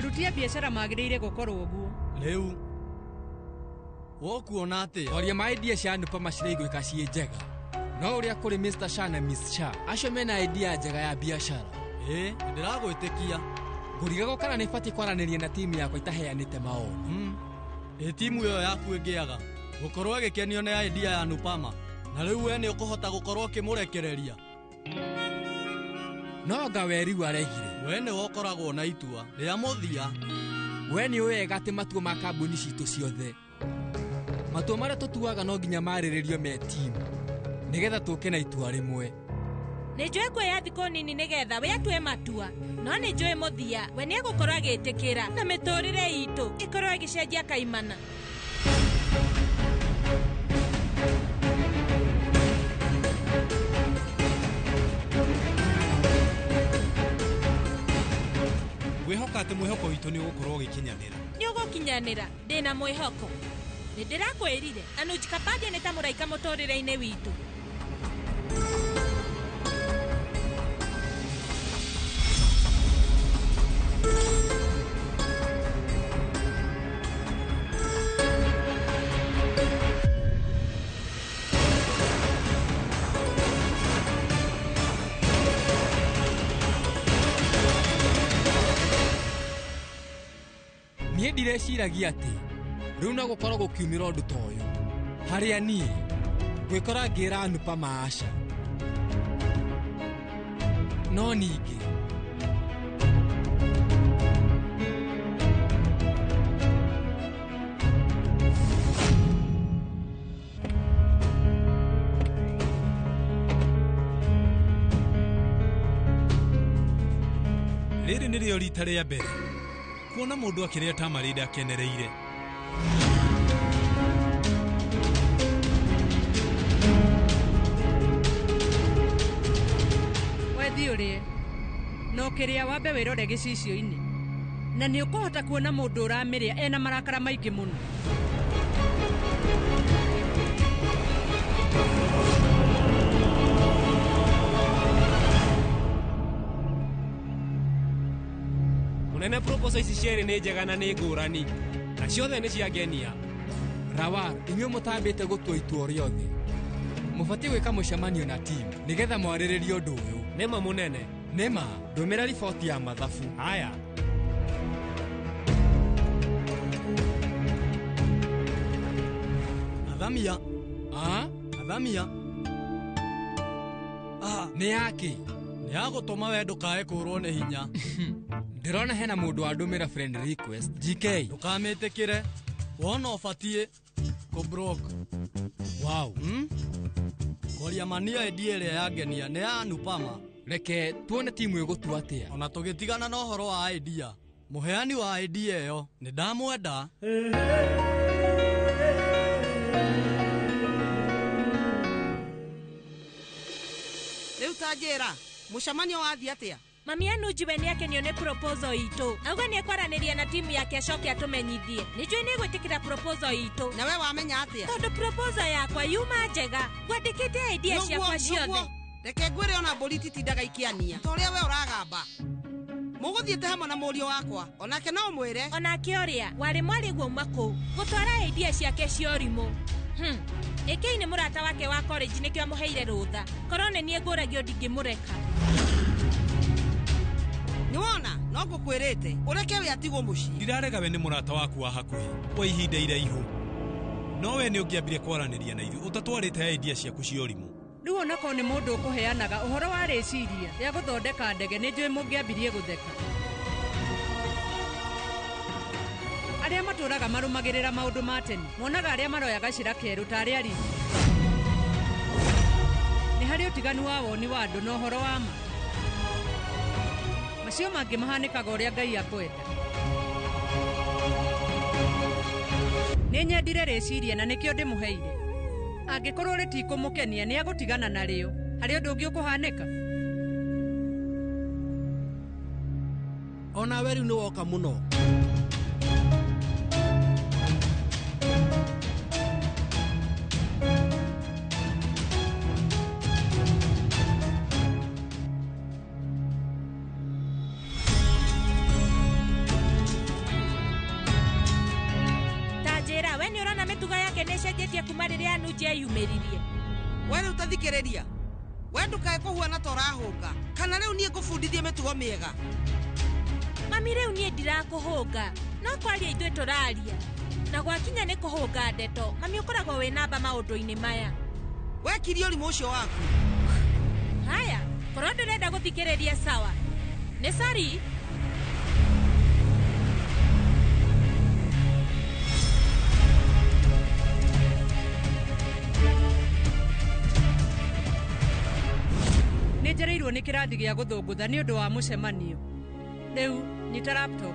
Aruti a biacara magĩrĩire gũkorwo ũguo. Rĩu wokuona atĩa? Kwaria ma idea cia Anupama ciraiguĩka ciĩ njega. No ũrĩa kũrĩ Mr. Shah na Miss Shah, acio mena idea njega ya biacara. Ĩĩ, ndĩragwĩtĩkia. Ngũrigagwo kana nĩ batiĩ kwaranĩria na timu yakwa itaheanĩte maoni. Ĩ timu ĩyo yaku ĩngĩaga gũkorwo ĩgĩkenio nĩ idea ya Anupama, na rĩu we nĩ ũkũhota gũkorwo ũkĩmũrekereria. No anga we rĩu aregire. We nĩwe ũkoragwo na itua rĩa mũthia. We nĩ ũĩ wega atĩ matua ma kambuni citũ ciothe, matua marĩa tũtuaga no nginya marĩrĩrio me timu nĩgetha tũke na itua rĩmwe. Nĩ njũĩ kuoya thikũ nini nĩgetha we atue matua, no nĩ njũĩ mũthia we nĩ egũkorwo agĩtĩkĩra na mĩtũrĩre itũ ĩkorwo ĩgĩcenjia kaimana. Ngwĩhoka atĩ mwĩhoko witũ nĩ ũgũkorwo ũgĩkinyanĩra. Nĩ ũgũkinyanĩra, ndĩna mwĩhoko. Nĩ ndĩrakwĩrire Anuj Kapadia nĩ ta mũraika mũtũrĩre-inĩ witũ. Niĩ ndireciragia atĩ rĩu no gũkorwo gũkiumĩra ũndũ ta ũyũ harĩa niĩ ngwĩkora ngĩra Anupama aca. No ningĩ Rĩrĩ nĩrĩo rita rĩa mbere kuona mũndũ akĩrĩa tamarind akenereire. Wethi ũrĩe na ũkĩrĩa wambe wĩrore gĩcicio-inĩ, na nĩ ũkũhota kuona mũndũ ũramĩrĩa ena marakara maingĩ mũno. Mũnene, proposal ici cierĩ nĩ njega na nĩ ngũrani, na ciothe nĩ ciangenia. Rawar, inyuĩ mũtambĩte gũtua itua rĩothe, mũbatiĩ gwĩka mũcemanio na timu nĩgetha mwarĩrĩrie ũndũ ũyũ. Nĩma mũnene. Nĩma, ndũmĩra riboti ya mathabu. Haya. Athamia. Ah? Athamia. Ah, nĩ yake? Nĩ ya gũtũma we ndũkae kũrwo nĩ hinya. Ndĩrona hena mũndũ wandũmĩra friend request. GK. Ndũkamĩtĩkĩre. Wona ũbatiĩ kũ-block. Wow. Kwaria mania idea ĩrĩa yangenia nĩ ya Anupama. Reke tuone timu ĩgũtua atĩa. Ona tũgĩtigana na ũhoro wa idea, mũheani wa idea ĩyo nĩ ndamwenda. Rĩu ta njĩra, mũcemanio wathiĩ atĩa? Mami Anuj we nĩ akenio nĩ proposal itũ. Auga nĩ ekwaranĩria na timu yake acoke atũmenyithie. Nĩ njũĩ nĩ egwĩtĩkĩra proposal itũ. Na we wamenya atĩa? Tondũ proposal yakwa yuma njega. Ngwandĩkĩte idea ciakwa ciothe. Reke ngwĩre ona mbũri ititindaga ikĩania ta ũrĩa we ũragamba. Mũgũthiĩte hamwe na mũriũ wakwa, onake no ũmwĩre. Onake ũrĩa warĩ mwarĩguo auma kũu gũtwara idea ciake cia ũrimũ. AK nĩ mũrata wake wa college nĩkĩo amũheire rũtha. Korwo nĩ niĩ ngũragio ndingĩmũreka. Nĩwona, no ngũkwĩrĩte ũreke we atigwo mũciĩ. Ndirarega we nĩ mũrata waku wa hakuhĩ kwa ihinda iraihu, no we nĩ ũngĩambire kwaranĩria na ithuĩ ũtatwarĩte idea ciaku cia ũrimũ. Rĩu onakorwo nĩ mũndũ ũkũheanaga ũhoro wa rĩciria rĩa gũthondeka ndege, nĩ njũĩ mũngĩambirie gũtheka. Arĩa matũraga marũmagĩrĩra maũndũ ma tene monaga arĩa maroya gacĩra kerũ ta arĩa aritũ. Nĩ harĩ ũtiganu wa woni wa andũ na ũhoro wa ma. Macio mangĩ mahanĩkaga ũrĩa Ngai akwenda. Nĩ nyendire rĩciria na nĩkĩo ndĩmũheire. Angĩkorwo rĩtikũmũkenia nĩ egũtigana narĩo. Harĩ ũndũ ũngĩ ũkũhanĩka? Ona we rĩu nĩ woka mũno. cieyumĩririe. We rĩu tathikĩrĩria. We ndũkae kũhuana ta ũrahũnga. Kana rĩu niĩ ngũbundithie mĩtugo mĩega. Mami rĩu niĩ ndirakũhũnga. No kwaria ithuĩ tũraria. Na gwakinya nĩ kũhũnga ndeto, mami ũkoragwo wĩ namba maũndũ-inĩ maya. Wekirie ũrimũ ũcio waku. Haya, korwo ndũrenda gũthikĩrĩria sawa. Nĩ sorry. Nĩ njereirwo nĩ kĩrathi gĩa gũthũngũtha nĩ ũndũ wa mũcemanio. Rĩu nyita laptop.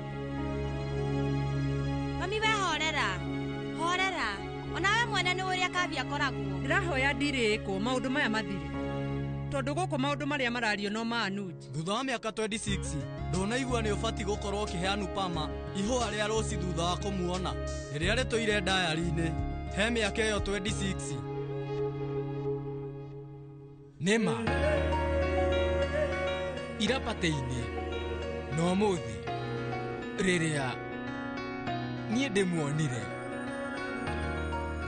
Mami we horera. Horera. Onawe mwene nĩ ũrĩa Kavya akoragwo. Ndĩrahoya ndirĩ ĩkwo maũndũ maya mathire. Tondũ gũkũ maũndũ marĩa marario no ma Anuj. Thutha wa mĩaka 26 ndũnaigua nĩ ũbatiĩ gũkorwo ũkĩhe Anupama ihũa rĩa rũci thutha wa kũmuona rĩrĩa rĩtũire diary-inĩ he mĩaka ĩyo 26. Nĩma irapatĩ-inĩ na ũmũthĩ rĩrĩa niĩ ndĩmuonire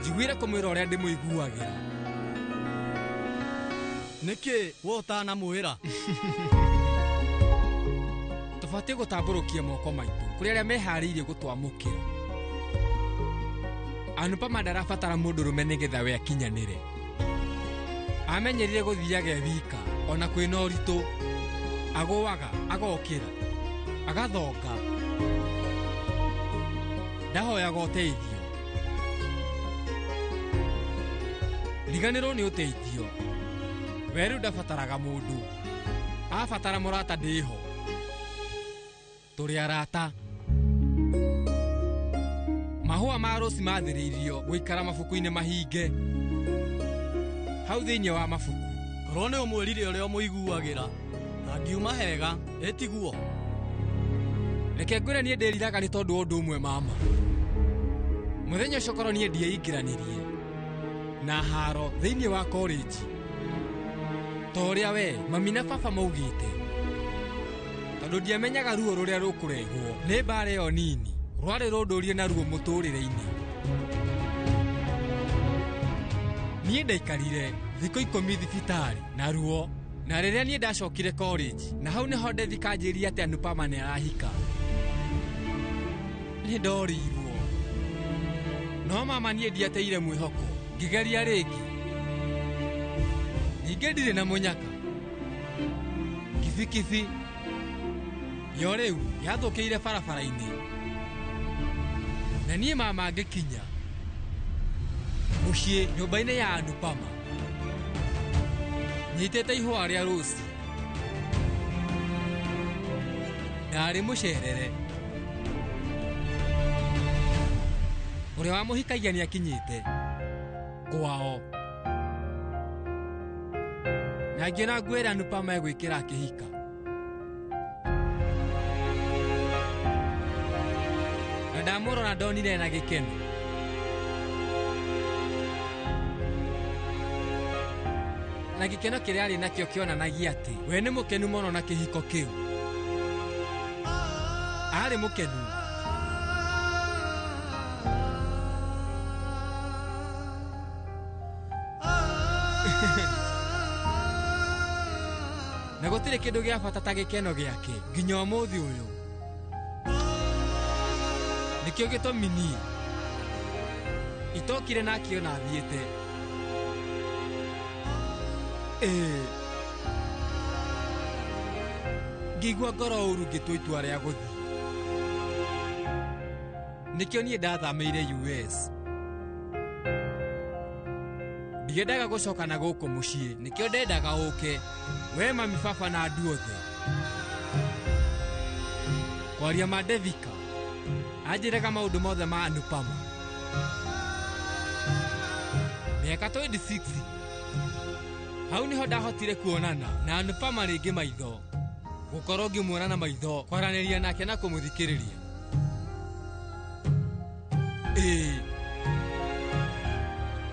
njiguire kũmwĩra ũrĩa ndĩmũiguagĩra. Nĩkĩ we ũtanamwĩra? Tũbatiĩ gũtambũrũkia moko maitũ kũrĩ arĩa meharĩirie gũtwamũkĩra. Anupama ndarabatara mũndũrũme nĩgetha we akinyanĩre. Amenyerire gũthiaga e wika ona kwĩna ũritũ. Agũaga, agokĩra, agathonga. Ndahoyaga ũteithio. Riganĩrwo nĩ ũteithio. We rĩu ndabataraga mũndũ. Abatara mũrata ndĩho. Tũrĩ arata. Mahũa ma rũci mathĩrĩirio gũikara mabuku-inĩ mahinge. Hau thĩinĩ wa mabuku. Korwo nĩ ũmwĩrire ũrĩa ũmũiguagĩra, angiuma hega, ĩtiguo. Reke ngwĩre niĩ ndĩriraga nĩ tondũ wa ũndũ ũmwe mama. Mũthenya ũcio korwo niĩ ndieingĩranirie na haro thĩinĩ wa college. Ta ũrĩa we mami na baba maugĩte. Tondũ ndiamenyaga ruo rũrĩa rũkũrehwo nĩ mbara ĩyo nini rwarĩ rũndũrie na ruo mũtũrĩre-inĩ. Niĩ ndaikarire thikũ 10 thibitarĩ na ruo. Na rĩrĩa niĩ ndacokire college na hau nĩho Devika anjĩrire atĩ Anupama nĩ arahika. Nĩ ndorirwo. No mama niĩ ndiateire mwĩhoko, ngĩgeria rĩngĩ. Ningĩ ndirĩ na mũnyaka. Kibikibi yo rĩu yathũkĩire barabara-inĩ. Na niĩ mama ngĩkinya mũciĩ nyũmba-inĩ ya Anupama. Nyitĩte ihũa rĩa rũci. Ndarĩ mũcerere. Ũrĩa wamũhikagia nĩakinyĩte kwao. Na ngĩona nguo ĩrĩa Anupama egwĩkĩra akĩhika. Na ndamũrora ndonire ena gĩkeno. Na gĩkeno kĩrĩa arĩ nakĩo kĩonanagia atĩ we nĩ mũkenu mũno na kĩhiko kĩu. Arĩ mũkenu. Na gũtirĩ kĩndũ gĩa bata ta gĩkeno gĩake nginya ũmũthĩ ũyũ. Nĩkĩo gĩtũmi niĩ itokire na akĩona thiĩte. Ngĩigua ngoro ũru ngĩtua itua rĩa gũthiĩ. Nĩkĩo niĩ ndathamĩire US. Ndiendaga gũcoka na gũkũ mũciĩ, nĩkĩo ndendaga ũke. We mami baba na andũ othe. Kwaria ma Devika, anjĩraga maũndũ mothe ma Anupama. Mĩaka 26 hau nĩho ndahotire kuonana na Anupama rĩngĩ maitho. Gũkorwo ngĩmuona na maitho, kwaranĩria nake na kũmũthikĩrĩria.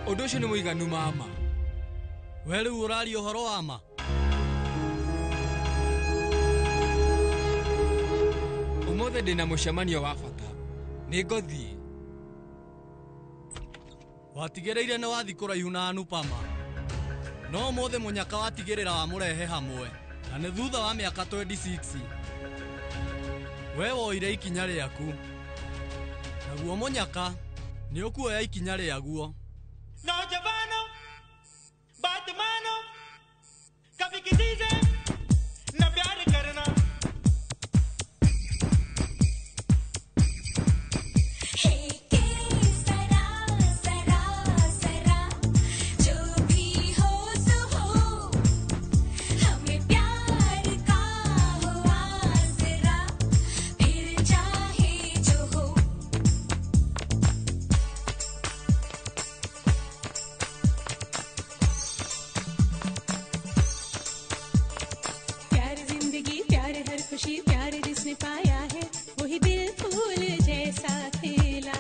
Ũndũ ũcio nĩ mũiganu mama. We rĩu ũraria ũhoro wa ma? Ũmũthĩ ndĩna mũcemanio wa bata. Nĩ ngũthiĩ. Watigĩrĩire nĩ wathi kũraihu na Anupama. No ũmũthĩ mũnyaka watigĩrĩra wamũrehe hamwe. Na nĩ thutha wa mĩaka 26. We woire ikinya rĩaku. Naguo mũnyaka nĩ ũkuoya ikinya rĩaguo. नौजवानों बात मानो कभी किसी से न प्यार करना सरा सरा जो भी हो सो हो हमें प्यार का हो आसरा फिर चाहे जो हो प्यार जिंदगी प्यार हर खुशी प्यार जिसने पाया है वही दिल फूल जैसा खेला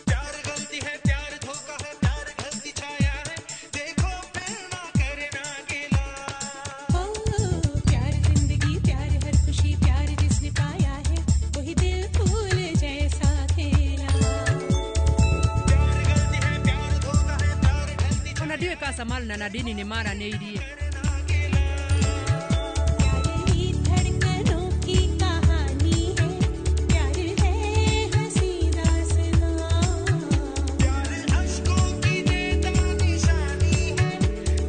प्यार गलती है प्यार धोखा है प्यार घर की छाया है देखो फिर ना करना गिला ओ प्यार जिंदगी प्यार हर खुशी प्यार जिसने पाया है वही दिल फूल जैसा खेला Ona ndiũĩ ka Samal na Nadini nĩ maranĩirie. धड़कनों की कहानी है प्यार है हंसी दास्तां प्यार अश्कों की देता निशानी है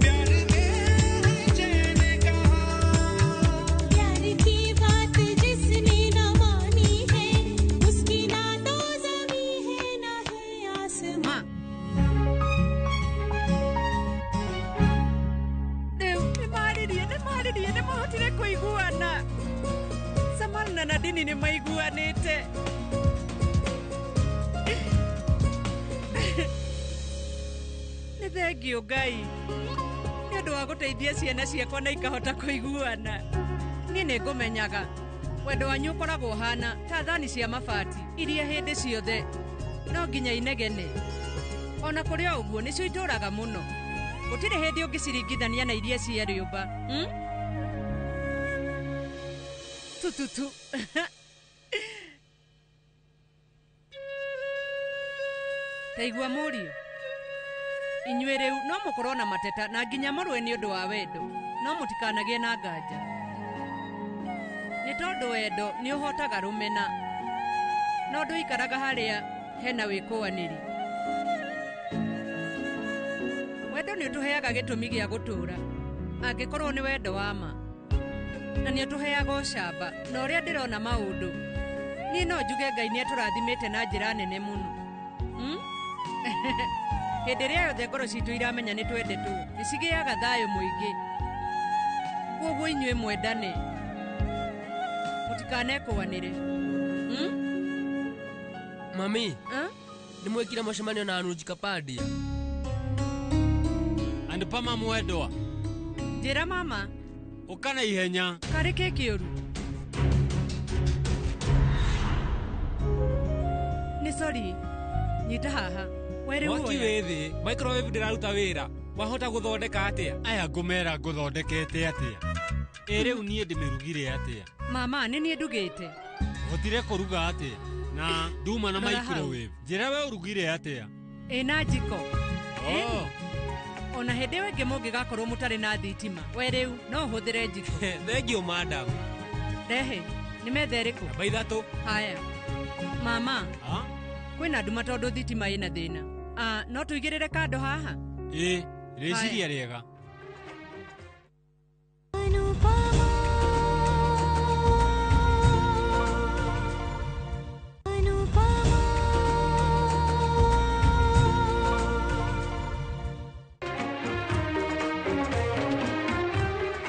प्यार में है चैन कहाँ प्यार की बात जिसने न मानी है उसकी ना तो ज़मीं है ना है आसमां Rĩu nĩ maririe nĩ maririe nĩ mahotire kũiguana. Samal na Nadini nĩ maiguanĩte. Nĩ thengiũ Ngai nĩ ũndũ wa gũteithia ciana ciakwa na ikahota kũiguana. Niĩ nĩ ngũmenyaga wendo wanyu ũkoragwo ũhana ta thani cia mabati iria hĩndĩ ciothe no nginya inegene. Ona kũrĩ o ũguo nĩcio itũraga mũno. Gũtirĩ hĩndĩ ũngĩciringithania na iria cia rĩũmba. Hmm? Tu tu tu. Ta igua mũriũ. Inyuĩ rĩu no mũkorwo na mateta na nginya mũrũe nĩ ũndũ wa wendo, no mũtikanagĩe na nganja. Nĩ tondũ wendo nĩ ũhotaga rũmena, no ndũikaraga harĩa hena wĩkũanĩri. Wendo nĩ ũtũheaga gĩtũmi gĩa gũtũũra, angĩkorwo nĩ wendo wa ma. Na nĩ ũtũheaga ũcamba, na ũrĩa ndĩrona maũndũ. Niĩ no njuge Ngai nĩ atũrathimĩte na njĩra nene mũno. Hmm? Hĩndĩ ĩrĩa yothe ngoro citũ iramenya nĩ twendetwo, nĩ cigĩaga thayũ mũingĩ. Kwoguo inyuĩ mwendane. Mũtikanekũanĩre. Hmm? Mami, Eh? nĩ mwekire mũcemanio na Anuj Kapadia? Anupama mwendwa. Njĩra mama. Ũka na ihenya. Karĩ kĩ kĩũru? Nĩ sorry. Nyita haha. We rĩu Mwaki woya. wĩ thĩ, microwave ndĩraruta wĩra. Wahota gũthondeka atĩa? Aya ngũmera ngũthondekete atĩa? Ĩ rĩu niĩ ndĩmĩrugire atĩa? Mama, nĩ niĩ ndugĩte. Hotire kũruga atĩa? Na nduma na Rora hau. microwave. Njĩra we ũrugire atĩa? Ĩna njiko. Oh. Ona hĩndĩ ĩyo ĩngĩ mũngĩgakorwo mũtarĩ na thitima, we rĩu no ũhũthĩre njiko. Thengiũ madam. Rehe, nĩ metha ĩrĩkũ? Namba ithatũ. Haya. Mama, Ha? kwĩna nduma tondũ thitima ĩna thĩna. Ah, no tũigĩrĩre kando haha? Ĩ, rĩciria rĩega.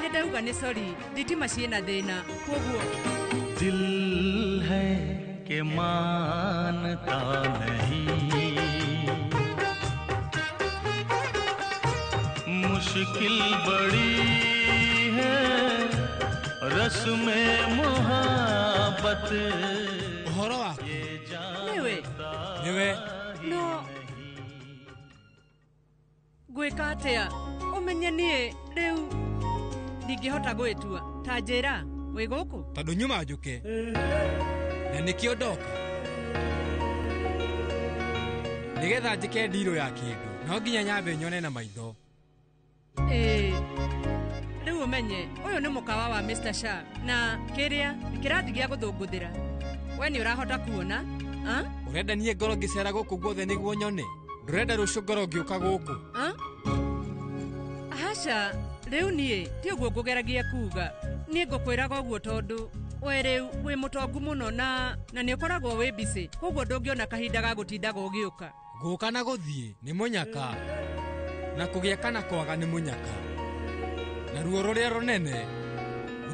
Nĩ ndauga nĩ sorry, thitima ciĩna thĩna. Kwoguo दिल है कि मानता नहीं मुश्किल बड़ी है रस्म मोहब्बत Ũhoro waku? nĩwe Nĩwe. no ngwĩka atĩa ũmenye niĩ rĩu ndingĩhota gwĩtua ta njĩra wĩ gũkũ Tondũ nyuma njũke. Na nĩkĩo ndoka. Nĩgetha njĩke ndirũ ya kĩndũ no nginya nyambe nyone na maitho. Ĩĩ, rĩu ũmenye ũyũ nĩ mũkawa wa Mr. Shah na kĩrĩa nĩ kĩrathi gĩa gũthũngũthĩra. We nĩ ũrahota kuona? Ah? Ũrenda niĩ ngorwo ngĩcera gũkũ guothe nĩguo nyone? Ndũrenda rũciũ ngorwo ngĩũka gũkũ? Ah? Aca, rĩu niĩ ti ũguo ngũgeragia kuga. Niĩ ngũkwĩraga ũguo tondũ we rĩu wĩ mũtongu mũno na nĩ ũkoragwo wĩ busy, koguo ndũngĩona kahinda ga gũtindaga ũgĩũka. Gũka na gũthiĩ nĩ mũnyaka, na kũgĩa kana kwaga nĩ mũnyaka, na ruo rũrĩa rũnene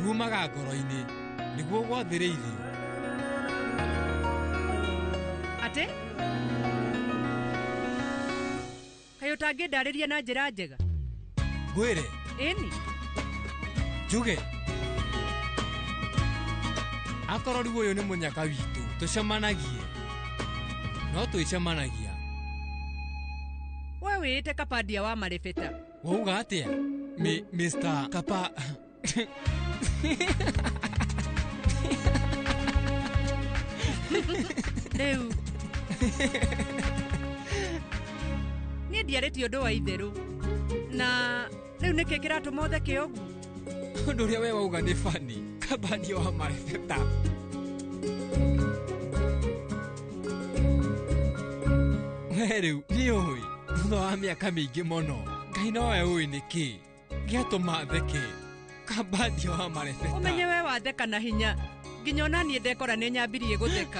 rumaga ngoro-inĩ nĩguo gwathĩrĩirio. Atĩ? Kaĩ ũtangĩndarĩria na njĩra njega? Ngwĩre? Ĩni. Njuge? Akorwo rĩu ũyũ nĩ mũnyaka witũ, tũcemanagie. No twĩcemanagia. We wĩĩte Kapandia wa marĩbĩta. Wauga atĩa? Mr. Kapa... Rĩu. Niĩ ndiarĩtie ũndũ wa itherũ. Na rĩu nĩkĩ kĩratũma ũtheke ũguo? Ũndũ ũrĩa we wauga nĩ funny. Kabandia wa marebeta. We rĩu nĩũĩ thutha wa mĩaka mĩingĩ mũno Ngai nowe ũĩ nĩkĩ gĩatũma theke. Kabandia wa marebeta. Ũmenye we watheka na hinya nginya ona niĩ ndekora nĩ nyambirie gũtheka.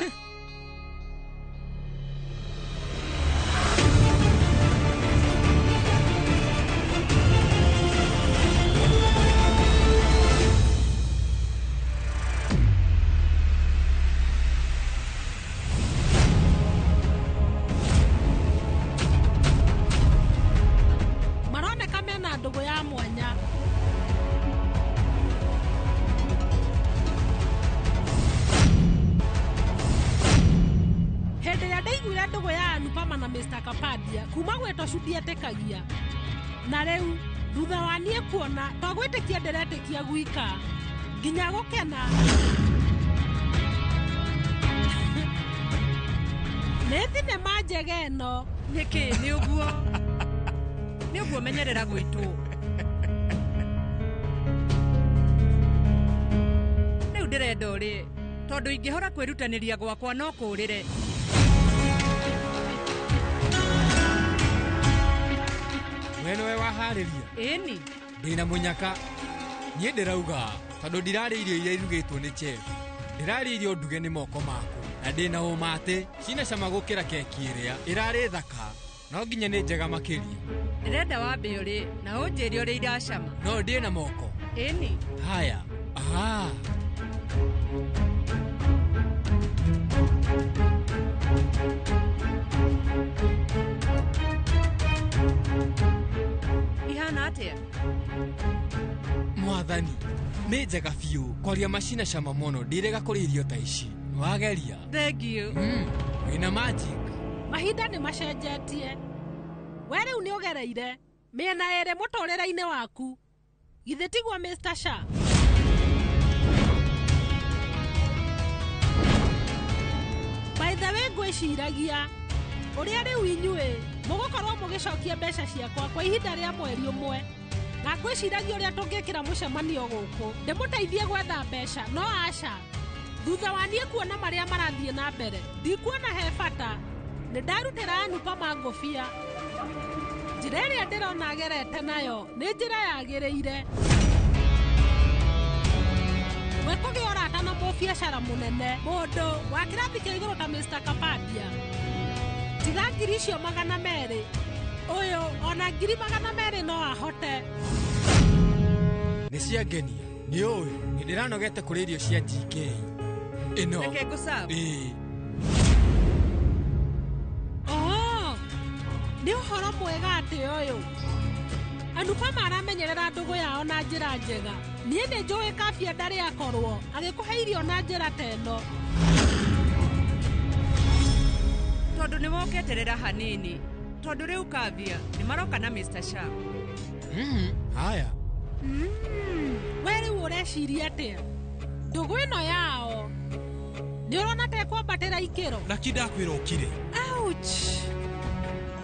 Maroneka mena ndũgũ ya mwanya. Hĩndĩ ĩrĩa ndaiguire ndũgũ ya Anupama na Mr. Kapadia kuma gwĩtwo cu ndietĩkagia. Na rĩu thutha wa niĩ kuona to gwĩtĩkia ndĩretĩkia gwika nginya gũkena. Nĩ thinema njega ĩno. Nĩkĩ nĩ ũguo? Nĩ ũguo menyerera gwĩtwo. Rĩu ndĩrenda ũrĩe tondũ ingĩhora kwĩrutanĩria gwakwa no kũũrĩre. We nĩwe waharĩria? Ĩni. Ndĩna mũnyaka. Niĩ ndĩrauga tondũ ndirarĩa irio iria irugĩtwo nĩ chef. Ndĩrarĩa irio nduge nĩ moko maku na ndĩna ũma atĩ cina cama gũkĩra keki ĩrĩa ĩrarĩ thaka no nginya nĩ njega makĩria. Ndĩrenda wambe ũrĩe na ũnjĩre ũrĩa iracama. No ndĩe na moko? Ĩni. Haya. Aha. Ihana atĩa? Mwathani, nĩ njega biũ kwaria macina cama mũno ndirega kũrĩa irio ta ici. Wageria? Thank you. Wĩna magic. Mahinda nĩ macenjetie. We rĩu nĩ ũgereire mĩena ĩrĩ mũtũrĩre-inĩ waku. Githĩ tiguo Mr. Shah? By the way, ngwĩciragia ũrĩa rĩu inyuĩ mũgũkorwo mũgĩcokia mbeca ciakwa kwa ihinda rĩa mweri ũmwe na ngwĩciragia ũrĩa tũngĩkĩra mũcemanio gũkũ ndĩmũteithie gwetha mbeca no aca. Thutha wa niĩ kuona marĩa marathiĩ na mbere ndikuona he bata. Nĩ ndarutĩra Anupama ngũbia. Njĩra ĩrĩa ndĩrona agerete nayo nĩ njĩra yagĩrĩire. We kũgĩa ũrata na mũbiacara mũnene mũndũ wa kĩrathi kĩa igũrũ ta Mr. Kapadia. Tiga ngiri icio 200 ũyũ ona ngiri 200 no ahote. Nĩ ciangenia. Nĩ ũĩ nĩ ndĩranogete kũrĩa irio cia GK. Ĩno. Reke ngũserve. Ĩĩ. Oho, nĩ ũhoro mwega atĩ ũyũ. Anupama aramenyerera ndũgũ yao na njĩra njega. Niĩ nĩ njũĩ Kabia ndarĩ akorwo agĩkũhe irio na njĩra ta ĩno. Tondũ nĩ woketerera hanini. Tondũ rĩu Kabia nĩ maroka na Mr. Shah. Haya. We rĩu ũreciria atĩa? Ndũgũ ĩno yao nĩ ũrona ta ĩkwambatĩra ikĩro? Laki ndakwĩra ũkire. Ouch.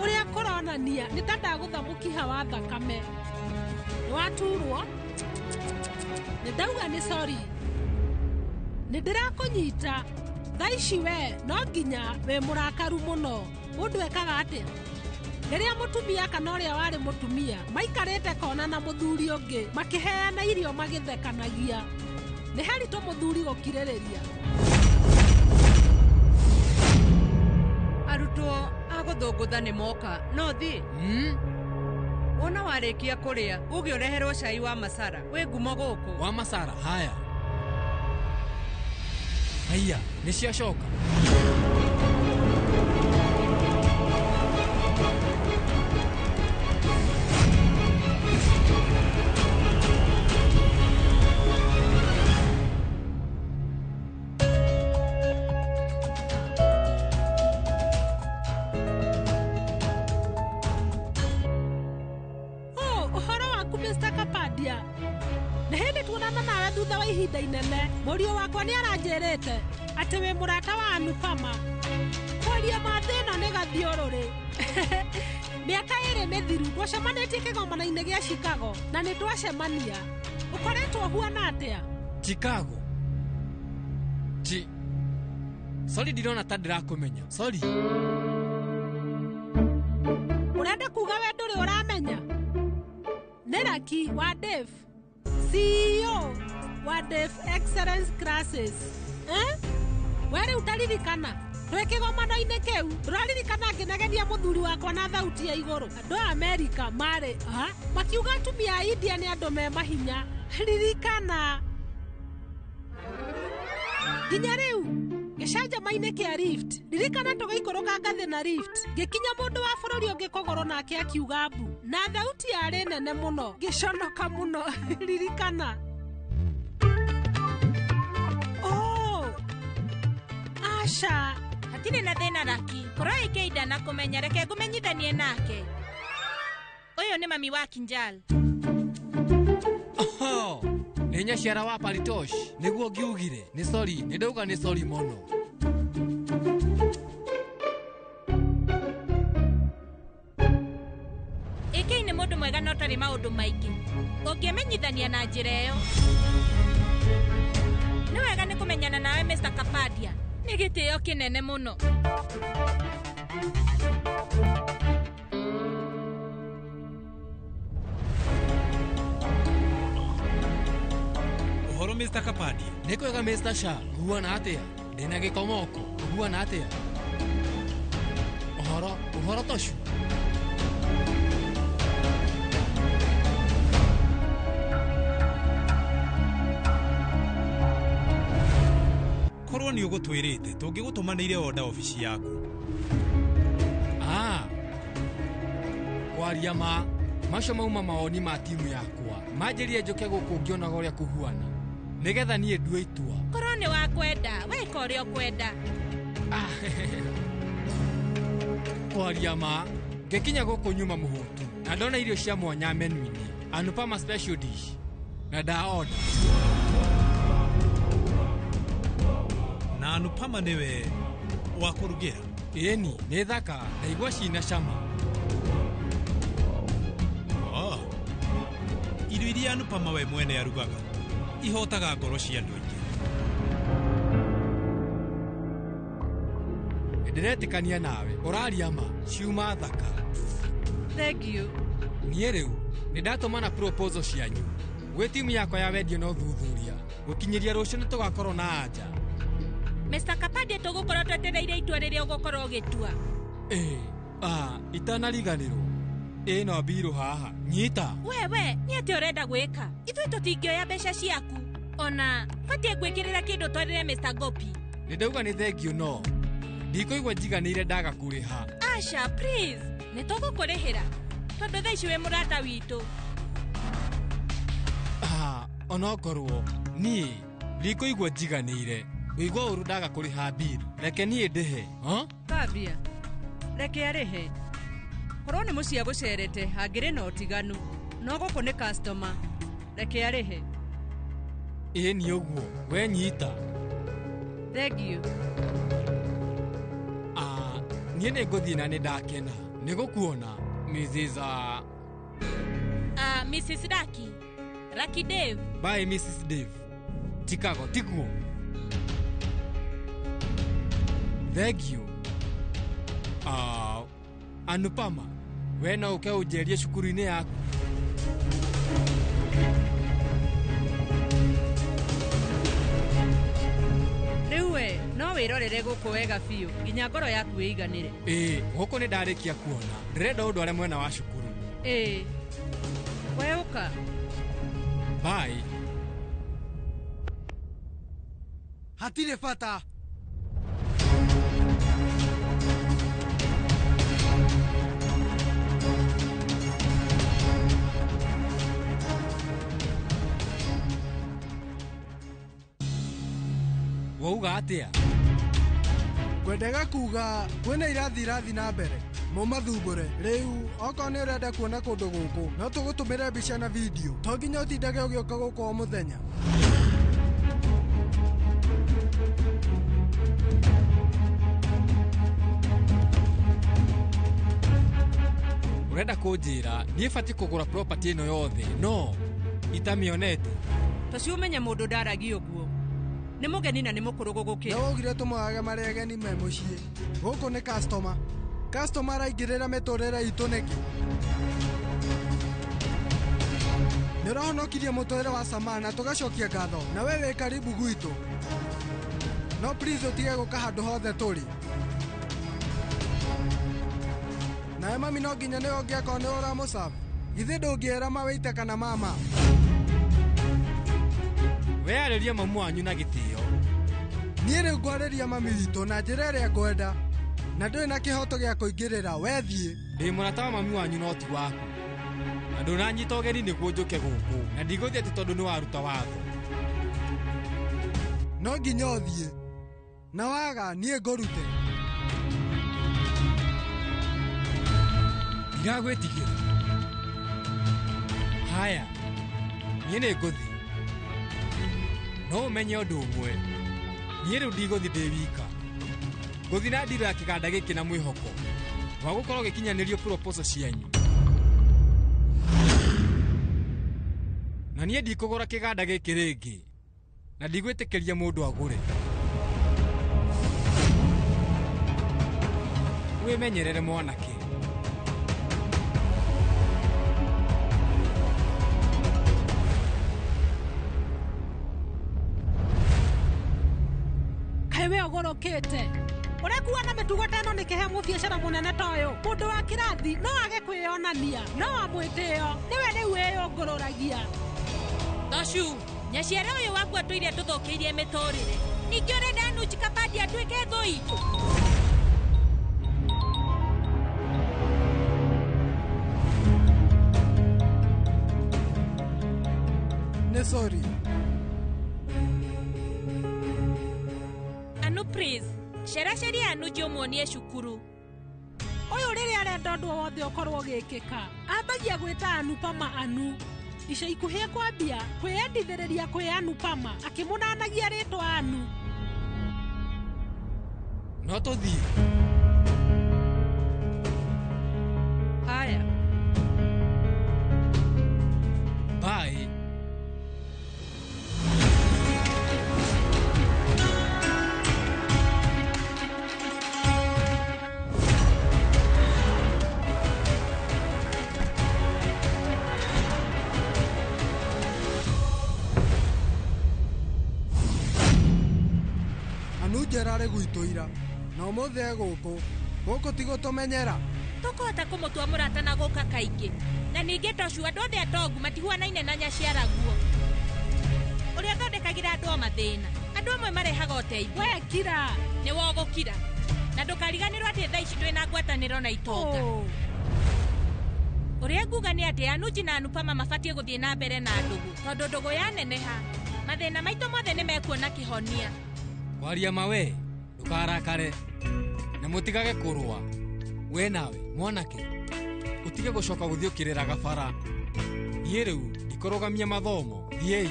Ũrĩa kũronania nĩ ta ndagũtha mũkiha wa thakame. Nĩ waturwo? Nĩ ndauga nĩ sorry. Nĩ ndĩrakũnyita. Thaa ici we no nginya wĩ mũrakaru mũno. Mũndũ ekaga atĩa? Rĩrĩa mũtumia kana ũrĩa warĩ mũtumia maikarĩte kona na mũthuri ũngĩ makĩheana irio magĩthekanagia. Nĩ haritũ mũthuri gũkirĩrĩria. Arutwo a gũthũngũtha nĩ moka no thiĩ. Wona warĩkia kũrĩa uge ũreherwo cai wa masara wĩ ngumo gũkũ. Wa masara haya. Haiya, nĩ ciacoka. Oh, ũhoro waku Mr. Kapadia. Nĩ hĩndĩ tuonana nawe thutha wa ihinda inene. Mũriũ wakwa nĩ aranjĩrĩte atĩ wĩ mũrata wa Anupama. Kwaria ma thĩna nĩ gathiũrũrĩ. Mĩaka ĩrĩ mĩthiru twacemanĩtie kĩgomano-inĩ gĩa Chicago na nĩ twacemania. Ũkoretwo ũhuana atĩa? Chicago. Chi. Sorry ndirona ta ndĩrakũmenya. Sorry. Ũrenda kuga we ndũrĩ ũramenya? Nĩ Lucky wa Dave, CEO wa Dave Excellence Classes. Eh? We rĩu taririkana twĩ kĩgomano-inĩ kĩu ndũraririkana ngĩnegenia mũthuri wakwa na thauti ya igũrũ. Andũ a Amerika marĩ ha makiuga atumia a India nĩ andũ me mahinya. Ririkana nginya rĩu gĩcanjama-inĩ kĩa lift. Ririkana tũgĩikũrũka ngathĩ na lift ngĩkinya mũndũ wa bũrũri ũngĩ kũgũrũ nake akiuga mbu na thauti yarĩ nene mũno ngĩconoka mũno. Ririkana. Oh, aca. Hatirĩ na thĩna Lucky. Korwo ĩkĩinda na kũmenya reke ngũmenyithanie nake. Ũyũ nĩ mami wa Kinjal. Oho, nĩ nyaciara wa Paritosh nĩguo ngiugire. Nĩ sorry, nĩ ndauga nĩ sorry mũno. AK nĩ mũndũ mwega na ũtarĩ maũndũ maingĩ. Ũngĩmenyithania na njĩra ĩyo. Nĩ wega nĩ kũmenyana nawe Mr. Kapadia. Nĩ gĩtĩo kĩnene mũno. Ũhoro Mr. Kapadia. Nĩ kwega Mr. Shah, ũhuana atĩa? Ndĩna gĩkomoko, ũhuana atĩa? Ũhoro, ũhoro tocu. Korwo nĩ ũgũtwĩrĩte tũngĩgũtũmanĩire oda obici yaku. Ah. Kwaria ma macio mauma mawoni ma timu yakwa. Manjĩrire njũke gũkũ ngĩonaga ũrĩa kũhuana. Nĩgetha niĩ ndue itua. Korwo nĩ wakwenda, weka ũrĩa ũkwenda. Kwaria ma ngĩkinya gũkũ nyuma mũhũtu na ndona irio cia mwanya menu-inĩ. Anupama special dish na ndaoda. Na Anupama nĩwe wa kũrugĩra? Ĩni, nĩ thaka ndaigua cina cama. Oh. Irio iria Anupama we mwene arugaga ihotaga ngoro cia andũ aingĩ. Ndĩretĩkania nawe, ũraria ma, ciuma thaka. Thank you. Niĩ rĩu nĩ ndatũmana proposal cianyu gwĩ timu yakwa ya wendia na ũthuthuria. Gũkinyĩria rũciũ nĩ tũgakorwo na anja. Mr. Kapadia tũgũkorwo twetereire itua rĩrĩa ũgũkorwo ũgĩtua. Ĩĩ, itanariganĩrwo. Ĩno mbirũ haha, nyita. Wewe, nĩ atĩa ũrenda gwĩka? Ithuĩ tũtingĩoya mbeca ciaku. Ona batiĩ ngwĩkĩrĩra kĩndũ twarĩre Mr. Gopi. Nĩ ndauga nĩ thengiũ no ndikũigua njiganĩire ndaga kũrĩha. Asha, please, nĩ tũgũkũrĩhĩra tondũ thaa ici wĩ mũrata witũ. Onokorwo niĩ ndikũigua njiganĩire ngũigua ũru ndaga kũrĩha bill. Reke niĩ ndĩhe. Kavia, reke arĩhe. Korwo nĩ mũciĩ agũcerete hangĩrĩ na ũtiganu, no gũkũ nĩ customer. Reke arĩhe. Ĩĩ nĩ ũguo, we nyita. Thank you. Niĩ nĩ ngũthiĩ na nĩ ndakena. Nĩ gũkuona Mrs. Mrs. Lucky. Lucky Dave. Bye Mrs. Dave. Chicago tiguo. Thank you. Anupama, we no ũke ũnjerie cukuru-inĩ yaku. Rĩu we no wĩrorere gũkũ wega biũ nginya ngoro yaku ĩiganĩre. Ĩĩ, gũkũ nĩ ndarĩkia kuona. Ndĩrenda ũndware mwena wa cukuru. Ĩĩ. We ũka. Bye. Hatirĩ bata. Wauga atĩa? Ngwendaga kuga kwĩna irathi irathi na mbere mũmathumbũre rĩu okorwo nĩ ũrenda kuona kũndũ gũkũ no tũgũtũmĩre mbica na video to nginya ũtindage ũgĩũka gũkũ o mũthenya. Ũrenda kũnjĩra niĩ batiĩ kũgũra property ĩno yothe no itamĩonete. Tocio ũmenye mũndũ ndaragia ũguo. Nĩ mũgeni na nĩ mũkũrũ gũgũkĩra. Nĩ waugire tũmoyage marĩ ageni me mũciĩ. Gũkũ nĩ customer. Customer araingĩrĩra mĩtũrĩre itũ nĩkĩ? Nĩ ũrahonokirie mũtũrĩre wa Sama na tũgacokia ngatho na we wĩ karibu gwitũ. No please ũtige gũka handũ hothe tũrĩ. Nawe mami no nginya nĩwe ũngĩakorwo nĩwe ũramũserve. Githĩ ndũngĩera mawĩite kana mama? We arĩria mamu wanyu na gĩtĩo. Niĩ rĩu ngwarĩria mami witũ na njĩra ĩrĩa ngwenda na ndũrĩ na kĩhoto gĩa kũingĩrĩra we thiĩ. Ndĩ mũrata wa mami wanyu no ti waku. Na ndũnanyita ũgeni nĩguo njũke gũkũ na ndigũthiĩ atĩ tondũ nĩwaruta watho. No nginya ũthiĩ na waga niĩ ngũrute. Ndiragwĩtigĩra. Haya, niĩ nĩ ngũthiĩ. No ũmenye ũndũ ũmwe, niĩ rĩu ndigũthiĩ ndĩ wika. Ngũthiĩ na ndiro ya kĩganda gĩkĩ na mwĩhoko wa gũkorwo gĩkinyanĩrio proposal cianyu. Na niĩ ndikũgũra kĩganda gĩkĩ rĩngĩ na ndigwĩtĩkĩria mũndũ agũre. Wĩmenyerere mwanake. Kaĩ we ũgũrũkĩte. Ũrekuwa na mĩtugo ta ĩno nĩ kĩhe mũbiacara mũnene ta ũyũ. Mũndũ wa kĩrathi no age kwĩyonania, no amwĩtĩo nĩwe rĩu wĩyũngũrũragia. Tocu, nyaciara ũyũ waku atũire tũthũkĩirie mĩtũrĩre. Ningĩ ũrenda Anuj Kapadia atuĩke thũ itũ? Nĩ sorry. Anu please, ceraceria Anuj ũmuonie cukuru. Ũyũ rĩrĩa arenda ũndũ o wothe ũkorwo ũgĩkĩka, ambagia gwĩta Anupama Anu. Ica ikuhĩ ekwambia kwĩyendithĩrĩria kwĩ Anupama akĩmũnanagia rĩtwa Anu. No tũthiĩ. Haya. Bye. Ararĩ gwitũ ira na ũmũthĩ e gũkũ. Gũkũ ti gũtũmenyera. Tũkũhota kũmũtua mũrata na gũka kaingĩ. Na ningĩ Tocu andũ othe atongu matihuanaine na nyaciaraguo. Ũrĩa athondekagĩra andũ o mathĩna. Andũ amwe marehaga ũteithio. We kira. Nĩ wogũkira. Na ndũkariganĩrwo atĩ thaa ici twĩna ngwatanĩro na itonga. Ũrĩa nguga nĩ atĩ Anuj na Anupama mabatiĩ gũthiĩ na mbere na ndũgũ tondũ ndũgũ yaneneha mathĩna maitũ mothe nĩ mekuona kĩhonia. Kwaria mawe ndũkarakare na mũtigage kũrũa. We nawe mwanake ũtige gũcoka gũthiĩ ũkĩrĩraga bara. Niĩ rĩu ndikũrũgamia mathomo, thiĩi.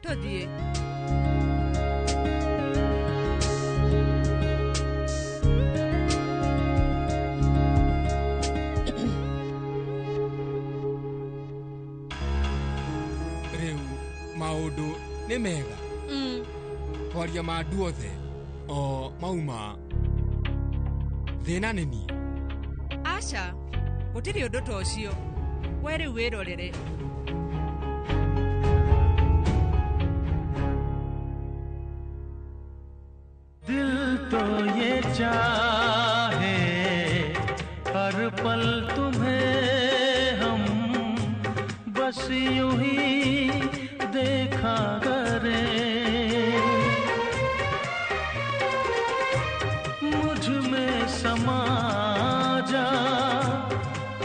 Tũthiĩ. Nĩ mega. Kwaria ma andũ othe o mauma thĩna nĩ niĩ. Aca, gũtirĩ ũndũ ta ũcio. We rĩu wĩrorere. दिल तो ये चाहे हर पल तुम्हें हम बस यूं ही देखा करें। मुझ में समा जा,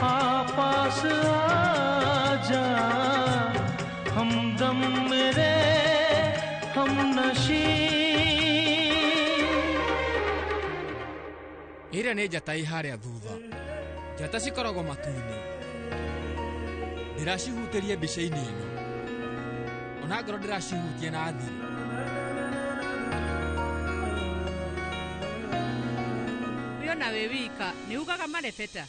आ पास आ जा, हमदम मेरे हम नशी। Ĩrĩa nĩ njata ĩ harĩa thutha. Njata cikoragwo matu-inĩ. Ndĩracihutĩrie mbica-inĩ ĩno. Ona ngorwo ndĩracihutia na thiri. Wĩona wĩ wika nĩ ugaga marebeta.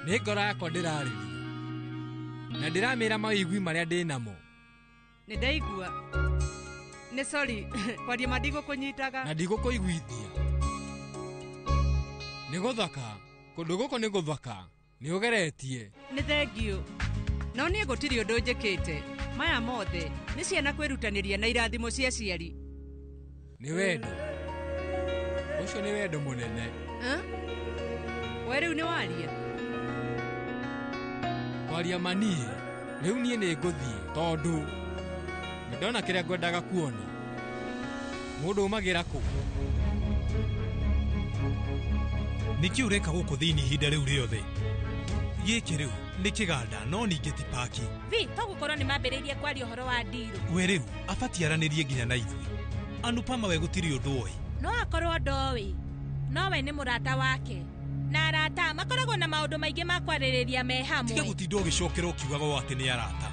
Nĩ ngoro yakwa ndĩrarĩria. Na ndĩramĩra mawĩigwi marĩa ndĩnamo. Nĩ ndaigua. Nĩ sorry, kwaria ma ndigũkũnyitaga. Na ndigũkũiguithia. Nĩ gũthaka, kũndũ gũkũ nĩ gũthaka, nĩ ũgeretie. Nĩ thengiũ. No niĩ gũtirĩ ũndũ njĩkĩte. Maya mothe nĩ ciana kwĩrutanĩria na irathimo cia aciari. Nĩ wendo. Ũcio nĩ wendo mũnene. We rĩu nĩ waria? Kwaria ma niĩ, rĩu niĩ nĩ ngũthiĩ tondũ nĩ ndona kĩrĩa ngwendaga kuona. Mũndũ umagĩra kũ? Nĩkĩ ũreka gũkũ thĩinĩ ihinda rĩu rĩothe? Gĩkĩ rĩu nĩ kĩganda no ningĩ ti paki. Vi, togũkorwo nĩ mambĩrĩirie kwaria ũhoro wa ndirũ. We rĩu abatiĩ aranĩrie nginya na ithuĩ. Anupama we gũtirĩ ũndũ oĩ. No akorwo ndoĩ, no we nĩ mũrata wake. Na arata makoragwo na maũndũ maingĩ ma kwarĩrĩria me hamwe. Tiga gũtinda ũgĩcokera ũkiugaga o atĩ nĩ arata.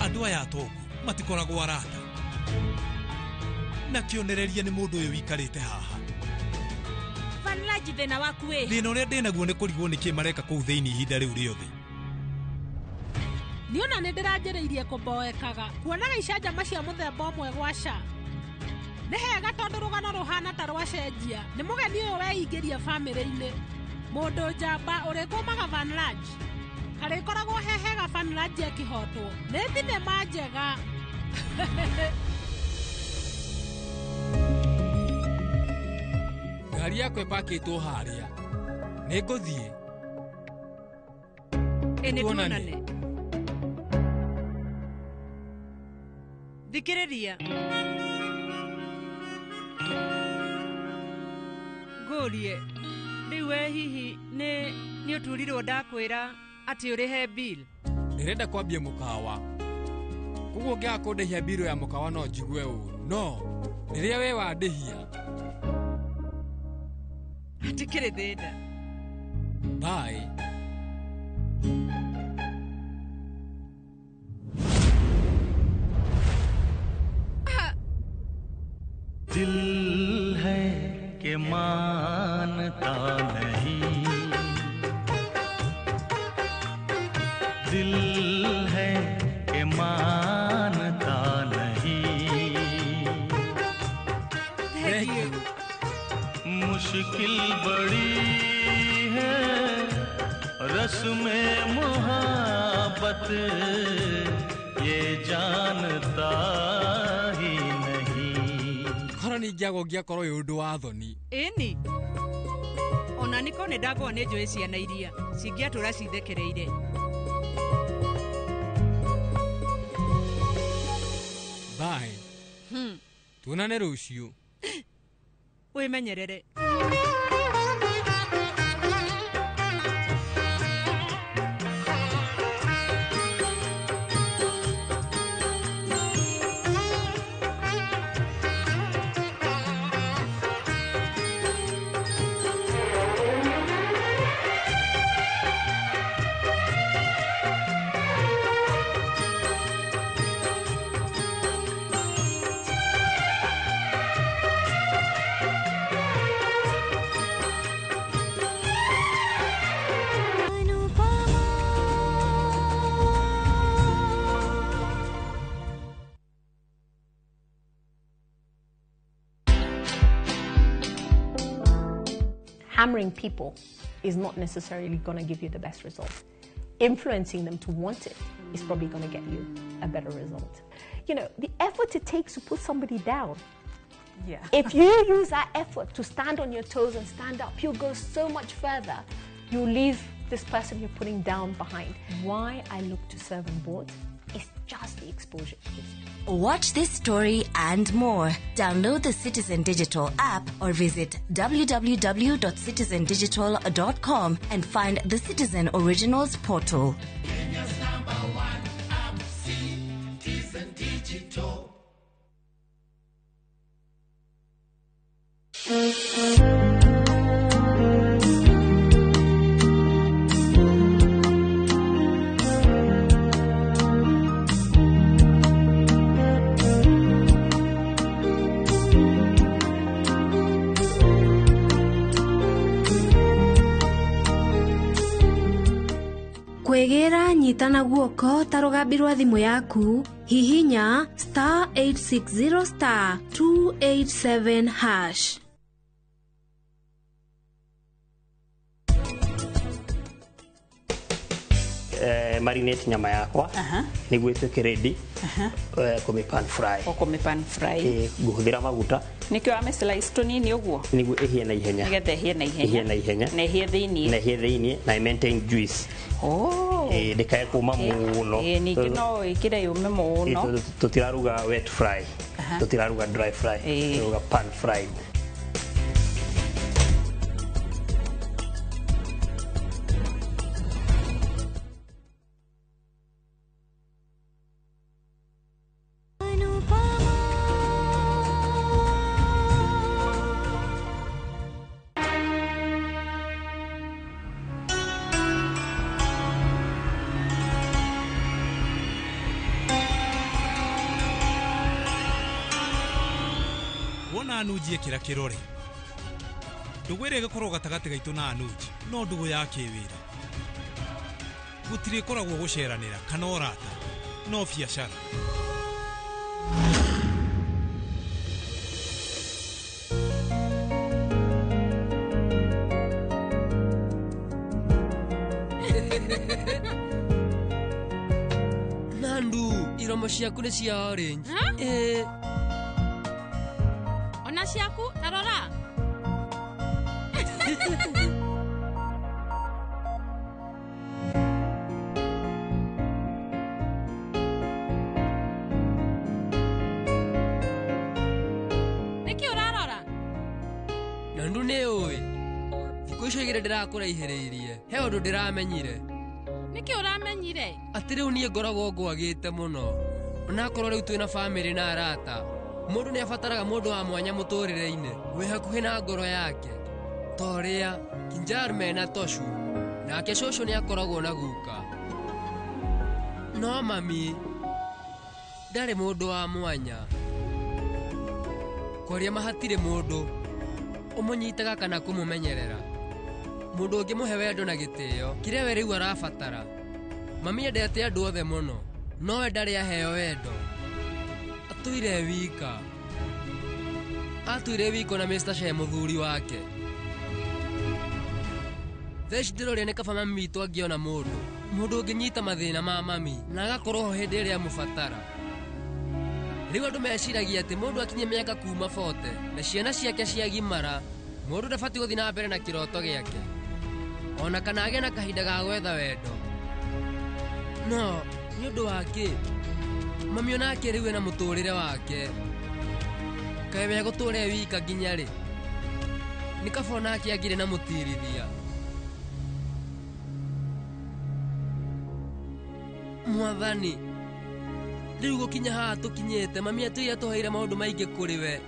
Andũ aya atongu matikoragwo arata. Na kĩonereria nĩ mũndũ ũyũ wikarĩte haha. Vanlaji, thĩna waku wĩ? Thĩna ũrĩa ndĩnaguo nĩ kũrigwo nĩkĩ mareka kũu thĩinĩ ihinda rĩu rĩothe. Niĩ ona nĩ ndĩranjĩrĩirie kũmboekaga kuonaga icanjama cia mũthemba ũmwe gwaca. Nĩ hega tondũ rũgano rũhana ta rwacenjia. Nĩ mũgeni ũyũ weingĩria bamĩrĩ-inĩ. Mũndũ njamba ũrĩkũmaga Vanlaj. Karĩkoragwo he hega Vanlaj akĩhotwo. Nĩ thinema njega. Ngari yakwa ĩpakĩtwo harĩa. Nĩ ngũthiĩ. Ĩ nĩ tuonane. Thikĩrĩria. Ngũrie, rĩu we hihi nĩ ũturirwo ndakwĩra atĩ ũrĩhe bill? Ndĩrenda kwambia mũkawa. Koguo ũngĩaga kũndĩhia bill ya mũkawa no njigue ũru. No, rĩrĩa we wandĩhia. Hatikĩrĩ thĩna. Bye. दिल है कि मानता नहीं, दिल है कि मानता नहीं। Thank you. मुश्किल बड़ी है रस्म मोहब्बत ये जानता ही नहीं। Korwo ningĩagwo ngĩakorwo wĩ ũndũ wa thoni. Ĩni ona niko nĩ ndagwo nĩ njũĩ ciana iria cingĩatũra cithekereire. Bye. Tuonane rũciũ. Wĩmenyerere. Hammering people is not necessarily going to give you the best result. Influencing them to want it is probably going to get you a better result. You know, the effort it takes to put somebody down. Yeah. If you use that effort to stand on your toes and stand up, you'll go so much further. You leave this person you're putting down behind. Why I look to serve on boards is just the exposure it gives me. Watch this story and more. Download the Citizen Digital app or visit www.citizendigital.com and find the Citizen Originals portal. Kenya's number one app, Citizen Digital. Kwĩgĩra nyita na guoko ta rũgambi rwa thimũ yaku hihinya star 860 star 287 hash. Marinate nyama yakwa niguo ituĩke ready kũmĩ pan fry. Kũmĩ pan fry. Ngũhũthĩra maguta Nĩkĩo wamĩ slice tũnini ũguo niguo ĩhĩe na ihenya. Nĩgetha ĩhĩe na ihenya. Ĩhĩe na ihenya. Na ĩhĩe thĩiniĩ. Na ĩhĩe thĩiniĩ na maintain juice. Oh. Ndĩkae kũma mũno. Ningĩ no ĩkĩre yũme mũno. Tũtiraruga wet fry. Tũtiraruga dry fry. Tũraruga pan fried. Wona Anuji ekĩra kĩrore ndũgũ ĩrĩa ĩgĩkorwo gatagatĩ gaitũ na Anuji no ndũgũ ya kĩwĩra gũtirĩ ĩkoragwo gũceranĩra kana ũrata no biacara. Nandu iromo ciaku nĩ cia orange. Ĩĩ. Ona ciaku tarora. Nĩkĩ ũrarora? Nandu nĩ ũĩ thikũ icio igĩrĩ ndĩrakũraihĩrĩirie he ũndũ ndĩramenyire. Nĩkĩ ũramenyire? Atĩ rĩu niĩ ngoragwo ngwagĩte mũno onakorwo rĩu twĩna bamĩrĩ na arata mũndũ nĩ abataraga mũndũ wa mwanya mũtũrĩre-inĩ wĩ hakuhĩ na ngoro yake ta ũrĩa Kinjar mena Toshu nake cũcũ nĩ akoragwo na guka no mami ndarĩ mũndũ wa mwanya kwaria mahatirĩ mũndũ ũmũnyitaga kana kũmũmenyerera mũndũ ũngĩmũhe wendo na gĩtĩo kĩrĩa we rĩu arabatara. Mami endete andũ othe mũno no we ndarĩ aheo wendo atuire wika atuire wiko na Mr. She mũthuri wake. Thaa ici ndĩroria nĩ kaba mami witũ angĩona mũndũ mũndũ ũngĩnyita mathĩna ma mami na agakorwo ho hĩndĩ ĩrĩa amũbatara. Rĩu andũ meciragia atĩ mũndũ akinye mĩaka kuma 40 na ciana ciake ciagimara mũndũ ndabatiĩ gũthiĩ na mbere na kĩroto gĩake ona kana agĩe na kahinda ga gwetha wendo. No nĩ ũndũ wa kĩ mami onake rĩu ena mũtũrĩre wake kaĩ we gũtũra e wika nginya rĩ nĩ kaba onake angĩrĩ na mũtirithia. Mwathani rĩu gũkinya haha tũkinyĩte mami atũire atũheire maũndũ maingĩ kũrĩ we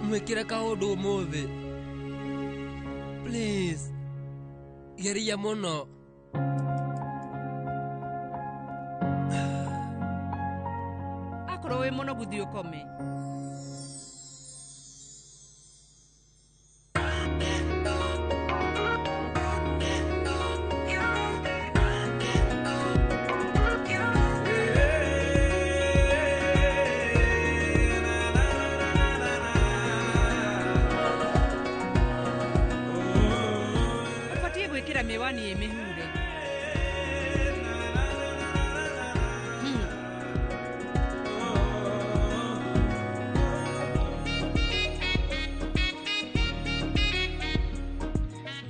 mwĩkĩre kaũndũ ũmũthĩ please geria mũno. Akorwo wĩ mũnogu thiĩ ũkome. Oh.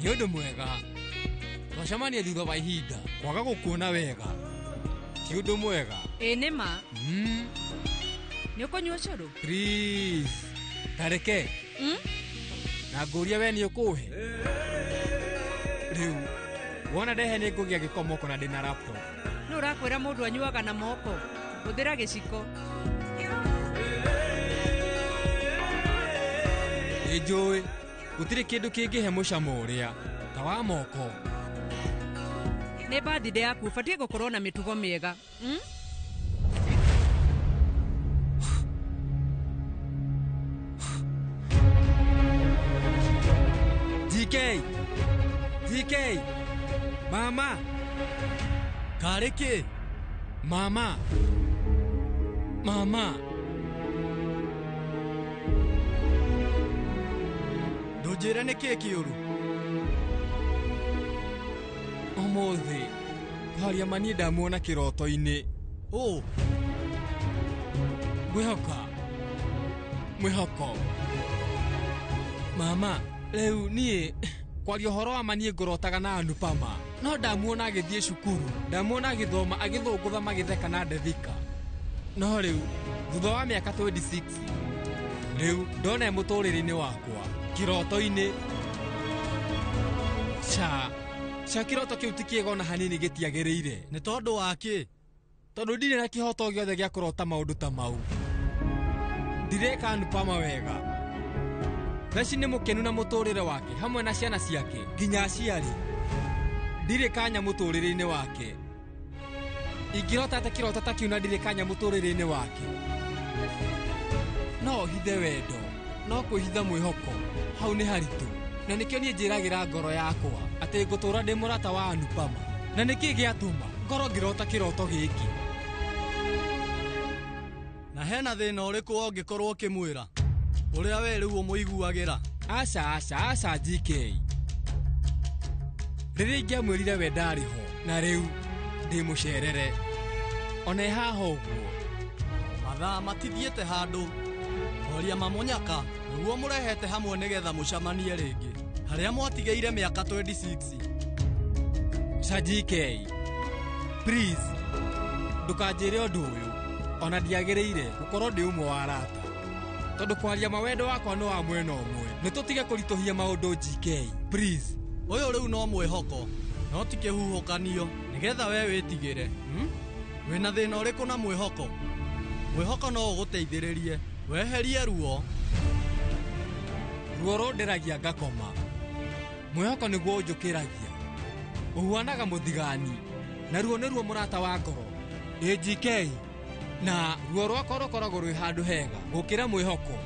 Nĩ ũndũ mwega. Twacemania thutha wa ihinda kwaga gũkuona wega ti ũndũ mwega. Ĩ nĩ ma. Nĩ ũkũnyua ũcũrũ? Please, tareke. Na ngũria we nĩ ũkũhe. Rĩu wona ndehe nĩ ngũgĩa gĩko moko na ndĩna laptop. Nũ ũrakwĩra mũndũ anyuaga na moko? Hũthĩra gĩciko. Nĩ njũĩ gũtirĩ kĩndũ kĩngĩhe mũcamo ũrĩa ta wa moko. Nĩ birthday yaku, ũbatiĩ gũkorwo na mĩtugo mĩega. GK, GK, mama. Karĩ kĩ? Mama, mama. Ndũnjĩre nĩ kĩ kĩũru? Ũmũthĩ kwaria ma niĩ ndamuona kĩroto-inĩ. Ũ? Ngwĩhoka, mwĩhoko. Mama, rĩu niĩ kwaria ũhoro wa ma niĩ ngũrotaga na Anupama. No ndamuona agĩthiĩ cukuru, ndamuona agĩthoma agĩthũngũtha magĩtheka na Devika. No rĩu thutha wa mĩaka 26 rĩu ndona e mũtũrĩre-inĩ wakwa kĩroto-inĩ. Ca ca kĩroto kĩu ti kĩega ona hanini, gĩtiagĩrĩire. Nĩ tondũ wa kĩ? Tondũ ndirĩ na kĩhoto gĩothe gĩa kũrota maũndũ ta mau. Ndireka Anupama wega. Theci nĩ mũkenu na mũtũrĩre wake hamwe na ciana ciake nginya aciari. Ndirĩ kanya mũtũrĩre-inĩ wake. Ingĩrota atĩa kĩroto ta kĩu na ndirĩ kanya mũtũrĩre-inĩ wake? No hithe wendo, no kwĩhitha mwĩhoko, hau nĩ haritũ. Na nĩkĩo niĩ njĩragĩra ngoro yakwa atĩ ngũtũra ndĩ mũrata wa Anupama. Na nĩkĩ gĩatũma ngoro ngĩrota kĩroto gĩkĩ? Na hena thĩna ũrĩkũ ũngĩkorwo ũkĩmwĩra ũrĩa we rĩu ũmũiguagĩra? Aca, aca, aca GK. Rĩrĩa ingĩamwĩrire we ndarĩ ho, na rĩu ndĩ mũcerere. Ona ĩ haha ũguo. Mathaa matithiĩte handũ. Kwaria ma mũnyaka nĩguo mũrehete hamwe nĩgetha mũcemanie rĩngĩ harĩa mwatigĩire mĩaka 26. Ca GK, please, ndũkanjĩre ũndũ ũyũ. Ona ndiagĩrĩire gũkorwo ndĩ ũmwe wa arata. Tondũ kwaria mawendo wakwa no wa mwena ũmwe. Nĩ tũtige kũritũhia maũndũ GK, please. Ũyũ rĩu no mwĩhoko, no ti kĩhuhũkanio nĩgetha we wĩtigĩre. Wĩna thĩna ũrĩkũ na mwĩhoko? Mwĩhoko no ũgũteithĩrĩrie weherie ruo. Ruo rũnderagia ngakoma. Mwĩhoko nĩguo ũnjũkĩragia. Ũhuanaga mũthigani, na ruo nĩruo mũrata wa ngoro. Ĩ GK, na ruo rwakwa rũkoragwo rwĩ handũ hega gũkĩra mwĩhoko.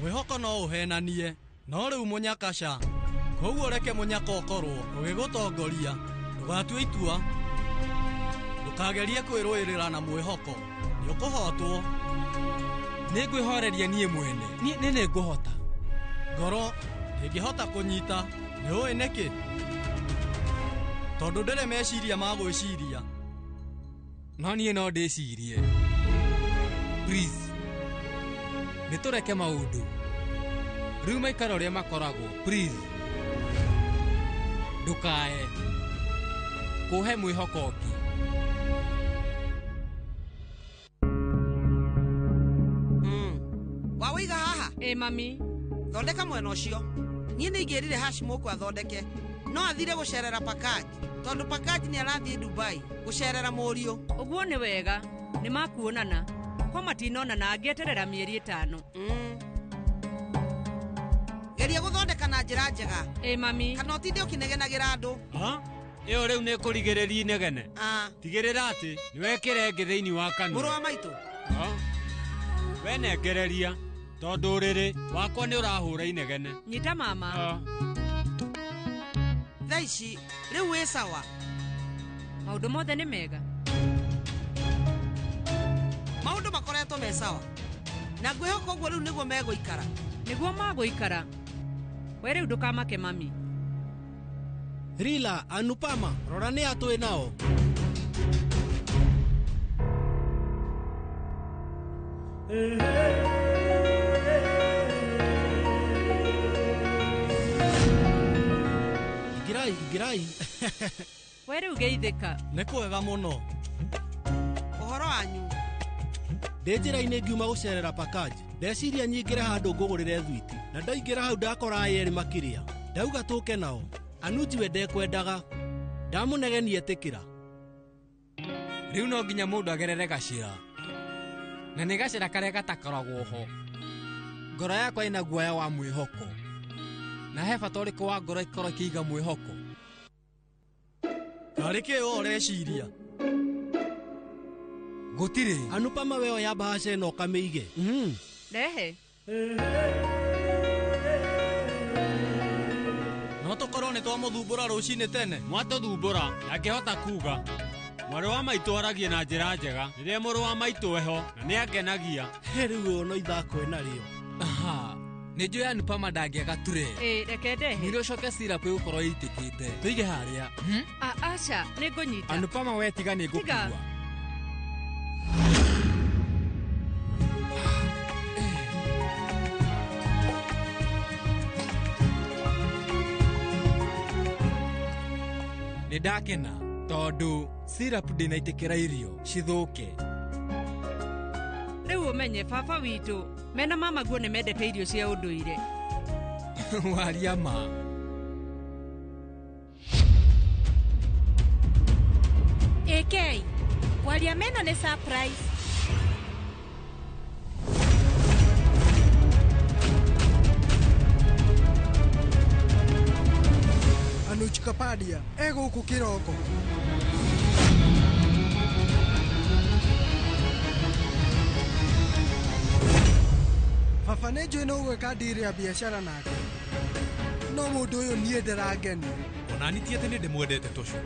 Mwĩhoko no ũhenanie, no rĩu mũnyaka ca. Koguo reke mũnyaka ũkorwo ũgĩgũtongoria. Ndũgatue itua. Ndũkagerie kwĩrũĩrĩra na mwĩhoko. Nĩ ũkũhotwo. Nĩ ngwĩhoreria niĩ mwene. Niĩ nĩ ngũhota. Ngoro ndĩngĩhota kũnyita. Nĩ ũĩ nĩkĩ? Tondũ ndĩrĩ meciria ma gwĩciria. No niĩ no ndĩcirie. Please, nĩ tũreke maũndũ rĩu maikara ũrĩa makoragwo. Please, ndũkae kũhe mwĩhoko ũngĩ. Wawĩiga haha? Ĩ mami. Thondeka mwena ũcio. Niĩ nĩ ingĩrire Hashimũkũ athondeke. No athire gũcerera Pakaji tondũ Pakaji nĩ arathiĩ Dubai gũcerera mũriũ. Ũguo nĩ wega, nĩ makuonana. Ko matinonana angĩeterera mĩeri 5. Geria gũthondeka na njĩra njega. Ĩ mami. Kana ũtinde ũkĩnegenagĩra andũ. Ĩyo rĩu nĩ kũrigĩrĩria inegene. Tigĩrĩra atĩ nĩ wekĩra ĩngĩ thĩinĩ wa kanua. Mũrũ wa maitũ. We nengereria tondũ ũrĩrĩ wakwa nĩ ũrahũra inegene. Nyita mama. Thaa ici rĩu wĩ sawa. Maũndũ mothe nĩ mega. Maũndũ makoretwo me sawa. Na ngwĩhoka ũguo rĩu nĩguo megũikara. Nĩguo magũikara. We rĩu ndũkamake mami. Rila, Anupama, rora nĩ atwĩ nao. Ingĩrai, ingĩrai. We rĩu geithĩka. Nĩ kwega mũno. Ũhoro wanyu? Ndĩ njĩra-inĩ ngiuma gũcerera Pakaji. Ndeciria nyingĩre handũ ngũgũrĩre thwiti. Na ndaingĩra hau ndakora aya erĩ makĩrĩa. Ndauga tũke nao. Anuji we ndekwendaga. Ndamũnegenia etĩkĩra. Rĩu no nginya mũndũ agerere gacĩra. Na nĩ gacĩra karĩa gatakoragwo ho. Ngoro yakwa ĩna guoya wa mwĩhoko. Na he bata ũrĩkũ wa ngoro ĩkorwo ĩkĩiga mwĩhoko? Karĩ kĩ we ũreciria? Gũtirĩ. Anupama we oya bahasha ĩno ũkamĩige. Rehe. No tũkorwo nĩ twamũthumbũra rũcinĩ tene. Mwatũthumbũra angĩhota kuga mwarĩ wa maitũ aragia na njĩra njega rĩrĩa mũrũ wa maitũ eho na nĩ angenagia. Rĩu ũyũ no ithako ĩnarĩo. Aha. Nĩ njũĩ Anupama ndangĩaga ture. Ĩ, reke ndehe. Nĩrĩo ũcoke syrup ĩgũkorwo ĩitĩkĩte. Tũige harĩa. Aca, nĩ ngũnyita. Anupama we tiga nĩ Tiga. ngũkua. Nĩ ndakena tondũ syrup ndĩnaitĩkĩra irio cithũke. Rĩu ũmenye baba witũ mena mama guo nĩ mendete irio cia ũndũire. Waria ma. AK, kwaria meno nĩ surprise. Anuj Kapadia e gũkũ kĩroko. Baba nĩ njũĩ no ũgwĩka ndiri ya biacara nake. No mũndũ ũyũ niĩ ndarangenia. Onani ti atĩ nĩ ndĩmwendete tũcu.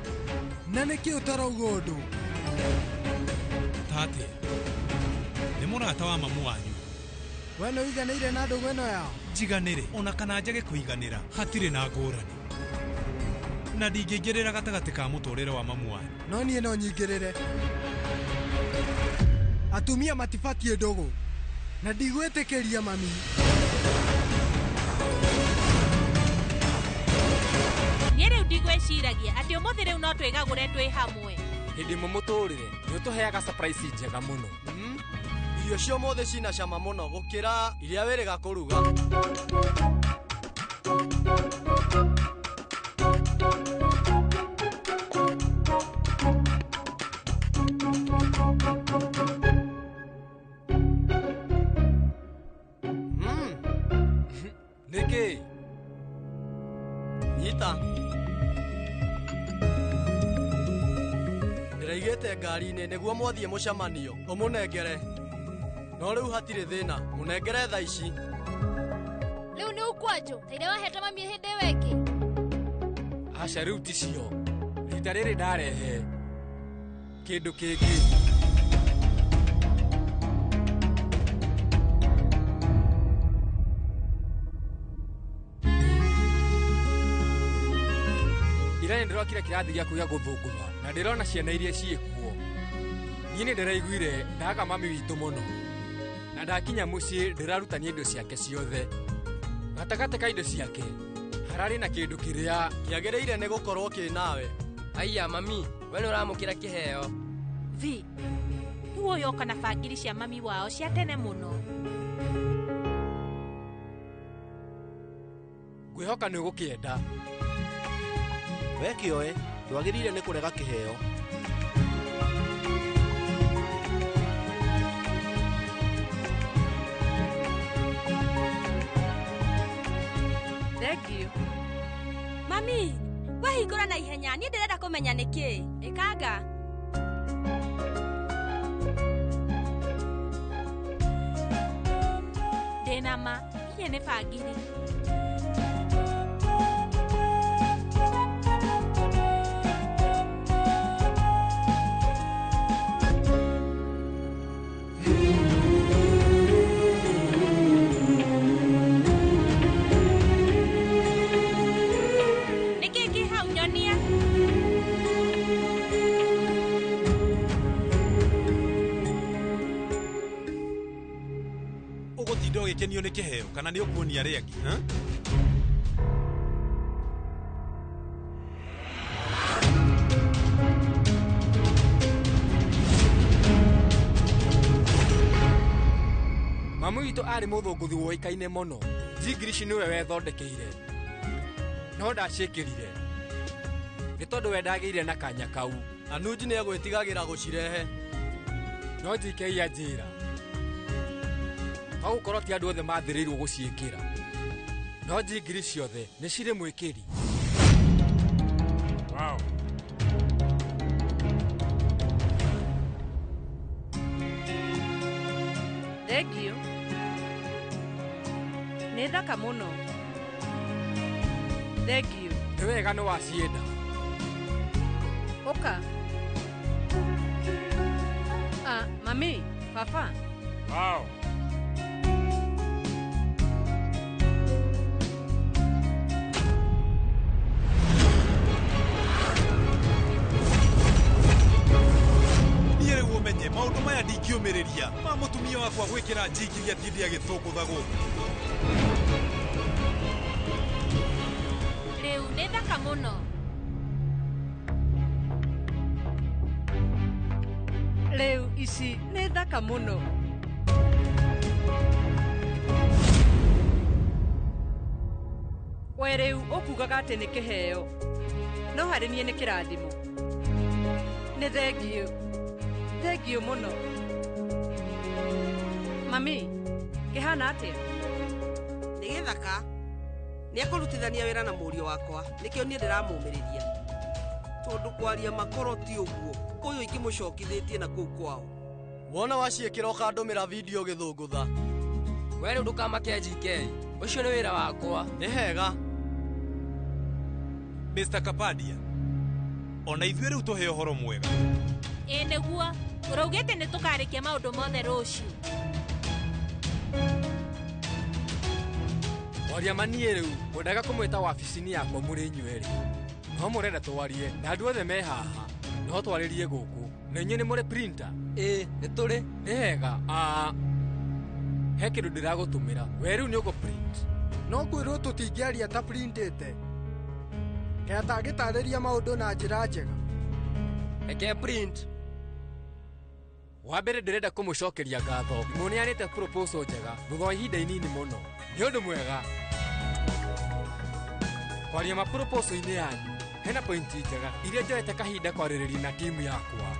Na nĩkĩ ũtarauga ũndũ? Ta atĩa? Nĩ mũrata wa mamu wanyu. We nĩ ũiganĩire na ndũgũ ĩno yao? Njiganĩre ona kana njage kũiganĩra hatirĩ na ngũrani. Na ndingĩingĩrĩra gatagatĩ ka mũtũrĩre wa mamu wanyu. No niĩ no nyingĩrĩre. Atumia matibatiĩ ndũgũ. Na ndigwĩtĩkĩria mami. Niĩ rĩu ndigwĩciragia atĩ ũmũthĩ rĩu no twĩgagũre twĩ hamwe. Hĩndĩ ĩmwe mũtũrĩre nĩ ũtũheaga surprise njega mũno. Irio cia ũmũthĩ cina cama mũno gũkĩra iria wĩrĩga kũruga. Nĩkĩ? Nyita. Ndĩraigĩte ngari-inĩ nĩguo mwathiĩ mũcemanio ũmũnengere. No rĩu hatirĩ thĩna, mũnengere thaa ici. Rĩu nĩ ũkwanjũ ta iria wahete mami hĩndĩ ĩyo ĩngĩ. Aca rĩu ti cio. Rita rĩrĩ ndarehe kĩndũ kĩngĩ. Ira nĩ ndĩrokire kĩrathi gĩaku gĩa gũthũngũtha na ndĩrona ciana iria ciĩkuo. Niĩ nĩ ndĩraiguire ndaga mami witũ mũno. Na ndakinya mũciĩ ndĩrarutania indo ciake ciothe. Gatagatĩ ka indo ciake hararĩ na kĩndũ kĩrĩa kĩagĩrĩire nĩ gũkorwo kĩ nawe. Aiya mami, we nĩ ũramũkĩra kĩheo. Vi, rĩu ũyũ oka na bangiri cia mami wao cia tene mũno. Ngwĩhoka nĩ ũgũkĩenda. We kĩoe, ndwagĩrĩire nĩ kũrega kĩheo. Thank you. Mami, wahingũra na ihenya, niĩ ndĩrenda kũmenya nĩkĩ. Ĩkanga. Ndĩna ma, inya nĩ bangiri. Nĩkĩ kĩ hau nyonia? Ũgũtinda ũgĩkenio nĩ kĩheo kana nĩ ũkuonia arĩa angĩ? Mami witũ arĩ mũthũngũthi woĩkaine mũno. Njingiri ici nĩwe wethondekeire. No ndaciĩkĩrire. Nĩ tondũ we ndagĩire na kanya kau. Anuji nĩ egwĩtigagĩra gũcirehe. No JK anjĩra. To gũkorwo ti andũ othe mathĩrĩirwo gũciĩkĩra. No njingiri ciothe nĩ cirĩ mwĩkĩri. Wow. Thengiũ. Nĩ thaka mũno. Thengiũ. Nĩ wega nĩ wacienda. Ũka. Ah, mami, baba. Wow. Niĩ rĩu ũmenye maũndũ maya ndingĩũmĩrĩria ma mũtumia wakwa gwĩkĩra njingiri atinde agĩthũngũtha gũkũ. Rĩu nĩ thaka mũno. Rĩu ici nĩ thaka mũno. We rĩu ũkugaga atĩ nĩ kĩheo. No harĩ niĩ nĩ kĩrathimo. Nĩ thengiũ. Thengiũ mũno. Mami, kĩhana atĩa? Nĩ gĩthaka. Nĩ ekũrutithania wĩra na mũriũ wakwa, nĩkĩo niĩ ndĩramũmĩrĩria. Tondũ kwaria makoro ti ũguo, ũyũ ingĩmũcokithĩtie na kũu kwao. Wona waciĩkĩra ũkandũmĩra video gĩthũngũtha. We rĩu ndũkamake JK. Ũcio nĩ wĩra wakwa. Nĩ hega. Mr. Kapadia, ona ithuĩ rĩu tũhe ũhoro mwega. Ĩ nĩguo, ũraugĩte nĩ tũkarĩkia maũndũ mothe rũciũ. Kwaria ma niĩ rĩu ngwendaga kũmwĩta wabici-inĩ yakwa mũrĩ inyuerĩ. No mũrenda twarie na andũ othe me haha. No twarĩrie gũkũ. Na inyuĩ nĩ mũrĩ printer? Ĩ, nĩ tũrĩ. Nĩ hega. Ah, he kĩndũ ndĩragũtũmĩra. We rĩu nĩ ũgũ print. No kwĩrwo tũtingĩaria ta printĩte. Kaĩ atangĩtarĩria maũndũ na njĩra njega. Reke print. Wa mbere ndĩrenda kũmũcokeria ngatho. Mũneanĩte proposal njega thutha wa ihinda inini mũno. Nĩ ũndũ mwega. Kwaria ma proposal-inĩ yanyu, hena pointi njega iria njoete kahinda kwarĩrĩria na timu yakwa.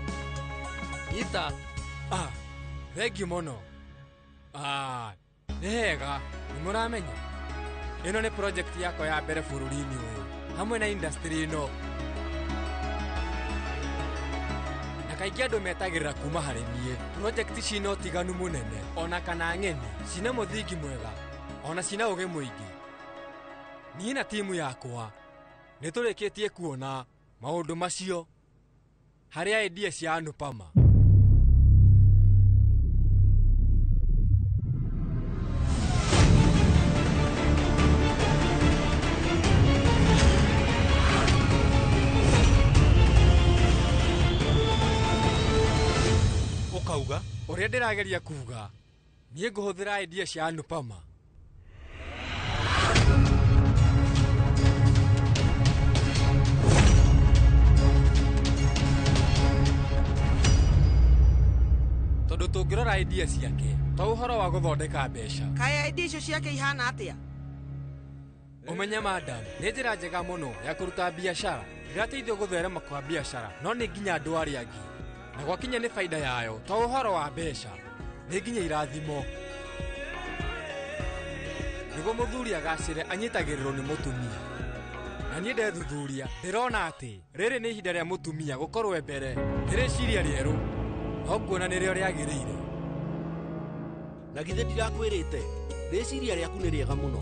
Nyita. Ah, thengiũ mũno. Ah, nĩ hega, nĩ mũramenya. Ĩno nĩ project yakwa ya mbere bũrũri-inĩ ũyũ, hamwe na industry ĩno. Na kaingĩ andũ metagĩrĩra kuma harĩ niĩ. Project cina ũtiganu mũnene, ona kana ng'eni, cina mũthingi mwega, ona cina ũgĩ mũingĩ. Niĩ na timu yakwa nĩ tũrĩkĩtie kuona maũndũ macio harĩ idea cia Anupama. Ũkauga? Ũrĩa ndĩrageria kuga, niĩ ngũhũthĩra idea cia Anupama. Tondũ tũngĩrora idea ciake, to ũhoro wa gũthondeka mbeca. Kaĩ idea icio ciake ihana atĩa? Ũmenye madam, nĩ njĩra njega mũno ya kũruta biacara. Ndĩrateithio gũtherema kwa biacara, no nĩ nginya andũ arĩa angĩ. Na gwakinya nĩ baida yayo, to ũhoro wa mbeca, nĩ nginya irathimo. Nĩguo mũthuri agacĩre anyitagĩrĩrwo nĩ mũtumia. Na niĩ ndethuthuria, ndĩrona atĩ rĩrĩ nĩ ihinda rĩa mũtumia gũkorwo e mbere. Nĩ rĩciria rĩerũ, no nguona nĩrĩo rĩagĩrĩire. Na githĩ ndirakwĩrĩte, rĩciria rĩaku nĩ rĩega mũno.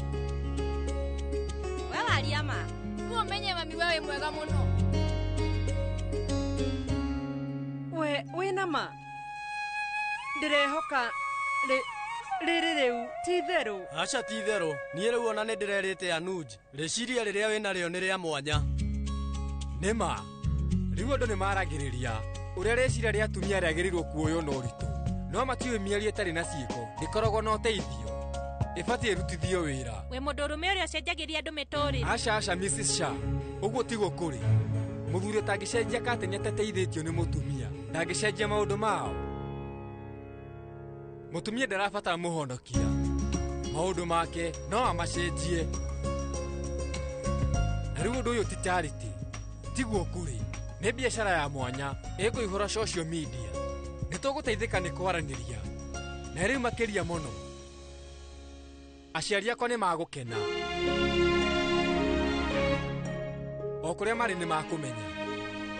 We waria ma. Rĩu ũmenye mami we wĩ mwega mũno. We wĩna ma? Ndĩrehoka rĩrĩ rĩu ti itherũ. Aca ti itherũ. Niĩ rĩu ona nĩ ndĩrerĩte Anuj. Rĩciria rĩrĩa wĩnarĩo nĩ rĩa mwanya. Nĩ ma. Rĩu andũ nĩ maragĩrĩria ũrĩa rĩciria rĩa atumia rĩagĩrĩirwo kuoywo na ũritũ. No matiũĩ mĩario ĩtarĩ na ciĩko ndĩkoragwo na ũteithio. Ĩbatiĩ ĩrutithio wĩra. We mũndũrũme ũrĩa ũcenjagĩria andũ mĩtũrĩre. Aca aca Mrs. Shah, ũguo tiguo kũrĩ. Mũthuri ũtangĩcenjia kateni atateithĩtio nĩ mũtumia, ndangĩcenjia maũndũ mao. Mũtumia ndarabatara mũhonokia. Maũndũ make no amacenjie. Na rĩu ũndũ ũyũ ti charity. Tiguo kũrĩ. Nĩ biacara ya mwanya ĩkũihũra social media. Nĩ tũgũteithĩka nĩ kwaranĩria. Na rĩu makĩria mũno. Aciari akwa nĩ magũkena. O kũrĩa marĩ nĩ makũmenya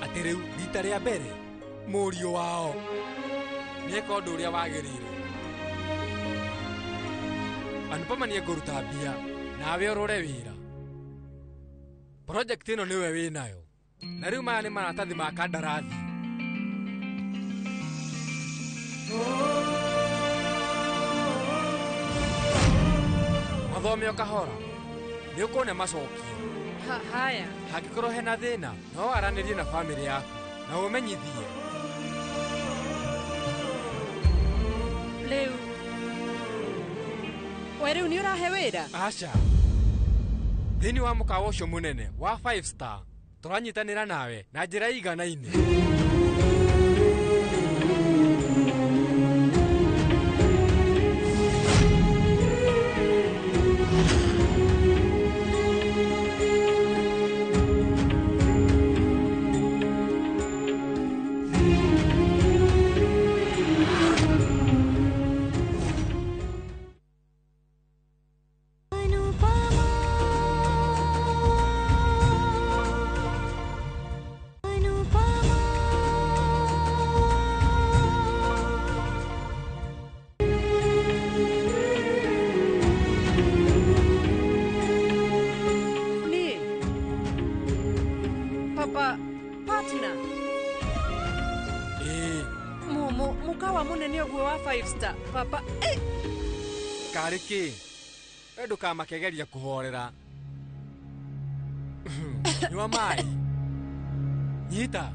atĩ rĩu rita rĩa mbere mũriũ wao nĩeka ũndũ ũrĩa wagĩrĩire. Anupama nĩekũruta mbia nawe ũrore wĩra. Project ĩno nĩwe wĩnayo. Na rĩu maya nĩ maratathi ma kandarathi. Mathome o kahora nĩ ũkuona macokio. Haya. Hangĩkorwo hena thĩna no waranĩrie na bamĩrĩ yaku na ũmenyithie. Rĩu we rĩu nĩ ũrahe wĩra? Aca. Thĩinĩ wa mũkawa ũcio mũnene wa 5 star tũranyitanĩra nawe na njĩra iganaine. Papa, karĩ kĩ? We ndũkamakegeria kũhorera. Nyua maĩ. Nyita.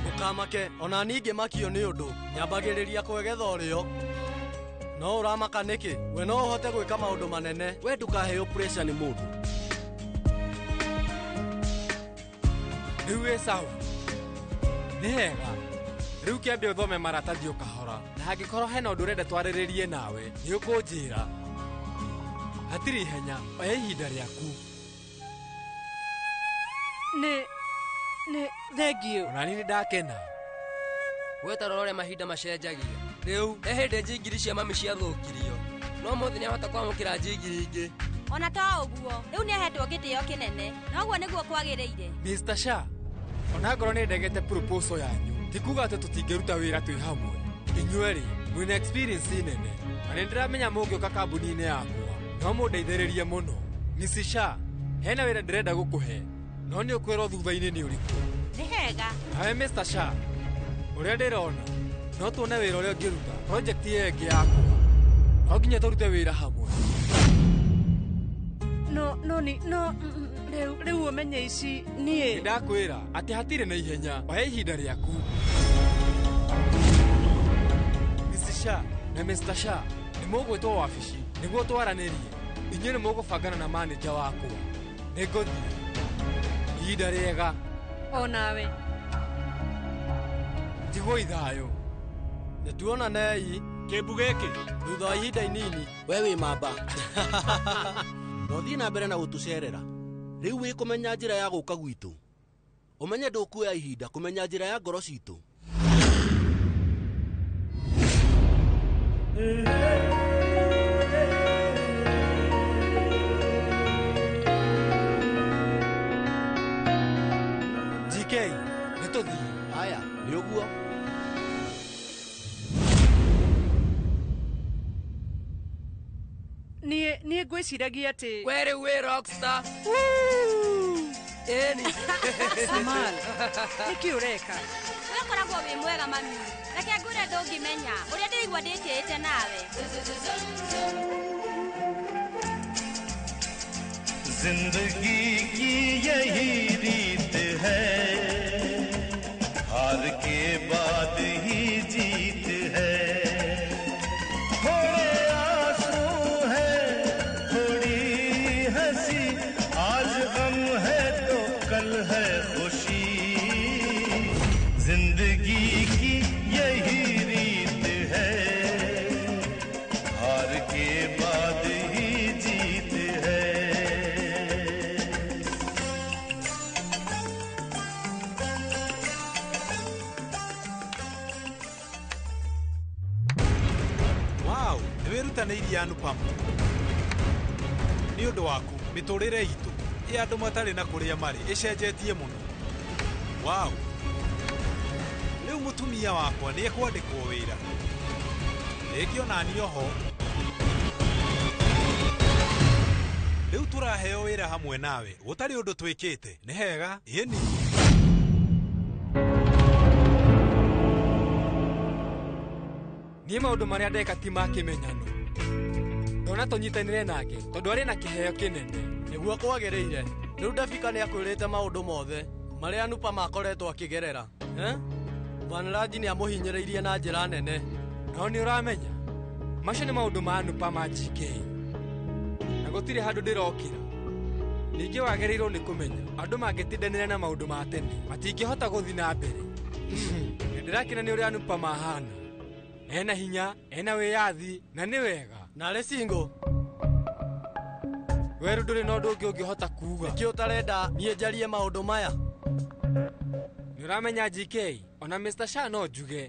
Ndũkamake, ona niĩ ngĩmakio nĩ ũndũ, nyambagĩrĩria kwegetha ũrĩo. No ũramaka nĩkĩ? We no ũhote gwĩka maũndũ manene. We ndũkaheo pressure nĩ mũndũ. Rĩu wĩ sawa. Nĩ hega. Rĩu kĩambe ũthome maratathi o kahora. Na hangĩkorwo hena ũndũ ũrenda twarĩrĩrie nawe, nĩ ũkũnjĩra. Hatirĩ ihenya, oya ihinda rĩaku. Nĩ thengiũ. Ona niĩ nĩndakena. We ta rora ũrĩa mahinda macenjagia. Rĩu he hĩndĩ njingiri cia mami ciathũkirio. No mũthĩ nĩahota kwamũkĩra njingiri ingĩ. Ona to ũguo, rĩu nĩahetwo gĩtĩo kĩnene. Na ũguo nĩguo kwagĩrĩire. Mr. Shah, ona ngorwo nĩ ndegete proposal yanyu, ti kuga atĩ tũtingĩruta wĩra twĩ hamwe. Inyuerĩ mwĩna experience nene, na nĩ ndĩramenya mũngĩũka kambuni-inĩ yakwa, no mũndeithĩrĩrie mũno. Mrs. Shah, hena wĩra ndĩrenda gũkũhe, no nĩ ũkwĩrwo thutha-inĩ nĩ ũrĩkũ. Nĩ hega. Nawe Mr. Shah, ũrĩa ndĩrona, no tuone wĩra ũrĩa ũngĩruta project ĩyo ĩngĩ yakwa. No nginya tũrute wĩra hamwe. No no ni no rĩu ũmenye ici niĩ. Nĩndakwĩra atĩ hatirĩ na ihenya, oya ihinda rĩaku. Mrs. Shah na Mr. Shah nĩ mũgwĩtwo wabici nĩguo twaranĩrie. Inyuĩ nĩ mũgũbangana na manager wakwa. Nĩngũthiĩ. Ihinda rĩega. O nawe. Tigwo ithayũ. Nĩtuonanei. Kĩmbu gĩkĩ. Thutha wa ihinda inini. We wĩ mamba. No thiĩ na mbere na gũtũcerera. Rĩu wĩ kũmenya njĩra ya gũka gwitũ. Ũmenye ndũkuoya ihinda kũmenya njĩra ya ngoro citũ. GK, nĩtũthiĩ. Haya, nĩ ũguo. Niĩ ngwĩciragia atĩ we rĩu wĩ rockstar. Ĩni. Samal, nĩkĩ ũreka? We ũkoragwo wĩ mwega mami. Reke ngwĩre ndũngĩmenya ũrĩa ndĩraigua ndĩtĩĩte nawe. जिंदगी की यही रीत है, हार के बाद ही जीत है। थोड़े आंसू है, थोड़ी हंसी, आज गम है तो कल है खुशी, जिंदगी की यही रीत है, हार के बाद ही जीत है। Wow, nĩ wĩrutanĩirie Anupama. Nĩ ũndũ waku mĩtũrĩre itũ ya andũ matarĩ na kũrĩa marĩ ĩcenjetie mũno. Wow, rĩu mũtumia wakwa nĩ ekwandĩkwo wĩra rĩngĩ ona niĩ oho. Rĩu tũraheo wĩra hamwe nawe gũtarĩ ũndũ twĩkĩte. Nĩ hega ĩni. Niĩ maũndũ marĩa ndeka ti ma kĩmenyano. Ndona tũnyitanĩre nake tondũ arĩ na kĩheo kĩnene. Nĩguo kwagĩrĩire. Rĩu Devika nĩ akwĩrĩte maũndũ mothe marĩa Anupama akoretwo akĩgerera. Eh? Vanraj nĩ amũhinyĩrĩirie na njĩra nene. No nĩ ũramenya macio nĩ maũndũ ma Anupama GK na gũtirĩ handũ ndĩrokĩra. Ningĩ wagĩrĩirwo nĩ kũmenya andũ mangĩtindanĩra na maũndũ ma tene matingĩhota gũthiĩ na mbere. Nĩ ndĩrakena nĩ ũrĩa Anupama ahana. Ena hinya, ena wĩyathi na nĩ wega. Na arĩ single. Weru ndũrĩ na ũndũ ũngĩ ũngĩhota kuuga. Nĩkĩ ũtarenda niĩ njarie maũndũ maya? Nĩ ũramenya GK, ona Mr. Shah no njuge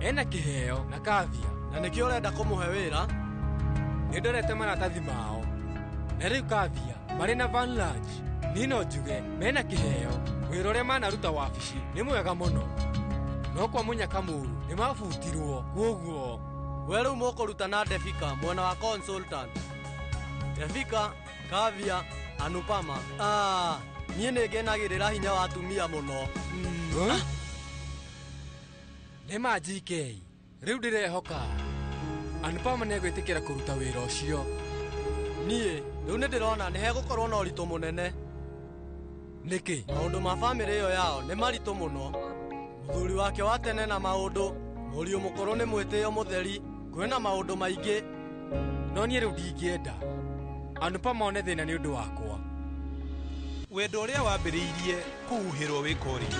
ena kĩheo na kavia. Na nĩkĩo ũrenda kũmũhe wĩra? Nĩ ndorete maratathi mao na rĩu kavia marĩ na Vanraj. Niĩ no njuge mena kĩheo. Wĩra ũrĩa manaruta wabici nĩ mwega mũno, no kwa mũnyaka mũru nĩ mabutirwo. Kuoguo we rĩu mũkũruta na Devika mwena wa consultant. Devika, Kavya, Anupama. Ah, niĩ nĩ ngenagĩrĩra hinya wa atumia mũno. Nĩ ma GK, rĩu ndĩrehoka Anupama nĩ egwĩtĩkĩra kũruta wĩra ũcio. Niĩ rĩu nĩ ndĩrona nĩ hegũkorwo na ũritũ mũnene. Nĩkĩ? Maũndũ ma bamĩrĩ ĩyo yao nĩ maritũ mũno. Mũthuri wake wa tene na maũndũ, mũriũ mũkũrũ nĩ mwĩtĩo mũtheri, kwĩna maũndũ maingĩ. No niĩ rĩu ndingĩenda Anupama one thĩna nĩ ũndũ wakwa. Wendo ũrĩa wambĩrĩirie kũhuhĩrwo wĩ college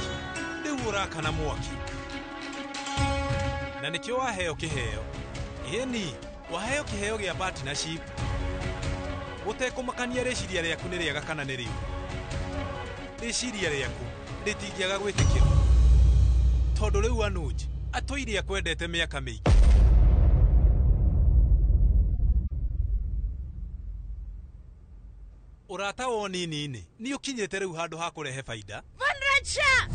rĩu ũrakana mwaki, na nĩkĩo waheo kĩheo. Ĩni waheo kĩheo gĩa partnership gũtekũmakania rĩciria rĩaku nĩ rĩega kana nĩ rĩũru. Rĩciria rĩaku rĩtingĩaga gwĩtĩkĩrwo tondũ rĩu Anuj atũire akwendete mĩaka mĩingĩ. Ũrata wa ũnini-inĩ nĩ ũkinyĩte rĩu handũ ha kũrehe baida. Vanraj Shah!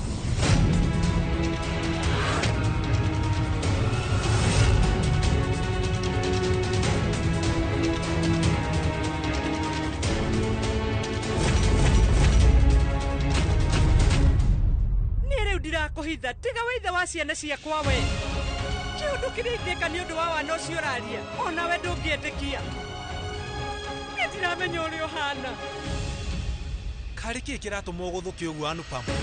Niĩ rĩu ndirakũhitha, tiga wĩithe wa ciana ciakwa we. Kĩũndũ kĩrĩa ingĩka nĩ ũndũ wa wana ũcio ũraria, onawe ndũngĩetĩkia. Niĩ ndiramenya ũrĩa ũhana. Karĩ kĩĩ kĩratũma ũgũthũke ũguo Anupama?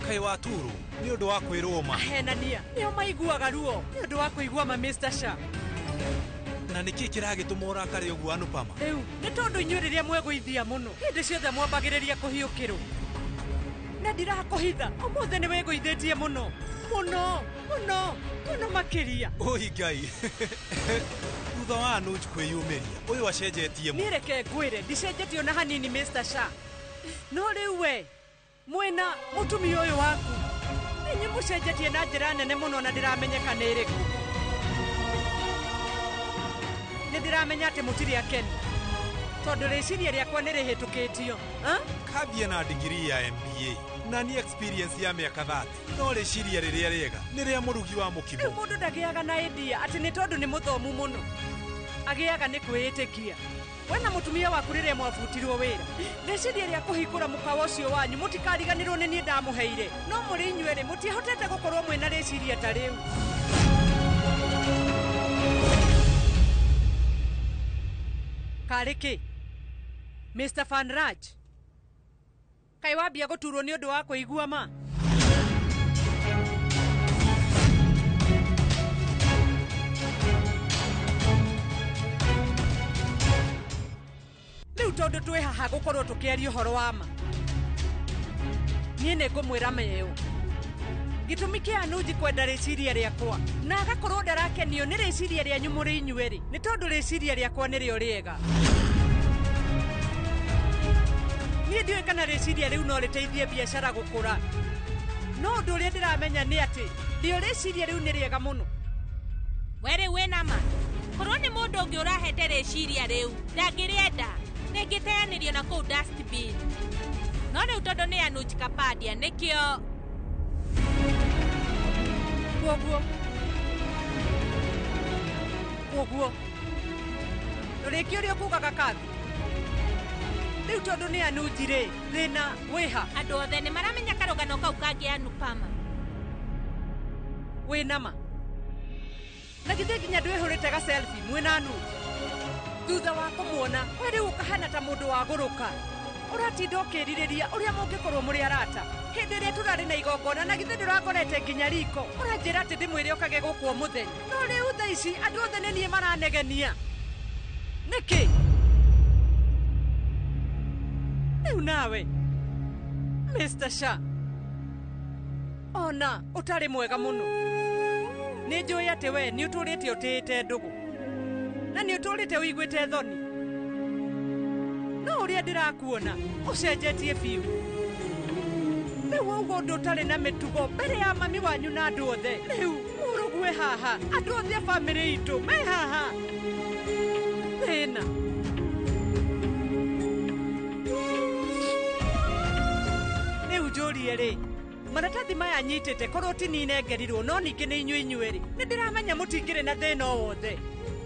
Kaĩ waturwo nĩ ũndũ wa kwĩrwo ma? Ahenania nĩo maiguaga ruo nĩ ũndũ wa kũigua ma Mr. Shah. Na nĩkĩĩ kĩragĩtũma ũrakare ũguo Anupama? Rĩu nĩ tondũ inyuĩ rĩrĩa mwegũithia mũno hĩndĩ ciothe mwambagĩrĩria kũhiũkĩrwo. Na ndirakũhitha, ũmũthĩ nĩ wĩgũithĩtie mũno mũno mũno mũno makĩria. Oi Ngai. Thutha wa Anuj kwĩyumĩria ũyũ acenjetie mũno. Niĩ reke ngwĩre ndicenjetie ona hanini Mr. Shah. No rĩu we mwĩna mũtumia ũyũ waku inyuĩ mũcenjetie na njĩra nene mũno na ndĩramenyeka nĩ ĩrĩkũ. Nĩ ndĩramenya atĩ mũtirĩ akenu tondũ rĩciria rĩakwa nĩ rĩhĩtũkĩtio. Kavia na degree ya MBA na nĩ experience ya mĩaka 30, no rĩciria rĩrĩa rĩega nĩ rĩa mũrugi wa mũkimo. Rĩu mũndũ ndagĩaga na idea atĩ nĩ tondũ nĩ mũthomu mũno, agĩaga nĩ kwĩĩtĩkia. We na mũtumia waku rĩrĩa mwabutirwo wĩra, rĩciria rĩa kũhingũra mũkawa ũcio wanyu mũtikariganĩrwo nĩ niĩ ndamũheire. No mũrĩ inyuerĩ mũtiahotete gũkorwo mwĩna rĩciria ta rĩu. Karĩ kĩ? Mr. Vanraj, kaĩ wambia gũturwo nĩ ũndũ wa kũigua ma? Rĩu tondũ twĩ haha gũkorwo tũkĩaria ũhoro wa ma, Niĩ nĩ ngũmwĩra meo. Gĩtũmi kĩa Anuji kwenda rĩciria rĩakwa na agakorwo ndarakenio nĩ rĩciria rĩanyu mũrĩ inyuerĩ nĩ tondũ rĩciria rĩakwa nĩrĩo rĩega. Niĩ ndiũĩ kana rĩciria rĩu no rĩteithie biacara gũkũra, no ũndũ ũrĩa ndĩramenya nĩ atĩ rĩo rĩciria rĩu nĩ rĩega mũno. We rĩu wĩna ma korwo nĩ mũndũ ũngĩ ũrahete rĩciria rĩu ndangĩrĩenda, nĩngĩteanĩrio na kũu dustbin. No rĩu tondũ nĩ Anuj Kapadia nĩkĩo Koguo ndũrĩkia ũrĩa ũkugaga kathi. Rĩu tondũ nĩ Anuji rĩ, thĩna wĩha. Andũ othe nĩ maramenya karũgano kau kangĩ Anupama. Wĩna ma na githĩ nginya ndwĩhũrĩte ga selfie mwĩna Anuji? Thutha wa kũmuona we rĩu ũkahana ta mũndũ wagũrũka, ũratinda ũkĩrirĩria ũrĩa mũngĩkorwo mũrĩ arata. Hĩndĩ ĩrĩa tũrarĩ na igongona na githĩ ndũrakorete nginya riko, ũranjĩra atĩ ndĩmwĩre ũkage gũkũ o mũthenya. No rĩu thaa ici andũ othe nĩ niĩ maranegenia. Nĩkĩ? Rĩu nawe Mr. Shah, ona ũtarĩ mwega mũno. Nĩ njũĩ atĩ we nĩ ũtũrĩte ũtĩĩte ndũgũ na nĩ ũtũrĩte ũiguĩte thoni, no ũrĩa ndĩrakuona ũcenjetie biũ. Rĩu wauga ũndũ ũtarĩ na mĩtugo mbere ya mami wanyu na andũ othe. Rĩu mũrũgue haha, andũ othe a bamĩrĩ itũ me haha. Thĩna. Rĩu njũrie rĩ, maratathi maya nyitĩte korwo ti niĩ nengerirwo no ningĩ nĩ inyuĩ inyuerĩ, nĩ ndĩramenya mũtingĩrĩ na thĩna o wothe.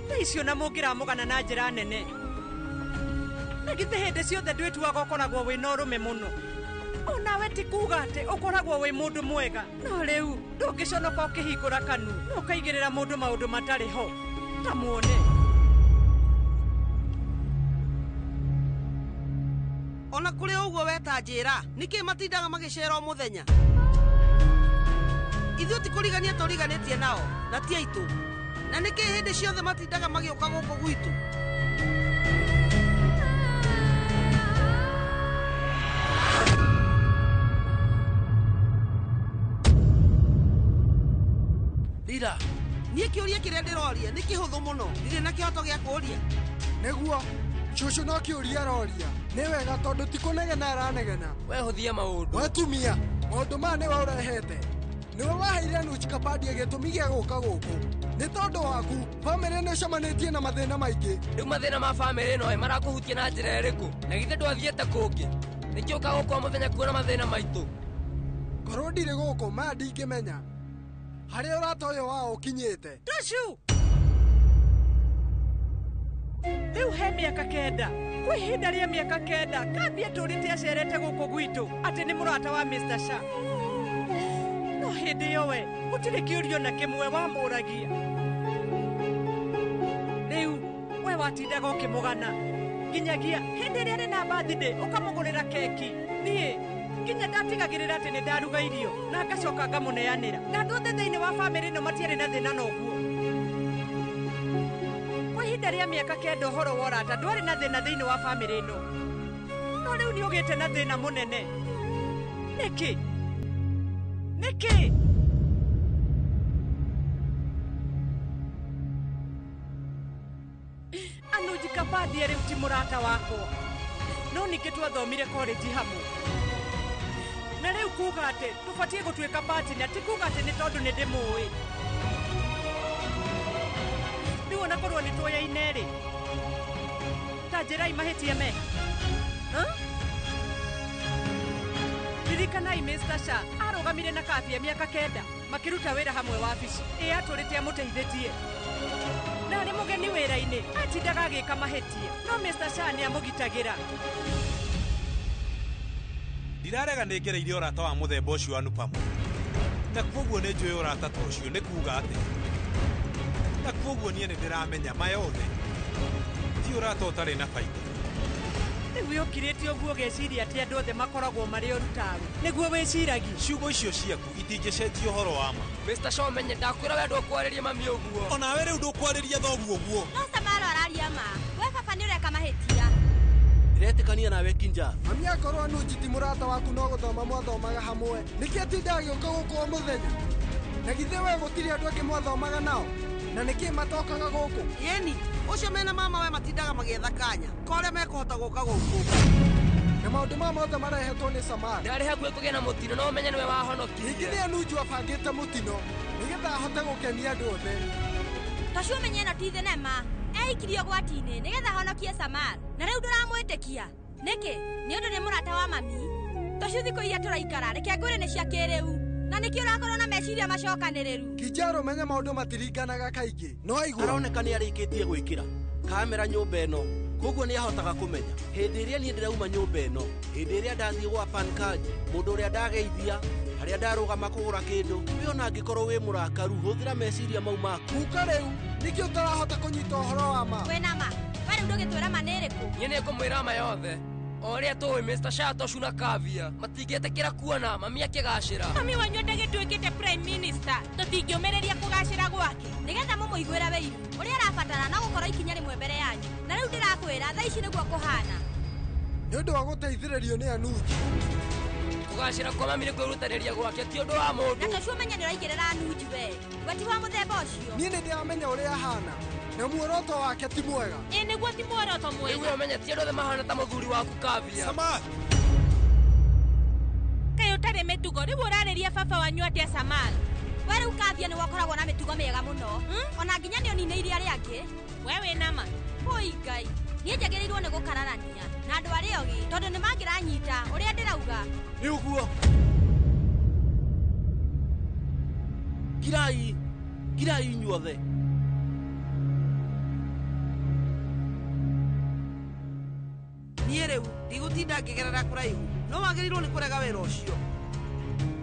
Thaa icio na mũngĩramũgana na njĩra nene. Na githĩ hĩndĩ ciothe ndwĩtuaga ũkoragwo wĩna ũrũme mũno. Onawe ti kuga atĩ ũkoragwo wĩ mũndũ mwega, no rĩu ndũngĩconoka ũkĩhingũra kanua na ũkaigĩrĩra mũndũ maũndũ matarĩ ho. Ta muone. Ona kũrĩ ũguo we ta njĩra, nĩkĩ matindaga magĩcera o mũthenya? Ithuĩ ti kũrigania tũriganĩtie nao na ti aitũ. Na nĩkĩ hĩndĩ ciothe matindaga magĩũka gũkũ gwitũ? Rira, niĩ kĩũria kĩrĩa ndĩroria nĩ kĩhũthũ mũno, ndirĩ na kĩhoto gĩa kũũria. Nĩguo cũcũ no kĩũria aroria. Nĩ wega tondũ ti kũnegena aranegena. We hũthia maũndũ. We tumia, maũndũ maya nĩwe ũrehete. Nĩwe waheire Anuj Kapadia gĩtũmi gĩa gũka gũkũ. Nĩ tondũ waku, bamĩrĩ nĩ ĩcemanĩtie na mathĩna maingĩ. Rĩu mathĩna ma bamĩrĩ ĩno marakũhutia na njĩra ĩrĩkũ? Na githĩ ndwathiĩte kũngĩ? Nĩkĩ ũkaga gũkũ o mũthenya kuona mathĩna maitũ? Korwo ndirĩ gũkũ maya ndingĩmenya harĩa ũrata ũyũ wao ũkinyĩte. Tucu! Rĩu he mĩaka 9, kwa ihinda rĩa mĩaka 9 Kathi atũrĩte acerete gũkũ gwitũ atĩ nĩ mũrata wa Mr. Shah. No hĩndĩ ĩyo we gũtirĩ kĩũria ona kĩmwe wamũragia. Rĩu we watindaga ũkĩmũgana nginyagia hĩndĩ ĩrĩa arĩ na birthday ũkamũgũrĩra keki. Niĩ nginya ndatigagĩrĩra atĩ nĩ ndaruga irio na ngacoka ngamũneanĩra, na andũ othe thĩinĩ wa bamĩrĩ ĩno matiarĩ na thĩna na ũguo. Kwa ihinda rĩa mĩaka 9 ũhoro wa ũrata ndwarĩ na thĩna thĩinĩ wa bamĩrĩ ĩno, no rĩu nĩ ũgĩte na thĩna mũnene. Nĩkĩ? Nĩkĩ? Anuj Kapadia rĩu ti mũrata wakwa, no ningĩ twathomire college hamwe. Na rĩu kuga atĩ tũbatiĩ gũtuĩka partner ti kuga atĩ nĩ tondũ nĩ ndĩmũĩ. Rĩu ona korwo nĩ tũyaine rĩ, ta njĩrai mahĩtia meha. Ririkanai Mr. Shah arũgamire na Kathia mĩaka 9 makĩruta wĩra hamwe wabici. Ĩ atũrĩte amũteithĩtie. Na arĩ mũgeni wĩra-inĩ atindaga agĩka mahĩtia, no Mr. Shah nĩ amũgitagĩra. Ndirarega nĩ ngereire ũrata wa mũthemba ũcio Anupama, na kwoguo nĩ njũĩ ũrata ta ũcio nĩ kuga atĩ, na kwoguo niĩ nĩ ndĩramenya maya othe ti ũrata ũtarĩ na baita. Rĩu wĩũkirĩte ũguo ũgeciria atĩ andũ othe makoragwo marĩ oru tawe, nĩguo wĩciragia. Ciugo icio ciaku itingĩcenjia ũhoro wa ma. Mr. Shaw menye ndakwĩra we ndũkwarĩria mami ũguo. Onawe rĩu ndũkwarĩria thoguo ũguo. No Samaro araria ma. We baba nĩ ũreka mahĩtia. Ndĩretĩkania nawe Kinja. Mami akorwo Anuji ti mũrata waku no gũthoma mwathomaga hamwe, nĩkĩ atindaga agĩũka gũkũ o mũthenya? Na githĩ we gũtirĩ andũ angĩ mwathomaga nao? Na nĩkĩ matokaga gũkũ? Yeni, ũcio mena mama we matindaga magĩetha kanya korĩa mekũhota gũka gũkũ. Na maũndũ maya mothe marehetwo nĩ Samara. Ndarĩ hakuhĩ kũgĩa na mũtino no ũmenye nĩwe wahonokirie. Ningĩ nĩ Anuju abangĩte mũtino nĩgetha ahote gũkenia andũ othe. Tocio ũmenye ĩno ti thenema. Eikirie ũgwati-inĩ nĩgetha ahonokie Samar. Na rĩu ndũramwĩtĩkia. Nĩkĩ? Nĩ ũndũ nĩ mũrata wa mami. Tocio thikũ iria tũraikara reke ngwĩre nĩ cia kĩrĩu. Na nĩkĩo ũrakorwo na meciria macokanĩrĩru. Kinjaro menye maũndũ matiringanaga kaingĩ. No aigua. Aroneka nĩ arĩkĩtie gwĩkĩra kamera nyũmba ĩno, koguo nĩ ahotaga kũmenya hĩndĩ ĩrĩa niĩ ndĩrauma nyũmba ĩno, hĩndĩ ĩrĩa ndathiĩ gwa Pankaj, mũndũ ũrĩa ndageithia, harĩa ndarũgama kũgũra kĩndũ. We ona angĩkorwo wĩ mũrakaru, hũthĩra meciria mau maku. Kuka rĩu nĩkĩ ũtarahota kũnyita ũhoro wa ma? Wĩna ma? We rĩu ndũgĩtwĩra ma nĩ ĩrĩkũ? Niĩ nĩngũmwĩra ma yothe. O ũrĩa tũĩ Mr. Shatoshu na Kavia matingĩtĩkĩra kuona mami akĩgacĩra. Mami wanyu ndagĩtuĩkĩte prime minister, tũtingĩũmĩrĩria kũgacĩra gwake. Nĩgetha mũmũiguĩre wĩiru, ũrĩa arabatara no gũkorwo ikinya rĩmwe mbere yanyu. Na rĩu ndĩrakwĩra thaa ici nĩguo kũhana. Nĩ ũndũ wa gũteithĩrĩrio nĩ Anuji. Kũgacĩra kwa mami nĩ kwĩrutanĩria gwake, ti ũndũ wa mũndũ. Na tocio ũmenye nĩ ũraigĩrĩra Anuji we. We ti wa mũthemba ũcio. Niĩ nĩ ndĩramenya ũrĩa ahana. Na muoroto wake ti mwega. Ĩ nĩguo ti muoroto mwega. Rĩu ũmenye ti andũ othe mahana ta mũthuri waku Kavia. Samar. Kaĩ ũtarĩ mĩtugo, rĩu ũrarĩria baba wanyu atĩa Samar? We rĩu Kavia nĩ wakoragwo na mĩtugo mĩega mũno. Ona nginya nĩ ũninĩire arĩa angĩ. We wĩna ma? Ũi Ngai, niĩ njagĩrĩirwo nĩ gũkararania na andũ arĩa ogĩ tondũ nĩ mangĩranyita ũrĩa ndĩrauga. Nĩ ũguo. Kirai, kirai inyuothe. Niĩ rĩu ndigũtinda ngĩgerera kũraihu, no wagĩrĩirwo nĩ kũrega wĩra ũcio.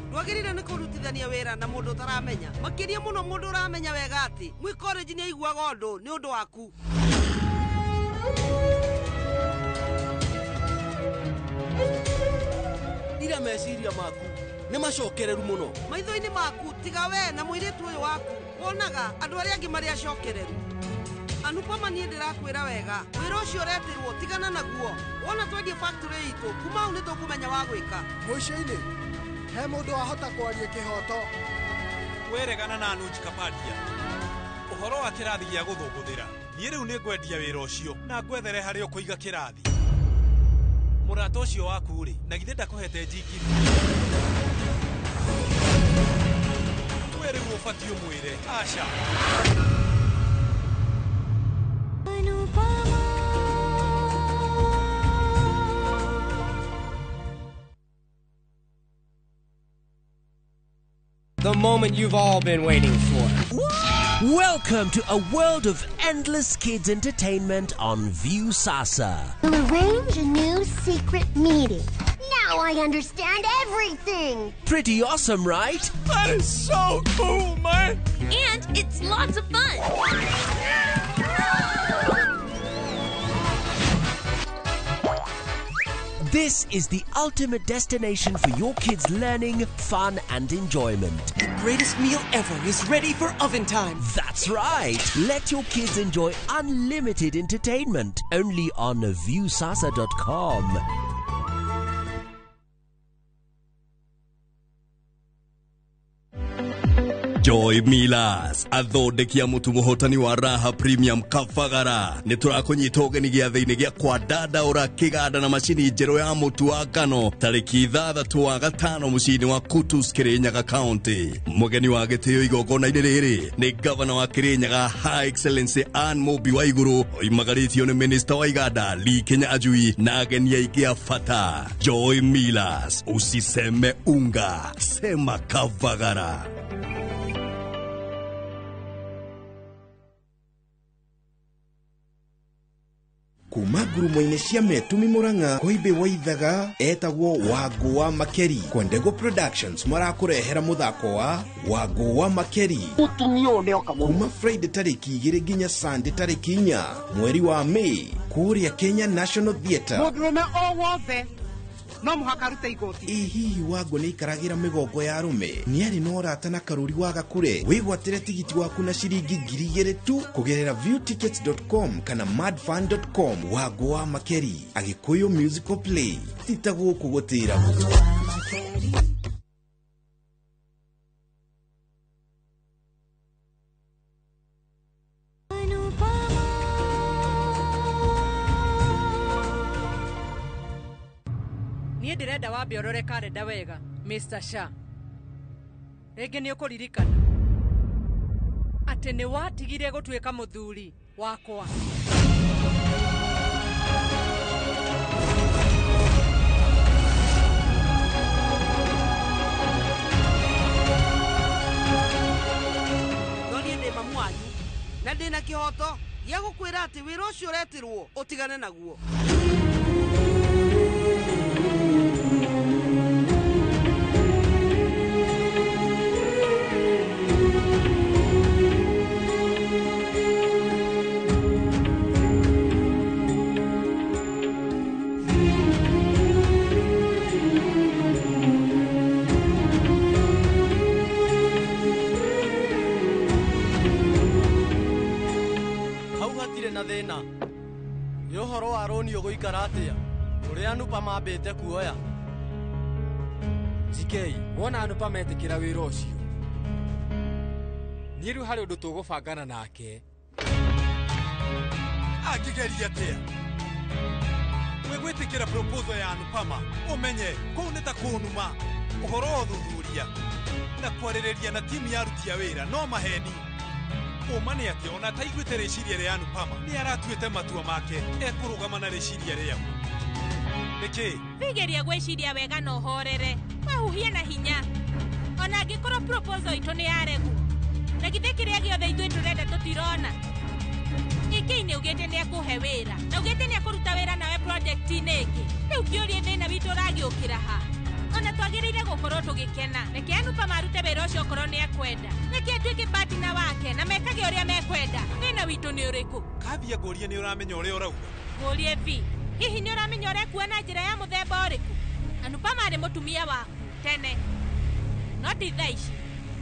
Ndwagĩrĩire nĩ kũrutithania wĩra na mũndũ ũtaramenya, makĩria mũno mũndũ ũramenya wega atĩ mwĩ college nĩ aiguaga ũndũ nĩ ũndũ waku. Ira meciria maku nĩ macokereru mũno. Maitho-inĩ maku tiga we na mũirĩtu ũyũ waku wonaga andũ arĩa angĩ marĩ acokereru. Anupama niĩ ndĩrakwĩra wega, wĩra ũcio ũretirwo tigana naguo. Wona twendie factory itũ, kuma hau nĩ tũkũmenya wa gwĩka. Mũico-inĩ he mũndũ wahota kwaria kĩhoto. Weregana na Anuj Kapadia. Ũhoro wa kĩrathi gĩa gũthũngũthĩra, niĩ rĩu nĩ ngwendia wĩra ũcio na ngwethere harĩa ũkũiga kĩrathi. Mũrata ũcio waku rĩ, na githĩ ndakũhete njingiri? We rĩu ũbatiĩ ũmwĩre aca. The moment you've all been waiting for. Welcome to a world of endless kids entertainment on Viusasa. We'll arrange a new secret meeting. Now I understand everything. Pretty awesome, right? That is so cool, man. And it's lots of fun. This is the ultimate destination for your kids' learning, fun, and enjoyment. The greatest meal ever is ready for oven time. That's right. Let your kids enjoy unlimited entertainment only on Viusasa.com. Joy Millers athondeki a mũtu mũhotani wa Raha Premium Kabagara nĩ tũrakũnyita ũgeni gĩathĩ-inĩ gĩa kwandandaũra kĩganda na macini njerũ ya mũtu wa ngano tarĩki 6 wa 5 mũciĩ-inĩ wa Kutus Kirinyaga County. Mũgeni wa gĩtĩo igongona-inĩ rĩrĩ nĩ gavana wa Kirinyaga High Excellency Ann Mũmbi wa Igũrũ oimagarĩtio nĩ Minister wa Iganda Lee Kinyanjui na ageni aingĩ a bata. Joy Millers, usiseme unga, sema Kabagara. Kuma ngurumo-inĩ cia Metumi Murang'a Koimbe Waithaga etagwo Wangũ wa Makeri. Kwendego Productions marakũrehera mũthako wa Wangũ wa Makeri Mũtumia ũyũ nĩoka mũno. Kuma Friday tarĩki 2 nginya Sunday tarĩki 4 mweri wa May kũrĩa Kenya National Theatre. Mũndũrũme o wothe No mũhaka arute igoti. Ĩ hihi Wangũ nĩ aikaragĩra mĩgongo ya arũme? Nĩ arĩ na ũrata na Karũri wa Gakure? Wĩgwatĩre tigiti waku na ciringi 2000 tu kũgerera viewtickets.com kana madfun.com. Wangũ wa Makeri, Agĩkũyũ musical play, ti ta gũkũ gũtĩragwo. Niĩ ndĩrenda wambe ũrore karenda wega, Mr. Shah. Rĩngĩ nĩ ũkũririkana atĩ nĩ watigire gũtuĩka mũthuri wakwa. No niĩ ndĩ mamu wanyu na ndĩ na kĩhoto gĩa gũkwĩra atĩ wĩra ũcio ũretirwo ũtigane naguo. Hau hatirĩ na thĩna. Nĩ ũhoro wa rũni ũgũikara atĩa ũrĩa Anupa mambĩte kuoya? GK wona Anupa metĩkĩra wĩra ũcio, niĩ rĩu harĩ ũndũ tũgũbangana nake. Angĩgeria atĩa we gwĩtĩkĩra proposal ya Anupama? Ũmenye kũu nĩ ta kũnuma ũhoro wa ũthuthuria na kwarĩrĩria na timu ya aruti a wĩra no maheni. Ũma nĩ atĩ ona ataiguĩte rĩciria rĩa Anupama, nĩ aratuĩte matua make ekũrũgama na rĩciria rĩao. Nĩkĩ? Wigeria gwĩciria wega na ũhorere, wehuhie na hinya. Ona angĩkorwo proposal itũ nĩ yaregwo, na githĩ kĩrĩa gĩothe ithuĩ tũrenda tũtirona? Ikĩ nĩ ugĩte nĩ ekũhe wĩra na ugĩte nĩ ekũruta wĩra nawe project-inĩ ĩngĩ. Rĩu kĩũrie thĩna witũ ũragĩũkĩra ha? Ona twagĩrĩire gũkorwo tũgĩkena. Reke Anupa marute wĩra ũcio okorwo nĩ ekwenda. Reke atuĩke partner wake na mekage ũrĩa mekwenda. Thĩna witũ nĩ ũrĩkũ? Kathia, ngũrie, nĩ ũramenya ũrĩa ũrauga? Ngũrie vi, hihi nĩ ũramenya ũrekua na njĩra ya mũthemba ũrĩkũ? Anupama arĩ mũtumia waku tene, no ti thaa ici.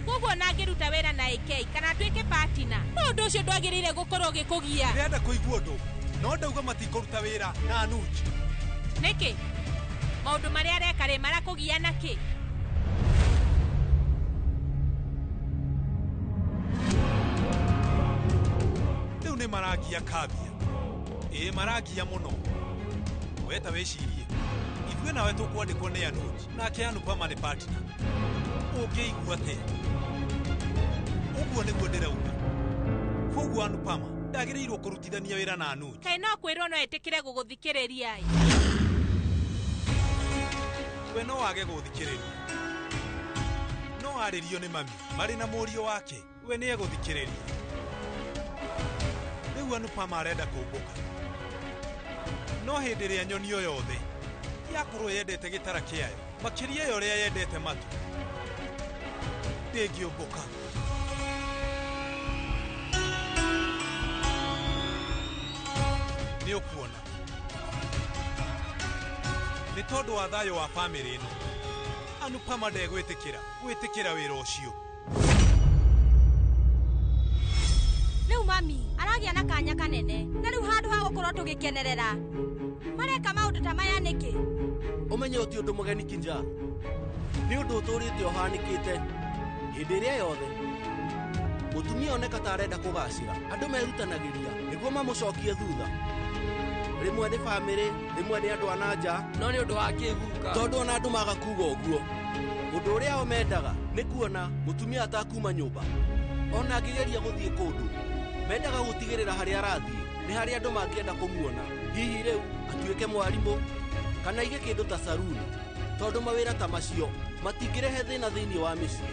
Koguo ona angĩruta wĩra na AK kana atuĩke partner, no ũndũ ũcio ndwagĩrĩire gũkorwo ũgĩkũgia. Ndĩrenda kũigua ũndũ no ndauga matikũruta wĩra na Anuj. Nĩkĩ? Maũndũ marĩa areka rĩ marakũgia nakĩ? Rĩu nĩ marangia Kathia. Ĩĩ, marangia mũno. We ta wĩcirie, ithuĩ nawe tũkwandĩkwo nĩ Anuj nake Anupama nĩ partner. Ũngĩigua atĩa? Ũguo nĩguo ndĩrauga. Koguo Anupama ndagĩrĩirwo kũrutithania wĩra na Anuj. Kaĩ no kwĩrwo no etĩkĩre gũgũthikĩrĩria ĩ? We no wage gũthikĩrĩria, no arĩrio nĩ mami marĩ na mũriũ wake, we nĩ egũthikĩrĩria. Rĩu Anupama arenda kũmbũka, no hĩndĩ ĩrĩa nyoni o yothe yakorwo yendete gĩtara kĩayo makĩria ya ũrĩa yendete matu, ndĩngĩũmbũka. Nĩ ũkuona, nĩ tondũ wa thayũ wa bamĩrĩ ĩno, Anupama ndegwĩtĩkĩra gwĩtĩkĩra wĩra ũcio. Rĩu mami aragĩa na kanya kanene, na rĩu handũ ha gũkorwo tũgĩkenerera mareka maũndũ ta maya nĩkĩ? Ũmenye ũti ũndũ mũgeni kinja, nĩ ũndũ ũtũrĩte ũhanĩkĩte hĩndĩ ĩrĩa yothe mũtumia oneka ta arenda kũgacĩra, andũ merutanagĩria nĩguo mamũcokie thutha. Rĩmwe nĩ bamĩrĩ, rĩmwe nĩ andũ a na nja, no nĩ ũndũ wa kĩguka, tondũ ona andũ maga kuga ũguo. Ũndũ ũrĩa o mendaga nĩ kuona mũtumia atakuma nyũmba, ona angĩgeria gũthiĩ kũndũ. Mendaga gũtigĩrĩra harĩa arathiĩ nĩ harĩa andũ mangĩenda kũmuona, hihi rĩu atuĩke mwarimũ kana aige kĩndũ ta saruni, tondũ mawĩra ta macio matingĩrehe thĩna thĩinĩ wa mĩciĩ.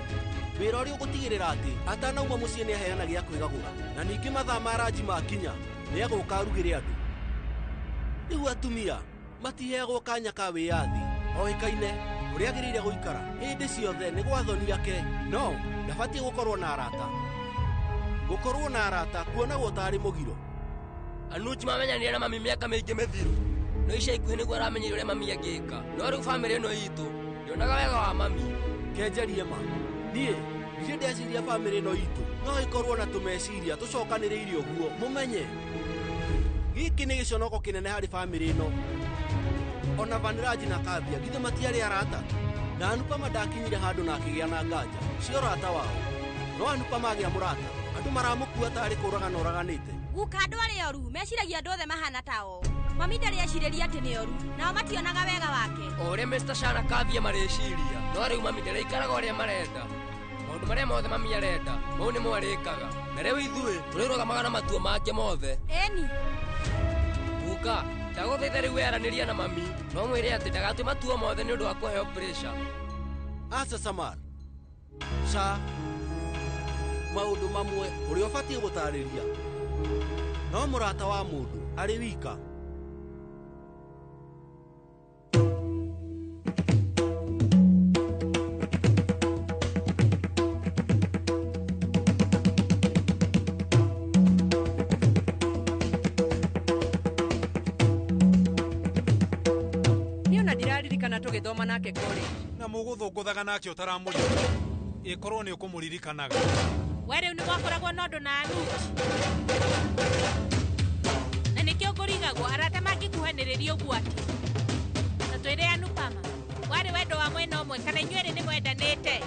Wĩra ũrĩa ũgũtigĩrĩra atĩ atanauma mũciĩ nĩ aheana gĩa kwĩgagũra, na ningĩ mathaa ma ranji makinya nĩ egũka arugĩre andũ. Rĩu atumia matiheagwo kanya ka wĩyathi, oĩkaine ũrĩa agĩrĩire gũikara hĩndĩ ciothe nĩ gwathoni ake, no ndabatiĩ gũkorwo na arata. Gũkorwo na arata kuonagwo tarĩ mũgiro. Anuj mamenyanire na mami mĩaka mĩingĩ mĩthiru. No ica ikuhĩ nĩguo aramenyire ũrĩa mami angĩka. No rĩu bamĩrĩ ĩno itũ ndĩonaga wega wa mami. Kenjarie ma. Niĩ ndirĩ ndeciria bamĩrĩ ĩno itũ no ĩkorwo na tũmeciria tũcokanĩrĩire ũguo mũmenye. Gĩkĩ nĩ gĩconoko kĩnene harĩ bamĩrĩ ĩno. Ona Vaniraji na Kavya githĩ matiarĩ arata? Na Anupama ndakinyire handũ na akĩgĩa na nganja cio ũrata wao. No Anupama agĩa mũrata, andũ maramũkua tarĩ kũragana ũraganĩte. Guka andũ arĩa oru meciragia andũ othe mahana tao. Mami ndarĩ ecirĩria atĩ nĩ oru, nao mationaga wega wake. O ũrĩa Mr. Shah na Kavya marĩciria, no rĩu mami ndaraikaraga ũrĩa marenda. Maũndũ marĩa mothe mami arenda, mau nĩmo arĩkaga. Na rĩu ithuĩ tũrĩrũgamaga na matua make mothe. Ĩni. Guka, ndagũthaitha rĩu wearanĩria na mami, no mwĩre atĩ ndagatue matua mothe nĩ ũndũ wa kũheo pressure. Aca Samar. Ca maũndũ mamwe ũrĩa ũbatiĩ gũtarĩria. No mũrata wa mũndũ arĩ wika. Niĩ ona ndiraririkana tũgĩthoma nake college. Na mũgũthũngũthaga nake ũtaramũririkana. Ĩkorwo nĩ ũkũmũririkanaga. We rĩu nĩ mwakoragwo na ũndũ na Anuj. Na nĩkĩo ngũrigagwo arata mangĩkuhanĩrĩria ũguo atĩ. Na twĩre Anupama, warĩ wendo wa mwena ũmwe kana inyuĩ erĩ nĩ mwendanĩte?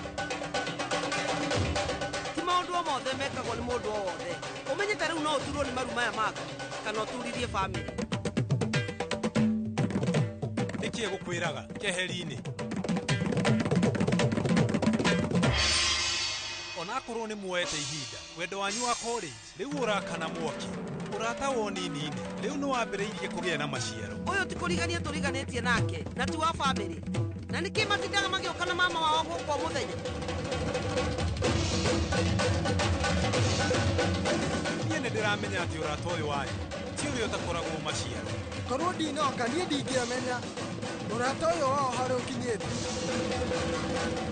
Ti maũndũ o mothe mekagwo nĩ mũndũ o wothe. Ũmenye ta rĩu no ũturwo nĩ maru maya maku kana ũturithie bamĩrĩ. Nĩkĩ gũkwĩraga keheri-inĩ? Onakorwo nĩ muoete ihinda, wendo wanyu wa college rĩu ũrakana mwaki. Ũrata wa ũnini-inĩ rĩu nĩ wambĩrĩirie kũgĩa na maciaro. Ũyũ ti kũrigania tũriganĩtie nake na ti wa bamĩrĩ. Na nĩkĩ matindaga magĩũka na mama wao gũkũ o mũthenya? Niĩ nĩ ndĩramenya atĩ ũrata ũyũ wanyu ti ũrĩa ũtakoragwo maciaro. Korwo ndinoka niĩ ndingĩamenya ũrata ũyũ wao harĩa ũkinyĩte.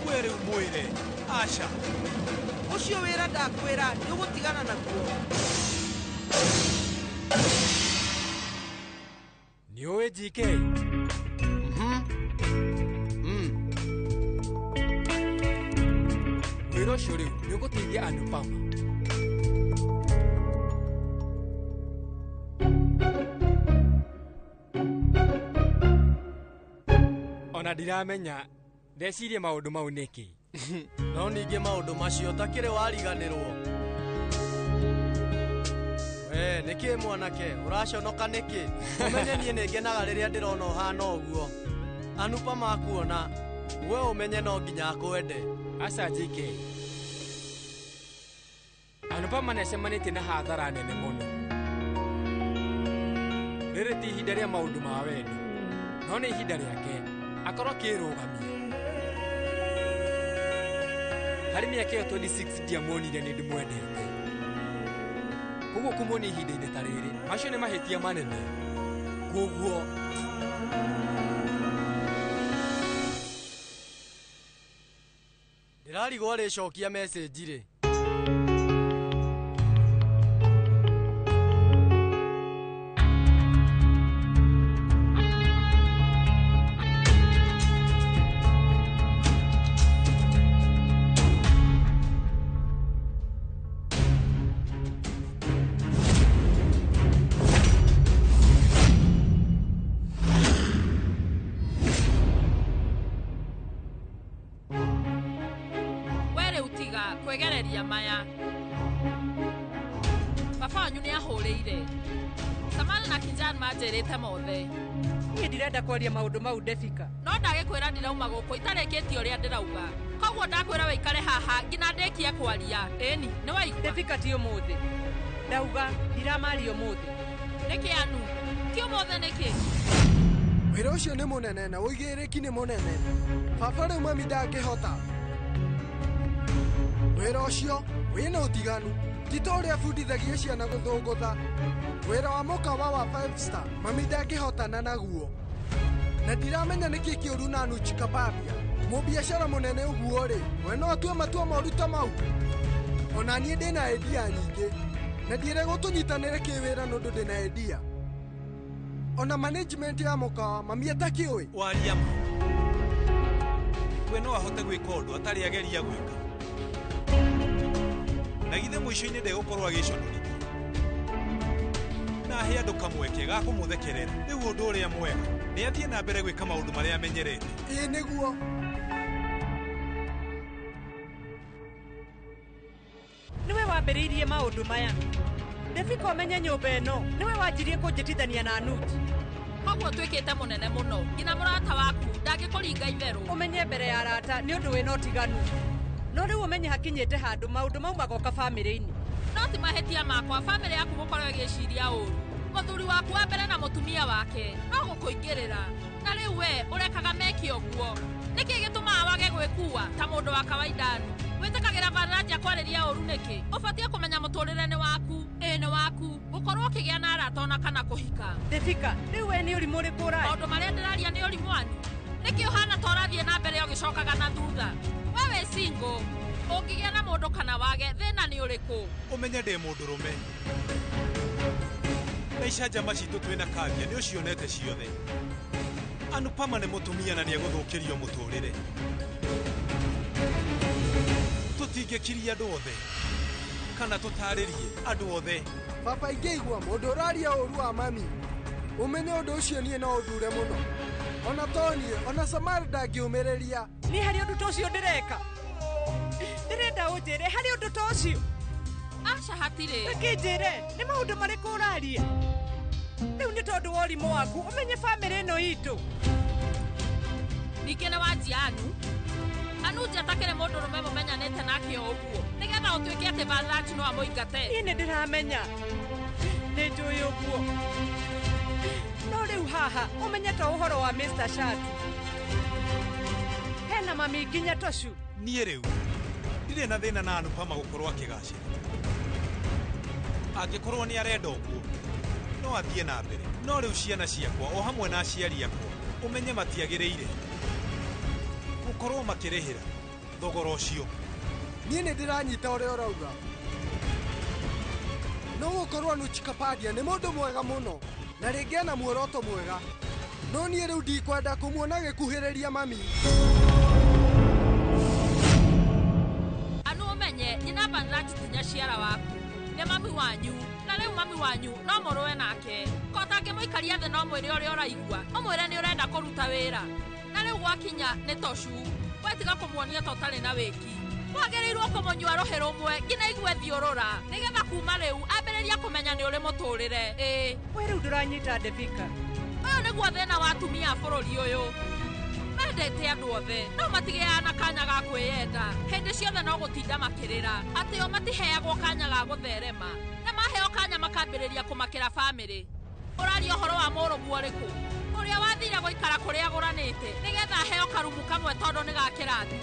We rĩu mwĩre aca. Ũcio wĩra ndakwĩra nĩ ũgũtigana naguo. Nĩ ũĩ GK? Wĩra ũcio rĩu nĩ ũgũteithia Anupama. Ona ndiramenya ndecirie maũndũ mau nĩkĩ. No ningĩ maũndũ macio ũtakĩrĩ wariganĩrwo. We nĩkĩ mwanake ũraconoka nĩkĩ? Ũmenye niĩ nĩngenaga rĩrĩa ndĩrona ũhana ũguo. Anupama akuona we ũmenye no nginya akwende. Aca JK. Anupama nĩacemanĩtie na hathara nene mũno. Rĩrĩ ti ihinda rĩa maũndũ ma wendo, no nĩ ihinda rĩake akorwo akĩrũgamia. Harĩ mĩaka ĩyo 26 ndiamuonire nĩ ndĩmwendete. Koguo kũmuona ihinda-inĩ ta rĩrĩ, macio nĩ mahĩtia manene. Koguo ndĩrarigwo rĩcokia message rĩ. Kwegereria maya. Baba wanyu nĩ ahũrĩire. Samal na Kijan manjĩrĩte mothe. Niĩ ndirenda kwaria maũndũ mau Defika. No ndagĩkwĩra ndirauma gũkũ itarĩkĩtie ũrĩa ndĩrauga. Koguo ndakwĩra wĩikare haha nginya ndĩkie kwaria. Ĩni, nĩ waigua? Defika ti ũmũthĩ. Ndauga ndiramaria ũmũthĩ. Nĩkĩ Anu? Ti ũmũthĩ nĩkĩ? Wĩra ũcio nĩ mũnene na ũigĩrĩki nĩ mũnene. Baba rĩu mami ndangĩhota. Wĩra ũcio wĩna ũtiganu ti ta ũrĩa bundithagia ciana gũthũngũtha. Wĩra wa mũkawa wa 5 star mami ndangĩhotana naguo. Na ndiramenya nĩkĩ kĩũru na Anuj Kapadia. Mũbiacara mũnene ũguo rĩ, we no atue matua moru ta mau. Ona niĩ ndĩna idea nyingĩ na ndiĩrĩgwo tũnyitanĩre kĩwĩra nĩ ũndũ ndĩna idea. Ona management ya mũkawa mami atakĩũĩ. Waria ma. We no ahote gwĩka ũndũ atarĩ ageria gwĩka. Na githĩ mũico-inĩ ndegũkorwo agĩconorithia. Na ahe andũ kamweke ga kũmũthekerera. Rĩu ũndũ ũrĩa mwega nĩ athiĩ na mbere gwĩka maũndũ marĩa amenyerete. Ĩĩ nĩguo. Nĩwe wambĩrĩirie maũndũ maya. Devika ũmenye nyũmba ĩno nĩwe wanjirie kũnjĩtithania na Anuj. Koguo ũtuĩkĩte mũnene mũno nginya mũrata waku ndangĩkũringa itherũ. Ũmenye mbere ya arata nĩ ũndũ wĩna ũtiganu. No rĩu ũmenye hakinyĩte handũ maũndũ mau magoka bamĩrĩ-inĩ. No ti mahĩtia makwa bamĩrĩ yaku gũkorwo ĩgĩciria ũru. Mũthuri waku wa mbere na mũtumia wake no gũkũingĩrĩra. Na rĩu we ũrekaga meke ũguo. Nĩkĩ gĩtũmaga wage gwĩkua ta mũndũ wa kawaida anu? Wĩtĩkagĩra Vanraja kwarĩria ũru nĩkĩ? Ũbatiĩ kũmenya mũtũrĩre nĩ waku. Ĩĩ nĩ waku. Gũkorwo ũkĩgĩa na arata ona kana kũhika. Devika, rĩu we nĩ ũrimũ ũrĩkũ ũraria? Maũndũ marĩa ndĩraria nĩ ũrimũ anu. Nĩkĩ ũhana ta ũrathiĩ na mbere ũgĩcokaga na thutha? We wĩ single. Ũngĩgĩa na mũndũ kana wage, thĩna nĩ ũrĩkũ? Ũmenye ndĩ mũndũrũme. Na icanjama citũ twĩna Kavya nĩ ũcionete ciothe. Anupama nĩ mũtumia na nĩegũthũkĩrio mũtũrĩre. Tũtingĩkiria andũ othe kana tũtarĩrie andũ othe. Baba ingĩigua mũndũ ũraria ũru wa mami. Ũmenye ũndũ ũcio niĩ no ũthure mũno. Ona to niĩ, ona Samar ndangĩũmĩrĩria. Niĩ harĩ ũndũ ta ũcio ndĩreka. Ndĩrenda ũnjĩre harĩ ũndũ ta ũcio. Aca hatirĩ. Reke njĩre, nĩ maũndũ marĩkũ ũraria? Rĩu nĩ tondũ wa ũrimũ waku, ũmenye bamĩrĩ ĩno itũ. Ningĩ nĩ wanjia Anu. Anuj atakĩrĩ mũndũrũme mũmenyanĩte nake o ũguo. Nĩgetha ũtuĩke atĩ Vanraj no amũingate. Niĩ nĩ ndĩramenya. Nĩ njũĩ ũguo. No rĩu haha ũmenye to ũhoro wa Mr. Shatu. Hena mami nginya Toshu. Niĩ rĩu ndirĩ na thĩna na Anupama gũkorwo akĩgacĩra. Angĩkorwo nĩ arenda ũguo no athiĩ na mbere. No rĩu ciana ciakwa o hamwe na aciari akwa ũmenye matiagĩrĩire gũkorwo makĩrĩhĩra thogora ũcio. Niĩ nĩ ndĩranyita ũrĩa ũrauga. No gũkorwo Anuj Kapadia nĩ mũndũ mwega mũno na rĩngĩ ena muoroto mwega. No niĩ rĩu ndikwenda kũmuona agĩkuhĩrĩria mami. Anu ũmenye nyina Vanraj ti nyaciara waku. Nĩ mami wanyu. Na rĩu mami wanyu no mũrũe nake. Ko ũtangĩmũikaria thĩ no mwĩre ũrĩa ũraigua. Ũmwĩre nĩ ũrenda kũruta wĩra. Na rĩu gwakinya nĩ Toshu. We tiga kũmuonia ta ũtarĩ na wĩki. Wagĩrĩirwo kũmũnyua rũhĩ rũmwe nginya igue thiũrũra. Nĩgetha kuma rĩu ambĩrĩria kũmenya nĩ ũrĩ mũtũrĩre. Ĩĩ. We rĩu ndũranyita Devika. Ũyũ nĩguo thĩna wa atumia a bũrũri ũyũ. Mendete andũ othe no matigĩaga na kanya ga kwĩyenda. Hĩndĩ ciothe no gũtinda makĩrĩra. Atĩ o matiheagwo kanya ga gũtherema. Na maheo kanya makambĩrĩria kũmakĩra bamĩrĩ. Ũraria ũhoro wa mũrũguo ũrĩkũ? Ũrĩa wathire gũikara kũrĩa agũranĩte nĩgetha aheo karumu kamwe tondũ nĩ ga kĩrathi.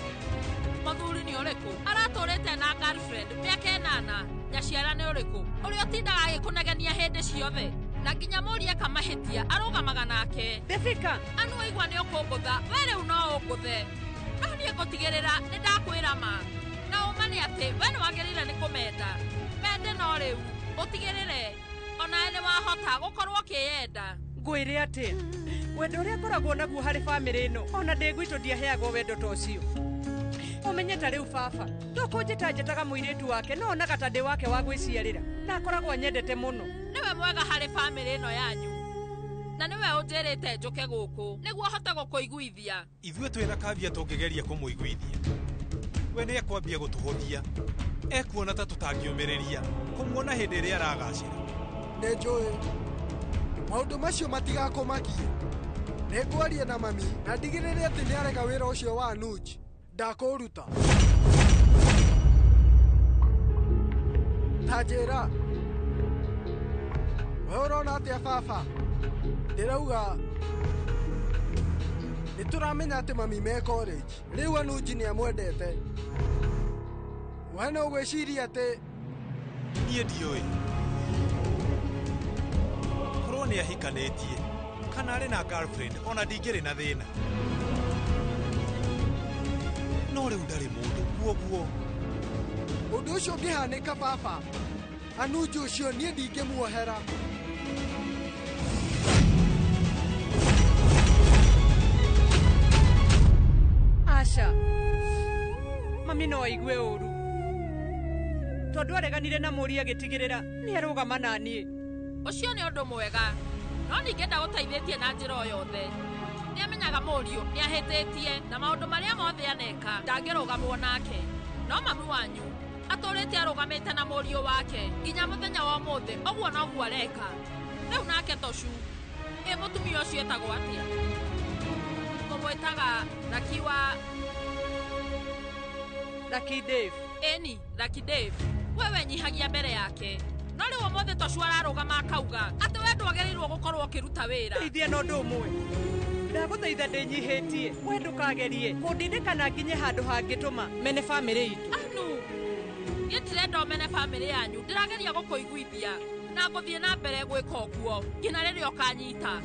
Mũthuri nĩ ũrĩkũ? Aratũrĩte na girlfriend mĩaka 8. Nyaciara nĩ ũrĩkũ? Ũrĩa ũtindaga agĩkũnegenia hĩndĩ ciothe. Na nginya mũrie kamahĩtia arũgamaga nake. Devika. Anu waigua nĩ ũkũngũtha, we rĩu no ũngũthe. No niĩ ngũtigĩrĩra nĩ ndakwĩra ma. Na ũma nĩ atĩ we nĩ wagĩrĩire nĩ kũmenda. Mende no rĩu ũtigĩrĩre onawe nĩ wahota gũkorwo ũkĩyenda. Ngwĩre atĩa? Wendo ũrĩa ngoragwo naguo harĩ bamĩrĩ ĩno ona ndĩ gwitũ ndiaheagwo wendo ta ũcio. Ũmenye ta rĩu baba to kũnjĩta njĩtaga mũirĩtu wake no onaga ta ndĩ wake wa gwĩciarĩra na akoragwo anyendete mũno. Nĩwe mwega harĩ bamĩrĩ ĩno yanyu. Na nĩwe ũnjĩrĩte njũke gũkũ nĩguo hote gũkũiguithia. Ithuĩ twĩna Kavya tũngĩgeria kũmũiguithia. We nĩ ekwambia gũtũhũthia. Ekuona ta tũtangĩũmĩrĩria kũmuona hĩndĩ ĩrĩa aragacĩra. Nĩ njũĩ maũndũ macio matigakũmakie. Nĩngwaria na mami na ndigĩrĩre atĩ nĩarega wĩra ũcio wa Anuj. Ndakũruta. Ta njĩra. We ũrona atĩa baba? Ndĩrauga nĩ tũramenya atĩ mami me college. Rĩu Anuj nĩ amwendete. We no ũgwĩciria atĩ niĩ ndiũĩ. Korwo nĩ ahikanĩtie kana arĩ na girlfriend ona ndingĩrĩ na thĩna. No rĩu ndarĩ mũndũ kuoguo. Ũndũ ũcio ũngĩhanĩka baba, Anuj ũcio niĩ ndingĩmuohera. Mami no aigue ũru. Tondũ areganire na mũri agĩtigĩrĩra nĩ arũgama na niĩ. Ũcio nĩ ũndũ mwega. No ningĩ ndagũteithĩtie na njĩra o yothe. Nĩ amenyaga mũriũ nĩ ahĩtĩtie na maũndũ marĩa mothe aneka ndangĩrũgamwo nake. No mami wanyu atũrĩte arũgamĩte na mũriũ wake nginya mũthenya wa ũmũthĩ, ũguo noguo areka. Rĩu nake Toshu, ĩ mũtumia ũcio etagwo atĩa? Mũmwĩtaga Raki wa Raki Dave. Ĩni, Raki Dave. We wenyihagia mbere yake. No rĩu ũmũthĩ Toshu ararũgama akauga atĩ we ndwagĩrĩirwo gũkorwo ũkĩruta wĩra. Teithia na ũndũ ũmwe. Ndagũthaitha ndĩnyihĩtie, we ndũkagerie kũndindĩka na nginye handũ hangĩtũma mene bamĩrĩ itũ. Anu, niĩ ndirenda ũmene bamĩrĩ yanyu, ndĩrageria gũkũiguithia na ngũthiĩ na mbere gwĩka ũguo nginya rĩrĩa ũkanyita.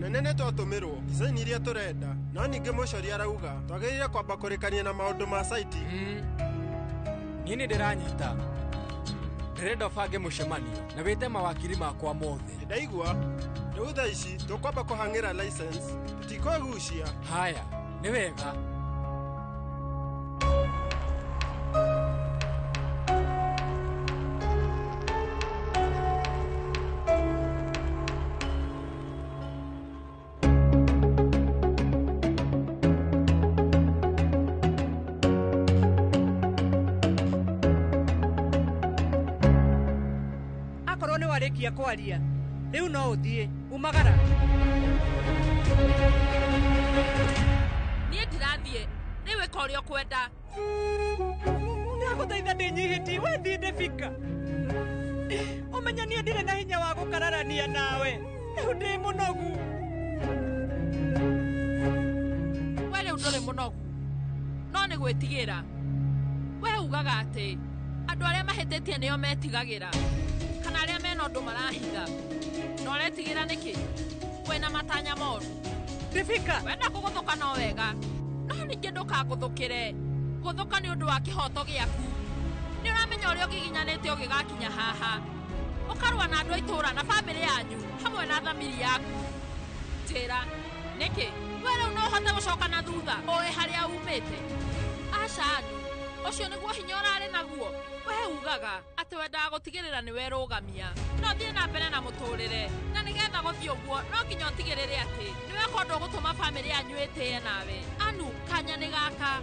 Nene nĩ twatũmĩrwo design iria tũrenda, no ningĩ mũcori arauga twagĩrĩire kwamba kũrĩkania na maũndũ ma saiti. Niĩ nĩ ndĩranyita. Ndĩrenda ũbange mũcemanio na wĩte mawakiri makwa mothe. Ndaigua rĩu thaa ici tũkwamba kũhang'ĩra license, tũtikwĩgucia. Haya, nĩ wega. Akorwo nĩ warĩkia kwaria, rĩu no ũthiĩ, umagara. Niĩ ndirathiĩ, rĩu ĩka ũrĩa ũkwenda. Ndagũthaitha ndĩnyihĩtie, we thiĩ Ndĩbika. Ũmenye niĩ ndirĩ na hinya wa gũkararania nawe. Rĩu ndĩ mũnogu. We rĩu ndũrĩ mũnogu, no nĩ gwĩtigĩra. We ugaga atĩ andũ arĩa mahĩtĩtie nĩo metigagĩra, kana arĩa mena ũndũ marahitha. Na ũretigĩra nĩkĩ? Wĩna matanya moru. Ndĩbika. Wenda kũgũthũka no wega, no ningĩ ndũkagũthũkĩre. Gũthũka nĩ ũndũ wa kĩhoto gĩaku. Nĩ ũramenya ũrĩa ũgiginyanĩte ũgĩgakinya haha. Ũkarũa na andũ a itũũra na bamĩrĩ yanyu hamwe na thamiri yaku. Njĩra, nĩkĩ? We rĩu no ũhote gũcoka na thutha ũĩ harĩa umĩte? Aca Anu, ũcio nĩguo hinya ũrarĩ naguo. We ugaga atĩ wendaga gũtigĩrĩra nĩ werũgamia. No thiĩ na mbere na mũtũrĩre, na nĩgetha gũthiĩ ũguo no nginya ũtigĩrĩre atĩ nĩ weka ũndũ ũgũtũma bamĩrĩ yanyu ĩtĩe nawe. Anu, kanya nĩ gaka.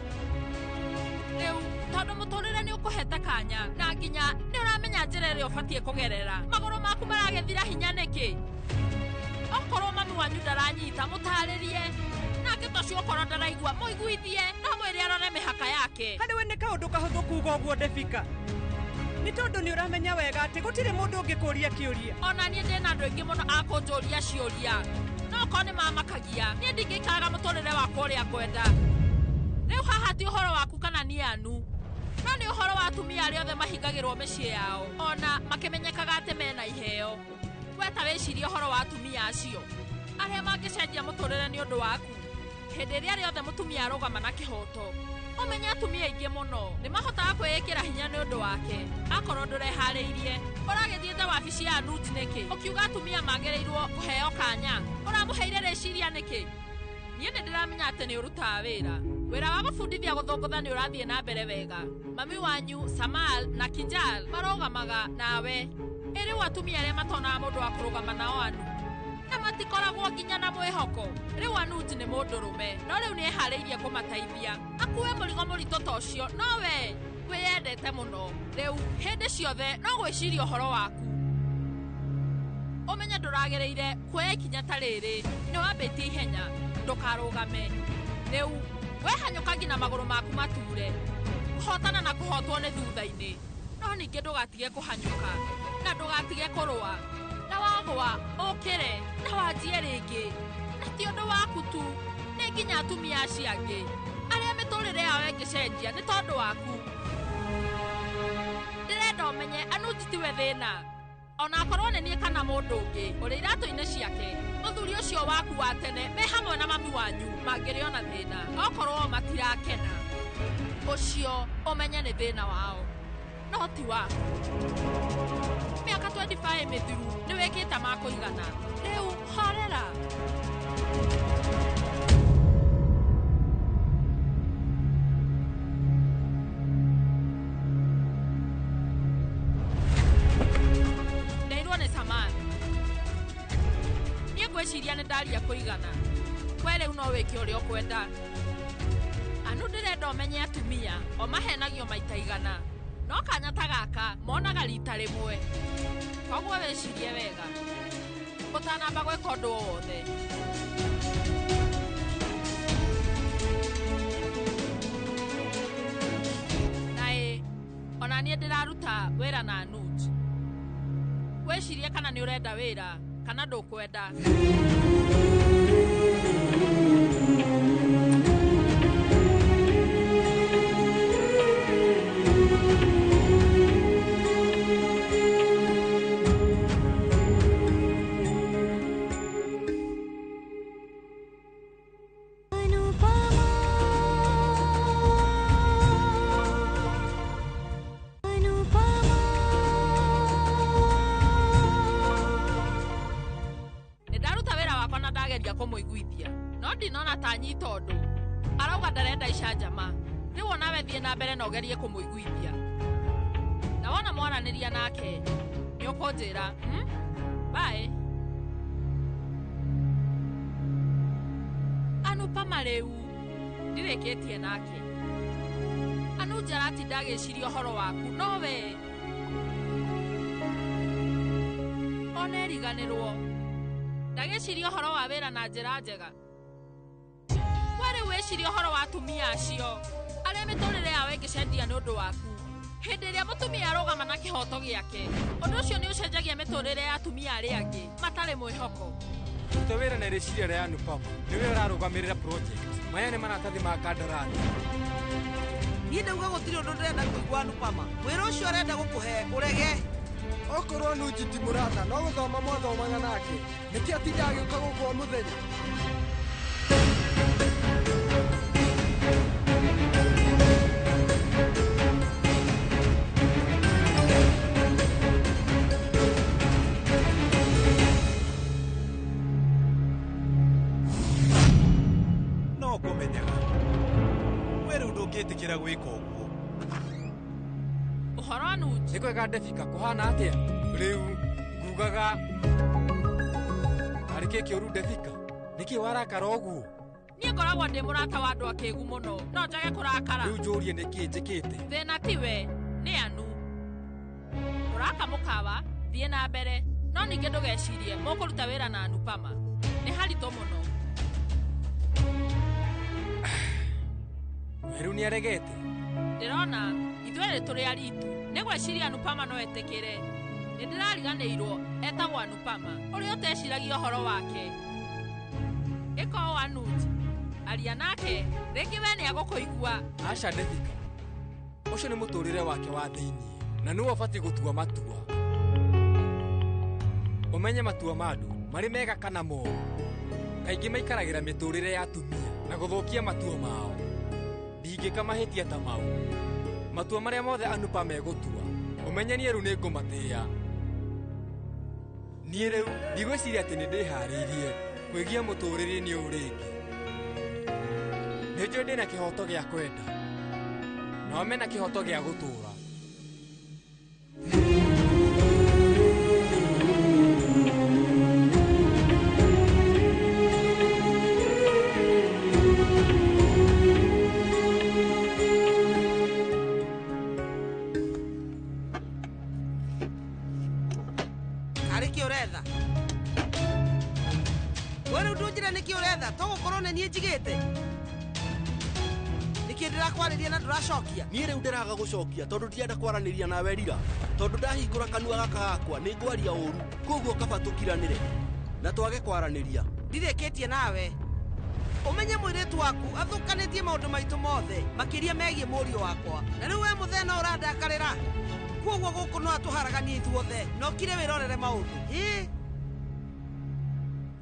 Rĩu tondũ mũtũrĩre nĩ ũkũhete kanya na nginya nĩ ũramenya njĩra ĩrĩa ũbatiĩ kũgerera. Magũrũ maku maragĩthira hinya nĩkĩ? Okorwo mami wanyu ndaranyita, mũtarĩrie. Nake Toshu okorwo ndaraigua, mũiguithie na mwĩre arore mĩhaka yake. Harĩ we nĩ kaũndũ kahũthũ kuuga ũguo Ndĩbika. Nĩ tondũ nĩ ũramenya wega atĩ gũtirĩ mũndũ ũngĩkũria kĩũria. Ona niĩ ndĩna andũ aingĩ mũno a kũnjũria ciũria. No okorwo nĩ mamakagia, niĩ ndingĩikaraga mũtũrĩre wakwa ũrĩa ngwenda. Rĩu haha ti ũhoro waku kana niĩ Anu, no nĩ ũhoro wa atumia arĩa othe mahingagĩrwo mĩciĩ yao ona makĩmenyekaga atĩ mena iheo. We ta wĩcirie ũhoro wa atumia acio arĩa mangĩcenjia mũtũrĩre nĩ ũndũ waku. Hĩndĩ ĩrĩa rĩothe mũtumia arũgama na kĩhoto, ũmenye atumia aingĩ mũno nĩ mahotaga kwĩĩkĩra hinya nĩ ũndũ wake. Akorwo ndũreharĩirie, ũragĩthiĩte wabici ya Anuj nĩkĩ? Ũkiuga atumia magĩrĩirwo kũheo kanya, ũramũheire rĩciria nĩkĩ? Niĩ nĩ ndĩramenya atĩ nĩ ũrutaga wĩra. Wĩra wa gũbundithia gũthũngũtha nĩ ũrathiĩ na mbere wega. Mami wanyu Samal na Kinjal marũgamaga nawe. Ĩ rĩu atumia arĩa matonaga mũndũ wa kũrũgama nao Anu, na matikoragwo nginya na mwĩhoko. Rĩu Anuj nĩ mũndũrũme, no rĩu nĩ eharĩirie kũmateithia. Akue mũrigo mũritũ ta ũcio, no we wĩyendete mũno. Rĩu hĩndĩ ciothe no gwĩciria ũhoro waku. Ũmenye ndũragĩrĩire kuoya ikinya ta rĩrĩ, nĩ wambĩtie ihenya, ndũkarũgame. Rĩu we hanyũka nginya magũrũ maku mature. Kũhotana na kũhotwo nĩ thutha-inĩ, no ningĩ ndũgatige kũhanyũka na ndũgatige kũrũa. Na wagũa ũkĩre na wanjie rĩngĩ. Na ti ũndũ waku tu, nĩ nginya atumia acio angĩ arĩa mĩtũrĩre yao ĩngĩcenjia nĩ tondũ waku. Ndĩrenda ũmenye Anuj tiwe thĩna. Ona akorwo nĩ niĩ kana mũndũ ũngĩ ũrĩ iratũ-inĩ ciake, mũthuri ũcio waku wa tene me hamwe na mami wanyu mangĩrĩ ona thĩna, okorwo matirakena, ũcio ũmenye nĩ thĩna wao, no ti waku. Mĩaka 25 mĩthiru nĩ wĩkĩte ma kũigana. Rĩu horera. Ndaria kũigana. We rĩu no wĩke ũrĩa ũkwenda. Anu ndĩrenda ũmenye atumia o mahenagio maita igana. No kanya ta gaka monaga rita rĩmwe. Koguo wĩcirie wega ũtanamba gwĩka ũndũ o wothe. Na ĩ ona niĩ ndĩraruta wĩra na Anuj. Wĩcirie kana nĩ ũrenda wĩra kana ndũkwenda. Kũmũiguithia no ndinona ta nyita ũndũ arauga ndarenda icanjama rĩu onawe thiĩ na mbere na ũgerie kũmũiguithia na wona mwaranĩria nake nĩ ũkũnjĩra Bye. Anupama rĩu ndirĩkĩtie nake. Anuj aratinda agĩciria ũhoro waku no we ona eriganĩrwo ndagĩciria ũhoro wa wĩra na njĩra njega. We rĩu wĩcirie ũhoro wa atumia acio arĩa mĩtũrĩre yao ĩngĩcenjia nĩ ũndũ waku. Hĩndĩ ĩrĩa mũtumia arũgama na kĩhoto gĩake, ũndũ ũcio nĩ ũcenjagia mĩtũrĩre ya atumia arĩa angĩ matarĩ mwĩhoko. Ruta wĩra na rĩciria rĩa Anupama nĩwe ũrarũgamĩrĩra project. Maya nĩ maratathi ma kandarathi. Niĩ ndauga gũtirĩ ũndũ ndĩrenda kũigua Anupama. Wĩra ũcio arenda gũkũhe ũrege. Okorwo Anuj ti mũrata no gũthoma mwathomaga nake nĩkĩ atinda agĩũka gũkũ o mũthenya? No ngũmenyaga we rĩu ndũngĩtĩkĩra gwĩka ũguo. Ũhoro Anuj? Nĩ kwega Devika, kũhana atĩa? Rĩu ngugaga arĩ kĩ kĩũru Devika? Nĩkĩ warakara ũguo? Niĩ ngoragwo ndĩ mũrata wa andũ akĩgu mũno no njage kũrakara. Rĩu njũrie nĩkĩ njĩkĩte? Thĩna tiwe nĩ Anu. Ũraka mũkawa thiĩ na mbere no ningĩ ndũgecirie mũkũruta wĩra na Anupama nĩ haritũ mũno. Rĩu nĩaregete? Ndĩrona ithuerĩ tũrĩ aritu nĩ gwĩciria Anupama no etĩkĩre. Nĩ ndĩrariganĩirwo etagwo Anupama ũrĩa ũteciragia ũhoro wake. Ĩka ũũ Anuj, aria nake rĩngĩ we nĩegũkũigua. Aca Devika, ũcio nĩ mũtũrĩre wake wa thĩiniĩ na nĩwe ũbatiĩ gũtua matua. Ũmenye matua ma andũ marĩ mega kana moru. Kaingĩ maikaragĩra mĩtũrĩre ya atumia na gũthũkia matua mao. Ndingĩka mahĩtia ta mau. Matua marĩa mothe Anupama egũtua ũmenye niĩ rĩu nĩngũmatĩĩa. Niĩ rĩu ndigwĩciria atĩ nĩndĩharĩirie kwĩgia mũtũrĩre-inĩ ũyũ rĩngĩ. Nĩnjũĩ ndĩna kĩhoto gĩa kwenda nao mena kĩhoto gĩa gũtũũra. Arĩ kĩ ũretha? We rĩu ndũnjĩre nĩkĩ ũretha to gũkorwo nĩ niĩ njigĩte? Nĩkĩ ndĩrakwarĩria na ndũracokia? Niĩ rĩu ndĩraga gũcokia tondũ ndienda kwaranĩria nawe Rira. Tondũ ndahingũra kanua gaka gakwa nĩ ngwaria ũru koguo kaba tũkiranĩre na twage kwaranĩria. Ndirĩkĩtie nawe. Ũmenye mũirĩtu waku athũkanĩtie maũndũ maitũ mothe makĩria megiĩ mũriũ wakwa na rĩu we mũthee no ũrandakarĩra. Koguo gũkũ no atũharaganie ithuothe na ũkire wĩrorere maũndũ. Hĩ?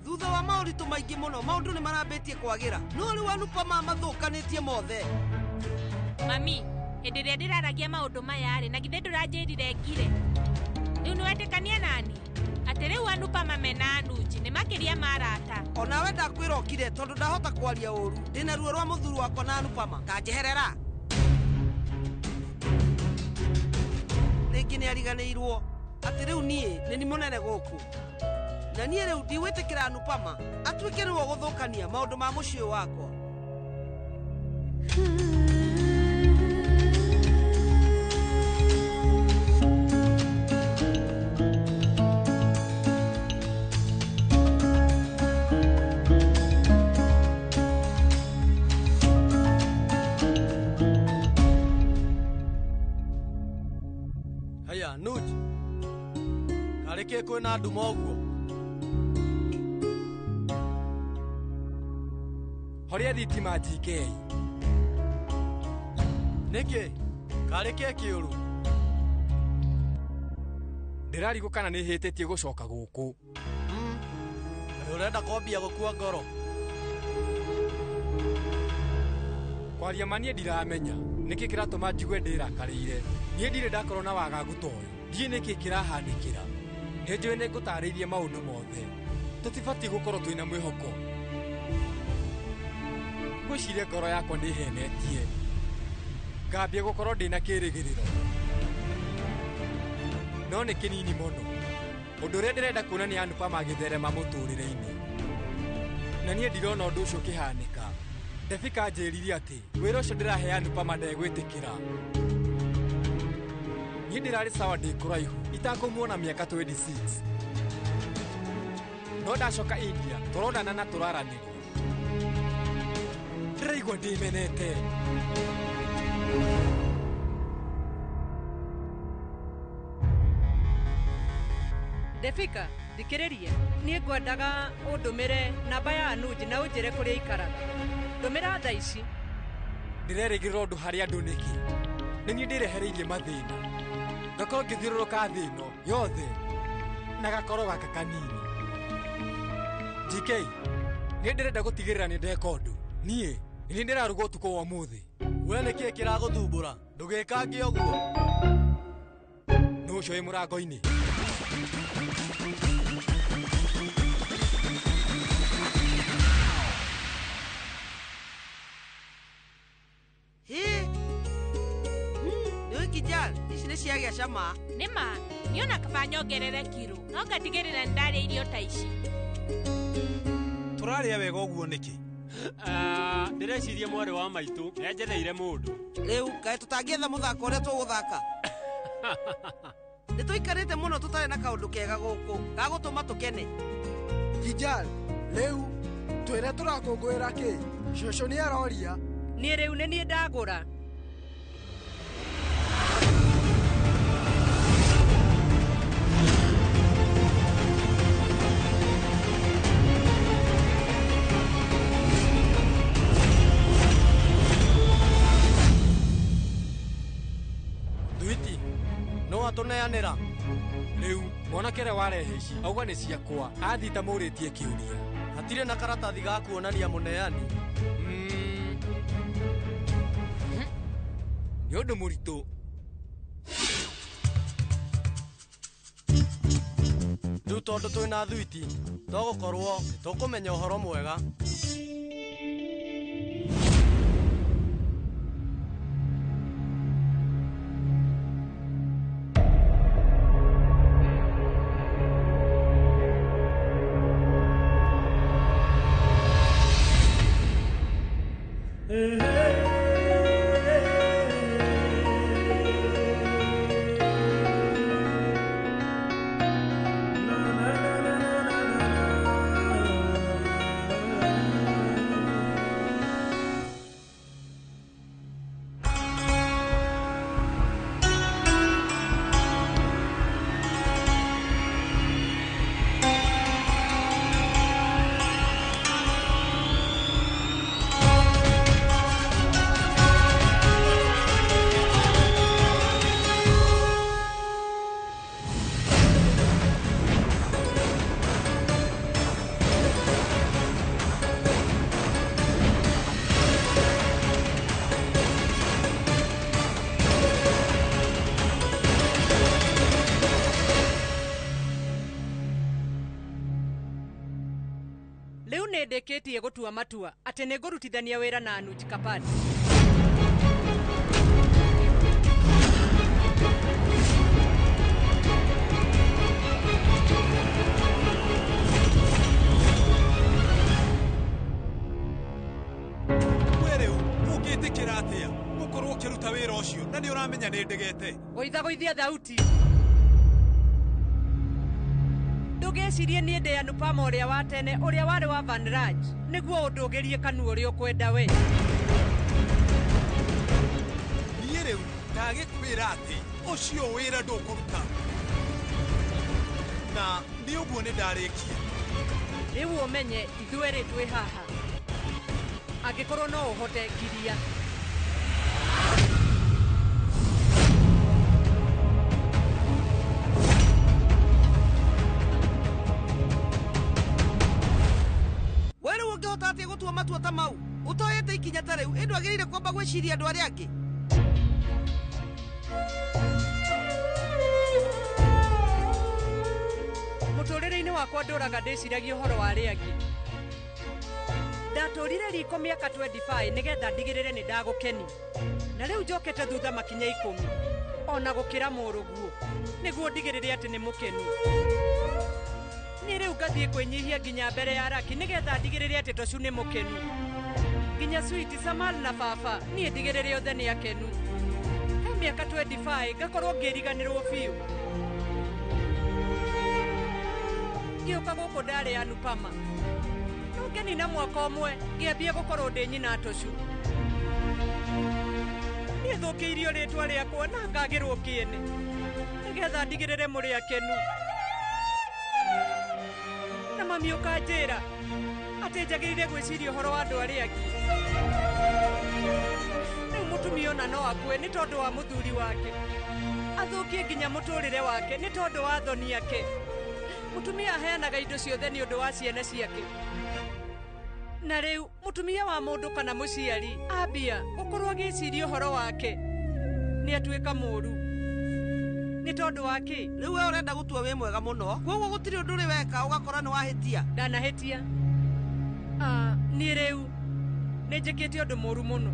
Thutha wa maũritũ maingĩ mũno maũndũ nĩ marambĩtie kwagĩra no rĩu Anupama mathũkanĩtie mothe. Mami, hĩndĩ ĩrĩa ndĩraragia maũndũ maya rĩ na githĩ ndũranjĩrire ngire? Rĩu nĩwetĩkania nani atĩ rĩu Anupama mena Anuj nĩ makĩria ma arata? Onawe ndakwĩra ũkire tondũ ndahota kwaria ũru. Ndĩna ruo rwa mũthuri wakwa na Anupama ta njeherera. Rĩngĩ nĩariganĩirwo atĩ rĩu niĩ nĩ ni mũnene gũkũ Na niĩ rĩu ndigwĩtĩkĩra Anupama atuĩke nĩwe ũgũthũkania maũndũ ma mũciĩ wakwa. Haya, Nuj. Karĩ kĩ kwĩna nduma ũguo? Horia thitima GK. Nĩkĩ? Karĩ kĩ kĩũru? Ndĩrarigwo kana nĩ hĩtĩtie gũcoka gũkũ. Kaĩ ũrenda kwambia gũkua ngoro? Kwaria ma niĩ ndiramenya nĩkĩ kĩratũma njigue ndĩrakarĩire. Niĩ ndirĩ ndakorwo na wagagu ta ũyũ. Ndiĩ nĩkĩ kĩrahanĩkĩra. Nĩ njũĩ nĩ ngũtarĩirie maũndũ mothe. Tũtibatiĩ gũkorwo twĩna mwĩhoko. Ngwĩciria ngoro yakwa nĩ ĩhenetie. Ngambia gũkorwo ndĩna kĩrĩgĩrĩro. No nĩ kĩnini mũno. Ũndũ ũrĩa ndĩrenda kuona nĩ Anupama agĩtherema mũtũrĩre-inĩ. Na niĩ ndirona ũndũ ũcio ũkĩhanĩka. Devika anjĩrire atĩ wĩra ũcio ndĩrahe Anupama ndegwĩtĩkĩra. Niĩ ndĩrarĩ sawa ndĩ kũraihu itakũmuona mĩaka 26. No ndacoka India tũronana na tũraranĩria. Ndĩraigua ndĩmenete. Devika, thikĩrĩria. Niĩ ngwendaga ũndũmĩre namba ya Anuj na ũnjĩre kũrĩa aikaraga. Ndũmĩra thaa ici. Ndĩrerĩgĩrĩra ũndũ harĩ andũ nĩkĩ? Nĩ niĩ ndĩrehereirie mathĩna. Ngakorwo ngĩthiũrũrũka thĩ ĩno yothe na gakoro gaka kanini. GK, niĩ ndĩrenda gũtigĩrĩra nĩ ndeka ũndũ. Niĩ nĩ ndĩraruga ũtukũ wa ũmũthĩ. We nĩkĩ kĩragũthumbũra? Ndũgĩkange ũguo. Nũ ũcio wĩ mũrango-inĩ? Hĩ! Nĩ Kijal, ici nĩ ciagĩa cama. Nĩ ma, niona kaba nyongerere kiro. No ngatigĩrĩra nĩ ndarĩa irio ta ici. Tũrarĩa wega ũguo nĩkĩ? Ndĩreciria mwarĩ wa maitũ nĩanjetheire mũndũ. Rĩu kaĩ tũtangĩetha mũthako ũrĩa tũgũthaka? Nĩ tũikarĩte mũno tũtarĩ na kaũndũ kega gũkũ ga gũtũma tũkene. Kijal, rĩu twĩre tũrakũngũĩra kĩ? Cũcũ nĩ aroria. Niĩ rĩu nĩ niĩ ndagũra. Thuiti, no atũneanĩra. Rĩu mwanake ũrĩa warehe ici auga nĩ ciakwa athiĩ tamũrĩtie kĩũria. Hatirĩ na karatathi ga kuonania mũneani. Nĩ ũndũ mũritũ. Rĩu tondũ twĩna thuiti, togũkorwo tũkũmenya ũhoro mwega. Rĩu nĩ ndĩkĩtie gũtua matua atĩ nĩ ngũrutithania wĩra na Anuj Kapadia. Ũngĩtĩkĩra atĩa gũkorwo ũkĩruta wĩra ũcio na nĩ ũramenya nĩ ndegete? Gũithagũithia thauti. Ndũgĩcirie niĩ ndĩ Anupama ũrĩa wa tene ũrĩa warĩ wa Vanraj nĩguo ũndũgĩrie kanua ũrĩa ũkwenda we. Niĩ rĩu ndagĩkwĩra atĩ ũcio wĩra ndũkũruta. Na nĩ ũguo nĩ ndarĩkia. Rĩu ũmenye ithuerĩ twĩ haha. Angĩkorwo no ũhote ngiria. We rĩu ũngĩhota atĩa gũtua matua ta mau ũtoyete ikinya ta rĩu ĩ ndwagĩrĩire kwamba gwĩciria andũ arĩa angĩ? Mũtũrĩre-inĩ wakwa ndũraga ndĩciragia ũhoro wa arĩa angĩ. Ndatũrire riko mĩaka 25 nĩgetha ndigĩrĩre nĩ ndagũkenia. Na rĩu njokete thutha makinya 10 ona gũkĩra mũrũguo nĩguo ndigĩrĩre atĩ nĩ mũkenu. Niĩ rĩu ngathiĩ kwĩnyihia nginya mbere ya Raki nĩgetha ndigĩrĩre atĩ Toshu nĩ mũkenu. Nginya Sweet, Samal na baba niĩ ndigĩrĩre othe nĩ akenu. He mĩaka 25 ngakorwo ngĩriganĩrwo biũ. Ngĩũka gũkũ ndarĩ Anupama. No ngĩnina mwaka ũmwe ngĩambia gũkorwo ndĩ nyina Toshu. Niĩ thũkĩirio rĩtwa rĩakwa na ngagĩrwo kĩene nĩgetha ndigĩrĩre mũrĩ akenu. Na mami ũkanjĩra atĩ njagĩrĩire gwĩciria ũhoro wa andũ arĩa angĩ. Rĩu mũtumia ona no akue nĩ tondũ wa mũthuri wake. Athũkie nginya mũtũrĩre wake nĩ tondũ wa thoni yake. Mũtumia aheanaga indo ciothe nĩ ũndũ wa ciana ciake. Na rĩu mũtumia wa mũndũ kana mũciari ambia gũkorwo agĩciria ũhoro wake nĩ atuĩka mũũru. Nĩ tondũ wa kĩ? Rĩu we ũrenda gũtua wĩ mwega mũno koguo gũtirĩ ũndũ ũrĩ weka ũgakora nĩ wahĩtia. Ndanahĩtia. Niĩ rĩu nĩ njĩkĩte ũndũ mũũru mũno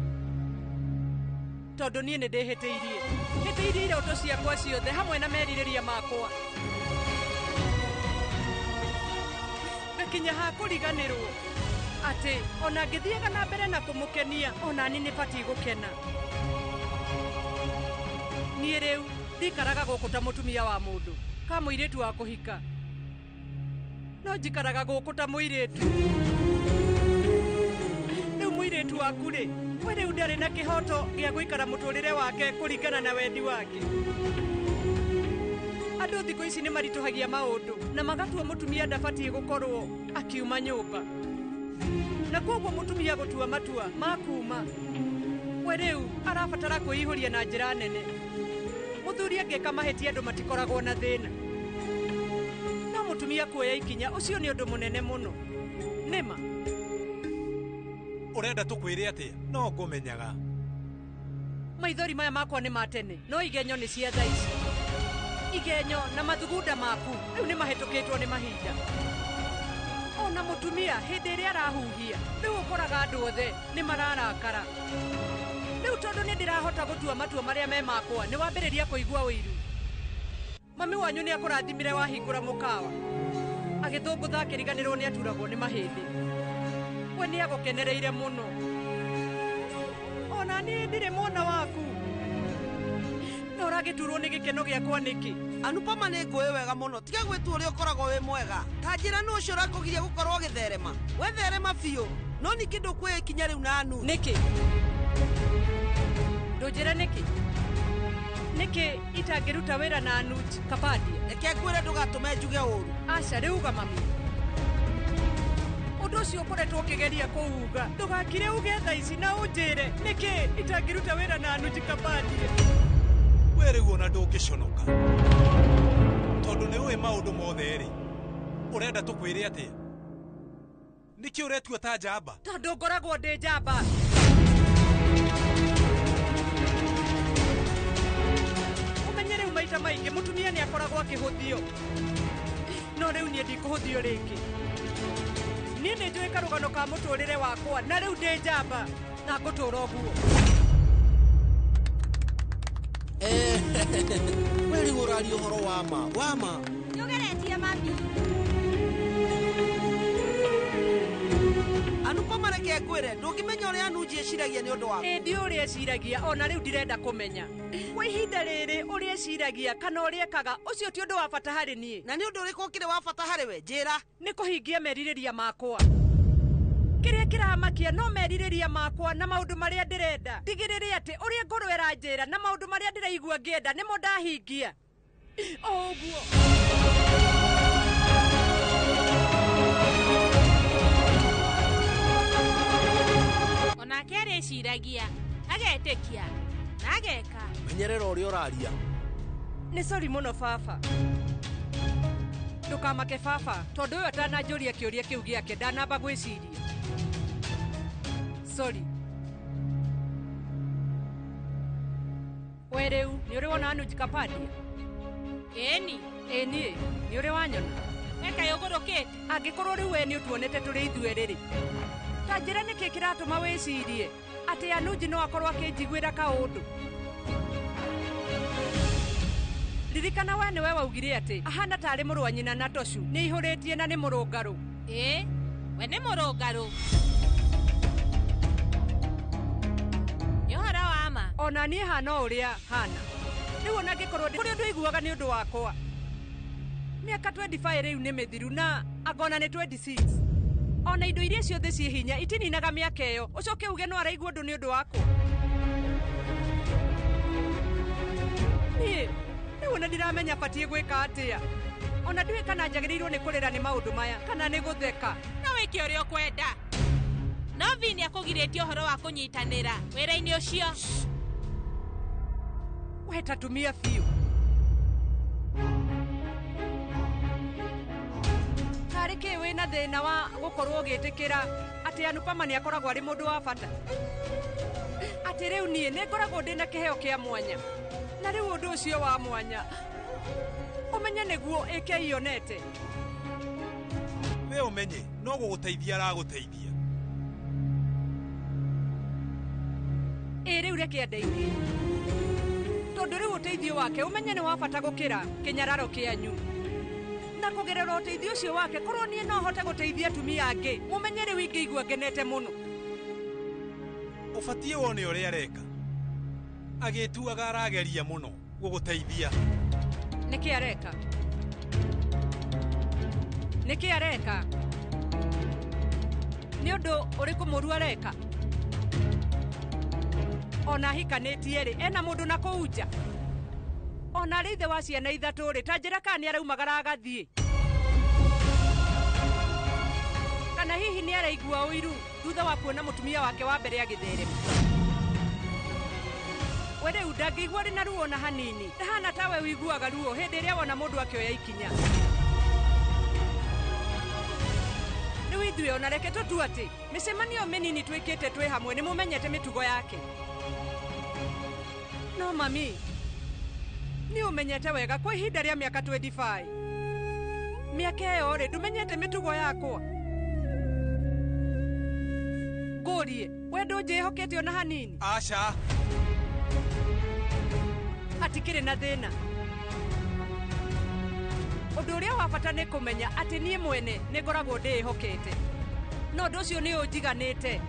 tondũ niĩ nĩ ndĩhĩtĩirie. Hĩtĩirie iroto ciakwa ciothe hamwe na merirĩria makwa. Ngakinya ha kũriganĩrwo atĩ ona ngĩthiaga na mbere na kũmũkenia ona niĩ nĩ batiĩ gũkena. Niĩ rĩu ndikaraga gũkũ ta mũtumia wa mũndũ ka mũirĩtu wa kũhika. No njikaraga gũkũ ta mũirĩtu. Rĩu mũirĩtu waku rĩ, we rĩu ndarĩ na kĩhoto gĩa gũikara mũtũrĩre wake kũringana na wendi wake. Andũ thikũ ici nĩ maritũhagia maũndũ na magatua mũtumia ndabatiĩ gũkorwo akiuma nyũmba. Na koguo mũtumia gũtua matua ma kuma we rĩu arabatara kwĩihũria na njĩra nene. Mũthuri angĩka mahĩtia andũ matikoragwo na thĩna. No mũtumia kuoya ikinya ũcio nĩ ũndũ mũnene mũno. Nĩma. Ũrenda tũkwĩre atĩa? No ngũmenyaga. Maithori maya makwa nĩ ma tene, no igenyo nĩ cia thaa ici. Igenyo na mathugunda maku rĩu nĩ mahĩtũkĩtwo nĩ mahinda. Ona mũtumia hĩndĩ ĩrĩa arahuhia rĩu ũkoraga andũ othe nĩ mararakara. Rĩu tondũ nĩ ndĩrahota gũtua matua marĩa me makwa nĩ wambĩrĩria kũigua ũiru. Mami wanyu nĩ akũrathimire wahingũra mũkawa. Agĩthũngũtha akĩriganĩrwo nĩ aturagwo nĩ mahĩndĩ. We nĩ agũkenereire mũno. Ona niĩ ndirĩ mwana waku. No ũragĩturwo nĩ gĩkeno gĩakwa nĩkĩ? Anupama nĩ ngũĩ wega mũno tiga gwĩtua ũrĩa ũkoragwo wĩ mwega. Ta njĩra nũ ũcio ũrakũgiria gũkorwo ũgĩtherema. Wetherema biũ no ningĩ ndũkuoya ikinya rĩu na Anu. Nĩkĩ? Ndũnjĩre nĩkĩ? Nĩkĩ itangĩruta wĩra na Anuj Kapadia? Reke ngwĩre ndũgatũme njuge ũũru. Aca rĩu uga mami. Ũndũ ũcio ũkoretwo ũkĩgeria kũuga ndũgakire uge thaa ici na ũnjĩre nĩkĩ itangĩruta wĩra na Anuj Kapadia. We rĩu ona ndũngĩconoka tondũ nĩ ũĩ maũndũ mothe rĩ. Ũrenda tũkwĩre atĩa? Nĩkĩ ũretua ta njamba? Tondũ ngoragwo ndĩ njamba. Ũmenye rĩu maita maingĩ mũtumia nĩ akoragwo akĩhũthio. No rĩu niĩ ndikũhũthio rĩngĩ. Niĩ nĩ njũĩ karũgano ka mũtũrĩre wakwa na rĩu ndĩ njamba na ngũtũra ũguo. We rĩu ũraria ũhoro wa ma wa ma. Nĩũgeretie mami. Anupama Reke ngwĩre, ndũngĩmenya ũrĩa Anuji eciragia nĩ ũndũ waku. Ĩ ndi ũrĩa eciragia, ona rĩu ndirenda kũmenya. Kwa ihinda rĩrĩ ũrĩa eciragia kana ũrĩa ekaga, ũcio ti ũndũ wa bata harĩ niĩ. Na nĩ ũndũ ũrĩkũ ũkĩrĩ wa bata harĩ we? Njĩra. Nĩ kũhingia merirĩria makwa. Kĩrĩa kĩramakia no merirĩria makwa na maũndũ marĩa ndĩrenda. Ndigĩrĩre atĩ ũrĩa ngoro ĩranjĩra na maũndũ marĩa ndĩraigua ngĩenda nĩmo ndahingia. O ũguo. Onake arĩciragia, agetĩkia na ageka. Menyerera ũrĩa ũraria. Nĩ sori mũno baba. Ndũkamake baba, tondũ ũyũ atananjũria kĩũria kĩu gĩake ndanamba gwĩciria. Sorry. We rĩu nĩ ũrĩ wona Anuj Kapadia? Ĩni. Ĩ niĩ, nĩ ũrĩ wanyona? We kaĩ ũgũrũkĩte? Angĩkorwo rĩu we nĩ ũtuonete tũrĩ ithuerĩ rĩ, ta njĩra nĩkĩ kĩratũma wĩcirie atĩ Anuj no akorwo akĩnjiguĩra kaũndũ? Ririkana we nĩwe waugire atĩ ahana tarĩ mũrũ wa nyina na Toshu, nĩ aihũrĩtie na nĩ mũrũngarũ. Ĩ, we nĩ mũrũngarũ. Nĩ ũhoro wa ma. Ona niĩ hana o ũrĩa hana. Rĩu ona angĩkorwo kũrĩ ũndũ ũiguaga nĩ ũndũ wakwa. Mĩaka 25 rĩu nĩ mĩthiru na angona nĩ 26. Ona indo iria ciothe ciĩ hinya itininaga mĩaka ĩyo, ũcoke uge no araigua ũndũ nĩ ũndũ wakwa. Niĩ rĩu ona ndiramenya batiĩ gwĩka atĩa. Ona ndiũĩ kana njagĩrĩirwo nĩ kũrĩra nĩ maũndũ maya kana nĩ gũtheka. No wĩke ũrĩa ũkwenda. No Vi nĩ akũgirĩtie ũhoro wa kũnyitanĩra wĩra-inĩ ũcio. We tatumia biũ. Karĩ kĩ wĩna thĩna wa gũkorwo ũgĩtĩkĩra atĩ Anupama nĩ akoragwo arĩ mũndũ wa bata? Atĩ rĩu niĩ nĩ ngoragwo ndĩna kĩheo kĩa mwanya. Na rĩu ũndũ ũcio wa mwanya ũmenye nĩguo ĩkeionete. We ũmenye no gũgũteithia aragũteithia. Ĩ rĩu reke andeithie. Tondũ rĩu ũteithio wake ũmenye nĩ wa bata gũkĩra kĩnyararo kĩanyu. Na kũgerera ũteithio ũcio wake korwo niĩ no hote gũteithia atumia angĩ, mũmenye rĩu ingĩigua ngenete mũno. Ũbatiĩ wone ũrĩa areka. Agĩtuaga arageria mũno gũgũteithia. Nĩkĩ areka? Nĩkĩ areka? Nĩ ũndũ ũrĩkũ mũũru areka? Ona ahikanĩtie rĩ, ena mũndũ na kũu nja. Ona arĩ ithe wa ciana ithatũ rĩ, ta njĩra kana nĩ araumagara agathiĩ. Kana hihi nĩ araigua ũiru thutha wa kuona mũtumia wake wa mbere agĩtherema. We rĩu ndangĩigua arĩ na ruo ona hanini. Ndahana tawe ũiguaga ruo hĩndĩ ĩrĩa wona mũndũ akĩoya ikinya. Rĩu ithuĩ ona reke tũtue atĩ mĩcemanio mĩnini twĩkĩte twĩ hamwe nĩ mũmenyete mĩtugo yake. No mami, nĩ ũmenyete wega kwa ihinda rĩa mĩaka 25. Mĩaka ĩyo rĩ, ndũmenyete mĩtugo yakwa. Ngũrie, we ndũnjĩhokete ona hanini? Aca. Hatikĩrĩ na thĩna. Ũndũ ũrĩa wa bata nĩ kũmenya atĩ niĩ mwene nĩ ngoragwo ndĩĩhokete. No ũndũ ũcio nĩ ũnjiganĩte.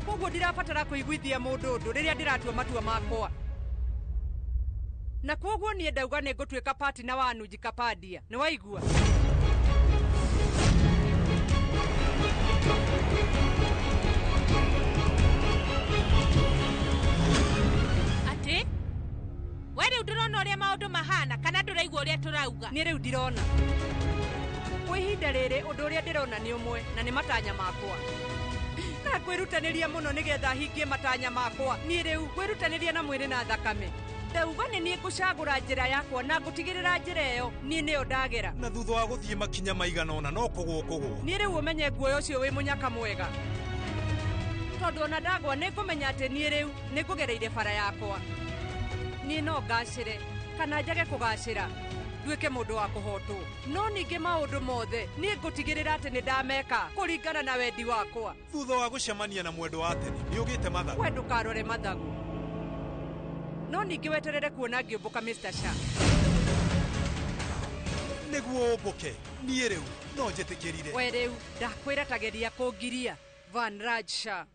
Koguo ndirabatara kũiguithia mũndũ ũndũ rĩrĩa ndĩratua matua makwa. Na koguo niĩ ndauga nĩ ngũtuĩka partner wa Anuj Kapadia. Nĩ waigua? Atĩ? We rĩu ndũrona ũrĩa maũndũ mahana kana ndũraigua ũrĩa tũrauga? Niĩ rĩu ndirona. Kwa ihinda rĩrĩ ũndũ ũrĩa ndĩrona nĩ ũmwe na nĩ matanya makwa. Na ngwĩrutanĩria mũno nĩgetha hingie matanya makwa. Niĩ rĩu ngwĩrutanĩria na mwĩrĩ na thakame. Ndauga nĩ niĩ ngũcagũra njĩra yakwa na ngũtigĩrĩra njĩra ĩyo niĩ nĩyo ndagera. Na thutha wa gũthiĩ makinya maigana ũna no kũgũa kũgũa. Niĩ rĩu ũmenye nguoya ũcio wĩ mũnyaka mwega. Tondũ ona ndagwa nĩ ngũmenya atĩ niĩ rĩu nĩ ngũgereire bara yakwa. Niĩ no ngacĩre kana njage kũgacĩra nduĩke mũndũ wa kũhotwo. No ningĩ maũndũ mothe niĩ ngũtigĩrĩra atĩ nĩ ndameka kũringana na wendi wakwa. Thutha wa gũcemania na mwendwa wa tene nĩ ũgĩte mathagu. We ndũkarore mathagu. No ningĩ weterere kuona ngĩũmbũka Mr. Shah. Nĩguo ũmbũke, niĩ rĩu no njĩtĩkĩrire. We rĩu ndakwĩra tageria kũngiria. Vanraj Shah,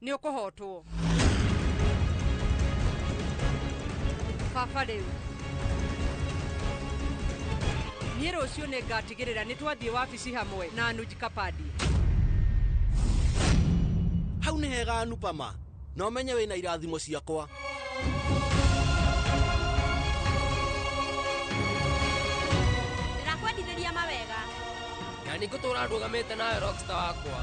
nĩ ũkũhotwo. Baba rĩu niĩ rũciũ nĩ ngatigĩrĩra nĩ twathiĩ wabici hamwe na Anuj Kapadia. Hau nĩ hega Anupama, na ũmenye wĩna irathimo ciakwa. Ndĩrakwendithĩria mawega. Na nĩ ngũtũra ndũgamĩte nawe rockstar wakwa.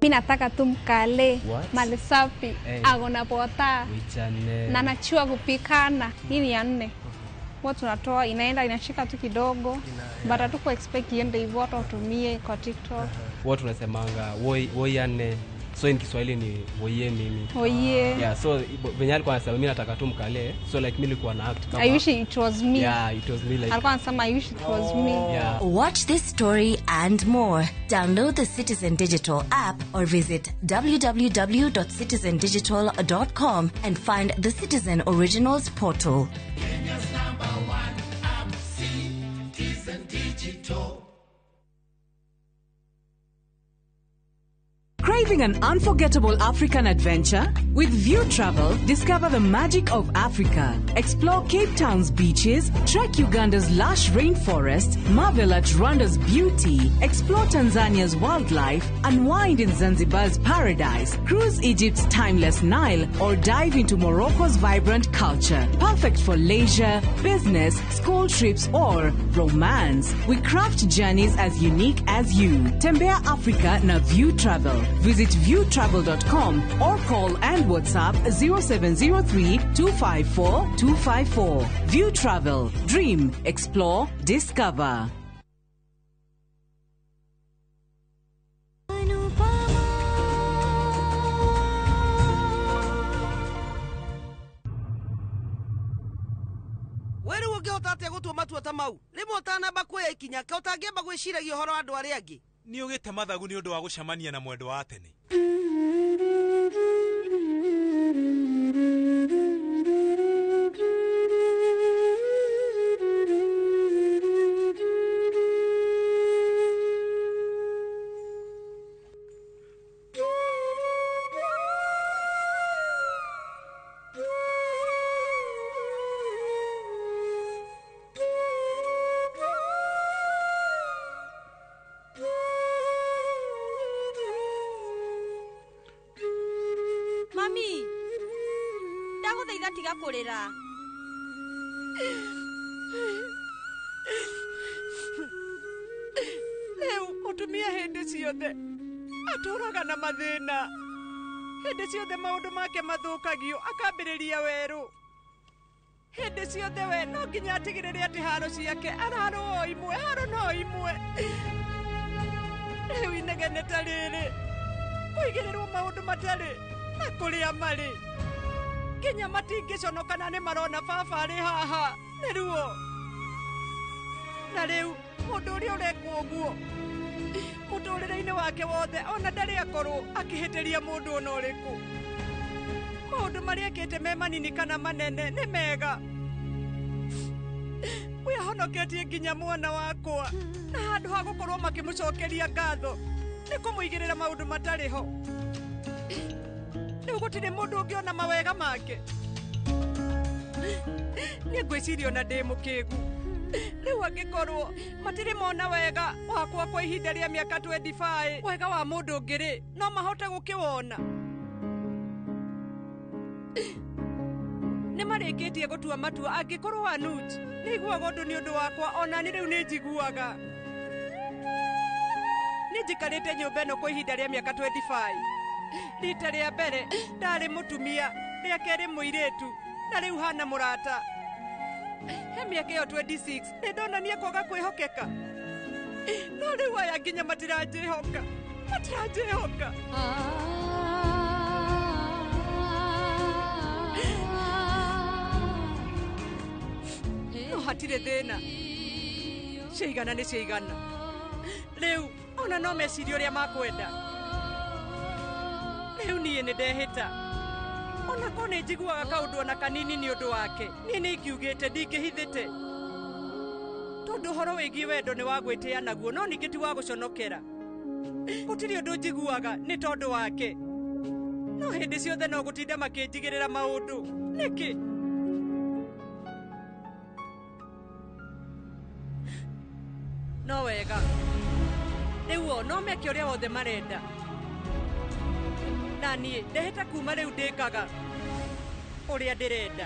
Mi nataka tu mkale What? mali safi. Hey. Ako na pota Wichane. na nachua kupikana. Hii ni ya nne huwa tunatoa inaenda inashika tu kidogo, but hatuku expect iende hivyo, hata utumie kwa TikTok. Huwa tunasemanga woi woiane. So in Kiswahili ni woiye mimi. Woiye. Yeah, so venye alikuwa anasema mimi nataka tu mkale. So like mimi nilikuwa na act kama I wish it was me. Yeah, it was me like. Alikuwa anasema I wish it was me. Yeah. Watch this story and more. Download the Citizen Digital app or visit www.citizendigital.com and find the Citizen Originals portal. Kenya's number one app, Citizen Digital. Craving an unforgettable African adventure? With View Travel, discover the magic of Africa. Explore Cape Town's beaches, trek Uganda's lush rainforest, marvel at Rwanda's beauty, explore Tanzania's wildlife, unwind in Zanzibar's paradise, cruise Egypt's timeless Nile, or dive into Morocco's vibrant culture. Perfect for leisure, business, school trips, or romance. We craft journeys as unique as you. Tembea Africa na View Travel. Visit viewtravel.com or call and WhatsApp 0703 254 254. View Travel. Dream, explore, discover. We rĩu ũngĩhota atĩa gũtua matua ta mau? Rĩmwe ũtanamba kuoya ikinya ka ũtangĩamba gwĩciragia ũhoro wa andũ arĩa angĩ. Nĩ ũgĩte mathagu nĩ ũndũ wa gũcemania na mwendwa wa tene. Mami, ndagũthaitha tiga kũrĩra. Rĩu mũtumia hĩndĩ ciothe atũraga na mathĩna. Hĩndĩ ciothe maũndũ make mathũkagio akambĩrĩria werũ. Hĩndĩ ciothe we no nginya atigĩrĩre atĩ haro ciake ararwo o imwe, haro no imwe. Rĩu inegene ta rĩrĩ kũigĩrĩrwo maũndũ matarĩ na kũrĩa marĩ nginya matingĩconoka na nĩ marona baba arĩ haha nĩ ruo. Na rĩu mũndũ ũrĩa ũrekwo ũguo mũtũrĩre-inĩ wake wothe ona ndarĩ akorwo akĩhĩtĩria mũndũ ona ũrĩkũ. Maũndũ marĩa ekĩte me manini kana manene nĩ mega. Ũyũ ahonoketie nginya mwana wakwa, na handũ ha gũkorwo makĩmũcokeria ngatho nĩ kũmũigĩrĩra maũndũ matarĩ ho. Rĩu gũtirĩ mũndũ ũngĩona mawega make. Niĩ ngwĩciria ona ndĩ mũkĩgu. Rĩu angĩkorwo matirĩ mona wega wakwa kwa ihinda rĩa mĩaka 25, wega wa mũndũ ũngĩ rĩ no mahote gũkĩwona. Nĩ marĩkĩtie gũtua matua angĩkorwo Anuj nĩ aiguaga ũndũ nĩ ũndũ wakwa, ona nĩ rĩu nĩ njiguaga. Nĩ njikarĩte nyũmba ĩno kwa ihinda rĩa mĩaka 25. Rita rĩa mbere ndarĩ mũtumia, rĩa kerĩ mũirĩtu, na rĩu hana mũrata. He mĩaka ĩyo 26 nĩ ndonania kwaga kwĩhokeka, no rĩu aya nginya matiranjĩhoka. Matiranjĩhoka. No hatirĩ thĩna. Ciaigana nĩ ciaigana. Rĩu ona no mecirie ũrĩa makwenda. Rĩu niĩ nĩ ndehĩta. Ona korwo nĩ njiguaga kaũndũ ona kanini nĩ ũndũ wake, niĩ nĩ ingiugĩte ndingĩhithĩte. Tondũ ũhoro wĩgiĩ wendo nĩ wa gwĩtĩa naguo, no ningĩ ti wa gũconokera. Gũtirĩ ũndũ njiguaga nĩ tondũ wake. No hĩndĩ ciothe no gũtinda makĩnjigĩrĩra maũndũ. Nĩkĩ? No wega. Rĩu o no meke ũrĩa wothe marenda. Na niĩ ndehĩta kuma rĩu ndĩkaga ũrĩa ndĩrenda.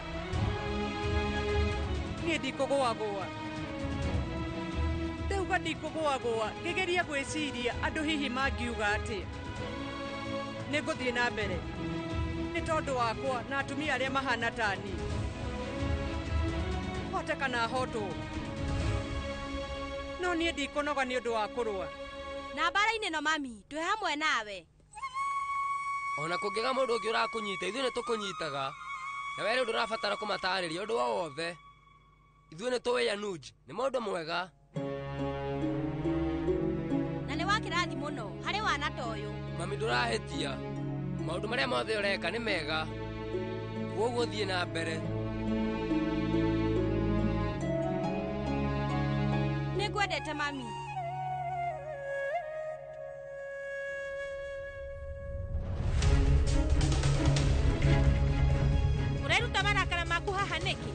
Niĩ ndikũgũagũa. Ndauga ndikũgũagũa ngĩgeria gwĩciria andũ hihi mangiuga atĩa. Nĩ ngũthiĩ na mbere nĩ tondũ wakwa na atumia arĩa mahana ta niĩ. Hote kana hotwo, no niĩ ndikũnoga nĩ ũndũ wa kũrũa. Na mbara-inĩ no mami, twĩ hamwe nawe. Ona kũngĩga mũndũ ũngĩ ũrakũnyita, ithuĩ nĩ tũkũnyitaga. Na we rĩu ndũrabatara kũmatarĩria ũndũ o wothe. Ithuĩ nĩ tũĩ Anuj nĩ mũndũ mwega. Na nĩ wa kĩrathi mũno harĩ wana ta ũyũ. Mami ndũrahĩtia. Maũndũ marĩa mothe ũreka nĩ mega. Kwoguo thiĩ na mbere. Nĩ ngwendete mami. Ũreruta marakara maku haha nĩkĩ?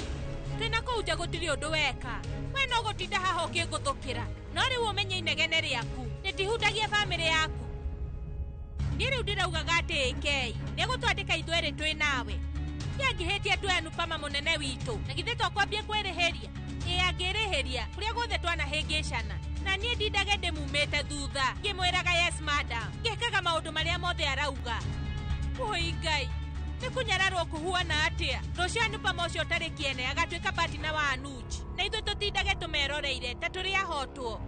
Twĩna kũu nja gũtirĩ ũndũ weka. We no gũtinda haha ũkĩngũthũkĩra. No rĩu ũmenye inegene rĩaku rĩtihutagia bamĩrĩ yaku. Niĩ rĩu ndĩraugaga atĩ AK nĩegũtwandĩka ithuerĩ twĩ nawe. Nĩangĩhĩtia andũ aya Anupama mũnene witũ, na githĩ to kwambie kwĩrĩhĩria? Ĩ angĩrĩhĩria kũrĩa guothe twanahĩngĩcana. Na niĩ ndindage ndĩmumĩte thutha ngĩmwĩraga yes madam, ngĩkaga maũndũ marĩa mothe arauga. Ũi Ngai, nĩ kũnyararwo kũhuana atĩa? Rũciũ Anupama ũcio ũtarĩ kĩene agatuĩka partner wa Anuj, na ithuĩ tũtindage tũmeroreire ta tũrĩ ahotwo.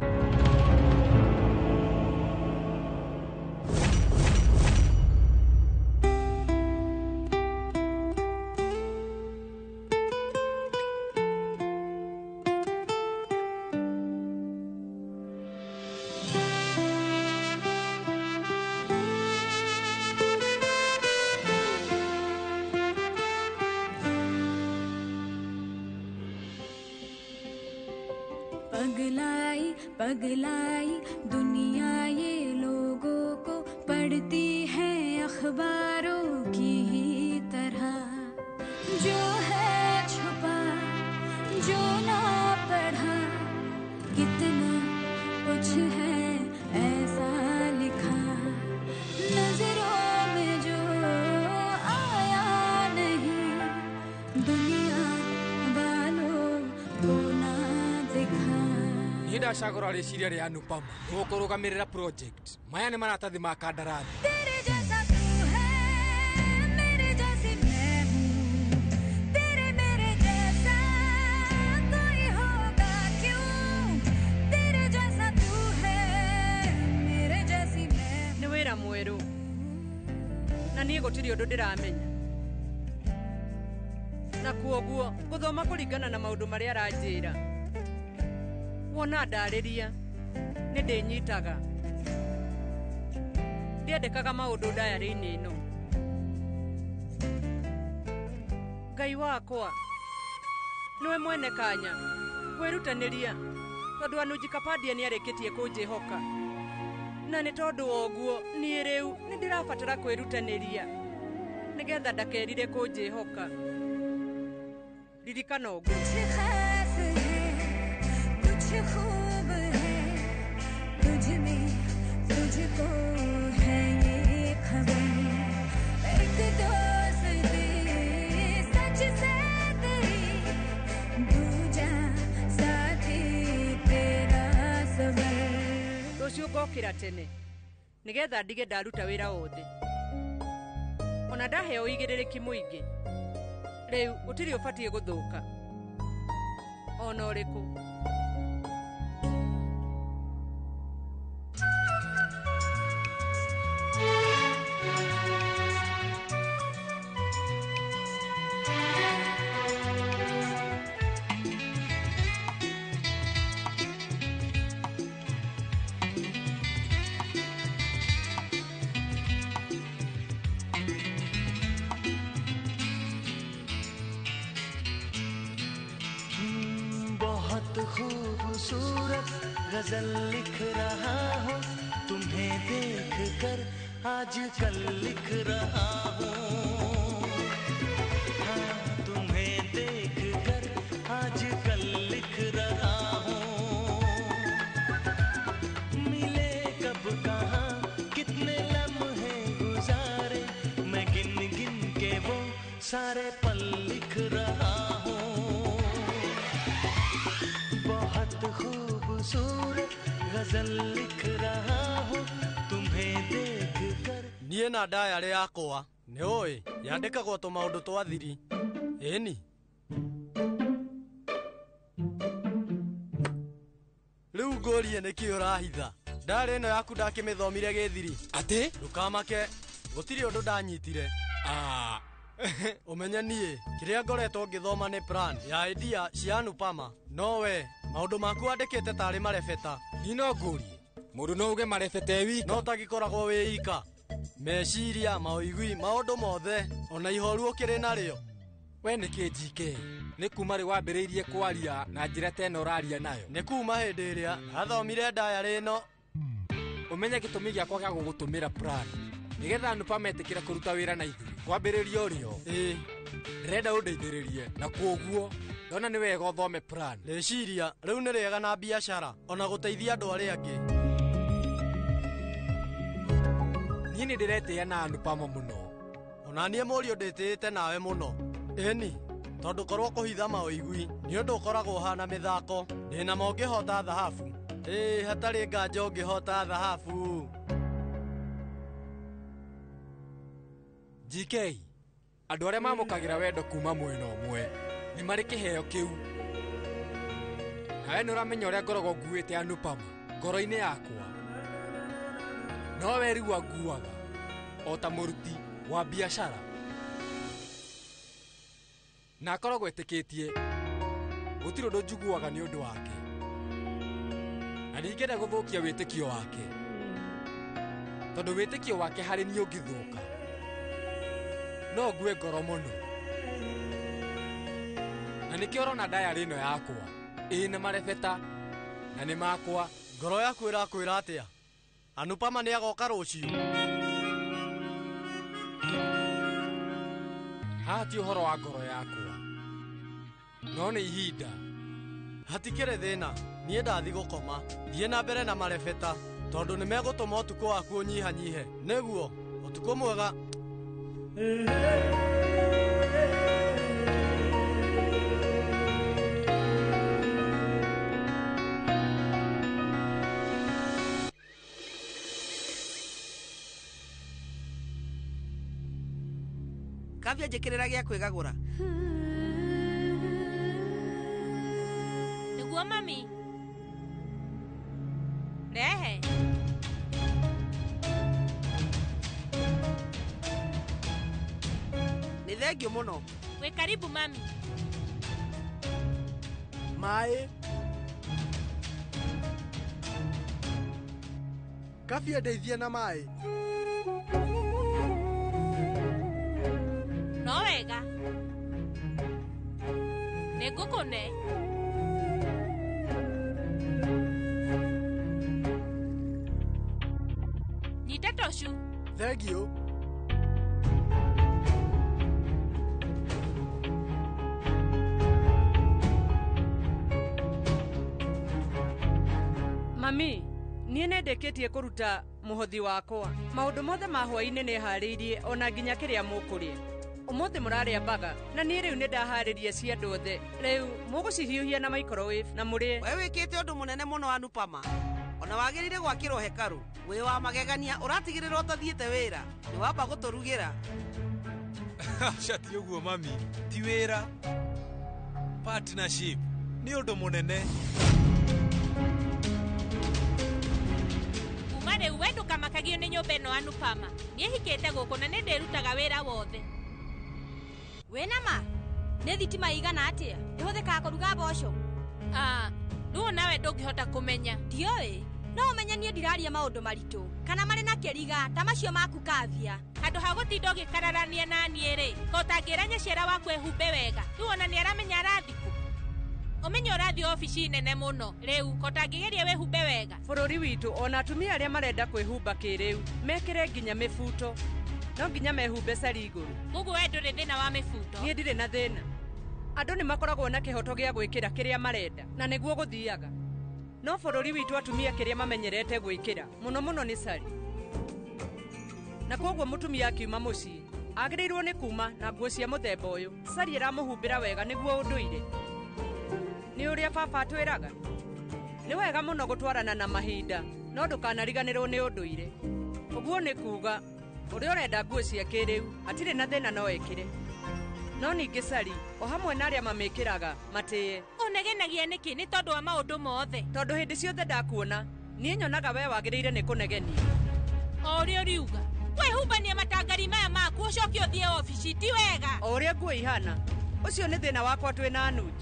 पगलाई पगलाई दुनिया ये लोगों को पढ़ती है अखबारों की ही तरह। जो है छुपा जो ना पढ़ा, कितना कुछ है ऐसा लिखा। नजरों में जो आया नहीं, दुनिया वालों को ना दिखा। Niĩ ndacagũra rĩciria rĩa Anupama gũkũrũgamĩrĩra project. Maya nĩ maratathi ma kandarathi. तेरे जैसा तू है, मेरे जैसी मैं हूँ, तेरे मेरे जैसा कोई होगा क्यों? तेरे जैसा तू है, मेरे जैसी मैं। Nĩ wĩra mwerũ na niĩ gũtirĩ ũndũ ndĩramenya, na kuoguo ngũthoma kũringana na maũndũ marĩa aranjĩra. Wona ndarĩria nĩ ndĩnyitaga. Ndiandĩkaga maũndũ ndayarĩ-inĩ ĩno. Ngai wakwa nĩwe mwene kanya kwĩrutanĩria, tondũ Anuj Kapadia nĩarĩkĩtie kũnjĩhoka. Na nĩ tondũ wa ũguo niĩ rĩu nĩ ndĩrabatara kwĩrutanĩria nĩgetha ndakerire kũnjĩhoka. Ririkana ũguo. कुछ खास है, कुछ खूब है तुझ में, तुझको है ये खबर। एक दोस्ती सच से तेरी, दूजा साथी तेरा सबर। Rũciũ ngokĩra tene nĩgetha ndige ndaruta wĩra wothe. Ona ndaheo ũigĩrĩrĩki mũingĩ. Rĩu gũtirĩ ũbatiĩ gũthũka ona ũrĩkũ. बहुत खूबसूरत गजल लिख रहा हूँ, तुम्हें देख कर आजकल लिख रहा हूँ। हाँ, तुम्हें देख कर आजकल लिख रहा हूँ। मिले कब कहाँ कितने लम्हे गुजारे, मैं गिन गिन के वो सारे पल लिख रहा हूँ। बहुत खूबसूरत गजल लिख रहा हूँ, तुम्हें देख कर। Niĩ na ndayarĩ yakwa nĩ ũĩ yandĩkagwo tũmaũndũ twa thiri. Ĩni rĩu ngũrie nĩkĩ ũrahitha ndarĩ ĩno yaku ndakĩmĩthomire gĩthiri. Atĩ ndũkamake, gũtirĩ ũndũ ndanyitire. Ũmenye niĩ kĩrĩa ngoretwo ngĩthoma nĩ plan ya idea cia Anupama, no we maũndũ maku wandĩkĩte tarĩ marebeta. Niĩ no ngũrie mũndũ no uge marebeta e wika? No tagĩkoragwo wĩ ika, meciria, maũigui, maũndũ mothe, ona ihoru ũkĩrĩ narĩo. We nĩkĩ GK nĩ kuma rĩ wambĩrĩirie kwaria na njĩra ta ĩno ũraria nayo? Nĩ kuma hĩndĩ ĩrĩa athomire ndayarĩ ĩno. Ũmenye gĩtũmi gĩakwa gĩa gũgũtũmĩra plan nĩgetha Anupama etĩkĩra kũruta wĩra na ithuĩ kwambĩrĩria ũrĩo. Ĩĩ, ndĩrenda ũndeithĩrĩrie na kwoguo ndona nĩ wega ũthome plan. Rĩciria rĩu nĩ rĩega na biacara ona gũteithia andũ arĩa angĩ. Niĩ nĩ ndĩretĩĩa na Anupama mũno. Ona niĩ mũriũ ndĩtĩĩte nawe mũno. Ĩni, tondũ korwo kũhitha maũigui nĩ ũndũ ũkoragwo ũhana mĩthako. Ndĩna ma ũngĩhota thahabu. Ĩĩ, hatarĩ nganja ũngĩhota thahabu. GK, andũ arĩa mamũkagĩra wendo kuma mwena ũmwe nĩ marĩ kĩheo kĩu. Nawe nĩ ũramenya ũrĩa ngoragwo nguĩte Anupama ngoro-inĩ yakwa. No we rĩu anguaga o ta mũruti wa biacara, na akoragwo etĩkĩtie gũtirĩ ũndũ njiguaga nĩ ũndũ wake, na ndingĩenda gũthũkia wĩtĩkio wake, tondũ wĩtĩkio wake harĩ niĩ ũngĩthũka no ngue ngoro mũno. Na nĩkĩo ũrona ndayarĩ ĩno yakwa ĩna marebeta na nĩ makwa. Ngoro yaku ĩrakwĩra atĩa? Anupama nĩ agoka rũciũ. Haha ti ũhoro wa ngoro yakwa, no nĩ ihinda. Hatikĩrĩ thĩna, niĩ ndathi gũkoma. Thiĩ na mbere na marebeta tondũ nĩ megũtũma ũtukũ waku ũnyihanyihe. Nĩguo, ũtukũ mwega. Kavya njĩkĩrĩra gĩa kwĩgagũra. Nĩguo mami. Rehe. Nĩ thengiũ mũno. Wĩ karibu mami. Maĩ. Kavya ndeithie na maĩ. No wega. Nĩ ngũkũne. Nyita tocu. Thengiũ. Mami, niĩ nĩ ndĩkĩtie kũruta mũhothi wakwa. Maũndũ mothe ma hwaĩ-inĩ nĩ harĩirie ona nginya kĩrĩa mũkũrĩa. Ũmũthĩ mũrarĩa mbaga na niĩ rĩu nĩ ndaharĩria cia andũ othe. Rĩu mũgũcihiũhia na microwave na mũrĩe. We wĩkĩte ũndũ mũnene mũno Anupama. Ona wagĩrĩire gwakĩrwo hekarũ. Wĩ wa magegania ũratigĩrĩra ũtathiĩte wĩra. Nĩ wamba gũtũrugĩra. Aca ti ũguo mami, ti wĩra. Partnership nĩ ũndũ mũnene. Kuma rĩu we ndũkamakagio nĩ nyũmba ĩno Anupama. Niĩ hikĩte gũkũ na nĩ ndĩrutaga wĩra wothe. Wĩna ma? Nĩ thitima igana atĩa? Ĩhũthĩkaga kũruga mboco? Rĩu nawe ndũngĩhota kũmenya. Ndiũĩ. No ũmenye niĩ ndiraria maũndũ maritũ kana marĩ na kĩriga ta macio maku Kavya. Handũ ha gũtinda ũgĩkararania na niĩ rĩ, ko ũtangĩra nyaciara waku ehumbe wega. Rĩu ona nĩ aramenya arathiĩ kũ. Ũmenye ũrathiĩ obici nene mũno. Rĩu ko tangĩgeria wĩhumbe wega. Bũrũri witũ ona atumia arĩa marenda kwĩhumba kĩrĩu mekĩre nginya mĩbuto. No nginya mehumbe cari igũrũ. Koguo we ndũrĩ thĩna wa mĩbuto. Niĩ ndirĩ na thĩna. Andũ nĩ makoragwo na kĩhoto gĩa gwĩkĩra kĩrĩa marenda na nĩguo gũthiaga. No bũrũri witũ atumia kĩrĩa mamenyerete gwĩkĩra mũno mũno nĩ cari. Na koguo mũtumia akiuma mũciĩ agĩrĩirwo nĩ kuma na nguo cia mũthemba ũyũ. Cari ĩramũhumbĩra wega nĩguo ũndũire. Nĩ ũrĩa baba atwĩraga. Nĩ wega mũno gũtwarana na mahinda no ndũkanariganĩrwo nĩ ũndũire. Ũguo nĩ kuga ũrĩa ũrenda nguo cia kĩrĩu hatirĩ na thĩna no ekĩre. No ningĩ cari o hamwe na arĩa mamĩkĩraga matĩe. Ũnegenagia nĩkĩ nĩ tondũ wa maũndũ mothe? Tondũ hĩndĩ ciothe ndakuona niĩ nyonaga we wagĩrĩire nĩ kũnegenia. O ũrĩa ũriuga. Kwĩhumbania matangari maya maku ũcoke ũthiĩ obici ti wega. O ũrĩa nguo ihana ũcio nĩ thĩna wakwa twĩ na Anuj.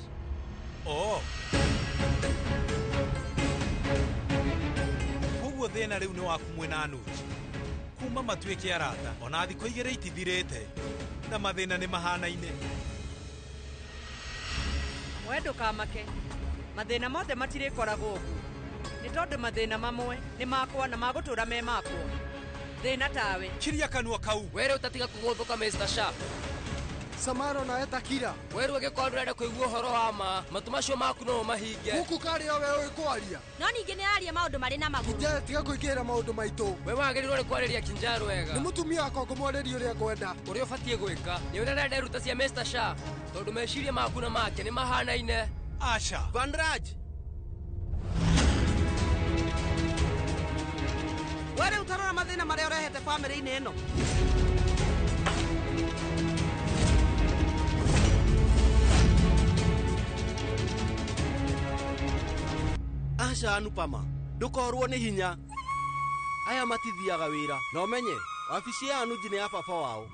Oo. Koguo thĩna rĩu nĩ waku mwĩna Anuj. Kuma matuĩke arata ona thikũ igĩrĩ itithirĩte na mathĩna nĩ mahanaine. We ndũkamake. Mathĩna mothe matirĩkoragwo ũguo. Nĩ tondũ mathĩna mamwe nĩ makwa na magũtũra me makwa. Thĩna tawe. Kiria kanua kau. We rĩu tatiga kũgũthũka Mr. Sharp. Samaro nawe takira. We rĩu angĩkorwo ndũrenda kũigua ũhoro wa ma, matũ macio maku no ũmahinge. Gũkũ karĩ o we ũĩ kwaria. No ningĩ nĩ araria maũndũ marĩ na magũrũ. Kinjaro tiga kũingĩrĩra maũndũ maitũ. We wagĩrĩirwo nĩ kwarĩria Kinjaro wega. Nĩ mũtumia wakwa ngũmwarĩria ũrĩa ngwenda. Ũrĩa ũbatiĩ gwĩka nĩ ũrĩa nderuta cia Mr. Sharp tondũ meciria maku na make nĩ mahanaine. Asha. Vanraj. We rĩu tarora mathĩna marĩa ũrehete bamĩrĩ-inĩ ĩno. Aca Anupama, ndũkorwo nĩ hinya. Aya matithiaga wĩra na ũmenye wabici ya Anuji nĩ ya baba wao.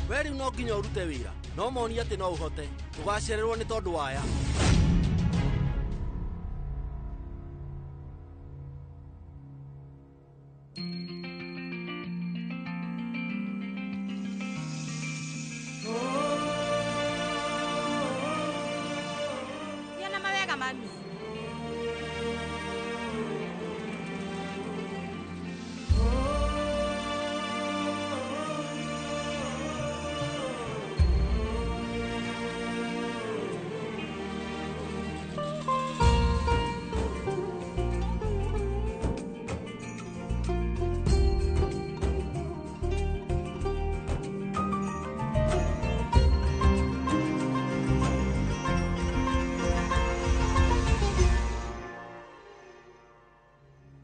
We rĩu no nginya ũrute wĩra no monie atĩ no ũhote. Ndũgacererwo nĩ tondũ wa aya. Thiĩ na mawega mami.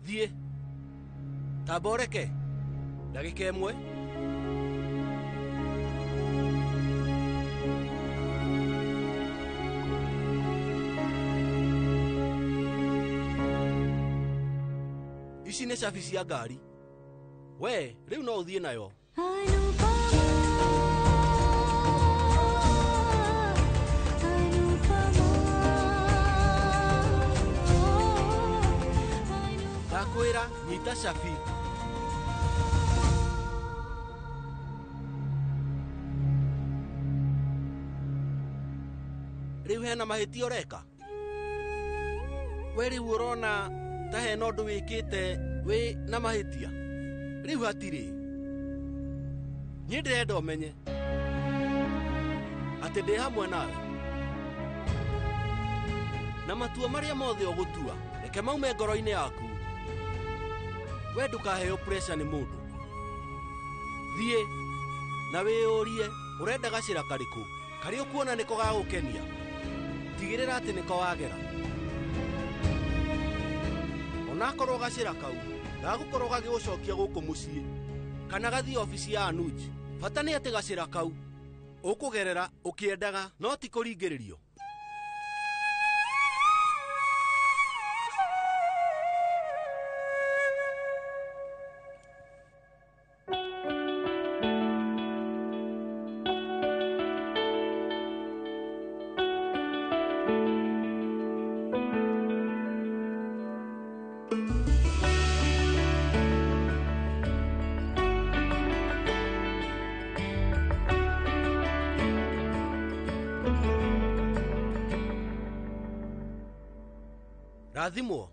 Thiĩ. Tamba ũreke. Ndagĩka ĩmwe. Ici nĩ cabi cia ngari. We rĩu no ũthiĩ nayo. Ndakwĩra nyita cabi. Rĩu hena mahĩtia ũreka? We rĩu ũrona ta hena ũndũ wĩkĩte wĩ na mahĩtia? Rĩu hatirĩ. Niĩ ndĩrenda ũmenye atĩ ndĩ hamwe nawe. Na matua marĩa mothe ũgũtua reke maume ngoro-inĩ yaku. We ndũkaheo pressure nĩ mũndũ. Thiĩ na wĩyũrie ũrenda gacĩra karĩkũ karĩa ũkuona nĩko gagũkenia. Tigĩrĩra atĩ nĩko wagera. Onakorwo gacĩra kau gagũkorwo gagĩgũcokia gũkũ mũciĩ kana gathiĩ obici ya Anuj. Bata nĩ atĩ gacĩra kau ũkũgerera ũkĩendaga no ti kũringĩrĩrio. Rathimwo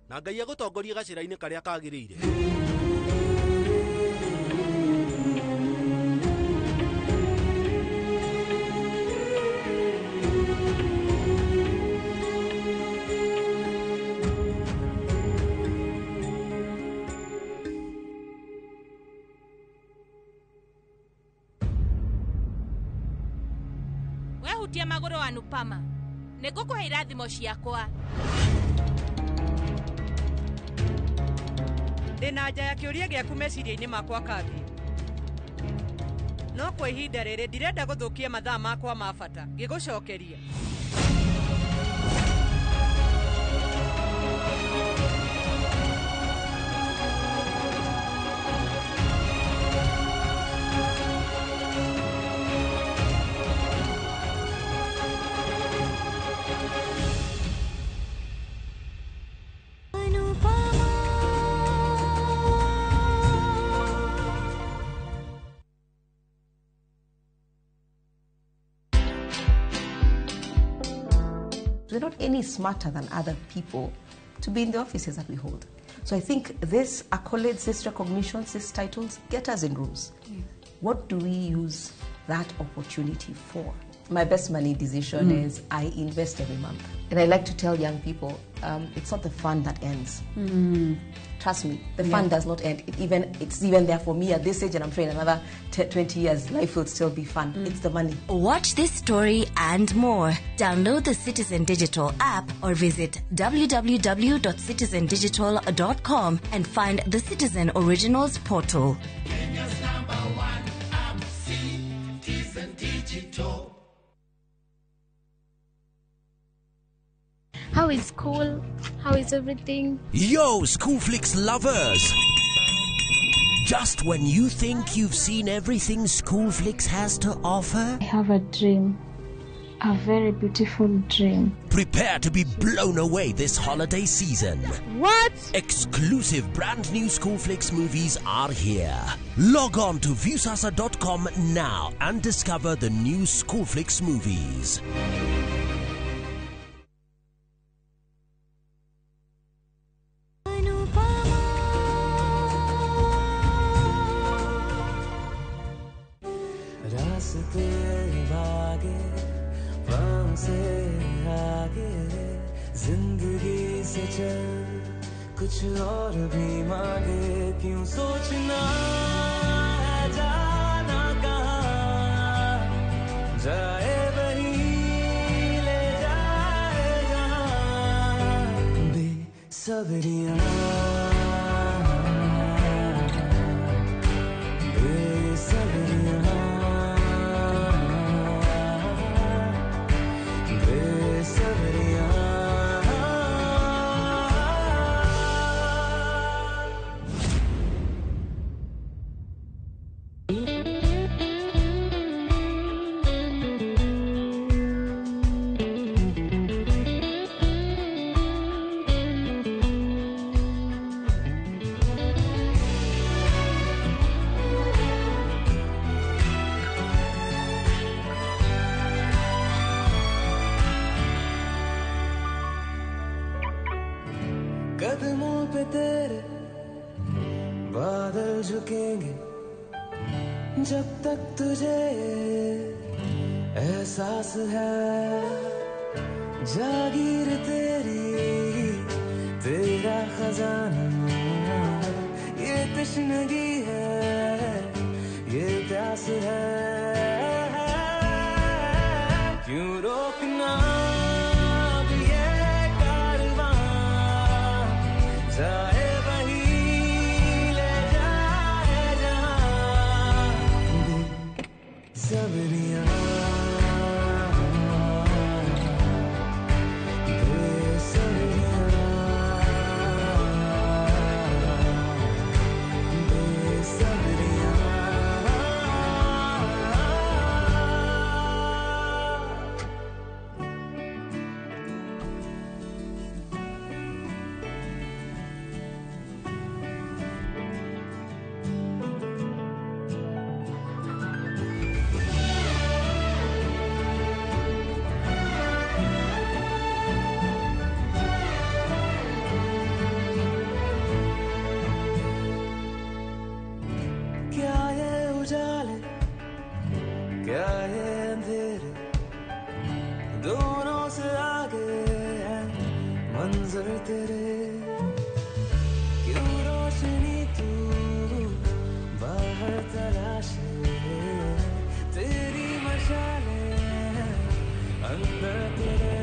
na Ngai agũtongorie gacĩra-inĩ karĩa kagĩrĩire. Wehutia magũrũ Anupama, nĩngũkũhe irathimo ciakwa. Ndĩna anja ya kĩũria gĩaku meciria-inĩ makwa Kabi. No kwa ihinda rĩrĩ ndirenda gũthũkia mathaa makwa ma bata ngĩgũcokeria. We're not any smarter than other people to be in the offices that we hold. So I think these accolades, these recognitions, these titles get us in rooms. Yes. What do we use that opportunity for? My best money decision is I invest every month. And I like to tell young people, it's not the fun that ends. Trust me, the fun does not end. It's even there for me at this age, and I'm sure in another 20 years, life will still be fun. It's the money. Watch this story and more. Download the Citizen Digital app or visit www.citizendigital.com and find the Citizen Originals portal. Kenya's number one app, Citizen Digital. How is school? How is everything? Yo, Schoolflix lovers! Just when you think you've seen everything Schoolflix has to offer, I have a dream. A very beautiful dream. Prepare to be blown away this holiday season. What? Exclusive brand new Schoolflix movies are here. Log on to Viusasa.com now and discover the new Schoolflix movies. रास्ते भागे पाँव से आगे जिंदगी से चल कुछ और भी मांगे क्यों सोचना है जाना कहाँ जाए वही ले जाए जहाँ बेसब्रियाँ कदमों पे तेरे बादल झुकेंगे जब तक तुझे एहसास है जागीर तेरी तेरा खजाना ये तश्नगी है ये प्यास है क्यों रोकना जाए वही ले जाए जहाँ बेसब्रियाँ बेसब्रियाँ बेसब्रियाँ। क्या ये अंधेरे दोनों से आगे है मंजर तेरे। क्यों रोशनी तू बाहर तलाशे, तेरी मशाले अंदर तेरे।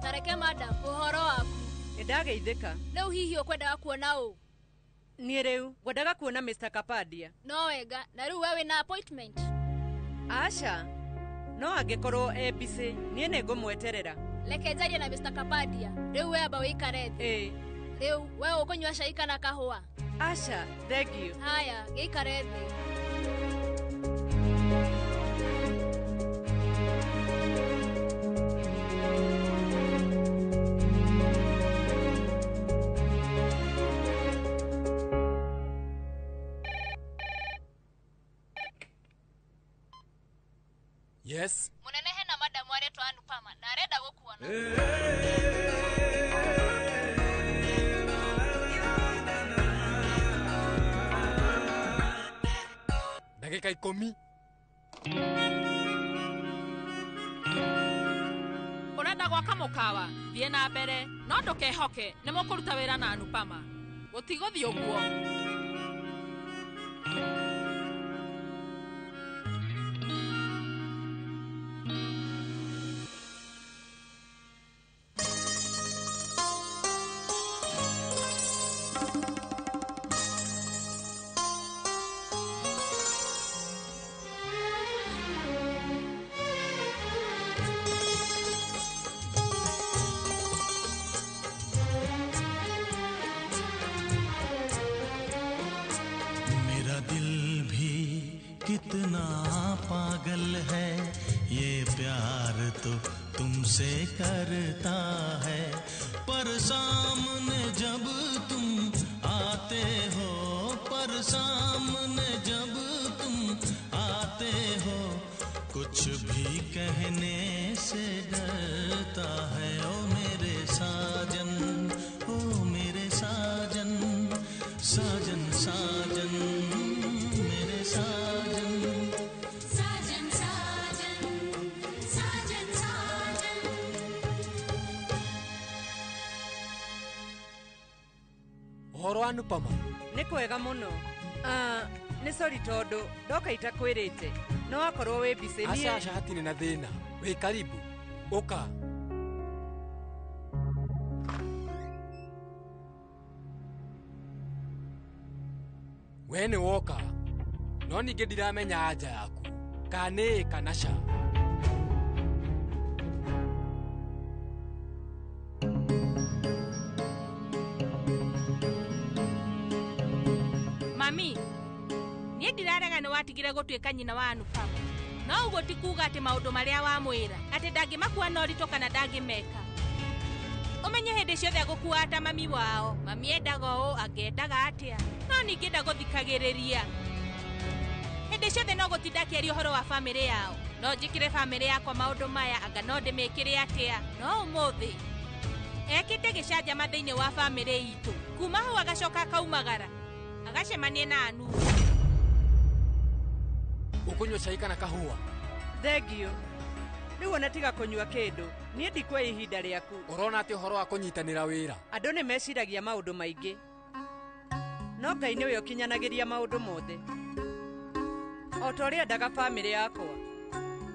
Tareke madam, ũhoro waku? Nĩndageithĩka. Rĩu hihi ũkwendaga kuona ũ? Niĩ rĩu ngwendaga kuona Mr. Kapadia. No wega, na rĩu we wĩna appointment? Aca, no angĩkorwo e busy, niĩ nĩngũmweterera. Reke njarie na Mr. Kapadia. Rĩu we amba wĩikare thĩ. Ĩĩ. Rĩu we ũkũnyua cai kana kahũa? Aca, thengiũ. Haya, gĩikare thĩ. Yes. Munene hena madamu aretwo Anupama na arenda gũkuona. Ndagĩka 10. Ũrenda gwaka mũkawa, thiĩ na mbere, no ndũkehoke nĩ mũkũruta wĩra na Anupama. Gũtigũthiĩ ũguo. मेरा दिल भी कितना पागल है, ये प्यार तो तुमसे करता है, पर सामने जब तुम आते हो, पर सामने जब तुम आते हो, कुछ भी कहने से डरता है। ओ मेरे साजन, ओ मेरे साजन, साजन साजन मेरे साजन, साजन साजन साजन साजन। Ũhoro wa Anupama? Nĩ kwega mũno. Nĩ sorry tondũ ndoka itakwĩrĩte, no akorwo wĩ busy niĩ. Aca aca, hatirĩ na thĩna. Wĩ karibu. Ũka. We nĩ woka, no ningĩ ndiramenya anja yaku kana nĩ ĩ kana ca. Mami, niĩ ndirarega nĩ watigire gũtuĩka nyina wa Anupama. No ũguo ti kuuga atĩ maũndũ marĩa wamwĩra atĩ ndangĩmakua na ũritũ kana ndangĩmeka. Ũmenye hĩndĩ ciothe agũkuaga ta mami wao. Mami endaga ũũ, angĩendaga atĩa. No ningĩ ndagũthikagĩrĩria. Hĩndĩ ciothe no gũtinda akĩaria ũhoro wa bamĩrĩ yao. No njĩkĩre bamĩrĩ yakwa maũndũ maya, anga no ndĩmĩkĩre atĩa. No ũmũthĩ ekĩte gĩcanjama thĩinĩ wa bamĩrĩ itũ. Kuma hau agacoka akaumagara, agacemanie na Anu. Ũkũnyua cai kana kahũa? Thengiũ. Rĩu ona tiga kũnyua kĩndũ, niĩ ndikuoya ihinda rĩaku. Ũrona atĩ ũhoro wa kũnyitanĩra wĩra? Andũ nĩ meciragia maũndũ maingĩ, no Ngai nĩwe ũkinyanagĩria maũndũ mothe. O ta ũrĩa endaga bamĩrĩ yakwa,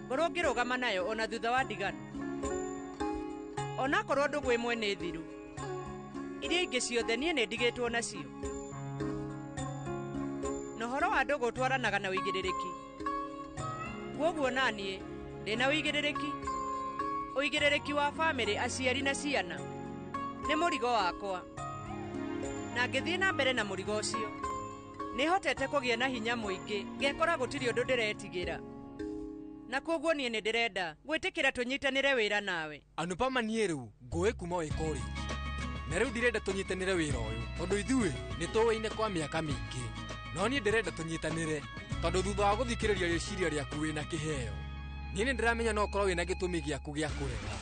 ngorwo ngĩrũgama nayo ona thutha wa ndigano. Onakorwo ndũgũ ĩmwe nĩ thiru, iria ingĩ ciothe niĩ nĩ ndigĩtwo nacio. Na ũhoro wa ndũgũ ũtwaranaga na ũigĩrĩrĩki. Kwoguo naniĩ ndĩna ũigĩrĩrĩki, ũigĩrĩrĩki wa bamĩrĩ, aciari na ciana. Nĩ mũrigo wakwa. Na ngĩthiĩ na mbere na mũrigo ũcio. Nĩhotete kũgĩa na hinya mũingĩ, ngekora gũtirĩ ũndũ ndĩretigĩra. Na kwoguo niĩ nĩ ndĩrenda gwĩtĩkĩra tũnyitanĩre wĩra nawe. Anupama niĩ rĩu ngũĩ kuma wĩ college. Na rĩu ndirenda tũnyitanĩre wĩra ũyũ tondũ ithuĩ nĩ tũũĩine kwa mĩaka mĩingĩ. No niĩ ndĩrenda tũnyitanĩre tondũ thutha wa gũthikĩrĩria rĩciria rĩaku wĩna kĩheo. Niĩ nĩ ndĩramenya no ũkorwo wĩna gĩtũmi gĩaku gĩa kũrega.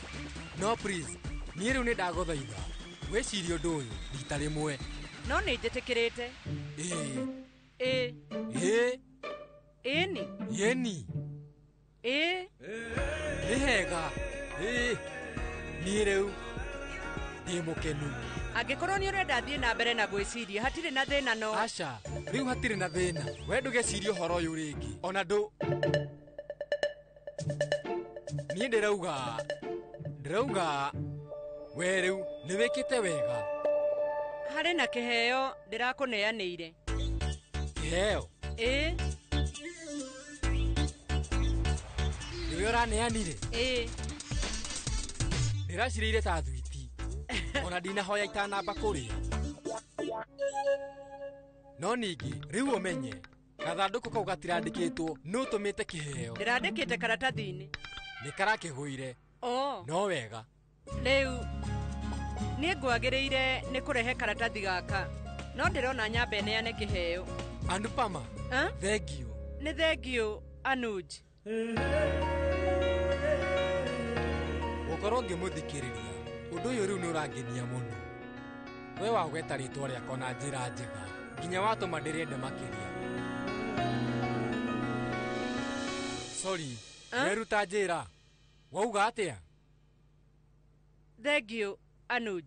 No please, niĩ rĩu nĩ ndagũthaitha wĩcirie ũndũ ũyũ rita rĩmwe. No nĩ njĩtĩkĩrĩte. Ĩĩ. Ĩĩ. Ĩĩ. Ĩni. Ĩni. Ĩĩ. Nĩ hega. Ĩĩ. Niĩ rĩu ndĩ mũkenu. Angĩkorwo nĩ ũrenda thiĩ na mbere na gwĩciria hatirĩ na thĩna no. Aca, rĩu hatirĩ na thĩna. We ndũgecirie ũhoro ũyũ rĩngĩ. Ona ndũ. Niĩ ndĩrauga we rĩu nĩ wĩkĩte wega. Harĩ na kĩheo ndĩrakũneanĩire. Kĩheo? Ĩĩ. Nĩwe ũraneanire? Ĩĩ. Ndĩracirĩire ta thwiti. Ona ndinahoya itanamba kũrĩa. No ningĩ rĩu ũmenye gathandũkũ kau gatirandĩkĩtwo nũ ũtũmĩte kĩheo. Ndĩrandĩkĩte karatathi-inĩ. Nĩ karakĩgũire. Oh. No wega. Rĩu niĩ ngwagĩrĩire nĩ kũrehe karatathi gaka. No ndĩrona nyambe neane kĩheo. Anupama. Thengiũ. Nĩ thengiũ Anuj. Gũkorwo ngĩmũthikĩrĩria ũndũ ũyũ rĩu nĩ ũrangenia mũno. We wagweta rĩtwa rĩakwa na njĩra njega nginya watũma ndĩrĩende makĩria. Sorry, weruta njĩra. Wauga atĩa? Thengiũ Anuj.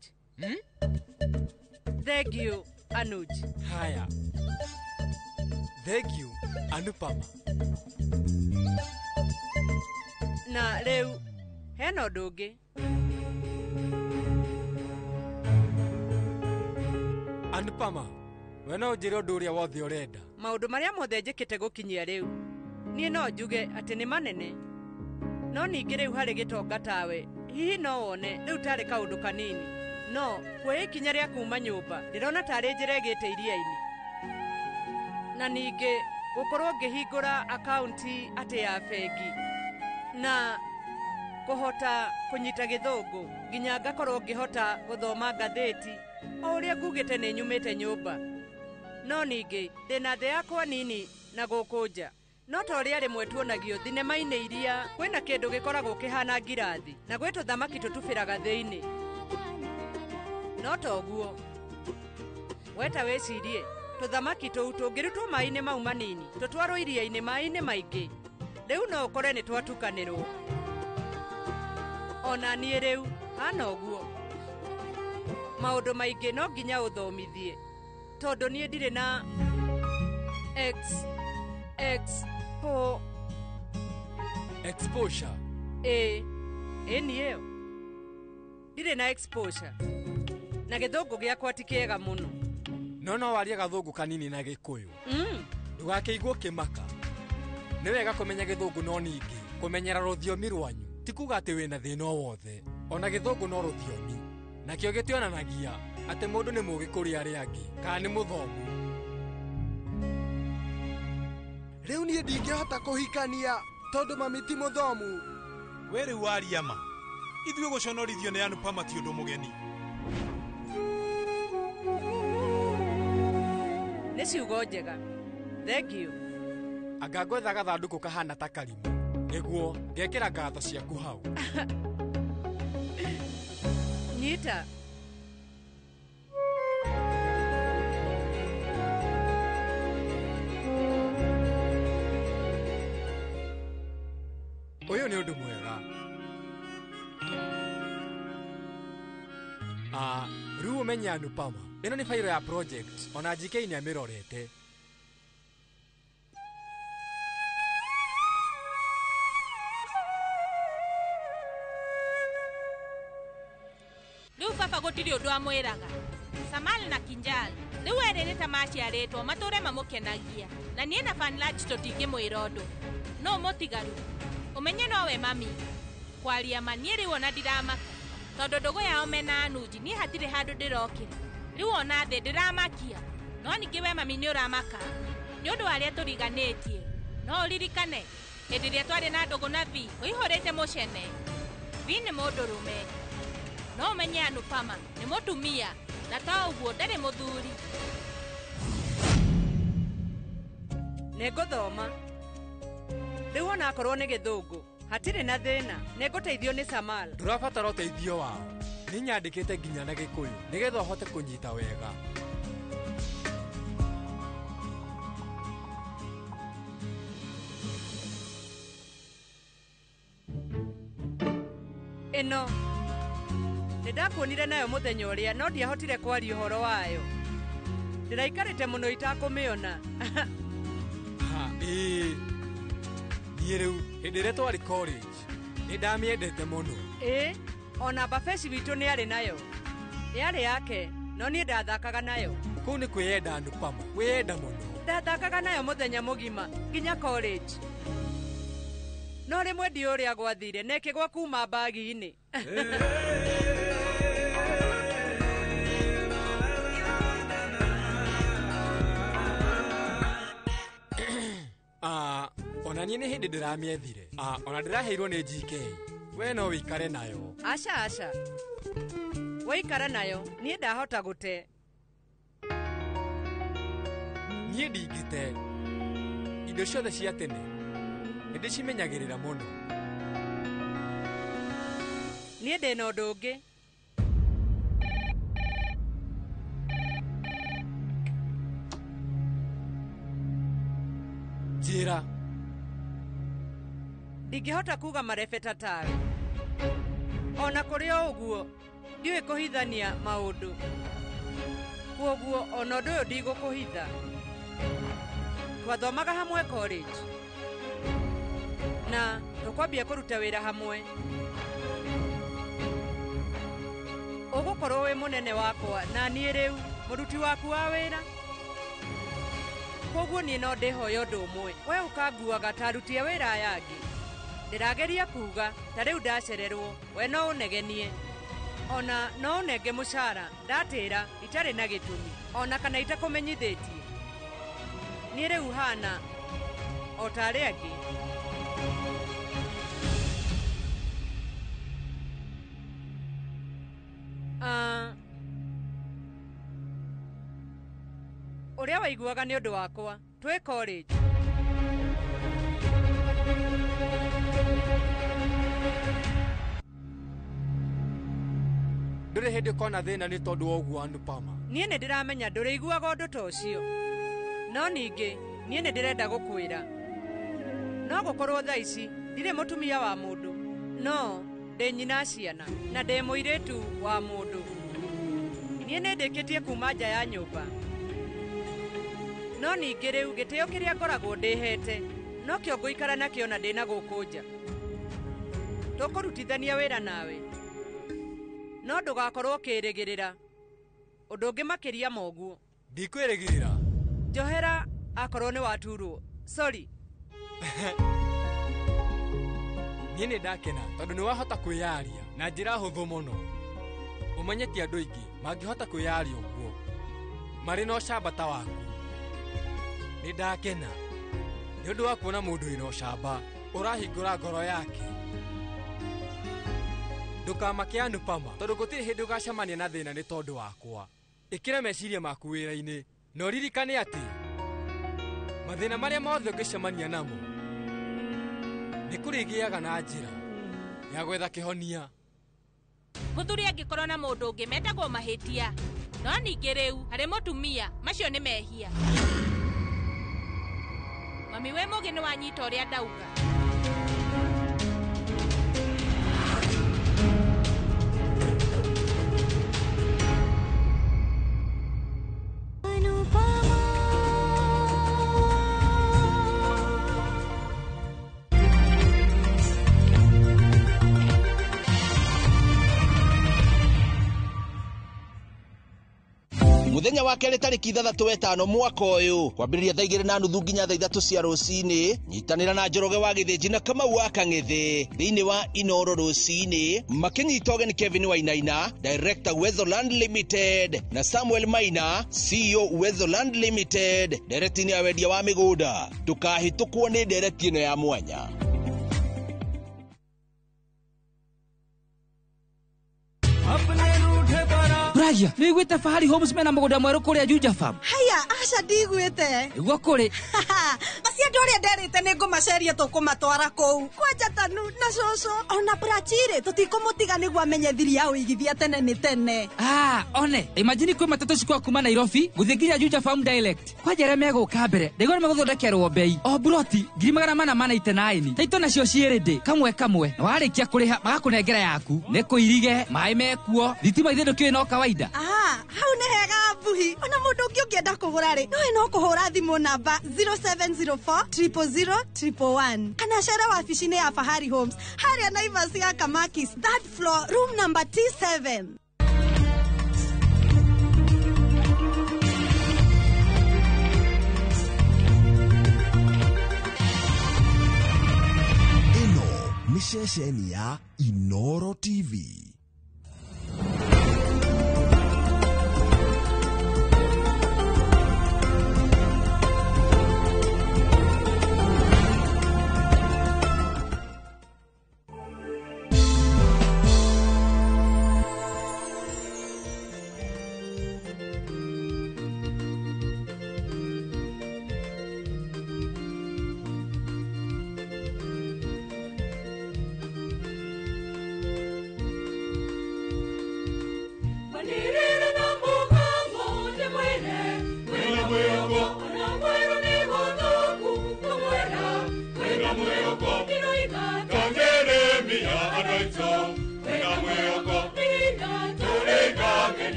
Thengiũ Anuj. Haya. Thengiũ Anupama. Na rĩu hena ũndũ ũngĩ. Anupama, we no ũnjĩre ũndũ ũrĩa wothe ũrenda. Maũndũ marĩa mothe njĩkĩte gũkinyia rĩu, niĩ no njuge atĩ nĩ manene. No ningĩ rĩu harĩ gĩtonga tawe, hihi no wone rĩu tarĩ kaũndũ kanini. No kuoya ikinya rĩa kuma nyũmba, ndĩrona tarĩ njĩra ĩgĩte iria-inĩ. Na ningĩ gũkorwo ngĩhingũra akaunti atĩ ya bengi na kũhota kũnyita gĩthũngũ nginya ngakorwo ngĩhota gũthoma ngathĩti o ũrĩa ngugĩte nĩ nyumĩte nyũmba. No ningĩ ndĩna thĩ yakwa nini na gũkũ nja. No ta ũrĩa rĩmwe tuonagio thinema-inĩ iria kwĩna kĩndũ gĩkoragwo kĩhana ngirathi na gwĩ tũthamaki tũtubĩraga thĩinĩ. No ta ũguo weta wĩcirie tũthamaki tũu tũngĩrutwo maĩ-inĩ mau manini tũtwarwo iria-inĩ maĩ-inĩ maingĩ rĩu no ũkore nĩ twatukanĩrwo. Ona niĩ rĩu hana ũguo. Maũndũ maingĩ no nginya ũthomithie tondũ niĩ ndirĩ na x x po exposure. Ĩĩ, ĩni ĩyo ndirĩ na exposure na gĩthũngũ gĩakwa ti kĩega mũno. No warie gathũngũ kanini na gĩkũyũ. Ndũgakĩigwo kĩmaka. Nĩ wega kũmenya gĩthũngũ no ningĩ kũmenyera rũthiomi rwanyu ti kuga atĩ wĩna thĩna o wothe. Ona gĩthũngũ no rũthiomi nakĩo gĩtionanagia atĩ mũndũ nĩ mũũgĩ kũrĩ arĩa angĩ kana nĩ mũthomu. Rĩu niĩ ndingĩhota kũhikania tondũ mami ti mũthomu. We rĩu waria ma. Ithuĩ gũconorithio nĩ Anupama ti ũndũ mũgeni. Nĩ ciugo njega. Thengiũ. Anga ngwetha gathandũkũ kahana ta karimũ nĩguo ngekĩra ngatho ciaku hau. Nyita. Ũyũ nĩ ũndũ mwega. Rĩu ũmenye Anupama, ĩno nĩ fairo ya project ona GK nĩ amĩrorete. Rĩu baba gũtirĩ ũndũ amwĩraga. Samal na Kinjal rĩu erĩ nĩ ta maciarĩtwo matũre mamũkenagia na niĩ na Fanlaj tũtingĩmwĩra ũndũ. No mũtigaru ũmenye nowe mami. Kwaria ma niĩ rĩu ona ndiramaka. Tondũ ndũgũ yao mena Anuji niĩ hatirĩ handũ ndĩrokĩra. Rĩu ona thĩ ndĩramakia. No ningĩ we mami nĩ ũramaka. Nĩ ũndũ wa arĩa tũriganĩtie. No ũririkane hĩndĩ ĩrĩa twarĩ na ndũgũ na Vi ũihũrĩte mũcene. Vi nĩ mũndũrũme. No ũmenye Anupama nĩ mũtumia na to ũguo ndarĩ mũthuri. Nĩ ngũthoma. Rĩu onakorwo nĩ gĩthũngũ hatirĩ na thĩna, nĩ ngũteithio nĩ Samal. Ndũrabatara ũteithio wao. Nĩ nyandĩkĩte nginya na Gĩkũyũ nĩgetha ũhote kũnyita wega. Ĩno nĩ ndakuonire nayo mũthenya ũrĩa no ndiahotire kwaria ũhoro wayo. Ndĩraikarĩte mũno itakũmĩona. Ha, ĩĩ. Niĩ rĩu hĩndĩ ĩrĩa twarĩ college nĩ ndamĩendete mũno. Ĩĩ, ona Bafeshi witũ nĩ arĩ nayo. Yarĩ yake, no niĩ ndathakaga nayo. Kũu nĩ kwĩyenda Anupama, kwĩyenda mũno. Ndathakaga nayo mũthenya mũgima nginya college. No rĩmwe ndiũĩ ũrĩa gwathire na ĩkĩgwa kuma mbagi-inĩ. Ona niĩ nĩ hĩndĩ ndĩramĩethire. Ona ndĩraheirwo nĩ GK. We no wĩikare nayo. Aca aca. Waikara nayo, niĩ ndahota gũte. Niĩ ndingĩte. Indo ciothe cia tene nĩ ndĩcimenyagĩrĩra mũno. Niĩ ndĩna ũndũ ũngĩ. Njĩra. Ndingĩhota kuga marebeta tawe. Ona kũrĩ o ũguo, ndiũĩ kũhithania maũndũ. Kwoguo ona ũndũ ũyũ ndigũkũhitha. Twathomaga hamwe college. Na tũkwambia kũruta wĩra hamwe. Ũgũkorwo wĩ mũnene wakwa na niĩ rĩu mũruti waku wa wĩra. Kwoguo niĩ no ndĩhoya ũndũ ũmwe. We ũkanguaga ta aruti a wĩra aya angĩ. Ndĩrageria kuga ta rĩu ndacererwo, we no ũnegenie. Ona no ũnenge mũcara ndatĩra itarĩ na gĩtũmi ona kana itakũmenyithĩtie. Niĩ rĩu hana o ta arĩa angĩ. Ũrĩa waiguaga nĩ ũndũ wakwa twĩ college. Ndũrĩ hĩndĩ ũkona thĩna nĩ tondũ wa ũguo Anupama. Niĩ nĩ ndĩramenya ndũrĩiguaga ũndũ ta ũcio. No ningĩ niĩ nĩ ndĩrenda gũkwĩra. No gũkorwo thaa ici ndirĩ mũtumia wa mũndũ, no ndĩ nyina ciana na ndĩ mũirĩtu wa mũndũ. Niĩ nĩ ndĩkĩtie kuma nja ya nyũmba. No ningĩ rĩu gĩtĩo kĩrĩa ngoragwo ndĩhete nokĩo ngũikara nakĩo na ndĩna gũkũ nja. Tũkũrutithania wĩra nawe. No ndũgakorwo ũkĩrĩgĩrĩra ũndũ ũngĩ makĩria ma ũguo. Ndikwĩrĩgĩrĩra. Njohera akorwo nĩ waturwo. Sorry. Niĩ nĩ ndakena tondũ nĩ wahota kwĩyaria na njĩra hũthũ mũno. Ũmenye ti andũ aingĩ mangĩhota kwĩyaria ũguo marĩ na ũcamba ta waku. Nĩ ndakena nĩ ũndũ wa kuona mũndũ wĩna ũcamba ũrahingũra ngoro yake. Ndũkamake Anupama tondũ gũtirĩ hĩndĩ ũgacemania na thĩna nĩ tondũ wakwa. Ĩkĩra meciria maku wĩra-inĩ na ũririkane atĩ mathĩna marĩa mothe ũngĩcemania namo nĩ kũrĩgĩaga na njĩra ya gwetha kĩhonia. Mũthuri angĩkorwo na mũndũ ũngĩ metagwo mahĩtia. No ningĩ rĩu harĩ mũtumia macio nĩ mehia. Mami wĩ mũgĩ nĩ wanyita ũrĩa ndauga. Muthenya wa kerĩ tarĩki 6 wetano mwaka ũyũ kwambĩrĩria thaa 2:30 nginya thaa 3 cia rũcinĩ nyitanĩra na Njoroge wa Gĩthĩnji na Kamau wa Kang'ethe thĩinĩ wa Inoro rũcinĩ makĩnyita ũgeni Kevin Wainaina, Director Uwezo Land Limited, na Samuel Maina, CEO Uwezo Land Limited, ndereti-inĩ ya wendia wa mĩgũnda. Ndũkahĩtũkwo nĩ ndereti ĩno ya mwanya. Ragia, nĩiguĩte Fahari Homes mena mũgũnda mwerũ kũrĩa Juja Farm? Haya, aca ndiguĩte. Nĩguo kũrĩ. Acio andũ arĩa nderĩte nĩ ngũmaceria tũkũmatwara kũu. Kwanja Tanu na cũcũ ona Prachire tũtikũmũtiga nĩguo amenye thiri ya ũigithia tene nĩ tene. Ah, one, imagine kwĩ matatũ cikwa kuma Nairobi gũthiĩ nginya Juja Farm direct. Kwanja arĩa megũka mbere, ndaigua nĩ megũthondekerwo bei. O buroti 489. Taito nacio ciĩ ready kamwe kamwe. Na warĩkia kũrĩha magakũnengera yaku. Nĩ kũirige, maĩ mekuo, thitima ithe ndũkĩũĩ no kawaida. Ah, hau nĩ hega Mbuhi. Ona mũndũ ũngĩ ũngĩenda kũgũra rĩ, nowe no kũhũra thimũ namba 0704 000 111 kana cere wabici-inĩ ya Fahari Homes harĩa Naivas ya Kamakis, third floor, room number T7. Ĩno nĩ ceceni ya Inoro TV.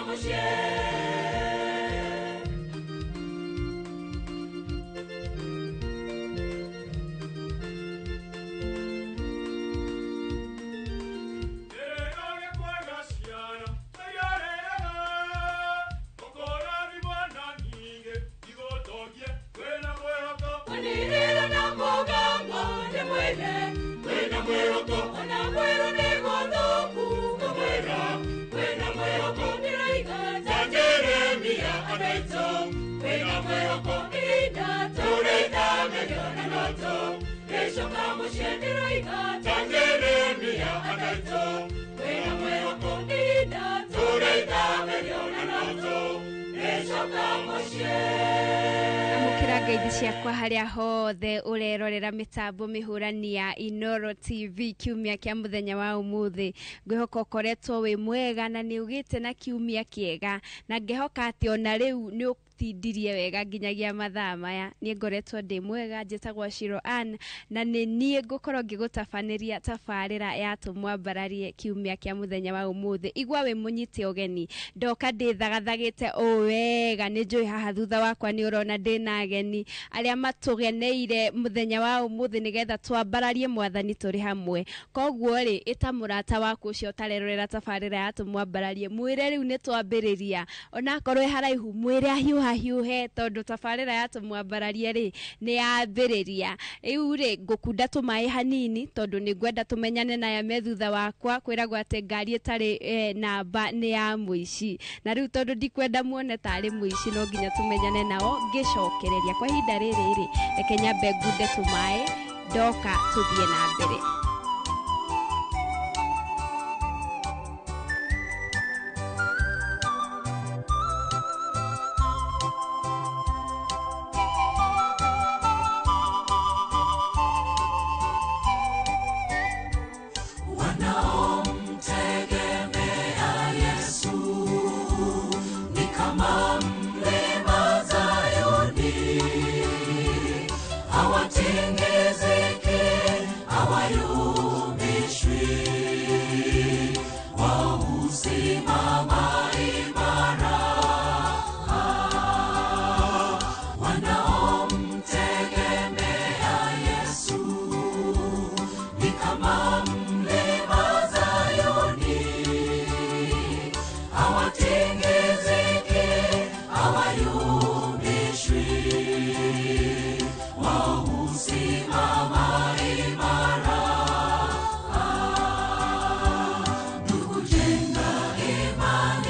mũciĩ. Onirira na mũgambo ndĩmwĩre kwĩna mwĩhoko, ona mwĩrũ nĩ gũthũku ngũmwĩra kwĩna mwĩhoko, ndĩroiga ta Jeremia andũ aitũ kwĩna mwĩhoko, ihinda tũrĩthamĩrio na noto rĩcoka mũciĩ, ndĩroiga ta Jeremia andũ aitũ kwĩna mwĩhoko, ihinda tũrĩthamĩrio na noto rĩcoka mũciĩ. Amũkĩra ngeithi ciakwa harĩa hothe ũrerorera mĩtambo mĩhũrani ya Inoro TV kiumia kĩa mũthenya wa ũmũthĩ. Ngwĩhoka ũkoretwo wĩ mwega na nĩ ũgĩte na kiumia kĩega, na ngĩhoka atĩ ona rĩu nĩ ũtindirie wega nginyagia mathaa maya. Niĩ ngoretwo ndĩ mwega, njĩtagwo Shiro Ann, na nĩ niĩ ngũkorwo ngĩgũtabanĩria tabarĩra ya Tũmwambararie kiumia kĩa mũthenya wa ũmũthĩ. Igua wĩ mũnyite ũgeni, ndoka ndĩthagathagĩte o wega, nĩ njũĩ haha thutha wakwa nĩ ũrona ndĩna ageni arĩa matũgeneire mũthenya wa ũmũthĩ nĩgetha twambararie mwathani tũrĩ hamwe. Koguo rĩ, ĩta mũrata waku ũcio ũtarerorera tabarĩra ya Tũmwambararie, mwĩre rĩu nĩ twambĩrĩria, onakorwo ĩ haraihu mwĩre ahiũha hiũhe, tondũ tabarĩra ya Tũmwambararie rĩ nĩ yambĩrĩria. Rĩu rĩ, ngũkunda tũmaĩ hanini tondũ nĩ ngwenda tũmenyane na aya me thutha wakwa. Kwĩragwo atĩ ngari ĩtarĩ namba nĩ ya mũici, na rĩu tondũ ndikwenda muone tarĩ mũici no nginya tũmenyane nao ngĩcokereria. Kwa ihinda rĩrĩ rĩ, reke nyambe ngunde tũmaĩ, ndoka tũthiĩ na mbere. Wanaomtegemea Yesu ni kama mlima Zayuni, hawatingiziki, hawayumbishwi, wao husimama imara. Wanaomtegemea Yesu ni kama mlima Zayuni, hawatingiziki, hawayumbishwi, wao husimama imara. Ndugu, jenga imani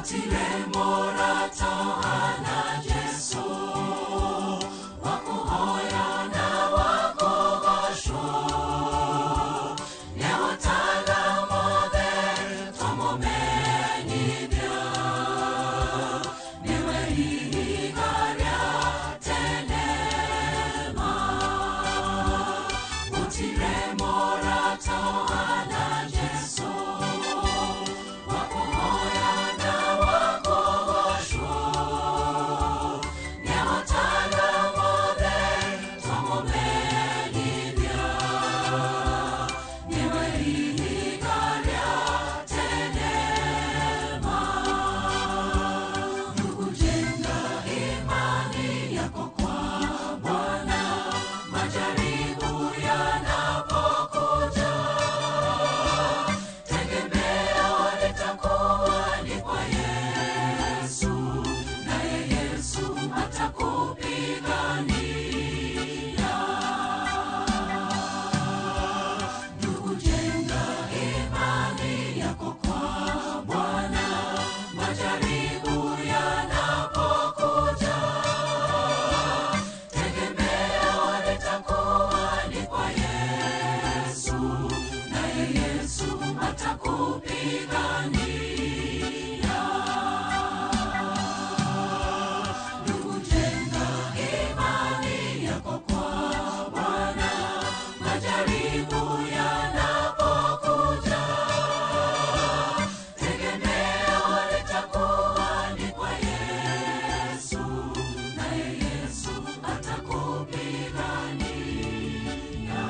Gũtirĩ mũrata ũhana Jesũ, wa kũhoya na wa kũgocwo. Nĩahotaga mothe twamũmenyithia, nĩwe ihiga rĩa tene ma. Gũtirĩ mũrata ũhana Jesũ, wa kũhoya na wa kũgocwo. Nĩahotaga mothe twamũmenyithia, nĩwe ihiga rĩa tene ma. Ndugu, jenga imani yako kwa Bwana, majaribu yanapokuja, tegemeo litakuwa ni kwa Yesu, naye Yesu atakupigania. Ndugu, jenga imani yako kwa Bwana, majaribu yanapokuja, tegemeo litakuwa ni kwa Yesu, naye Yesu atakupigania. Ndugu, jenga imani yako kwa Bwana, majaribu yanapokuja, tegemeo litakuwa ni kwa Yesu, naye Yesu atakupigania.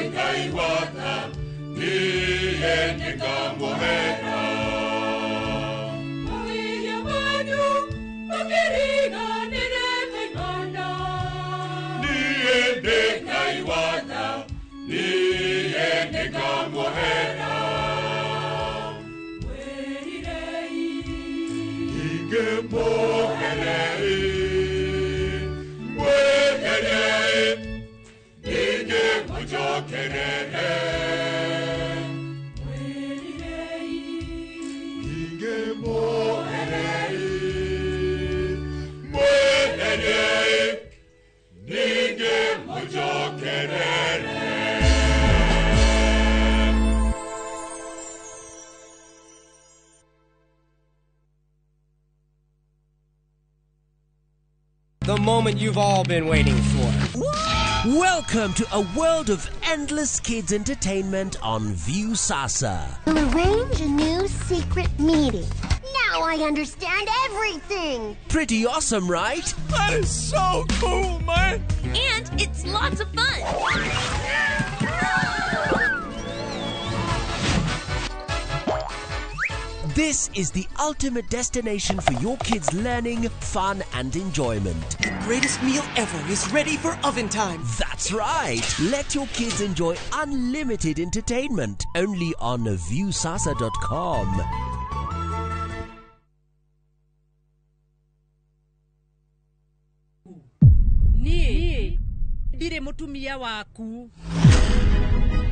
Ngai waka, Niĩ nĩngamuohera. Mawĩhia manyu makĩriganĩre kaimana. Niĩ ndĩ Ngai wa tha, niĩ nĩngamuohera. Mwĩrirei. Ningĩmũherei, mwĩherei, ningĩmũcokerere. Mwĩrirei. Ningĩmũherei, mwĩherei, ningĩmũcokerere. The moment you've all been waiting for. Welcome to a world of endless kids entertainment on Viusasa. We'll arrange a new secret meeting. Now I understand everything. Pretty awesome, right? That is so cool, man! And it's lots of fun. This is the ultimate destination for your kids' learning, fun, and enjoyment. The greatest meal ever is ready for oven time. That's right. Let your kids enjoy unlimited entertainment only on Viusasa.com. Niĩ ndirĩ mũtumia waku.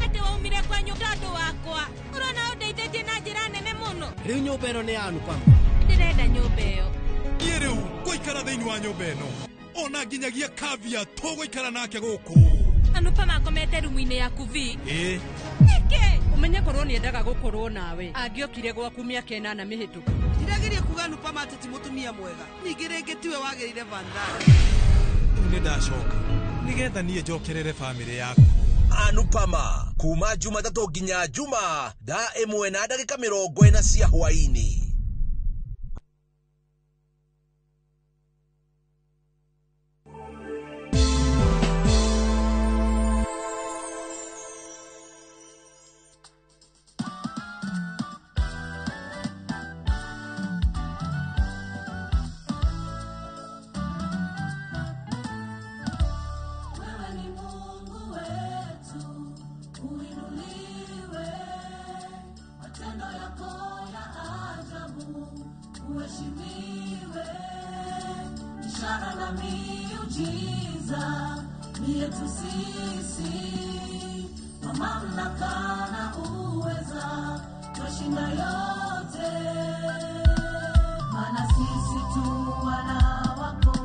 Atĩ waumire kwanyu tondũ wakwa. Ũrona ũndeithĩtie na njĩra nene mũno. Rĩu nyũmba ĩno nĩ ya Anupama. Ndĩrenda nyũmba ĩyo. Niĩ rĩu ngũikara thĩinĩ wa nyũmba ĩno ona nginyagia kavia tũgũikara nake gũkũ. Anupama akomete rumu-inĩ yaku vi. Ĩĩ. Nĩkĩ? Ũmenye korwo nĩendaga gũkorwo nawe angĩokire gwaku mĩaka ĩnana mĩhĩtũku. Ndirageria kuga Anupama atĩ ti mũtumia mwega. Ningĩ rĩngĩ tiwe wagĩrĩire Vandana. Rĩu nĩ ndacoka nĩgetha niĩ njokerere bamĩrĩ yaku. Anupama kuma Jumatatũ nginya Juma thaa 1 na ndagĩka 40 cia hwaĩ-inĩ. Wewe ni Mungu wetu, uinuliwe. Matendo yako ya ajabu, uheshimiwe. Ishara na miujiza ni yetu sisi, kwa mamlaka na uweza twashinda yote. Maana sisi tu wana wako,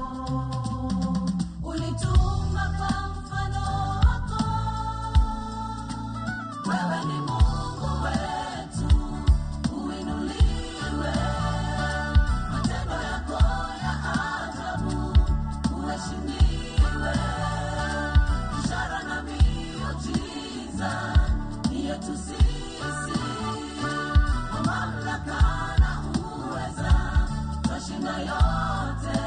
ulituumba kwa mfano wako. Wewe ni Mungu wetu, uinuliwe. Matendo yako ya ajabu, uheshimiwe. Ishara na miujiza ni yetu sisi, kwa mamlaka na uweza twashinda yote.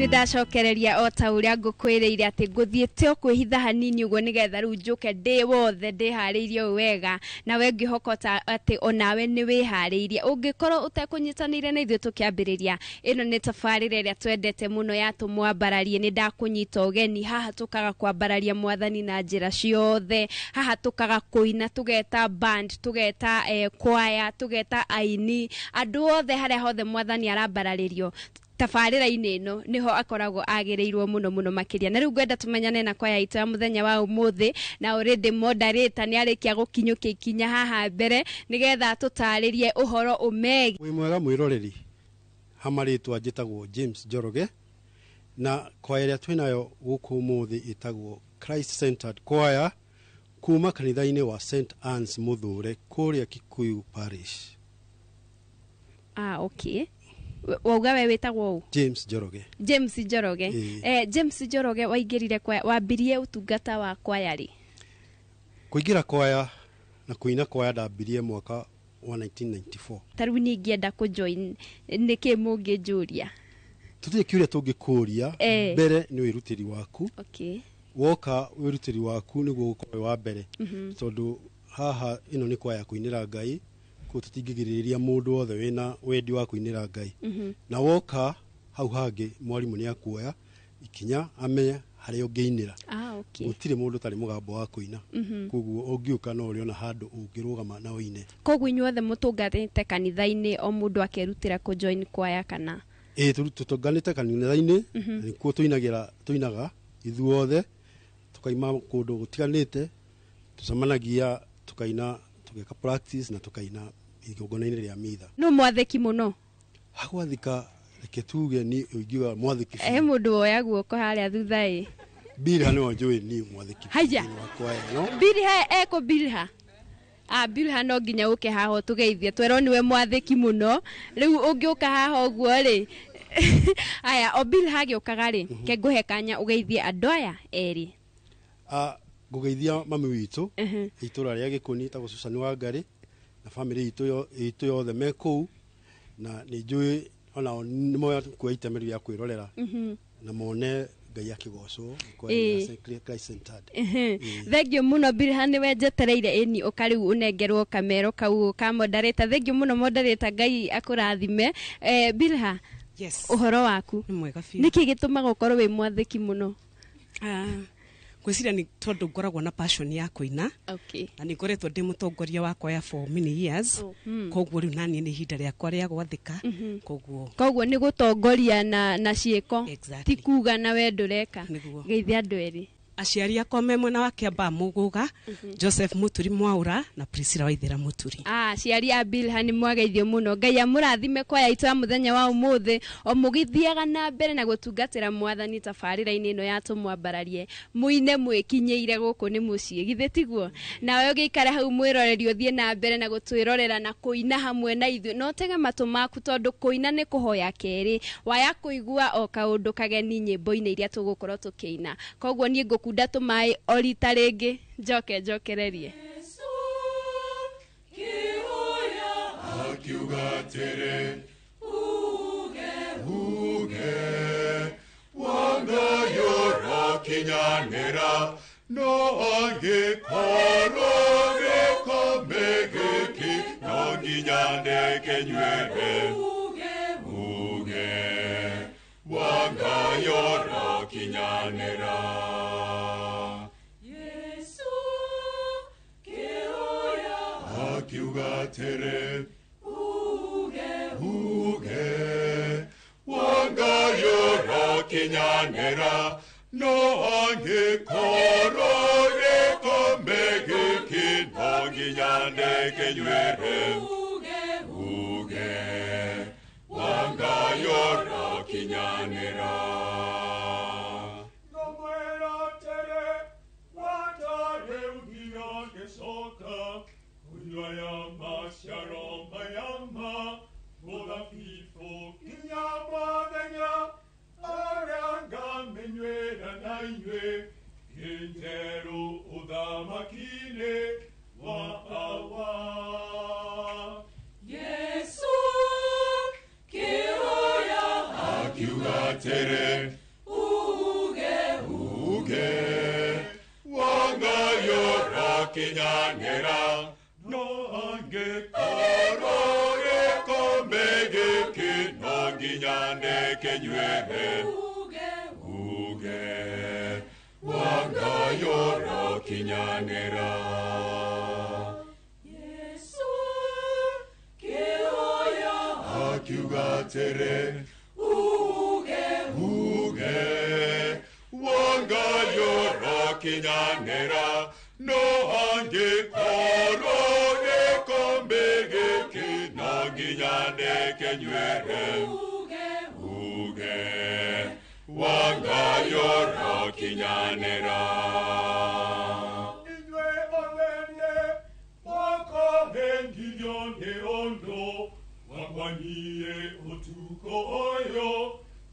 Ndacokereria o ta ũrĩa ngũkwĩrĩire atĩ ngũthiĩte o kwĩhitha hanini ũguo nĩgetha rĩu njũke ndĩ wothe ndĩharĩirie ũũ wega, nawe ngĩhoka ta atĩ onawe nĩ wĩharĩirie. Ũngĩkorwo ũtekũnyitanĩire na ithuĩ tũkĩambĩrĩria, ĩno nĩ tabarĩra ĩrĩa twendete mũno ya tũmwambararie. Nĩ ndakũnyita ũgeni haha, tũkaga kwambararia mwathani na njĩra ciothe. Haha tũkaga kũina, tũgeta band, tũgeta kwaya, tũgeta aini, andũ othe harĩa hothe mwathani arambararĩrio tabarĩra-inĩ ĩno nĩho akoragwo agĩrĩirwo mũno mũno makĩria. Na rĩu ngwenda tũmenyane na kwaya itũ ya mũthenya wa ũmũthĩ, na already moderator nĩ arĩkia gũkinyũkia ikinya haha mbere nĩgetha tũtarĩrie ũhoro ũmegiĩ. Wĩ mwega mwĩroreri, ha marĩtwa njĩtagwo James Njoroge, Na kwaya ĩrĩa twĩnayo gũkũ ũmũthĩ ĩtagwo Christ Centered Choir kuma kanitha-inĩ wa St Anne's Mũthũre kũrĩa Kikuyu Parish. Ah, okay. Wauga we wĩtagwo ũ? James Njoroge. James Njoroge. Ĩĩ. James Njoroge, waingĩrire kwaya, wambirie ũtungata wa kwaya rĩ? Kũingĩra kwaya na kũina kwaya ndambirie mwaka wa 1994. Ta rĩu niĩ ingĩenda kũjoin, nĩkĩ mũngĩnjũria? Tũtirĩ kĩũria tũngĩkũria. Mbere nĩ wĩrutĩri waku. Woka, wĩrutĩri waku nĩguo ũkorwo wĩ wa mbere, tondũ haha ĩno nĩ kwaya kũinĩra Ngai, koguo tũtingĩgirĩrĩria mũndũ wothe wĩna wendi wa kũinĩra Ngai. Na woka hau hangĩ, mwarimũ nĩ akuoya ikinya amenye harĩa ũngĩinĩra. Ah, okay. Gũtirĩ mũndũ ũtarĩ mũgambo wa kũina. Koguo ũngĩũka no ũrĩona handũ ũngĩrũgama na ũine. Koguo inyuothe mũtũnganĩte kanitha-inĩ, o mũndũ akerutĩra kũjoin kwaya kana? Ĩĩ, tũtũnganĩte kanitha-inĩ. Na nĩkuo tũinagĩra, tũinaga ithuothe, tukaima kũndũ gũtiganĩte, tũcemanagia, tukaina, tũgeka practice na tukaina igongona-inĩ rĩa mitha. Nũ mwathĩki mũno? Hagwathika, reke tuge ni ũingiuga mwathĩki. He mũndũ woya guoko harĩa thutha ĩ. Bilha nĩwe njũĩ ni mwathĩki Haya. thĩinĩ wa kwaya ĩno. Bilha eko Bilha. Ah, Bilha no nginya ũke haha ũtũgeithie, twerwo nĩwe mwathĩki mũno. Rĩu ũngĩũka haha ũguo rĩ. Aya, o Bilha agĩũkaga rĩ, ke ngũhe kanya ũgeithie andũ aya erĩ. Ah, ngũgeithia mami witũ itũra rĩa Gĩkũni tagwo Susan Wangari na bamĩrĩ itũ yothe me kũu, na nĩ njũĩ onao nĩ moya kuoya itemi rĩu rĩa kwĩrorera na mone Ngai akĩgocwo kwa Christ Centered. Thengiũ mũno Bilha, nĩwe njetereire ĩni ũka rĩu ũnengerwo kamero kau ka moderator. Thengiũ mũno moderator, Ngai akũrathime. Bilha. Yes. Ũhoro waku? Nĩ mwega biũ. Nĩkĩ gĩtũmaga ũkorwo wĩ mwathĩki mũno? Ah, ngwĩciria nĩ tondũ ngoragwo na passion ya kũina na nĩ ngoretwo ndĩ mũtongoria wa kwaya for many years. Koguo rĩu naniĩ nĩ ihinda rĩakwa rĩa gwathĩka, koguo Koguo nĩ gũtongoria na ciĩko. Exactly. Ti kuga na we ndũreka. Nĩguo. Geithia andũ erĩ. Aciari akwa me mwena wa Kĩambaa Mũgũga, Joseph Mũturi Mwaũra na Priscilla Waithera Mũturi. Ah, aciari a Bilha nĩ mwageithio mũno. Ngai amũrathime kwaya itũ ya mũthenya wa ũmũthĩ, o mũgĩthiaga na mbere na gũtungatĩra mwathani tabarĩra-inĩ ĩno ya tũmwambararie, mũine mwĩkinyĩire gũkũ nĩ mũciĩ, githĩ tiguo? Nawe ũgĩikare hau mwĩroreri, ũthiĩ na mbere na gũtwĩrorera na kũina hamwe na ithuĩ, na ũtege matũ maku tondũ kũina nĩ kũhoya kerĩ, waya kũigua o kaũndũ kageni nyĩmbo-inĩ iria tũgũkorwo tũkĩina. Koguo niĩ ngũkunda tũmaĩ o rita rĩngĩ, njoke njokererie. Akiuga atĩrĩ, uge Wangai ũrokinyanĩra, no angĩkorwo gĩkombe gĩkĩ no nginya ndĩkĩnyuĩre, uge Wangai ũrokinyanĩra. Akiuga atĩrĩ, uge Wangai ũrokinyanĩra, no angĩkorwo gĩkombe gĩkĩ no nginya ndĩkĩnyuĩre, uge Wangai ũrokinyanĩra. Ngũmwĩra atĩrĩ, gwata rĩu ndigagĩcoka kũnyua ya maciaro maya ma mũthabibũ nginya mũthenya ũrĩa ngamĩnyuĩra na inyuĩ ĩ njerũ ũthamaki-inĩ wa Awa. Yesu kĩoya Akiuga atĩrĩ, uge uge Wangai ũrokinyanĩra, no angĩkorwo gĩkombe gĩkĩ no nginya ndĩkĩnyuĩre, uge Wangai ũrokinyanĩra. Yesu kĩoya Akiuga atĩrĩ, uge uge Wangai ũrokinyanĩra, no angĩkorwo gĩkombe gĩkĩ no nginya ndĩkĩnyuĩre, uge Wangayorokinyanera. Inywe owenye wakahengiryone ondo wangwaniye otuko oyo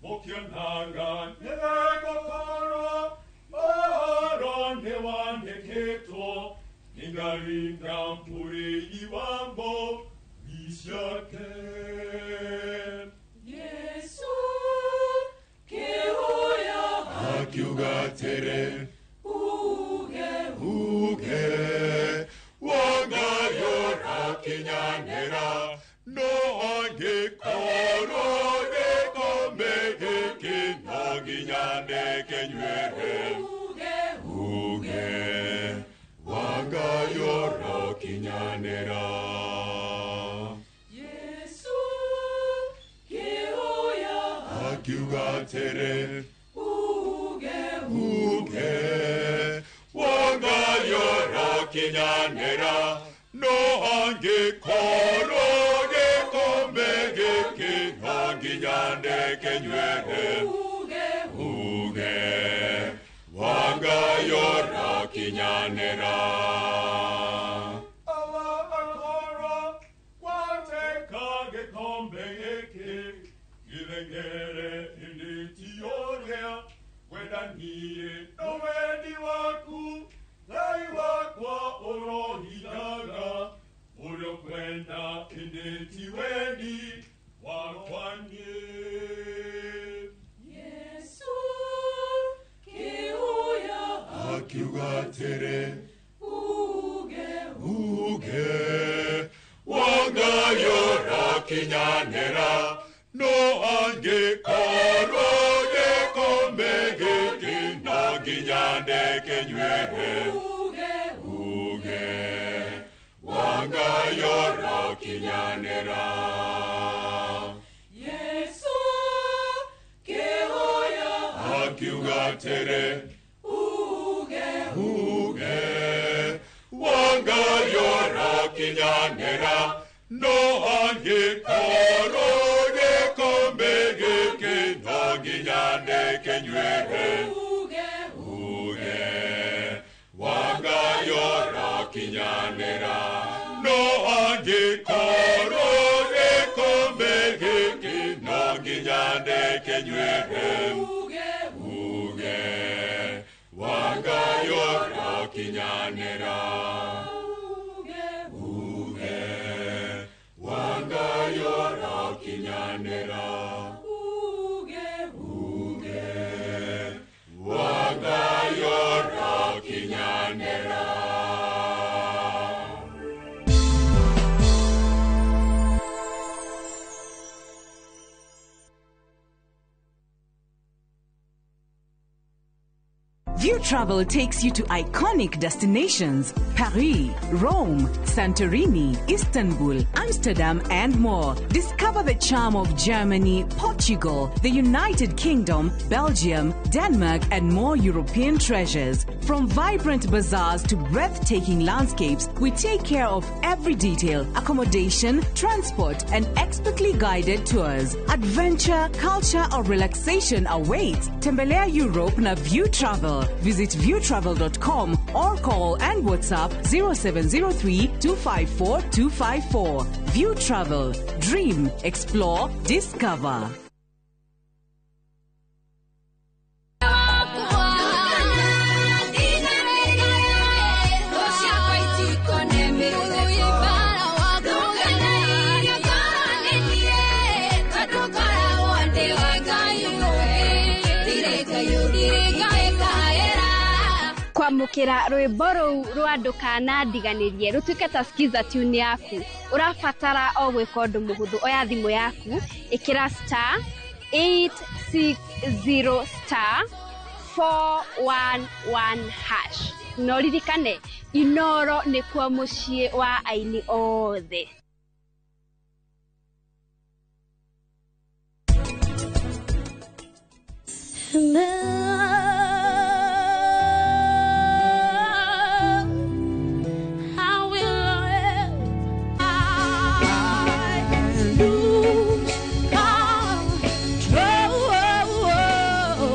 mokyonaga negokoro maharone wandeketo ningaringa mpure iwambo bishake. Yesu keoya akiuga tere uge uge wangayorokinyanera no angikoro gekombe giki no nginya ndekenywere uge uge wangayorokinyanera. Yesu keoya akiuga tere uge uge wangayorokinyanera no angikoro gekombe giki no nginya ndekenywere uge uge wangayorokinyanera. Awa akoro kwateka gekombe giki gilengere inditioria wendanie no wendi waku Ngai wakwa orohinyaga uriokwenda inditi wendi wakwanie. Yesu keoya akiuga tere uge uge wangayorokinyanera no angikoro gekombe giki no nginya ndekenywere uge uge wangayorokinyanera. Yesu keoya akiuga tere uge uge wangayorokinyanera no angikoro gekombe giki no nginya ndekenywere uge uge wangayorokinyanera no angikoro gekombe giki no nginya ndekenywere uge uge wangayorokinyanera uge uge wangayorokinyanera uge uge wangayorokinyanera. View Travel takes you to iconic destinations: Paris, Rome, Santorini, Istanbul, Amsterdam, and more. Discover the charm of Germany, Portugal, the United Kingdom, Belgium, Denmark, and more European treasures. From vibrant bazaars to breathtaking landscapes, we take care of every detail: accommodation, transport, and expertly guided tours. Adventure, culture, or relaxation awaits. Tembelea Europe na View Travel. Visit viewtravel.com or call and WhatsApp 0703 254 254. View Travel. Dream, explore, discover. Kwamũkĩra rwĩmbo rũu rwa ndũkanandiganĩrie rũtuĩke ta skiza tune yaku, ũrabatara o gwĩka ũndũ mũhũthũ. Oya thimũ yaku, ĩkĩra star 860 star 411 hash. Na ũririkane Inoro nĩkuo mũciĩ wa aini othe. I lose control.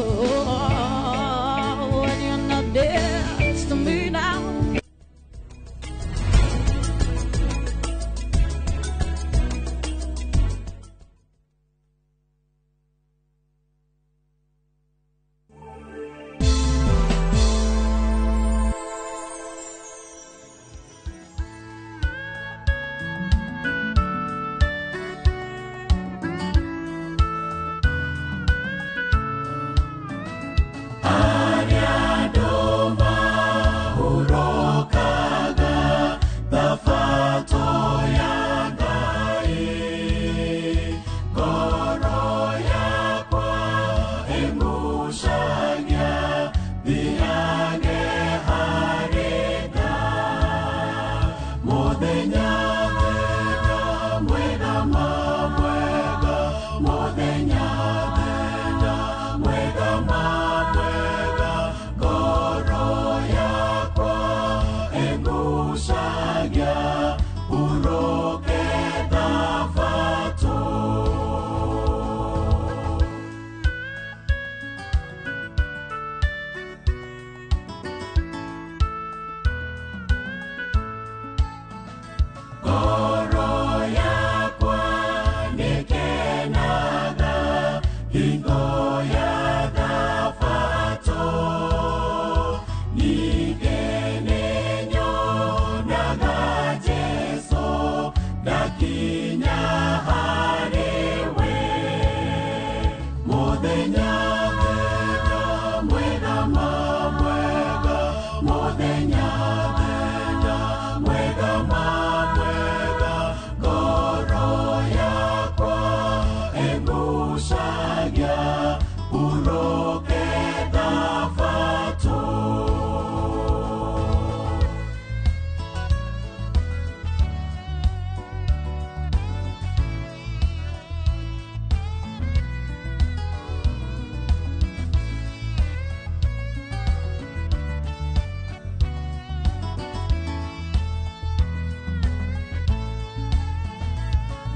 Thiage harĩ Ngai. Mũthenya thenya mwega ma mwega, mũthenya thenya mwega ma mwega, ngoro yakwa ĩngucagia hurũke thabatũ. Ngoro yakwa nĩkenaga hingo ya thabatũ, ningĩ nĩnyonaga Jesũ ndakinya harĩ we. Mũthenya thenya mwega ma mwega, mũthenya thenya mwega ma mwega, ngoro yakwa ĩngucagia hurũke thabatũ.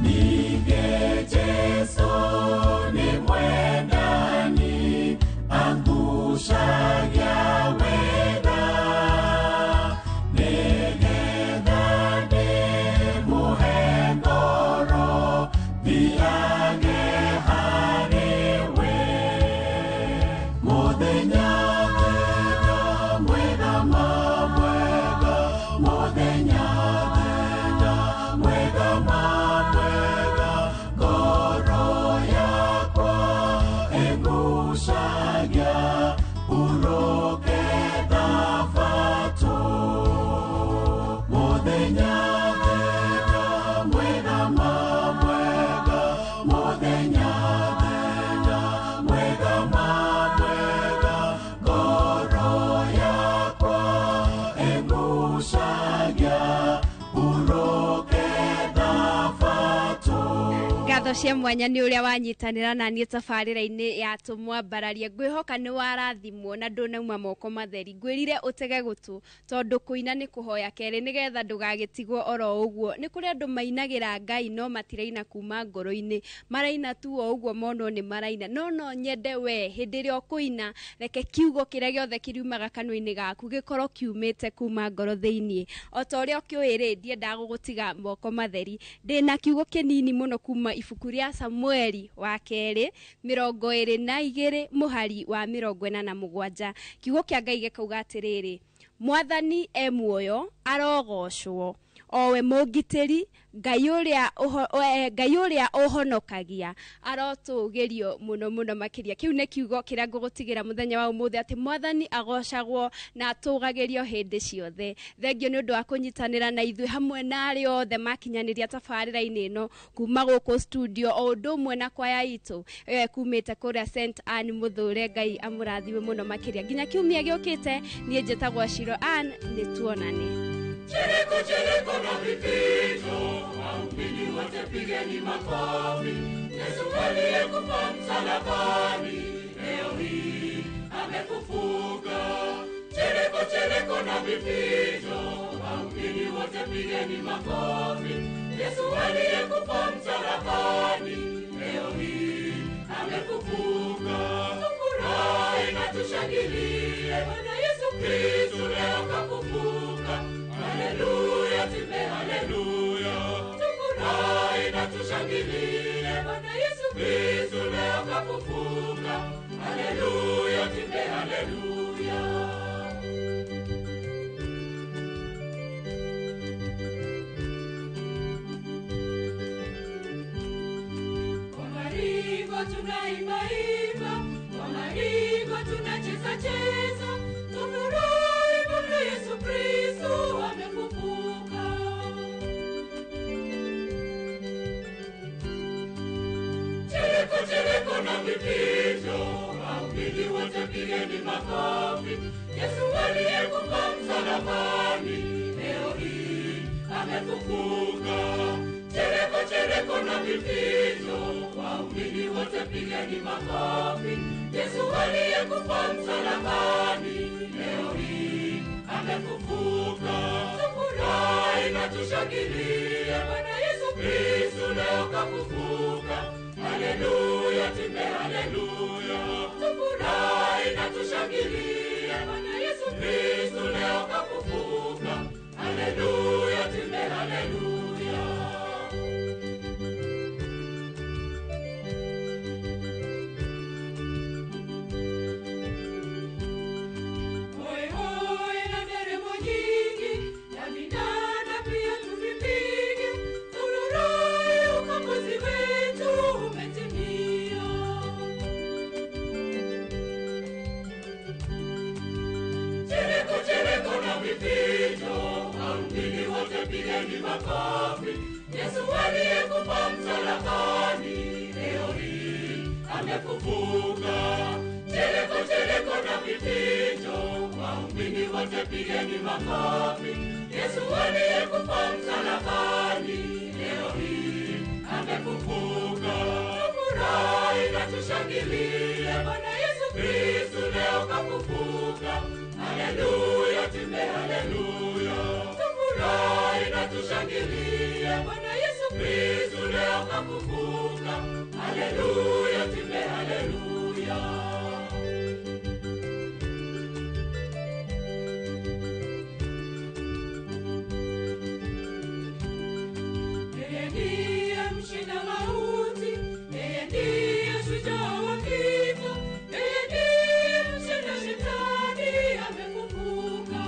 Ningĩ Jesũ nĩ mwendani, angucagia wega, nĩgetha ndĩmũhe ngoro, thiage harĩ we. Mũthenya thenya mwega ma mwega, mũthenya thenya mwega ma mwega, ngoro yakwa ĩngucagia hurũke thabatũ. Mũthenya thenya mwega ma mwega, mũthenya thenya mwega ma mwega, ngoro yakwa ĩngucagia hurũke thabatũ. Ngatho cia mwanya nĩ ũrĩa wanyitanĩra na niĩ tabarĩra-inĩ ya tũmwambararie. Ngwĩhoka nĩ warathimwo na ndũnauma moko matheri. Ngwĩrire ũtege gũtũ tondũ kũina nĩ kũhoya kerĩ nĩgetha ndũgagĩtigwo oro ũguo. Nĩ kũrĩ andũ mainagĩra Ngai no matiraina kuma ngoro-inĩ, maraina tu o ũguo monwo nĩ maraina. No no nyende we hĩndĩ ĩrĩa ũkũina reke kiugo kĩrĩa gĩothe kĩriumaga kanua-inĩ gaku gĩkorwo kiumĩte kuma ngoro thĩiniĩ. O ta ũrĩa ũkĩũĩ rĩ, ndiendaga gũgũtiga moko matheri. Ndĩna kiugo kĩnini mũno kuma ibuku rĩa Samueli wa kerĩ 22 mũhari wa 47. Kiugo kĩa Ngai gĩkauga atĩrĩrĩ, Mwathani e muoyo arogocwo, owe mũngitĩri, Ngai ũrĩa ũhonokagia arotũgĩrio mũno mũno makĩria. Kĩu nĩ kiugo kĩrĩa ngũgũtigĩra mũthenya wa ũmũthĩ, atĩ Mwathani agocagwo na atũgagĩrio hĩndĩ ciothe. Thengio nĩ ũndũ wa kũnyitanĩra na ithuĩ hamwe na arĩa othe makinyanĩria tabarĩra-inĩ ĩno kuma gũkũ studio, o ũndũ ũmwe na kwaya itũ kumĩte kũrĩa St Anne Mũthũre. Ngai amũrathime mũno makĩria. Nginya kiumia gĩũkĩte, niĩ njĩtagwo Shiro Ann, nĩ tuonane. Chereko chereko na vifijo, waumini wote pigeni makofi. Yesu aliyekufa msalabani, leo hii amefufuka. Chereko chereko na vifijo, waumini wote pigeni makofi. Yesu aliyekufa msalabani, leo hii amefufuka. Tufurahi na tushangilie, Bwana Yesu Kristo leo kafufuka. Haleluya, tuimbe haleluya. Tufurahi na tushangilie, Bwana Yesu Kristo leo kafufuka. Haleluya, tuimbe haleluya. Kwa maringo tunaimba-imba, kwa maringo tunacheza-cheza, tufurahi Bwana Yesu Kristo amefufuka. Chereko chereko na vifijo, waumini wote pigeni makofi. makofi. Yesu aliyekufa msalabani leo hii amefufuka. Chereko chereko na vifijo, waumini wote pigeni makofi. Yesu aliyekufa msalabani leo hii amefufuka. Tufurahi na tushangilie, Bwana Yesu Kristo leo kafufuka. Haleluya, tuimbe haleluya. Tufurahi na tushangilie, Bwana Yesu Kristo leo kafufuka. Haleluya, tuimbe haleluya. Hoi hoi na nderemo nyingi, na minanda pia tuvipige. Tufurahi, ukombozi wetu umetimia. Chereko chereko na vifijo, waumini wote pigeni makofi. Yesu aliyekufa msalabani leo hii amefufuka. Chereko chereko na vifijo, waumini wote pigeni makofi. Yesu aliyekufa msalabani leo hii amefufuka. Tufurahi na tushangilie, Bwana Yesu Kristo leo kafufuka. Haleluya, tuimbe haleluya. Tufurahi na tushangilie, Bwana Yesu Kristo leo kafufuka. Haleluya, tuimbe haleluya. Yeye ndiye mshinda mauti, yeye ndiye shujaa wa kifo, yeye ndiye mshinda shetani amefufuka.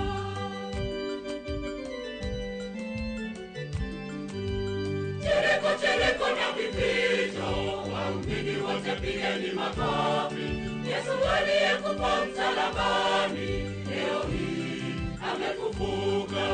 Chereko chereko na vifijo, waumini wote pigeni makofi. Yesu aliyekufa msalabani leo hii amefufuka.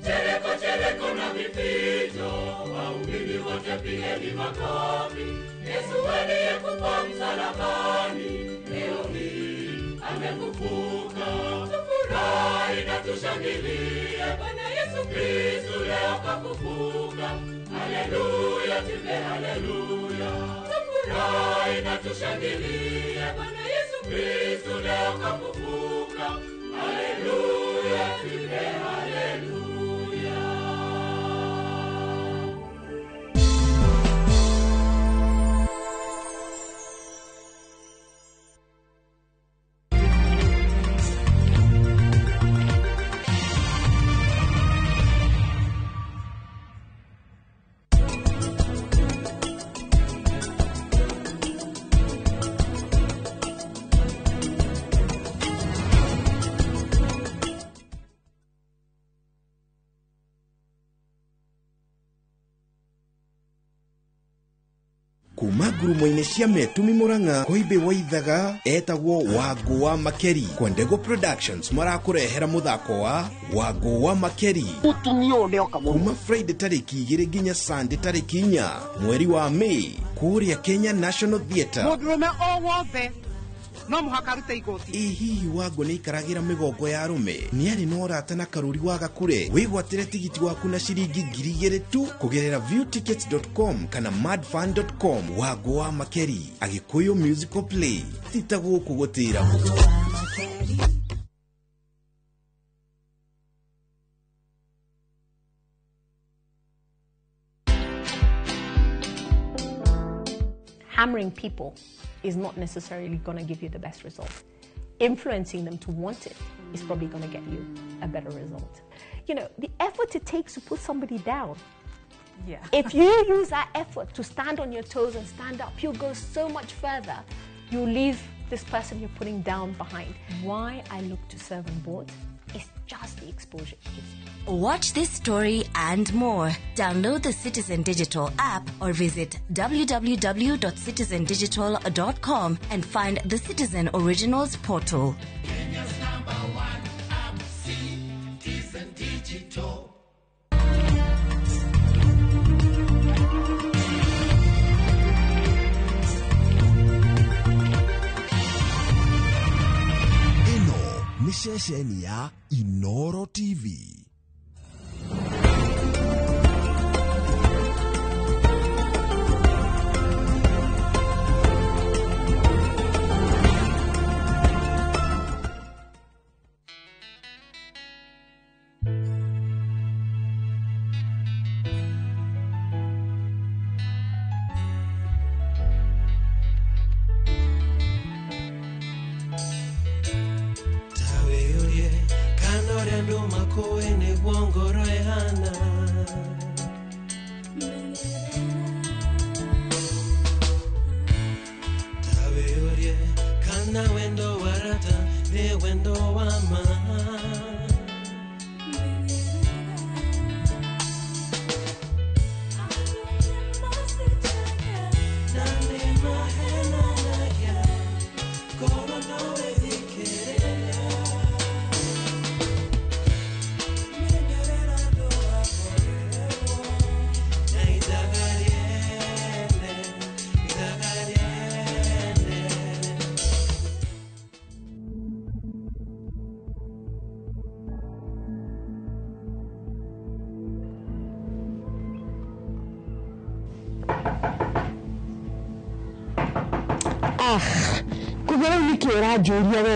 Chereko chereko na vifijo, waumini wote pigeni makofi. Yesu aliyekufa msalabani leo hii amefufuka. Tufurahi na tushangilie, Bwana Yesu Kristo leo kafufuka. Haleluya, tuimbe haleluya. Tufurahi na tushangilie, Bwana Yesu Kristo leo kafufuka. Haleluya, tuimbe haleluya. Kuma ngurumo-inĩ cia Metumi Murang'a Koimbe Waithaga etagwo Wangũ wa Makeri. Kwendego Productions marakũrehera mũthako wa Wangũ wa Makeri kuma Friday tarĩki 2 nginya Sunday tarĩki 4 mweri wa May kũrĩa Kenya National Theatre. Mũndũrũme o wothe no mũhaka arute igoti. Ĩ hihi Wangũ nĩ aikaragĩra mĩgongo ya arũme? Nĩ arĩ na ũrata na Karũri wa Gakure? Wĩgwatĩre tigiti waku na ciringi 2,000 tu kũgerera viewtickets.com kana madfun.com. Wangũ wa Makeri, Agĩkũyũ musical play, ti ta gũkũ gũtĩragwo. Hammering people is not necessarily going to give you the best result. Influencing them to want it is probably going to get you a better result. You know, the effort it takes to put somebody down. Yeah. If you use that effort to stand on your toes and stand up, you'll go so much further. You leave this person you're putting down behind. Why I look to serve on boards is just the exposure it gives me. Watch this story and more. Download the Citizen Digital app or visit www.citizendigital.com and find the Citizen Originals portal. Kenya's number one app, Citizen Digital. Ĩno Nĩ ceceni ya Inoro TV. Ũranjũria we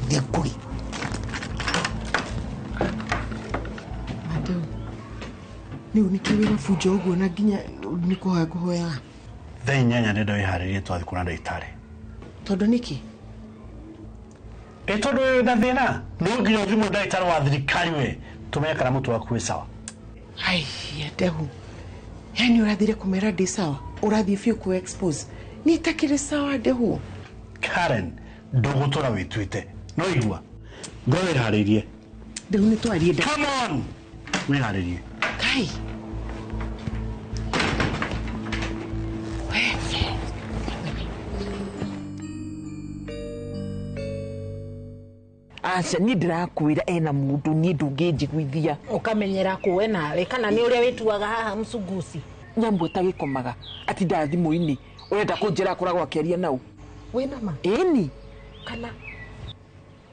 nĩngũi Mateo rĩu nĩkĩ wĩna bunjo ũguo na nginya nĩ kũhoya ngũhoyaga? Thaa 8 nĩ ndĩharĩrie twathiĩ kuona ndagĩtarĩ. Tondũ nĩkĩ? Ĩ tondũ wĩna thĩna no nginya ũthimwo ndagĩtarĩ wa thirikari we tũmenye kana mũtwe waku wĩ sawa. Aiya Ndehu, yani ũrathire kũmera ndĩ sawa, ũrathiĩ biũ kũ expose niĩ itakĩrĩ sawa Ndehu. Karen, ndũgũtũra wĩtuĩte no igua ngorwo wĩharĩirie. Ndehu nĩ twarie. Come on, wĩharĩrie. Kai aca niĩ ndĩrakwĩra ena mũndũ niĩ ndũngĩnjiguithia ũkamenyera kũwe nawe kana nĩ ũrĩa wĩtuaga haha msunguci nyambu ĩtagĩkomaga atindaga thimũ-inĩ ũrenda kũnjĩra akoragwo akĩaria nau wĩna ma ĩni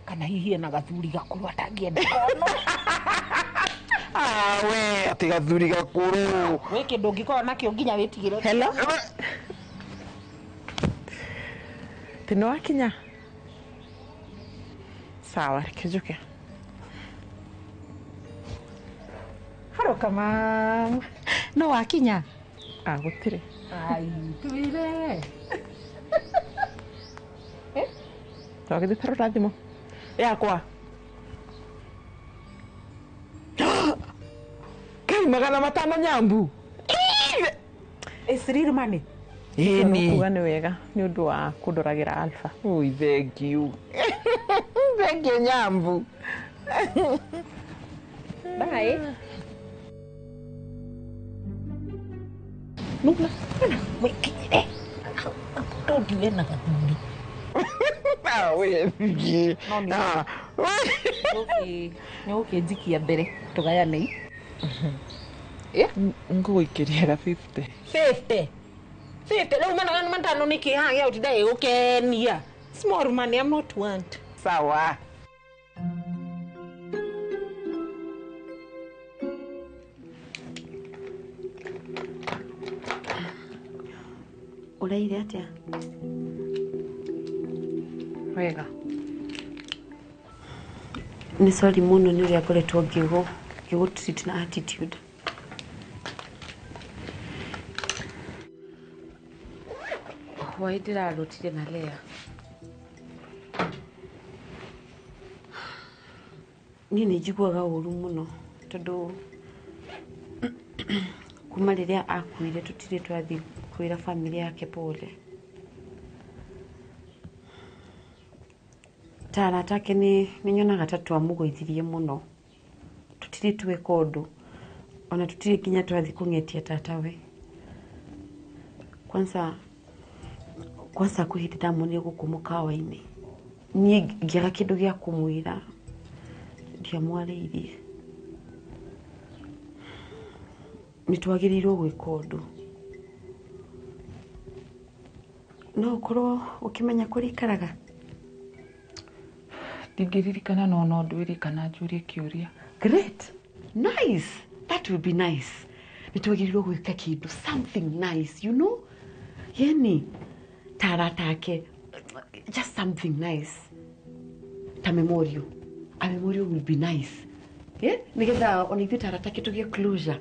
kana hihi ena gathuri gakũrũ atangĩenda kono. We atĩ gathuri gakũrũ wĩ kĩndũ ũngĩkorwo nakĩo nginya wĩtigĩre. Hello tĩ nĩwakinya sawa reke njuke. Haroka mam no wakinya? Gũtirĩ. Ai twĩre twagĩthiĩ tarora thimũ yakwa kai 500 nyambu. It's real money. Ĩni kuga nĩ wega nĩ ũndũ wa kũndoragĩra Alpha. Ui thank you. Thank you nyambu. Bye. Nuna, wĩkinyire tondũ ena gathuri. We nĩ ũkĩnjikia mbere tũgayanei. Ngũgũikĩria ga 50. 50 50 rĩu 500 nĩkĩ haha gĩa gũtinda ĩgũkenia. Small money, I'm not want. Sawa. Ũraire atĩa? Wega. Nĩ sorry mũno nĩ ũrĩa ngoretwo ngĩgũ treat na attitude. Hwaĩ ndĩrarutire na Lea. Niĩ nĩ njiguaga ũru mũno tondũ kuma rĩrĩa akuire tũtirĩ twathiĩ kwĩra family yake pole. Ta arata ake nĩ nyonaga ta twamũgũithirie mũno. Tũtirĩ tweka ũndũ ona tũtirĩ nginya twathiĩ kũng'etia tatawe. Kwanza kwĩ hĩndĩ ndamuonire gũkũ mũkawa-inĩ niĩ ngĩaga kĩndũ gĩa kũmwĩra ndiamwarĩirie. Nĩ twagĩrĩirwo gwĩka ũndũ. No ũkorwo ũkĩmenya kũrĩa ikaraga? Ndingĩririkana no no ndwĩrie kana njũrie kĩũria. Great. Nice. That will be nice. Nĩ twagĩrĩirwo gwĩka kĩndũ something nice, you know? Yani ta arata ake, just something nice. Ta memorial. A memorial will be nice. Yeah? Nĩgetha ona ithuĩ ta arata ake tũgĩe closure.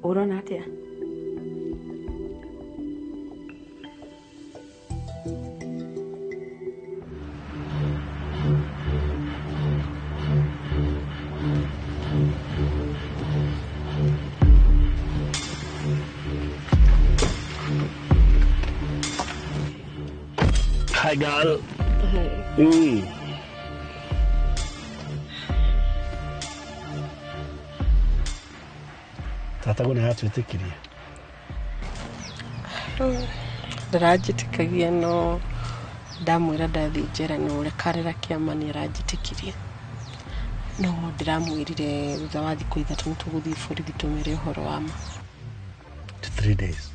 Ũrona atĩa? Hi, girl. Hi. Tata nĩ aratwĩtĩkirie. Ndaranjĩtĩkagia no ndamwĩra ndathiĩ njera nĩ ũrekarĩra kĩama nĩ aranjĩtĩkirie. No ndĩramwĩrire thutha wa thikũ 3 nĩ tũgũthiĩ borithi tũmere ũhoro wa ma. 3 days.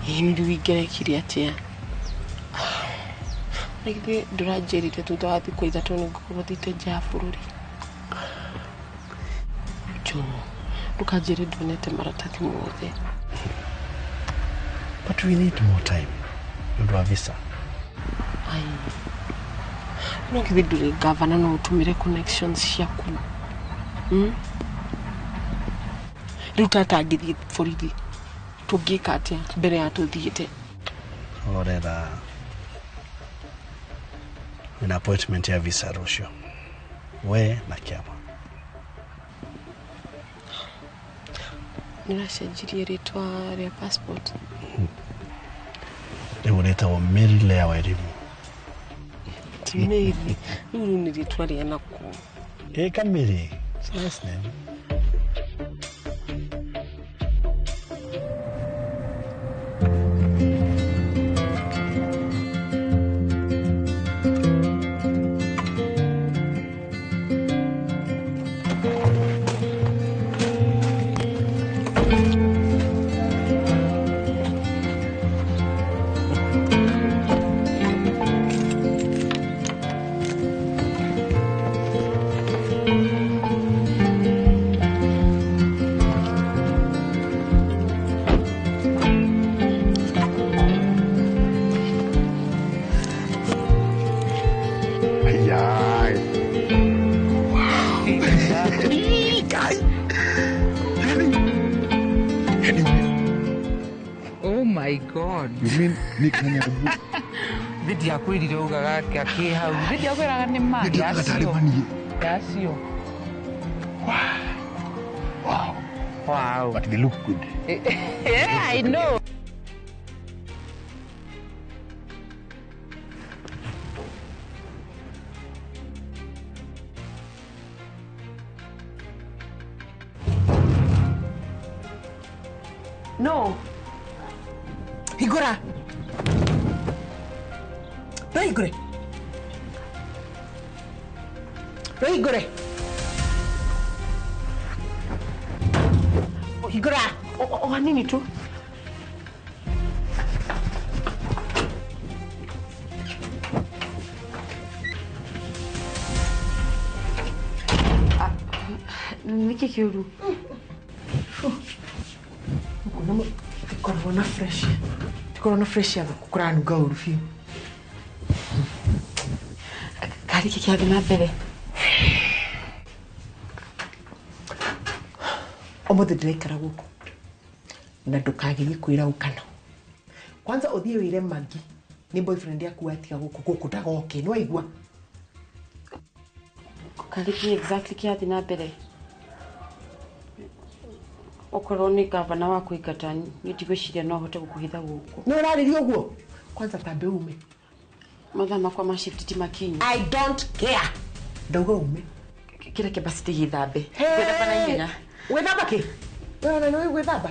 Ĩĩ rĩu ingĩrekire atĩa? Na githĩ ndũranjĩrire thutha wa thikũ 3 nĩ ngũkorwo thiĩte nja ya bũrũri? Joe, ndũkanjĩre nduonete maratathi mothe. But we need more time. Nĩ ũndũ wa visa. Ai. No githĩ ndũrĩ gavana no ũtũmĩre connections ciaku? Rĩu tata angĩthiĩ borithi tũngĩka atĩa mbere ya tũthiĩte? Horera. Nina appointment ya visa rũciũ. We na kĩama. Nĩũracenjirie rĩtwa rĩa passport? Rĩu rĩtagwo Mary Lea Wairimu. Ti Mary. Rĩu nĩ rĩtwa rĩa nakũ? Ĩ Kamiri. It's a nice name. Ndiakwĩrire ugaga akĩ hau ndiakwĩraga nĩ ma yacio. Wow. Wow. But they look good. Yeah, I know. No. Hingũra. Hingũre. Hingũre. Hingũra. O hanini tu. Nĩkĩ kĩũru? Tikoragwo na fresh. Tikoragwo na fresh ya gũkũ kũranunga ũru biũ. Karĩ kĩ kĩrathiĩ na mbere? Ũmũthĩ ndĩraikara gũkũ na ndũkagerie kwĩra ũkana. Kwanza ũthiĩ wĩre Maggie nĩ boyfriend yaku atiga gũkũ gũkũ ndagoke, nĩ waigua? Karĩ kĩ exactly kĩrathiĩ na mbere? Okorwo nĩ gavana wa kũingata niĩ ndigwĩciria no hote gũkũhitha gũkũ. Nĩ ũrarĩria ũguo? Kwanza tambe ume. Mathaa makwa ma shift ti makinyu. I don't care. Ndauga ume. Kĩreke basi ndĩgĩthambe. Ngwĩthamba na ihenya. Gwĩthamba kĩ? We ona nĩũĩ gwĩthamba?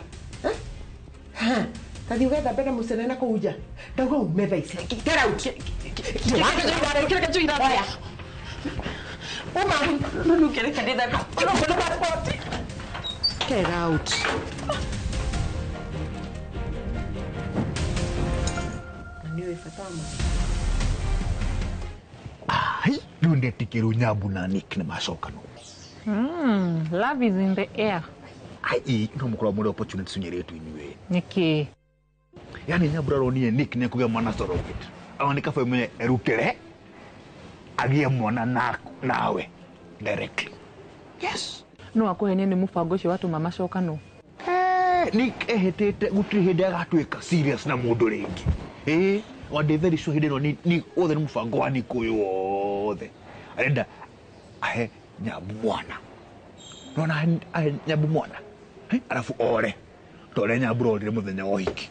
Tathiĩ ũgethambe na mũcene na kũu nja. Ndauga ume thaa ici. Get out. Kĩreke njũithambe. Oya. Uma. No nũkĩreke ndĩthambe. Get out. Na nĩ ũĩ bata wa maĩ. Ai, rĩu ndetĩkĩrwo Nyambu na Nick nĩ macokanwo. Love is in the air. Ai, no mũkorwo mũrĩ opportunities nyĩrĩtu inyuĩ. Nĩkĩ? Yani Nyambu aronire Nick nĩ ekũgĩa mwana surrogate. Awa nĩ kaba mwenye erutĩre agĩe mwana nawe directly. Yes. No akũhenie nĩ mũbango ũcio watũma macokanwo. Nick ehĩtĩte gũtirĩ hĩndĩ agatuĩka serious na mũndũ rĩngĩ. Ĩĩ, wa ndĩ very sure hĩndĩ ĩno ni othe nĩ mũbango wa Nick ũyũ wothe. Arenda ahe Nyambu mwana. Nona ahe Nyambu mwana. Arafu ore. Tore Nyambu orire mũthenya wa ũhiki.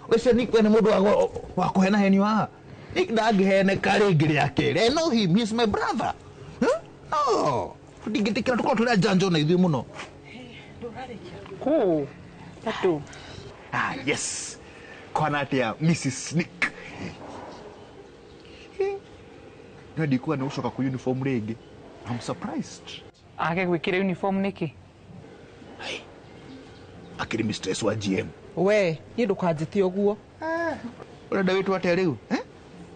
Ũcio Nick we nĩ mũndũ wa kũhena heni wa. Nick ndangĩheneka rĩngĩ rĩa kerĩ. I know him, he's my brother. No. Tũtingĩtĩkĩra tũkorwo tũrĩ anjanjo na ithuĩ mũno. Kũ? Tatu. Ah, yes. Kwana atĩa Mrs. Nick. No ndikuwa nĩ gũcoka kwĩ uniform rĩngĩ. I'm surprised. Age gwĩkĩra uniform nĩkĩ? Akĩrĩ mistress wa GM. We, niĩ ndũkanjĩte ũguo. Ũrenda wĩtwo atĩa rĩu?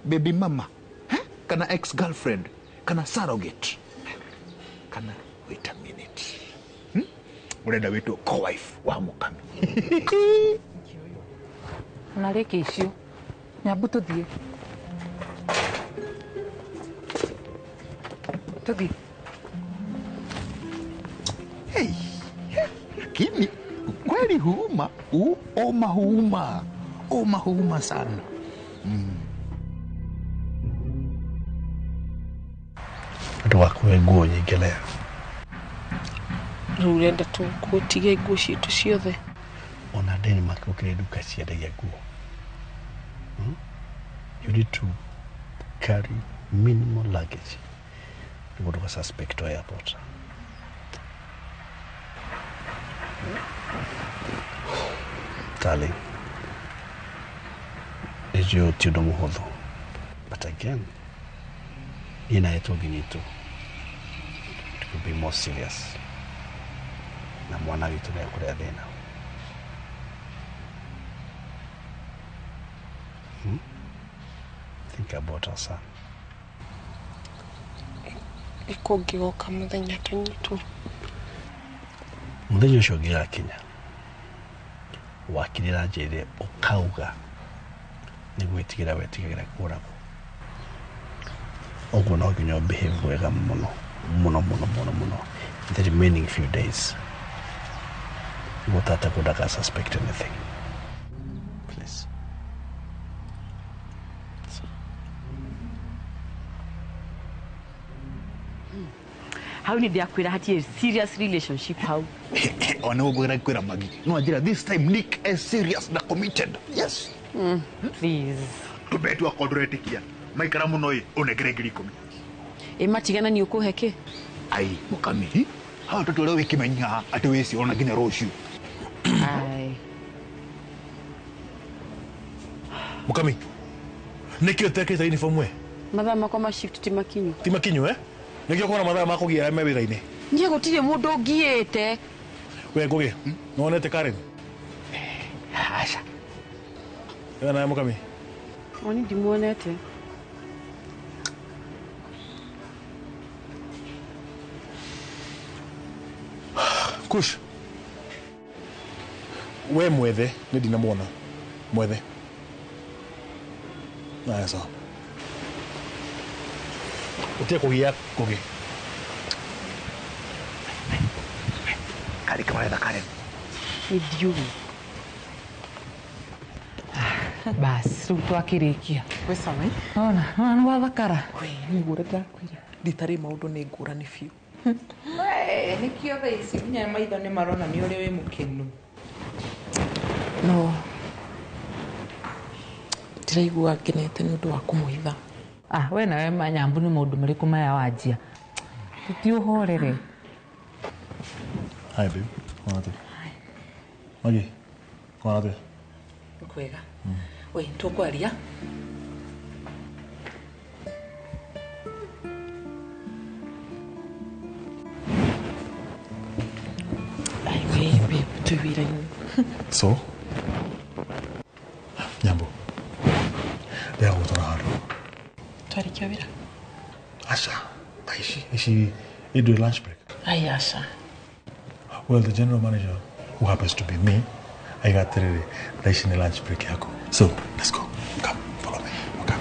Baby mama. Kana ex girlfriend. Kana surrogate. Kana wait a minute. Ũrenda wĩtwo co-wife wa Mũkami. Na rĩki icio. Nyambu tũthiĩ. Tũthiĩ. Hey, lakini kweli huuma, oma huuma. Oma huuma sana. Ndũgakue nguo nyingĩ leo. Rĩu ũrenda tũtige nguo citũ ciothe? Ona Denmark gũkĩrĩ nduka ciendagia nguo. You need to carry minimal luggage nĩguo ndũga suspect airport. Darling, nĩnjũĩ ti ũndũ mũhũthũ, but again, niĩ nawe tũngĩnyitwo, it could be more serious. Na mwana witũ nĩ ekũrĩa thĩna. Think about our son. Ĩkũngĩgoka mũthenya tũnyitwo. Mũthenya ũcio ũngĩgakinya, wakirĩra njĩre ũkauga nĩ gwĩtigĩra wetigagĩra kũragwo. Ũguo no nginya ũbehave wega mũno mũno mũno mũno mũno in the remaining few days. Nĩguo tata ndaka suspect anything. Please. Hau nĩ ndakwĩra hatirĩ serious relationship hau. Ona ũguo kwĩra Magi. No anjĩra this time Nick is serious na committed. Yes. Please. Tũbetu akorwo ndũretĩkia. Maikara mũno ĩ ũnengere 10,000. Ĩ matigana nĩ ũkũhe kĩ? Ai, Mũkami. Hau tũtũre wĩkĩmenya atĩ wĩcio ona nginya rũciũ. Ai. Mũkami. Nĩkĩ ũtekĩte uniform we? Mathaa makwa ma shift ti makinyu. Ti makinyu eh? Nĩkĩo kuona mathaa ma kũgia me wĩra-inĩ. Niĩ gũtirĩ mũndũ ũngiĩte. We Ngũgĩ, nĩwonete Karen? Aca. Ĩyo nawe Mũkami? Oni ndimuonete. Kush. We mwethe, nĩ ndinamuona. Mwethe. Aya sawa. Ũtige kũgia Ngũgĩ. Kari kamaretha Karen. Nĩ ndiũĩ. Bas, rĩu twakĩrĩkia. Gwĩ sawa. Ona, nĩ wathakara. Nĩguo ũrĩa ndakwĩra. Rita rĩ maũndũ nĩ ngũrani biũ. Nĩkĩo thaa ici nginya maitho nĩ maronania ũrĩa wĩ mũkenu. No ndĩraigua ngenete nĩ ũndũ wa kũmũhitha. Ah, we nawe Nyambu nĩ maũndũ marĩkũ maya wanjia? Tũthiĩ ũhorere. Hi babe, kwana atĩa? Magi, kwana atĩa? Kwega. Oi, tũkwaria. Ai, babe, Twĩ wĩra-inĩ. So Nyambo, ndĩrenda gũgũtwara handũ. Twarĩkia wĩra? Aca, thaa ici ici ndwĩ lunch break. Ai aca. Well, the general manager, who happens to be me, aiga atĩrĩrĩ, thaa ici nĩ lunch break yaku. So let's go. Come, follow me. Okay.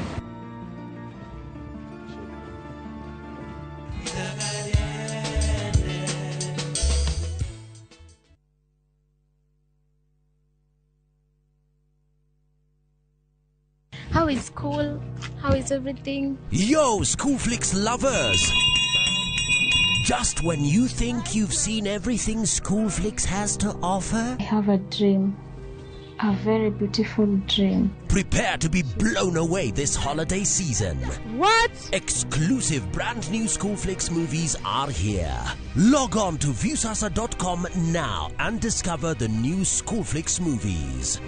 How is school? How is everything? Yo, Schoolflix lovers! Just when you think you've seen everything Schoolflix has to offer, I have a dream. A very beautiful dream. prepare to be blown away this holiday season. What? Exclusive brand new Schoolflix movies are here. Log on to viewsasa.com now and discover the new Schoolflix movies.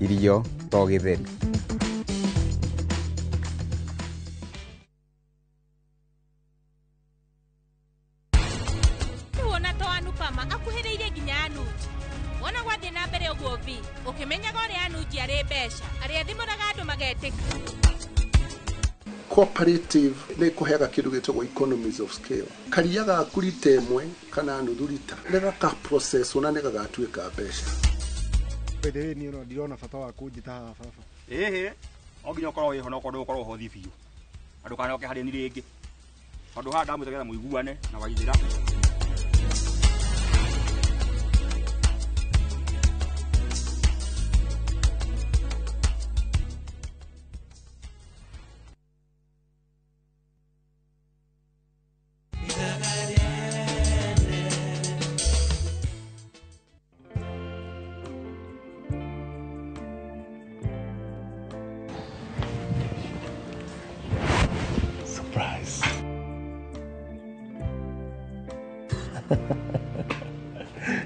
Irio to gĩtheri. Wona to Anupama akuhĩrĩirie nginya Anuji. Wona gwathiĩ na mbere ũguo vi ũkĩmenyaga ũrĩa Anuji arĩ mbeca arĩa thimũraga andũ magetĩka. Cooperative nä kå heaga kä ndå gä tagwo economies of scale. Karia gaku rita ĩmwe kana nuthu rita nä gaka process ona nä gagatuä mbeca. By the way, niĩ no ndirona bata wa kũnjĩta haha baba. Ĩhĩ, no nginya ũkorwo wĩho na ũkorwo ndũgũkorwo hothi biũ na ndũkanoke harĩ ni rĩngĩ tondũ haha ndamwĩta nĩgetha mũiguane na Waithĩra. Surprise.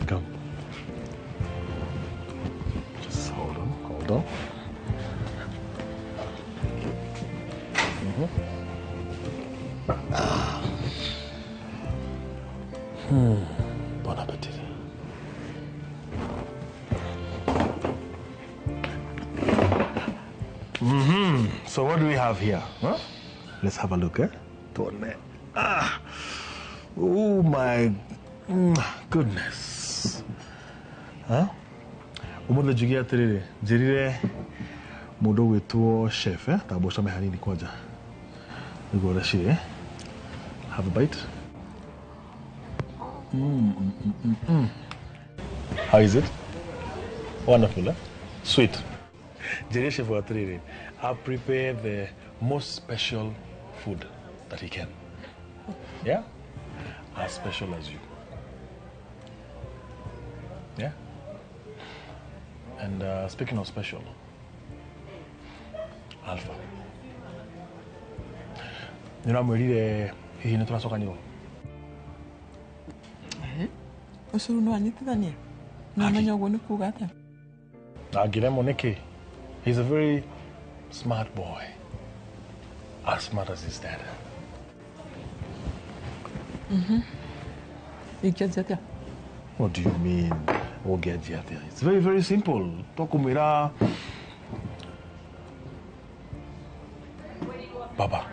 Come. Just hold on, hold on. Ah. Bon appetit. So what do we have here? Huh? Let's have a look, eh? Tone. Ah. Oh my goodness. Huh? Umuthi njuge atiriri, njirire mundu gwitwo chef, eh? Tamba ucame hanini kwanja. Niguo ũrĩa cirĩ, eh? Have a bite. How is it? Wonderful, eh? Sweet. Njirire chef atiriri, I prepare the most special food that he can. Yeah? As special as you. Yeah? And speaking of special, Alpha. Nĩũramwĩrire hihi nĩ tũracokanirwo? Ũcio rĩu no anyitithanie? No amenye ũguo nĩ kuga atĩa? Angĩremwo nĩkĩ? He's a very smart boy. As smart as his dad. Ingĩanjia atĩa? What do you mean? Ũngĩanjia atĩa? It's very, very simple. Tũkũmwĩra baba.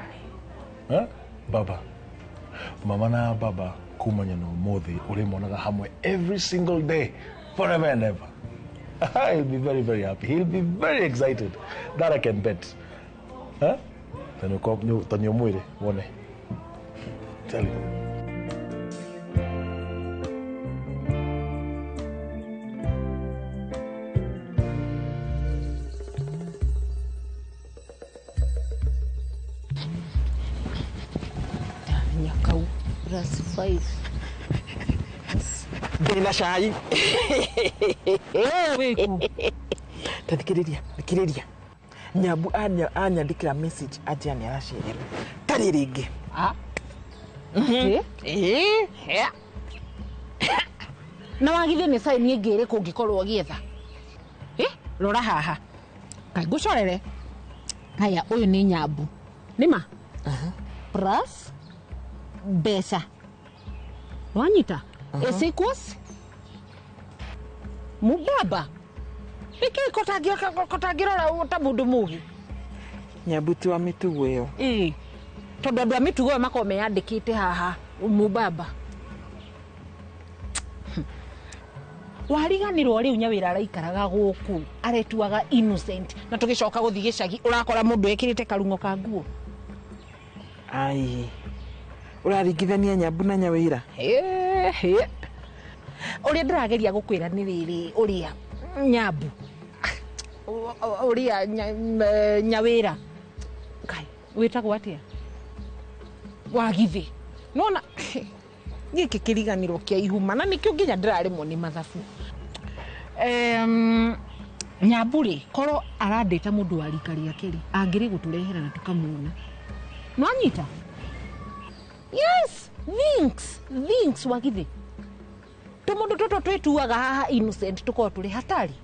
Eh? Baba. Mama na baba kumanya na ũmũthĩ ũrĩmonaga hamwe every single day forever and ever. He'll be very, very happy. He'll be very excited. That I can bet. Huh? Ta nĩ ũmwĩre wone. Tell him. Nyakau. Plus 5. Ndĩna cai. Wĩku. Ta thikĩrĩria, thikĩrĩria. Nyambu anyandĩkĩra message anjĩra nĩ aracererwo. Tarĩ rĩngĩ. Ah. Mhm. Ĩĩ. Na wagithĩ nĩ saini ĩngĩ ĩrĩkũ ũngĩkorwo ũgĩetha? Rora haha. Kaĩ ngũcorere. Haya, ũyũ nĩ Nyambu. Nĩma? Plus mbeca. Wanyita? Is equals Mubaba. Nĩkĩ kotangĩrora ta mũndũ mũgĩ? Nyambu ti wa mĩtugo ĩyo. Ĩĩ. Tondũ andũ a mĩtugo ĩyo makoragwo meyandĩkĩte haha Mubaba. Wariganĩrwo rĩu Nyawĩra araikaraga gũkũ aretuaga innocent na tũgĩcoka gũthiĩ gĩcagi ũrakora mũndũ ekĩrĩte karung'o ka nguo. Ai. Ũraringithania Nyambu na Nyawĩra? Ũrĩa ndĩrageria gũkwĩra nĩ rĩrĩ ũrĩa Nyambu ũrĩa Nyawĩra Ngai wĩtagwo atĩa? Wagithĩ. Nona gĩkĩ kĩriganĩro kĩa ihuma na nĩkĩo nginya ndĩraremwo nĩ mathabu. Nyambu rĩ korwo arandĩta mũndũ wa rika rĩake rĩ angĩrĩ gũtũrehera na tũkamuona. Nwanyita? Yes, thinks wagithĩ. Tũmũndũ tũtũ twĩtuaga haha innocent tũkorwo tũrĩ hatari.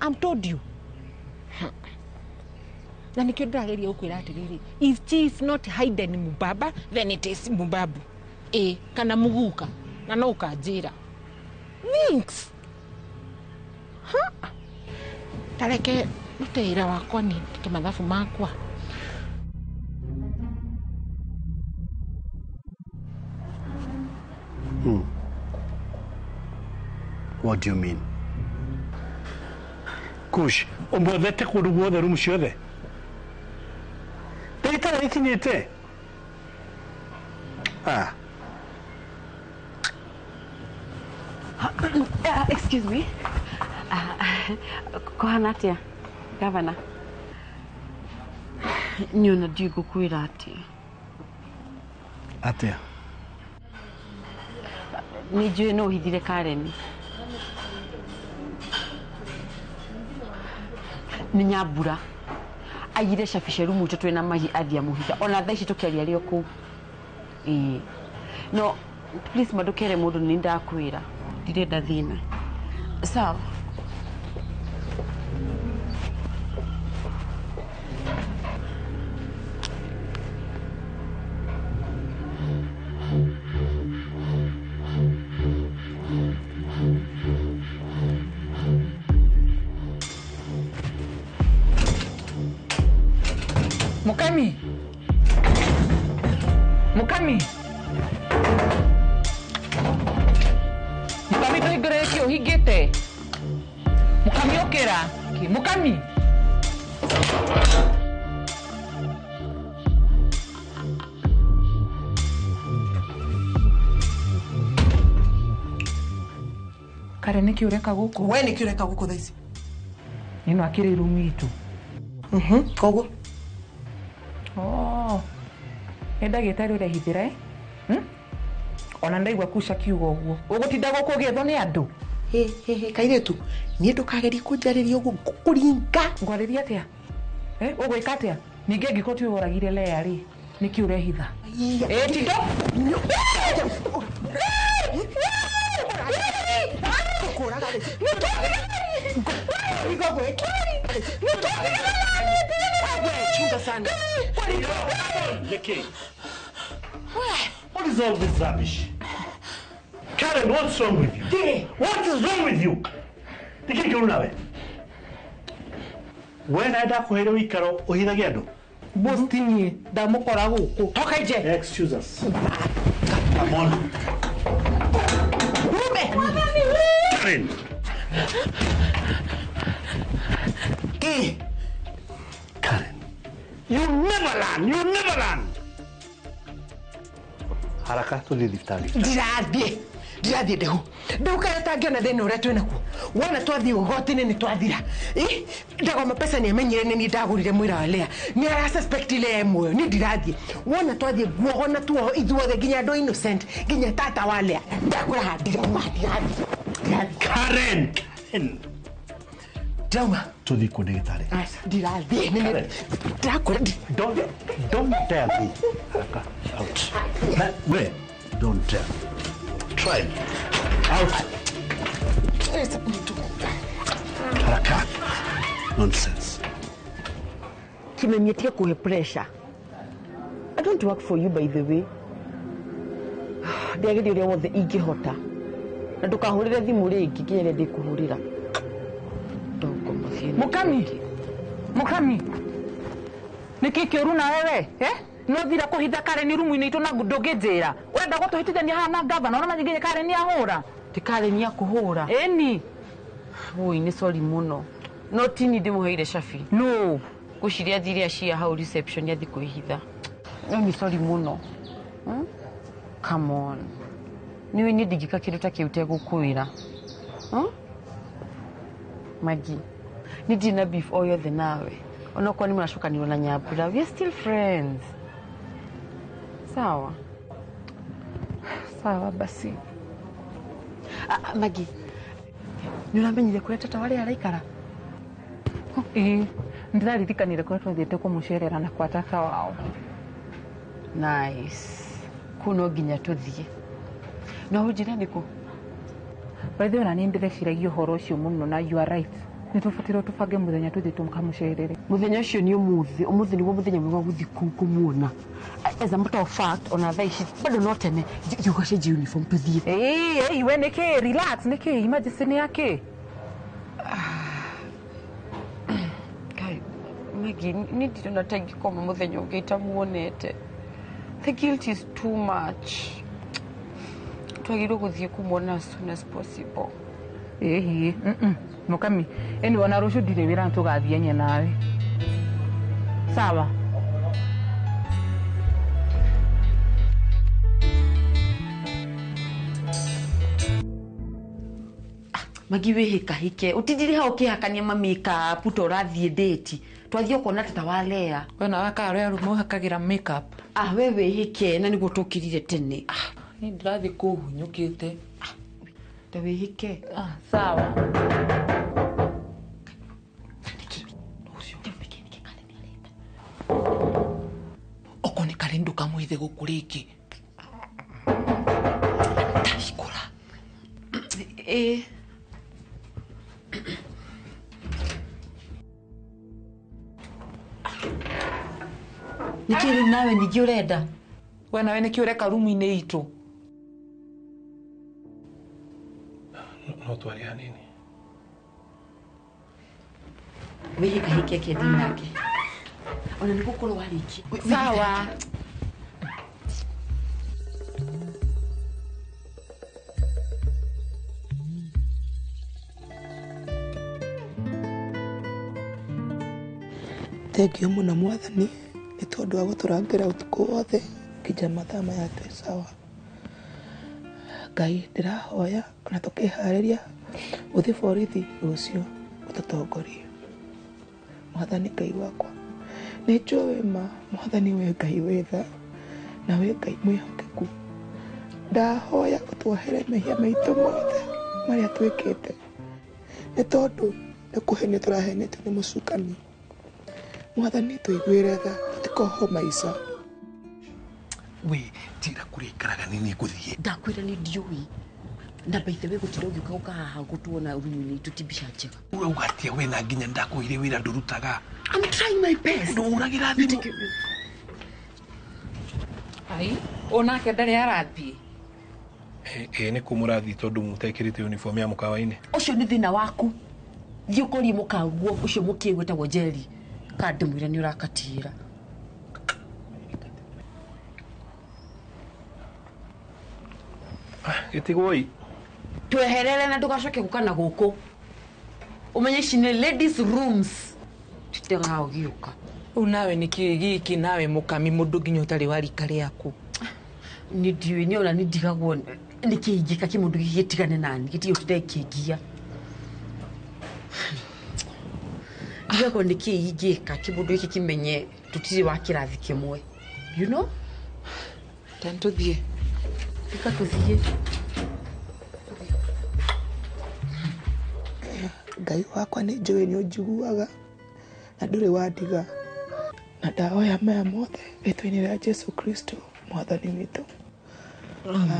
I'm told you. Na nĩkĩo ndĩrageria gũkwĩra atĩrĩrĩ, if she is not hidden Mubaba then it is Mubabu. Ĩ kana Muguka na no ũkanjĩra. Thanks. Tareke rute wĩra wakwa nĩ ndute mathabu makwa. What do you mean? Kush, ũmwethete kũndũ guothe rumu ciothe. Ndagĩtarĩ nĩkinyĩte? Ah. Excuse me. Kũhana atĩa, Gavana? Niĩ ona ndiũĩ ngũkwĩra atĩa. Atĩa? Nĩ njũĩ no ũhithire Karen. Nĩ Nyambura. Aigire cabi cia rumu itũ twĩna Maggie athiĩ amũhitha. Ona thaa ici tũkĩaria arĩ o kũu. Ĩĩ. No please ma ndũkere mũndũ nĩ ndakwĩra. Ndirenda thĩna. Sawa. Mukami. Mukami. Mukami tũhingũre kĩ ũhingĩte? Mukami ũkĩra. Mukami. Kare nĩkĩ ũreka gũkũ? We nĩkĩ ũreka gũkũ thaa ici? Nĩno akĩrĩ rumu itũ. Koguo? Oh. Nĩ ndagĩtarĩ ũrehithĩra eh? Ona ndaigua kuca kiugo ũguo. Ũgũtinda gũkũ ũgĩethwo nĩ andũ? Hĩ kairĩtu, niĩ ndũkagerie kũnjarĩria ũguo ngũkũringa. Ngwarĩria atĩa? Ũgwĩka atĩa? Ningĩ angĩkorwo tiwe woragire Lea rĩ, nĩkĩ ũrehitha? Tindo. Chunga sana. Nikki. What is all this rubbish? Karen, what's wrong with you? What is wrong with you? Nĩkĩ kĩũru nawe? We na ndakũheire ũikaro ũhithagia andũ? Boss ti niĩ, ndamũkora gũkũ. Toka nje. Excuse us. Come on. Rume. Karen. Kĩ? Karen, you never learn, you never learn. Haraka tũthiĩ thibitarĩ. Ndirathiĩ. Ndirathiĩ ndĩhu. Ndĩhu tangĩona thĩna ũrĩa twĩ naguo. Wona twathiĩ ũgwati-inĩ nĩ twathira. Ndagwa mapesa nĩ amenyire nĩ niĩ ndagũrire mwĩra wa Lea. Nĩ ara suspect Lea e muoyo. Niĩ ndirathiĩ. Wona twathiĩ guoho na tuoho ithuothe nginya andũ innocent nginya tata wa Lea. Ndakwĩra haha ndirauma ndirathiĩ. Karen. Karen. Ndirauma. Tũthiĩ kwa ndagĩtarĩ. Ndirathiĩ. Ndirakwĩra. Don't dare me. Out. We, don't dare. Try. Out. Haraka. Nonsense. Kimemietia kuhe pressure. I don't work for you by the way. Ndiageria ũrĩa wothe ingĩhota. Na ndũkahũrĩre thimũ rĩngĩ nginya rĩrĩa ndĩkũhũrĩra. Mukami. Mukami. Nĩkĩ kĩũru nawe we? Eh? No thira kũhitha Karen rumu-inĩ itũ na ndũngĩnjĩra. Ũrenda gũtũhĩtithania haha na gavana, ona nginya Karen ahũra. Ti Karen akũhũra. Ĩni. Oi, nĩ sorry mũno. No tini ndĩmũheire cabi. No. Ngwĩciria athire acia hau reception athi kwĩhitha. No nĩ sorry mũno. Come on. Nĩũĩ niĩ ndingĩka kĩndũ ta kĩu itegũkwĩra. Magi, niĩ ndirĩ na beef o yothe nawe. Onokorwo nĩ mũracokanĩrwo na Nyambura, we are still friends. Sawa. Sawa basi. Magi, nĩ ũramenyire kũrĩa tata wa Lea araikara? Ĩĩ, ndĩraririkanire kũrĩa twathiĩte kũmũcerera na kwa tata wao. Nice. Kũu no nginya tũthiĩ. No ũnjĩre nĩ kũ? By the way, ona niĩ ndĩreciragia ũhoro ũcio mũno na you are right. Nĩ tũbatairwo tũbange mũthenya tũthiĩ tũkamũcerere. Mũthenya ũcio nĩ ũmũthĩ. Ũmũthĩ nĩguo mũthenya mwega wa gũthiĩ kũu kũmuona. As a matter of fact, ona thaa ici bado no tene thiĩ ũgacenjie uniform tũthiĩ. Ĩĩ, we nĩkĩ? Relax, nĩkĩ? Emergency nĩ yakĩ? Ngai, Maggie, niĩ ndirona ta ingĩkoma mũthenya ũngĩ itamuonete. The guilt is too much. Twagĩrĩirwo gũthiĩ kũmuona as soon as possible. Ĩhi, Mukami, anyway, ona rũciũ ndirĩ wĩra tũgathiĩ nye nawe. Sawa. Magi wĩhĩkahĩke ũtindire hau ũkĩhakania ma makeup ta ũrathiĩ date. Twathiĩ ũkona tata wa Lea. We nawe karĩa mũhakagĩra makeup. Ah, we wĩhĩke na nĩguo tũkĩrire tene. Niĩ ndĩrathiĩ kũhunyũkĩte. Ta wĩhĩke. Sawa. Okorwo nĩ Karen ndũkamũhithe gũkũ rĩngĩ. Ndahingũra. Ĩĩ. Nĩkĩ rĩu nawe ningĩ ũrenda? We nawe nĩkĩ ũreka rumu-inĩ itũ? No twarie hanini. Wĩhĩkahĩke kĩethi nake. Ona nĩ gũkorwo warĩkia. Sawa. Thengio mũno mwathani nĩ tondũ wa gũtũrangĩra ũtukũ wothe nginya mathaa maya twĩ sawa. Ngai ndĩrahoya ona tũkĩharĩria gũthiĩ borithi rũciũ ũtũtongorie. Mwathani Ngai wakwa nĩ njũĩ ma mwathani wĩ Ngai wĩ tha na wĩ Ngai mwĩhokeku. Ndahoya ũtuohere mehia maitũ mothe marĩa twĩkĩte nĩ tondũ nĩ kũhenio tũrahenetio nĩ mũcukani. Mwathani tũiguĩre tha tũtikohwo maica. We njĩra kũrĩa ikaraga nĩ niĩ ngũthiĩ. Ndakwĩra nĩ ndiũĩ. Na by the way gũtirĩ ũngĩũka gũka haha gũtuona rumu-inĩ itũ ti mbica njega. Ũrauga atĩa we na nginya ndakũheire wĩra ndũrutaga? I'm trying my best. Ndũhũragĩra thimũ. Ai, onake ndarĩ arathiĩ. Ĩ nĩ kũ mũrathiĩ tondũ mũtekĩrĩte uniform ya mũkawa-inĩ? Ũcio nĩ thĩna waku. Thiĩ ũkorie mũkaguo ũcio mũkĩgu wĩtagwo Jerry. Kana ndĩmwĩre nĩ ũrakatiĩra. Gĩtigwoi. Tweherere na ndũgacoke gũka na gũkũ. Ũmenye ici nĩ ladies rooms. Titega ũgĩũka. Rĩu nawe nĩkĩ gĩkĩ nawe mũkami mũndũ nginya ũtarĩ wa rika rĩaku? Nĩ ndiũĩ niĩ ona nĩ ndigagwo Nĩkĩ ingĩka kĩmũndũ gĩkĩ gĩtigane nani gĩtige gũtinda gĩkĩngia. Ndigagwo nĩkĩ ingĩka kĩmũndũ gĩkĩ kĩmenye tũtirĩ wa kĩrathi kĩmwe. You know? Tan tũthiĩ. Reka tũthiĩ. Ngai wakwa nĩ njũĩ nĩ ũnjiguaga na ndũrĩ wandiga na ndahoya maya mothe rĩtwa-inĩ rĩa Jesu Kristo mwathani witũ.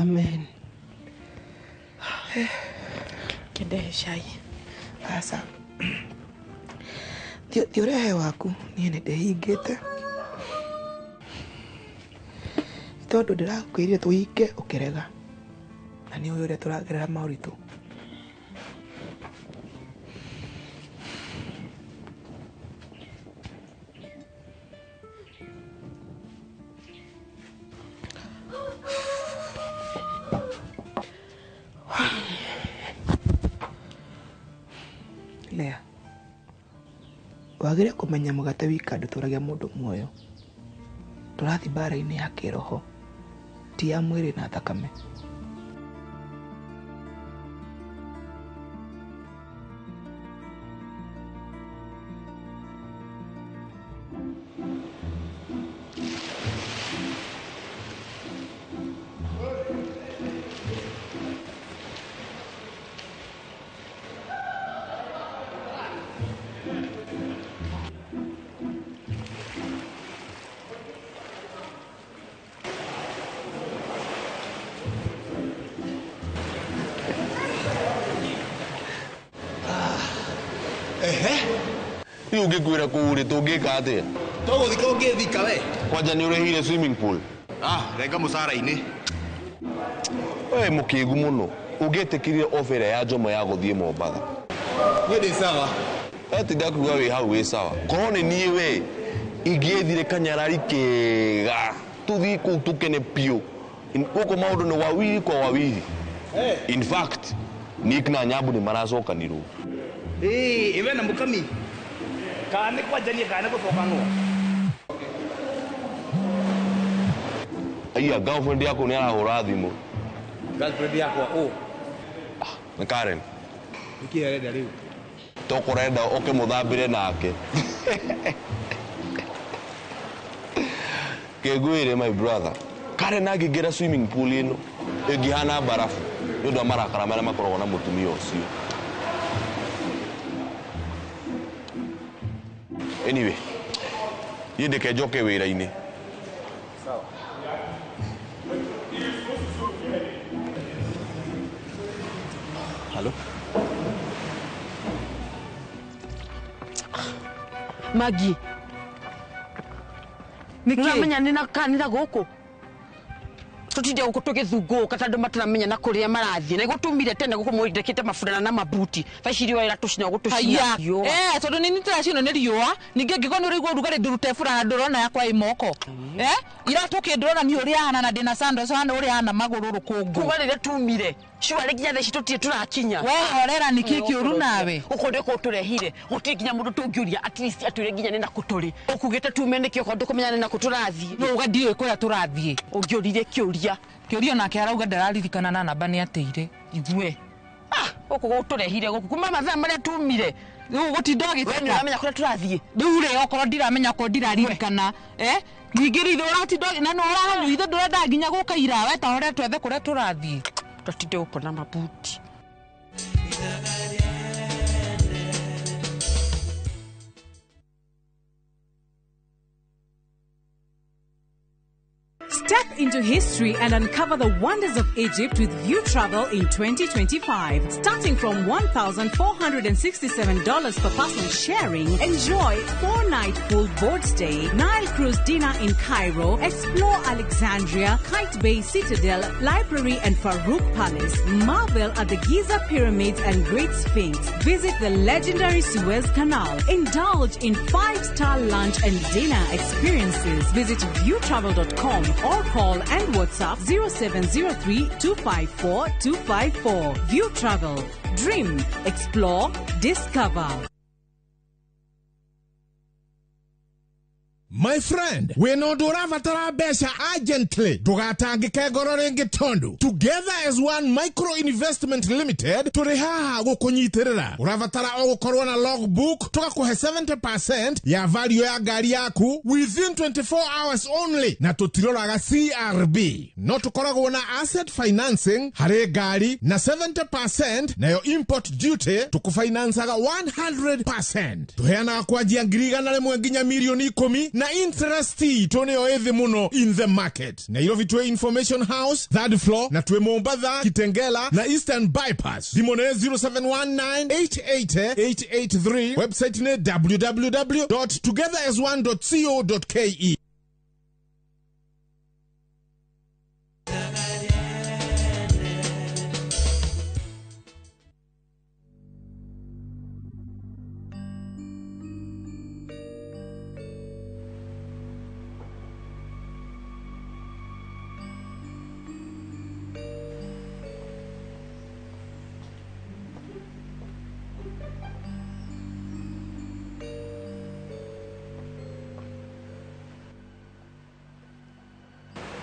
Amen. Kĩndehe cai. Aca. Thiĩ ũrehe waku niĩ nĩ ndĩhingĩte. Nĩ tondũ ndĩrakwĩrire tũhinge ũkĩrega na nĩ ũĩ ũrĩa tũragerera moritũ. Lea, wagĩrĩire kũmenya mũgate wika ndũtũragia mũndũ muoyo. Tũrathiĩ mbara-inĩ ya kĩroho, ti ya mwĩrĩ na thakame. Ehe. Rĩu ũngĩkwĩra kũu rĩ tũngĩka atĩa? Tũgũthika ũngĩthika we. Kwanja nĩ ũrĩhire swimming pool. Ah, renga mũcara-inĩ. We mũkĩgu mũno. Ũngĩetĩkĩrire offer ĩrĩa ya Jomo ya gũthiĩ Mombatha. Niĩ ndĩ sawa. Etinda kuga wĩ hau wĩ sawa. Korwo nĩ niĩ we ingĩethire kanyarari kega tũthiĩ kũu tũkene biũ. Gũkũ maũndũ nĩ wawili kwa wawili. In fact, Nick na Nyambu nĩ maracokanirwo. Ĩĩ, ĩwe na mũkami. Kana nĩ kwanjania kana nĩ gũcokanwo. Aiya, girlfriend yako nĩ arahũra thimũ. Girlfriend yakwa ũ? Nĩ Karen. Nĩkĩ arenda rĩu? Tũkũrenda ũke mũthambĩre nake. Kĩngwĩre my brother. Karen angĩingĩra swimming pool ĩno ĩngĩhana mbarabu nĩ ũndũ wa marakara marĩa makoragwo na mũtumia ũcio. Anyway, niĩ ndeke njoke wĩra-inĩ. Sawa. Halo? Magi. Nĩkĩ? Nĩ na kanitha gũkũ. Tũtinde gũkũ tũgĩthungũka tondũ mataramenya na kũrĩa marathiĩ. Na gũtũmire tene gũkũ mũrindĩkĩte maburana na mabuti. Thaa ici riũa rĩratũcina gũtũcina. Haiya. Eh, tondũ nĩ nĩtũracinwo nĩ riũa. Ningĩ angĩkorwo nĩ ũraigua ũrugarĩ ndũrute burana ndũrona yakwa ĩ moko. Eh? Iratũ kĩ ndũrona niĩ ũrĩa ahana na ndĩna sandals hana ũrĩa ahana magũrũ rũkũngũ. Kuma rĩrĩa tumire. Sure nginya thaa ici tũtirĩ tũrakinya. We horera nĩkĩ kĩũru nawe? Gũkũ nĩkuo tũrehire. Gũtirĩ nginya mũndũ tũngĩũria at least atwĩre nginya nĩ nakũ tũrĩ. Ũkugĩte tume nĩkĩ okorwo ndũkũmenya nĩ nakũ tũrathiĩ. No uga ndiũĩ kũrĩa tũrathiĩ. Ũngĩũrire kĩũria. Kĩũria onake arauga ndararirikana na namba nĩ ateire. Igue. Ah, gũkũ gũtũrehire gũkũ kuma mathaa marĩa tumire. Rĩu gũtinda ũgĩteta. We nĩũramenya kũrĩa tũrathiĩ. Rĩu rĩ okorwo ndiramenya okorwo ndiraririkana. Eh? Ningĩ rĩ ithe ũratinda na nĩ ũranyua ithe ndũrenda nginya gũka ira we ta hore twethe kũrĩa tũrathiĩ. Tũtinde gũkũ na mabuti. Step into history and uncover the wonders of Egypt with View Travel in 2025. Starting from $1,467 per person sharing, enjoy 4-night full board stay, Nile cruise dinner in Cairo, explore Alexandria, Kite Bay Citadel, Library and Farouk Palace, marvel at the Giza Pyramids and Great Sphinx, visit the legendary Suez Canal, indulge in 5-star lunch and dinner experiences. Visit viewtravel.com or call and WhatsApp 0703 254 254. View Travel. Dream, explore, discover. My friend, wĩna ũndũ ũrabatara mbeca urgently, ndũgatangĩke ngoro rĩngĩ tondũ Together as One Micro Investment Limited tũrĩ haha gũkũnyitĩrĩra. Ũrabatara o gũkorwo na logbook, tũgakũhe 70% ya value ya ngari yaku within 24 hours only, na tũtiroraga CRB. No tũkoragwo na asset financing harĩ ngari na 70%, nayo import duty tũkũfinancaga 100%. Tũheanaga kwanjia 100,000 nginya 10,000,000 na interest itũ nĩyo ĩthĩ mũno in the market. Nairobi twĩ Information House third floor, na twĩ Mombatha, Kitengela na Eastern Bypass. Thimũ nĩ 0719888883, website nĩ www.togetherasone.co.ke.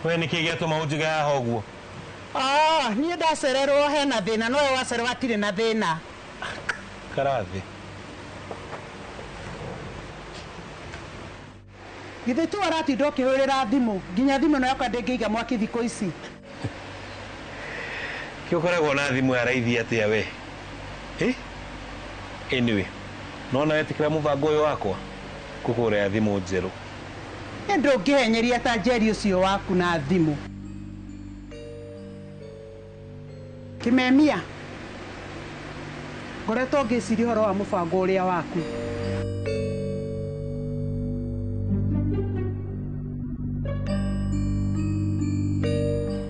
We nä kä gä atå ma å njuge haha å guo? Niä ndacererwo hena thä na nowe wacererwo hatirä na thä na. Karathä. Githä tu aratinda å kä hå rä ra thimå nginya thimå ä no yakwa ndä ngä iga mwaki thikå ici. Kä å koragwo na thimå ya raithi atä a we? Anyway, nona wetä kä ra må bango å yå wakwa kå kå rea thimå njerå. Nä ndå ngä henyeria ta njeri å cio waku na thimå. Kä ngoretwo ngä ciria å horo wa må bango å rä a waku.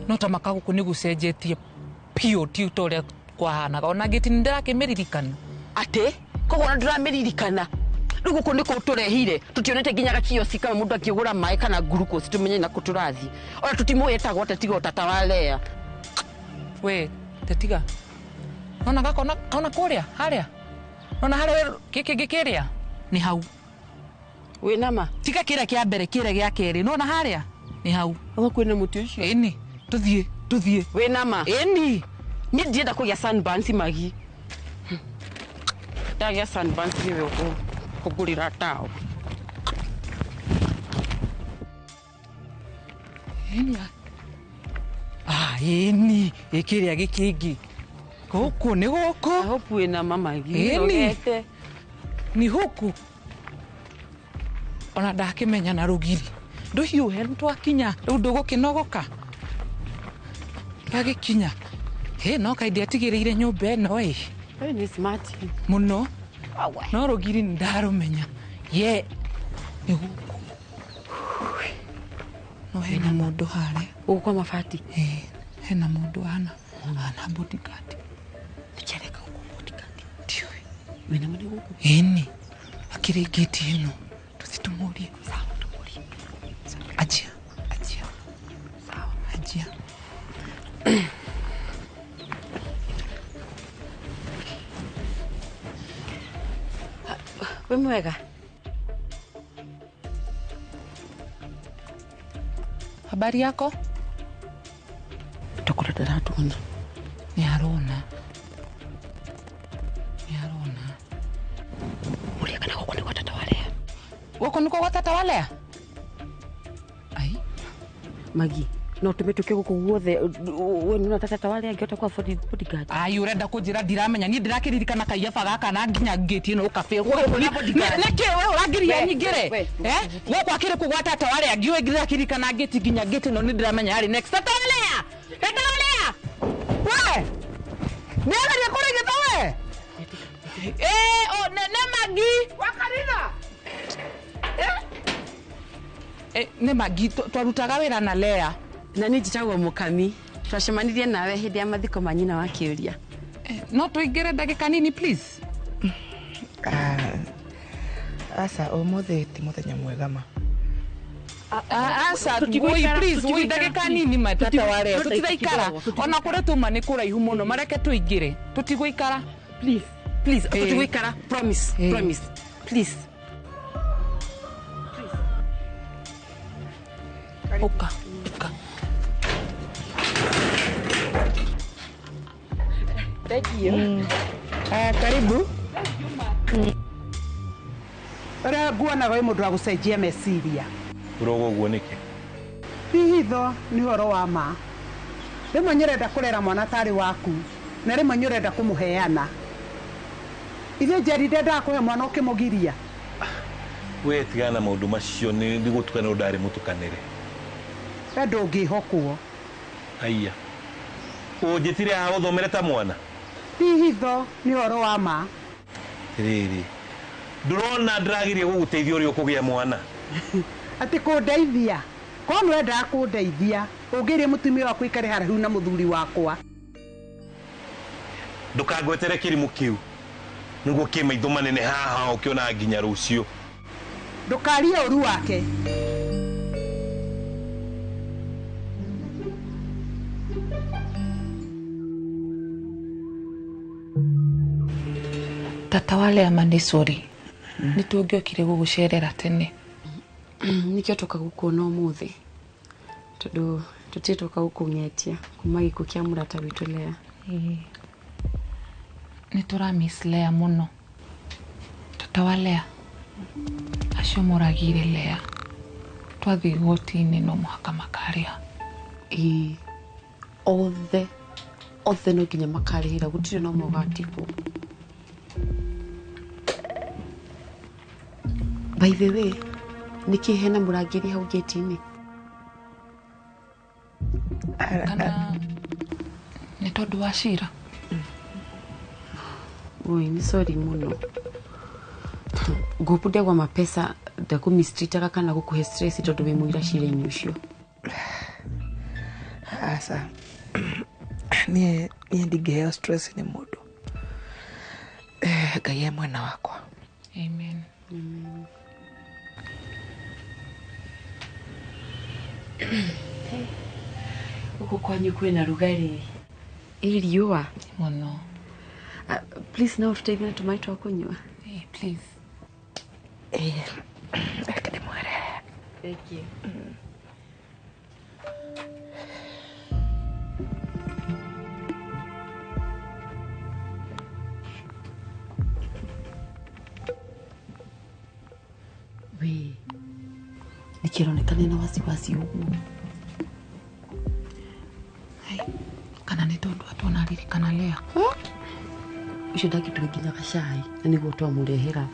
No ta maka gå kå nä gå cenjetie biå ti ta å rä a kwahanaga ona ngä ti nä ndärakä mä ririkana. Atä koguo ona ndå ririkana rä u gå kå nä kå tå rehire tå tionete nginya gakiosi kama må ndå angä gå ra maä kana glucose tå menye nakå tå rathiä ona tå timå etagwo atetiga tata wa Lea. We tetiga nona gakona kona kå rä a harä a nona harä kä kä ngä kä rä a nä hau. Wä nama tiga kä rä a kä a mbere kä rä a gä a kerä nona harä a nä hau. Kwä na må tä å cio? Ä tå thiä tå thiä. Wä nama? Ä niä ndienda kå gä a sunburns magi. Ndagä a sunburns nä we å kå ngå rä ra tawa. Ĩni ä kä rä a gä kä ngä gå kå nä gå kå. Hope wä nama magi. Ĩni ni huku ona ndakä menya na rå giri ndå hiå he twakinya rä u ndå gå kä nogoka twagä kinya hä no kaindi atigä rä ire nyå mba ä no ä må no no rå giri nä ndarå menya ye nä gå kå no hena må ndå harä gå kwa mabati. Hena må ndå ana bodyguard. Nä gå bodyguard ndiå wä nama nä gå kå? Ĩni akĩrĩ ngĩti ĩno tũthi tũmũrie. Sawa tũmũrie. Anjia anjia. Sawa anjia. Wĩ mwega? Habari yako? Tokora ndaratuona. Nĩ arona. Nĩ arona. Mũria kana gũkũ nĩ gwa tata wa Lea. Gũkũ nĩkuo gwa tata wa Lea? Ai. Magi, no tũme tũke gũkũ guothe we nĩũrona ta tata wa Lea angĩhota kwa bodyguard. Ai ũrenda kũnjĩra ndiramenya niĩ ndĩrakĩririkana kaiyaba gaka na nginya ngĩti ĩno ũkabĩ. Nĩkĩ we ũrangiria nyingĩre? Gũkũ akĩrĩ kũ gwa tata wa Lea ngiũĩ ndĩrakĩririkana ngĩti nginya ngĩti ĩno nĩ ndĩramenya yarĩ next. Tata wa Lea! Tata wa Lea! We! Nĩararia kũrĩ gĩtho we? Nĩ Magi. Wakarina. Nĩ Magi twarutaga wĩra na Lea. Na niĩ njĩtagwo Mũkami. Twacemanirie nawe hĩndĩ ya mathiko ma nyina wa Kĩũria. No tũingĩre ndagĩka nini please. Aca ũmũthĩ ti mũthenya mwega ma. Aca please woi ndagĩka nini ma tata wa Lea. Tũtiraikara ona kũrĩa tuma nĩ kũraihu mũno mareke tũingĩre. Tũtigũikara. Please please tũtigũikara. Promise promise please. Ũka, ũka. Thank you. Karibu. Ũrĩa nguonaga wĩ mũndũ wa gũcenjia meciria. Ũroga ũguo nĩkĩ? Ti hitho nĩ ũhoro wa ma. Rĩmwe nĩ ũrenda kũrera mwana tarĩ waku na rĩmwe nĩ ũrenda kũmũheana. Ithuĩ Njeri ndendaga kũhe mwana ũkĩmũgiria. We tigana na maũndũ macio nĩ gũtukana ndarĩ mũtukanĩre. We ndũngĩhokwo. Aiya. Ũnjĩtire haha ũthomere ta mwana? Ti hitho nĩ ũhoro wa ma. Rĩrĩ. Ndũrona ndĩrageria gũgũteithia ũrĩa ũkũgĩa mwana. Atĩ kũndeithia? Korwo nĩ wendaga kũndeithia, ũngĩrire mũtumia waku aikare haraihu na mũthuri wakwa. Ndũkangwetere kĩrimũ kĩu. Nĩguo kĩ maitho manene haha ũkĩona nginya rũciũ. Ndũkarie ũru wake. Tata wa Lea nĩ sorry. Nĩ tũngĩokire gũgũcerera tene. Nĩkĩo tũka gũkuona ũmũthĩ. Tondũ tũtirĩ tũka gũkũng'etia kuma gĩkuũ kĩa mũrata witũ Lea. Nĩ tũra miss Lea mũno. Tata wa Lea acio moragire Lea. Twathiĩ igoti-inĩ no mũhaka makarĩha. Ĩĩ. Othe othe no nginya makarĩhĩra gũtirĩ na ũmwe ũgatigwo. By the way, nĩkĩ hena mũrangĩri hau gate-inĩ? Kana nĩ tondũ wa cira? Oi, nĩ sorry mũno. Ngũpu ndegwa mapesa ndakũmistreataga kana gũkũhe stress tondũ wĩ mũira cira-inĩ ũcio. Aca. Niĩ ndingĩheo stress nĩ mũndũ. Ngai e mwena wakwa. Amen. Amen. Gũkũ kwanyu kwĩna rugarĩ. Ĩ riũa mũno. Please no ũtũteithie na tũmaĩ twa kũnyua. Please. Reke ndĩmwĩre. Thank you. We, nĩkĩronekana na wasiwasi ũguo. Kana nĩ tondũ atuona aririkana Lea. Ũcio ndakĩtue nginya gacai na nĩguo twamũrehera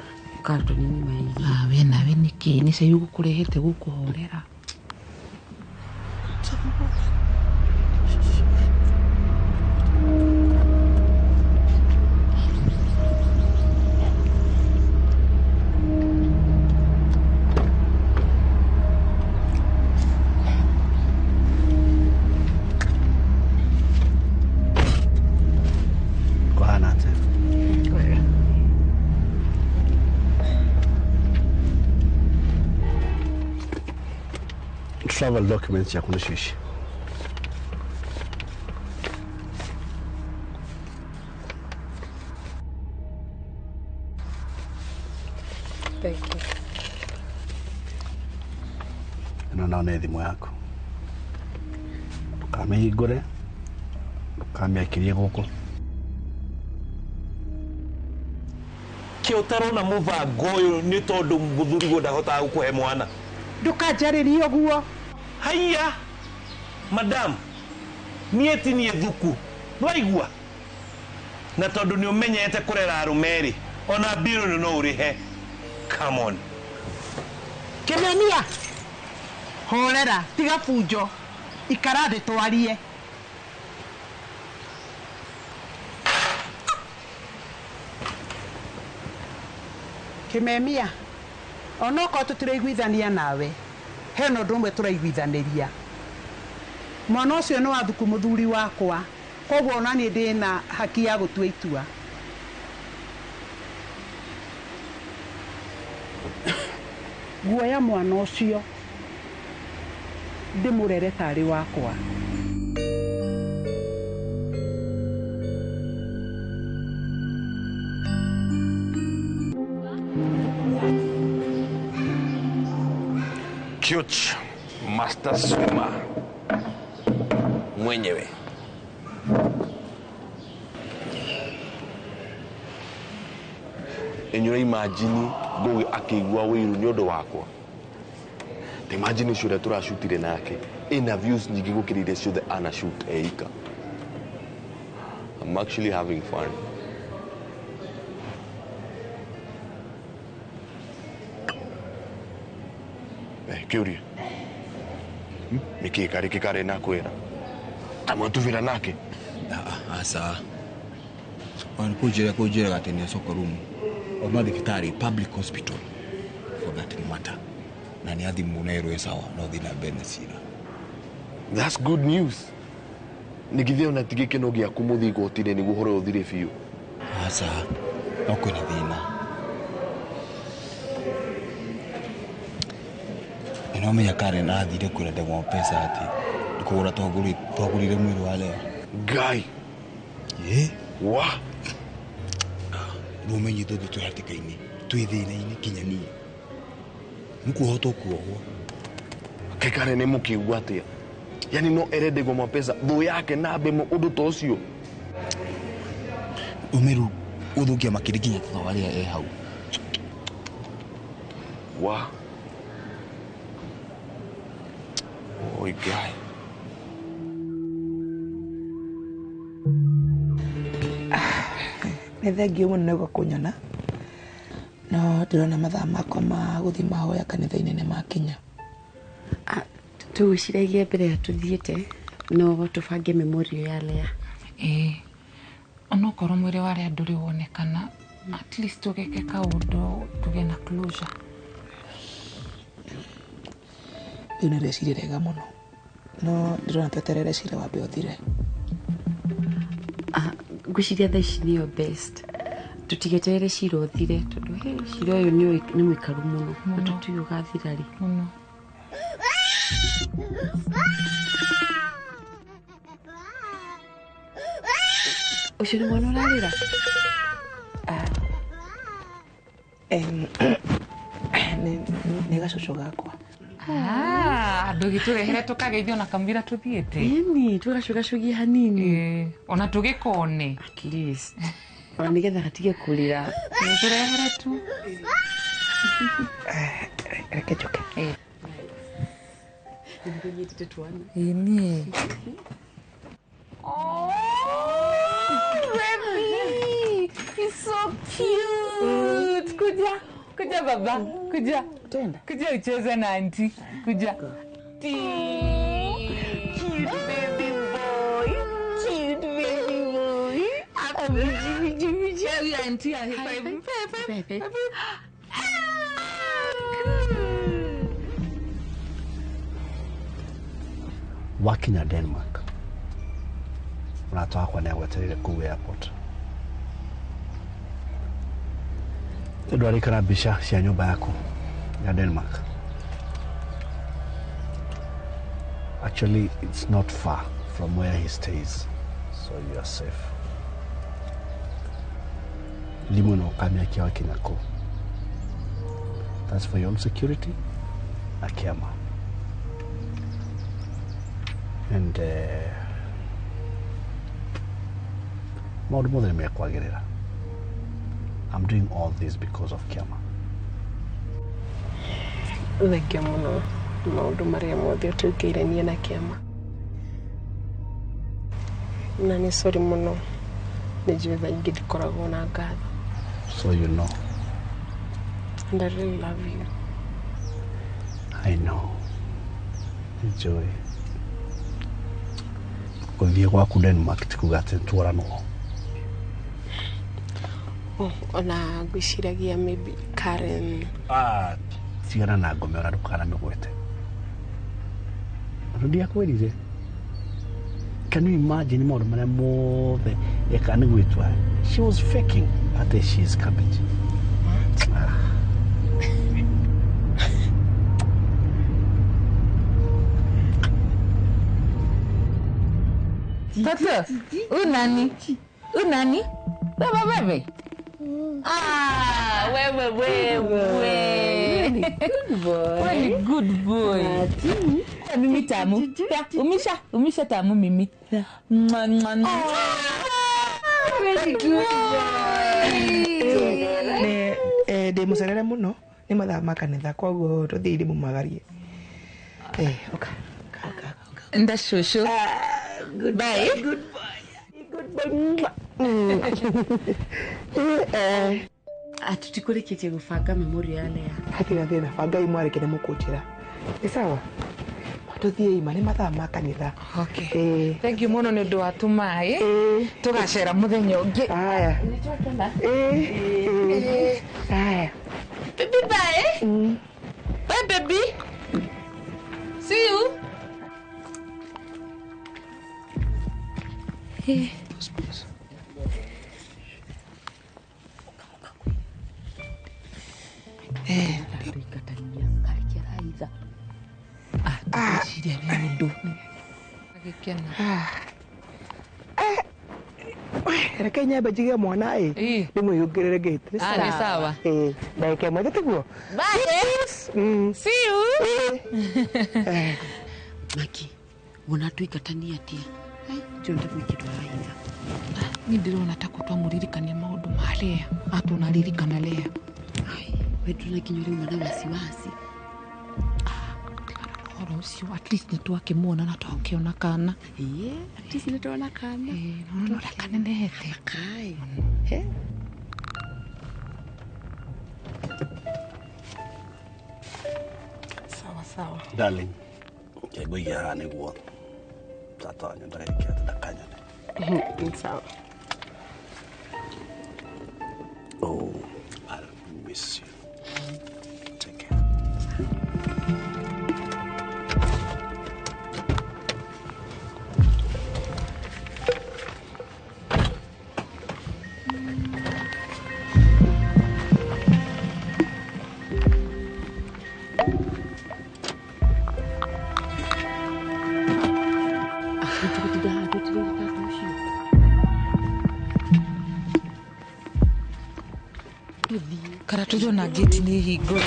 kartoni ng'ima ya iria. We nawe nĩkĩ? Nĩ cai ũgũkũrehete gũkũhorera. Travel documents yaku nĩcio ici. Thank you. Ĩno nayo nĩ thimũ yaku. Ndũkamĩhingũre, ndũkamĩakĩrie gũkũ. Kĩ ũtarona mũbango ũyũ nĩ tondũ mũthuriguo ndahotaga gũkũhe mwana. Ndũkanjarĩrie ũguo. Haiya, madam, niĩ ti niĩ thuku. Nĩwaigua? Na tondũ nĩ ũmenyete kũrera arũme rĩ, ona mbirũ no ũrĩhe. Come on. Kĩmemia, horera, tiga bunjo. Ikara thĩ twarie. Kĩmemia, onokorwo tũtiraiguithania nawe, hena ũndũ ũmwe tũraiguithanĩria. Mwana ũcio nĩ wa thuku mũthuri wakwa, koguo ona niĩ ndĩna haki ya gũtua itua. Guoya mwana ũcio ndĩmũrere tarĩ wakwa. Cute Master swimmer mwenyewe. Enyura imagine Ngugi akĩigua wĩiru nĩ ũndũ wakwa. Ta imagine ũcio ũrĩa tũracutire nake ĩna views nyingĩ gũkĩra iria ciothe ana shoot eika. I'm actually having fun. Kĩũria nĩkĩ karĩ kĩkarĩ na kwĩra ta mwatuvĩra nake. Aca kũnjĩra atĩ nĩ acoka rumu oma thibitarĩ, public hospital for that matter, na nĩ athimwo na erwo sawa no thiĩ na mbere na cira. That's good news. Nĩgithĩ ona ti gĩkeno gĩaku mũthiĩ igoti-inĩ nĩguo ũhoro ũyũ ũthire biũ. Aca no kwĩna thĩna. Nĩ wamenya Karen athire kwĩra ndegwa pesa atĩ kũgũra twagũrire mwĩrĩ wa Lea. Ngai. Ĩ wa rĩu ũmenye ithuothe twĩ hatĩka-inĩ, twĩ thĩna-inĩ kinya niĩ nĩkuohwo tũkuohwo. Kaĩ Karen nĩ mũkĩigua atĩa? Yani no ere ndegwa mapesa thũ yake na mbemo ũndũ ta ũcio. Ũmeru ũthũkia makĩria nginya thutha wa Lea e hau. Wa oi Ngai. Nĩ thengiũ mũno nĩ kũnyona no ndĩrona mathaa makwa ma gũthiĩ mahoya kanitha-inĩ nĩ makinya. Tũgwĩciragia mbere ya tũthiĩte no tũbange memorial ya Lea. Ĩĩ onokorwo mwĩrĩ wa Lea ndũrĩ wonekana, at least tũgeke kaũndũ tũgĩe na closure. Rĩu nĩ rĩciria rĩega mũno no ndĩrona tweterere cira wambe ũthire. Ngwĩciria thaa ici nĩyo best tũtigeterere cira ũthire tondũ he cira ũyũ nĩ mũikaru mũno na tũtiũĩ ũgathira rĩ. Ũcio nĩ mwana ũrarĩra? Nĩ gacũcũ gakwa. Ndũgĩtũrehere tũkageithio na kamũira tũthiĩte. Ĩni tũgacũgacũgie hanini ona tũgĩkone at least ona nĩgetha gatige kũrĩra. Tũrehere tu. Reke njoke. Nĩnyitĩte twana. Ĩni. Oh, baby, he's so cute. Kuja, kuja baba, kuja. Kuja ucheze na auntie. Kuja. Cute baby boy. Cute baby boy. Auntie, high five. Five. Wakinya Denmark mũrata wakwa nĩ agwetereire kũu airport. Nĩ ndwarĩkana mbica cia nyũmba yaku ya Denmark. Actually, it's not far from where he stays, so you are safe. Thimũ no ũkamĩakia wakinya kũu. That's for your own security na kĩama. And maũndũ mothe nĩ mekwagĩrĩra. I'm doing all this because of Kiama. Thengiũ mũno maũndũ marĩa mothe ũtwĩkĩire niĩ na Kĩama. Na nĩ sorry mũno nĩ njũĩ thaa ingĩ ndikoragwo na ngatho. So you know. And I really love you. I know. Enjoy. Gũthiĩ gwaku Denmark ti kuga atĩ nĩtworanwo. Oh, ona ngwĩciragia maybe Karen. Tigana na ngome ona ndũkanamĩgwete. Ona ndiakwĩrire. Can you imagine maũndũ marĩa mothe eka nĩ gwĩtua? She was faking atĩ she is cabbage. What? Toto, unani? Unani? Wewe wewe. Ah, wewe wewe. Good boy. Wewe ni good boy. Pea mimi tamu. Pea, umisha, umisha tamu mimi. Mwa, mwa, mwa. Very good boy. Ndĩ mũcerere mũno nĩ mathaa ma kanitha koguo tũthiĩ ndĩmumagarie. Ũka. Nda shushu. Bye. Good boy. Good boy. Atutikurĩkĩtie gũbanga memorial ya Lea. Hatirĩ thĩna, bangai mwarĩke nĩ mũkũnjĩra. Nĩ sawa? Tũthiĩ ima nĩ mathaa ma kanitha. Okay. Thank you mũno nĩ ũndũ wa tũmaĩ. Tũgacera mũthenya ũngĩ. Haya. Haya. Baby bye. Bye baby. See you. Hey. Reke nyambe njige mwana ĩ ndĩmwĩhingũrĩre gate. Nĩ sawa. Ndagĩka ĩmwe tiguo? Bye. See you. Maki, wona tũingatania atia? Njũĩ ta gwĩ kĩndũ arahitha. Niĩ ndĩrona ta twamũririkania maũndũ ma Lea. Atũnaririkana Lea. We ndũrona nginya ũrauma na wasiwasi. Ũhoro ũcio at least nĩ twakĩmuona na twakĩona kana. Ĩĩ, at least nĩ twona kana. Ĩĩ, nona ũrĩa kanenehete. Kai. Sawa sawa. Darling, ngũiga haha nĩguo tata wanyu ndageke atĩ ndakanyone. Sawa. Oh, I'll miss you. Take care. Karatũrona gate nĩ hingũre.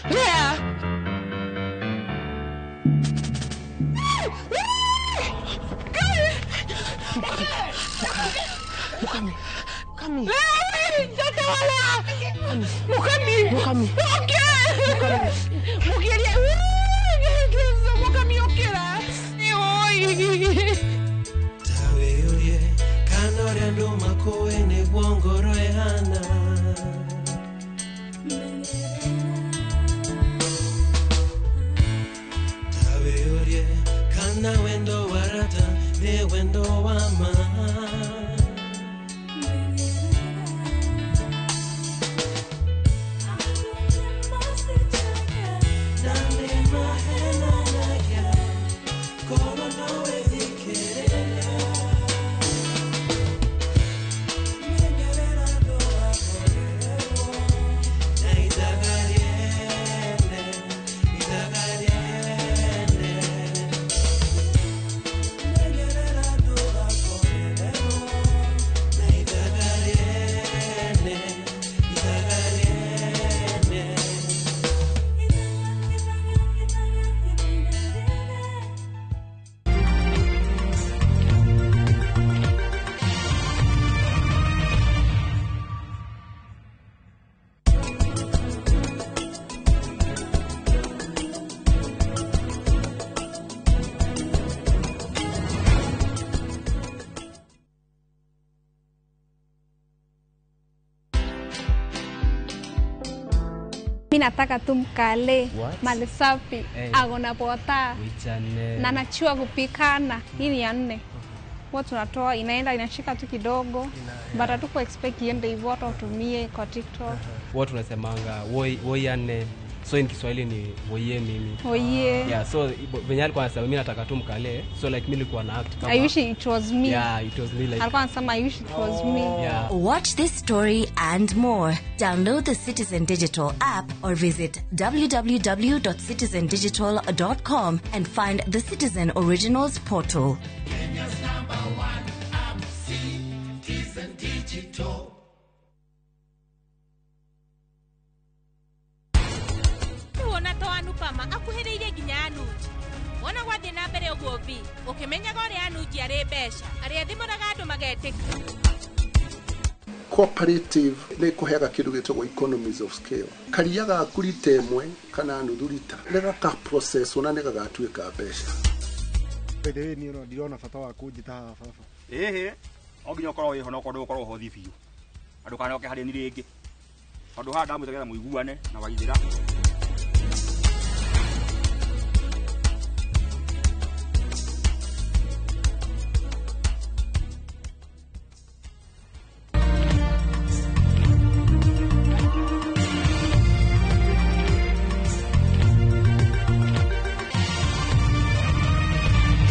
Lea! Mukami. Mukami. Lea, mtoto wa Lea. Mukami. Mukami. Okay. Mukiria. Mukami okera. Tawe urie kana ũrĩa andũ makũĩ nĩguo ngoro ĩhana. Tawe urie kana wendo wa rata nĩ wendo wa ma. Nataka tu mkale mali safi, ako na pota na nachua kupikana. Hii ni ya 4. Huwa tunatoa inaenda inashika tu kidogo, but hatuko expect iende hivyo, hata utumie kwa TikTok. Huwa tunasemanga woi ya 4. So in Kiswahili ni woye mimi. Woye. Yeah, so venye alikuwa anasema mimi nataka tu mkale. So like mimi nilikuwa na act kama I wish it was me. Yeah, it was me like. Alikuwa anasema I wish it was me. Yeah. Watch this story and more. Download the Citizen Digital app or visit www.citizendigital.com and find the Citizen Originals portal. Kenya's number number one app, Citizen Digital. Wona to Anupama akuhĩrĩirie nginya Anuj. Wona gwathiĩ na mbere ũguo vi ũkĩmenyaga ũrĩa Anuj arĩ mbeca arĩa thimũraga andũ magetĩka. Cooperative nä kå heaga kä ndå gä tagwo economies of scale. Karia gaku rita ĩmwe kana nuthu rita nä gaka process ona nä gagatuä ka mbeca. By the way, niĩ no ndirona bata wa kũnjĩta haha baba. Ĩhĩ, no nginya ũkorwo wĩho na ũkorwo ndũgũkorwo ũhothi biũ na ndũkanoke harĩ ni rĩngĩ tondũ haha ndamwĩta nĩgetha mũiguane na Waithĩra.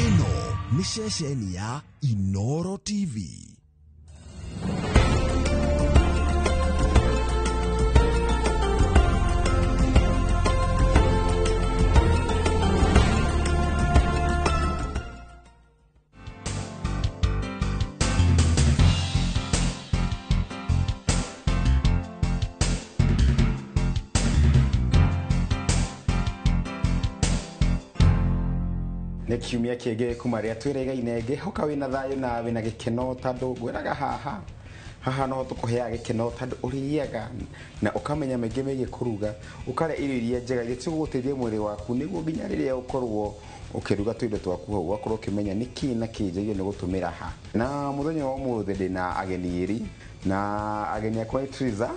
Ĩno nĩ ceceni ya Inoro TV. Nä kiumia kä ngä kuma rä a twä regaine ngä hoka wä na thayå na wä na gä keno tondå ngwäraga haha haha no tå kå heaga gä keno tondå å rĩaga na ũkamenya maingĩ megiĩ kũruga ũkarĩa irio iria njega iria cigũgũteithia mwĩrĩ waku nĩguo nginya rĩrĩa ũkorwo ũkĩruga tũindo twaku hau ũgakorwo ũkĩmenya nĩ kĩ na kĩ njagĩrĩirwo nĩ gũtũmĩra ha. Na mũthenya wa ũmũthĩ ndĩna ageni erĩ na ageni akwa nĩ Triza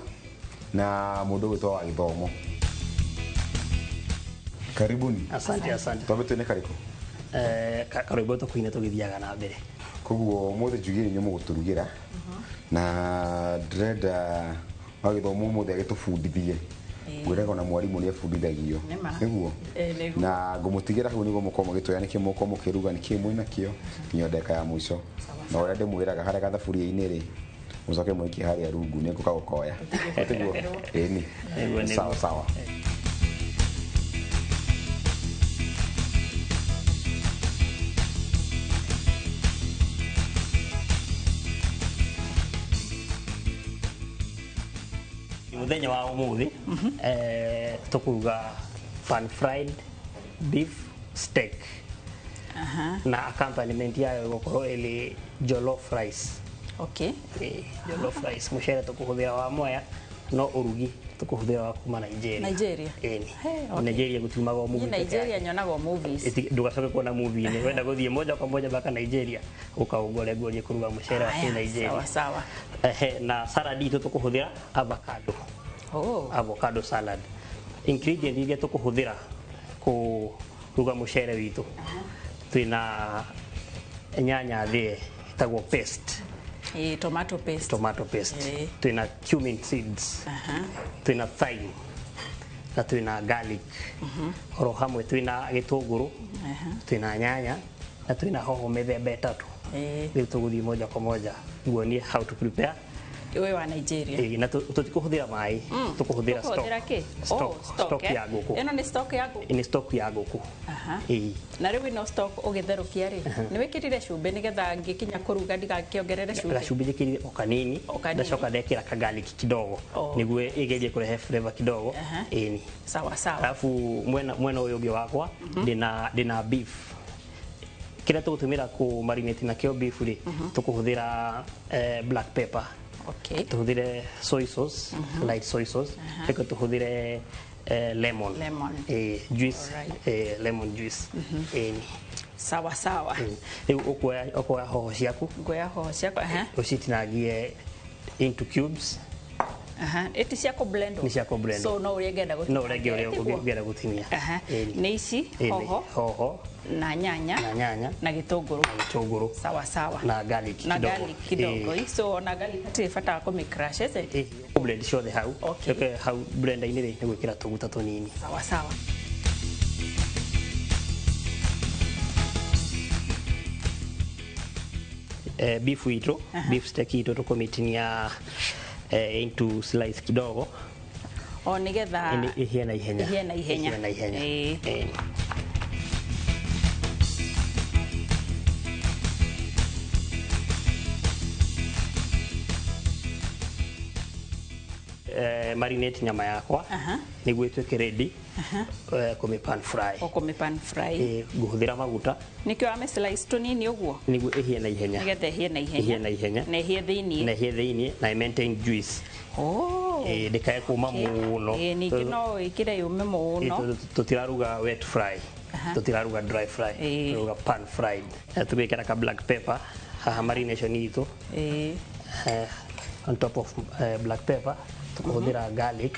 na mũndũ ũgwĩtwo wa gĩthomo. Karibuni. Asante, asante. Twambe twĩne karĩkũ? Karwĩmbo tũkũina tũgĩthiaga na mbere. Koguo ũmũthĩ njugire inyuĩ mũgũtũrugĩra na ndĩrenda wagĩthomo ũmũthĩ agĩtũbundithie. Ngwĩraga ona mwarimũ nĩ abundithagio nĩguo, na ngũmũtigĩra hau nĩguo mũkorwo mũgĩtwĩra nĩkĩ mũkorwo mũkĩruga nĩkĩ mwĩnakĩo nginya ndagĩka ya mũico. Na ũrĩa ndĩmwĩraga harĩa gathaburia-inĩ rĩ mũcoke mũikie harĩa rungu nĩ ngũka gũkoya. Tiguo? Ĩni. Sawa sawa. Muthenya wa umuthi tukuruga pan fried beef steak. Na accompaniment yayo igukorwo ĩrĩ jollof rice. Okay. Jollof rice mucere tukuhuthira wa Mwea no urugi tukuhuthira wa kuma Nigeria. Nigeria. Ĩni. Hey, okay. Nigeria gutiumagwo movie. Nigeria nyonagwo movies. Ndugacoke kuona movie-inĩ wenda guthie moja kwa moja mpaka Nigeria ukaungore nguorie kuruga mucere wa Nigeria. Sawa sawa. Na salad itũ tukuhuthira avocado. Oh. Avocado salad. Ingredient iria tukuhuthira kuruga mucere witũ twina nyanya thĩe ĩtagwo paste. Tomato paste. Tomato paste. Twina cumin seeds. Twina thyme na twina garlic. Oro hamwe twina gĩtũngũrũ, twina nyanya na twina hoho mĩthemba ĩtatũ. Rĩu tũgũthiĩ moja kwa moja nguonie how to prepare. We wa Nigeria. Na tũtikũhũthĩra maĩ, tũkũhũthĩra stock. Stock, stock ya ngũkũ. Ĩno nĩ stock ya ngũkũ. Nĩ stock ya ngũkũ. Na rĩu ĩno stock ũgĩtherũkia rĩ, nĩ wĩkĩrire cumbĩ nĩgetha ngĩkinya kũruga ndigakĩongerere cumbĩ? Gacumbĩ njĩkĩrire o kanini, ndacoka ndekĩra ka garlic kidogo nĩguo ĩgerie kũrehe flavor kidogo. Ĩni. Sawa sawa. Alafu mwena ũyũ ũngĩ wakwa ndĩna beef. Kĩrĩa tũgũtũmĩra kũ marinate nakĩo beef rĩ, tũkũhũthĩra black pepper. Okay. Tuhũthĩre soy sauce, light soy sauce. Reke tuhũthĩre lemon. Lemon. Juice, lemon juice. Sawa sawa. Rĩu ũkuoya hoho ciaku. Nguoya hoho ciakwa, Ũcitinangie into cubes. Ĩti cia kũ-blend. Nĩ cia kũ-blend. So no ũrĩa ngenda gũtinia. No ũrĩa ũrĩa ũngĩenda gũtinia. Nĩ ici hoho. Hoho. Na nyanya. Na nyanya. Na gĩtũngũrũ. Na gĩtũngũrũ. Sawa sawa. Na garlic kidogo. Na garlic kidogo. So ona garlic hatirĩ bata wa kũmĩ-crush, is it? Blend ciothe hau. Okay. Hau blender-inĩ rĩ nĩ gwĩkĩra tũguta tũnini. Sawa sawa. Beef itũ, beef steak itũ tũkũmĩtinia into slice kidogo. O nigetha ihie na ihenya. Ihie na ihenya. Ihie na ihenya. Marinate nyama yakwa nĩguo ĩtuĩke ready kũmĩ pan fry. Ũkũmĩ pan fry. Ngũhũthĩra maguta. Nĩkĩo wame slice tũnini ũguo? Nĩguo ĩhĩe na ihenya. Nĩgetha ĩhĩe na ihenya. Ĩhĩe na ihenya. Na ĩhĩe thĩiniĩ. Na ĩhĩe thĩiniĩ na ĩ maintain juice. Oh. Ndĩkae kũma mũno. Ningĩ no ĩkĩre yũme mũno. Tũtiraruga wet fry. Tũtiraruga dry fry. Tũraruga pan fried. Tũgwĩkĩra ka black pepper haha marination itũ. On top of black pepper tũkũhũthĩra garlic.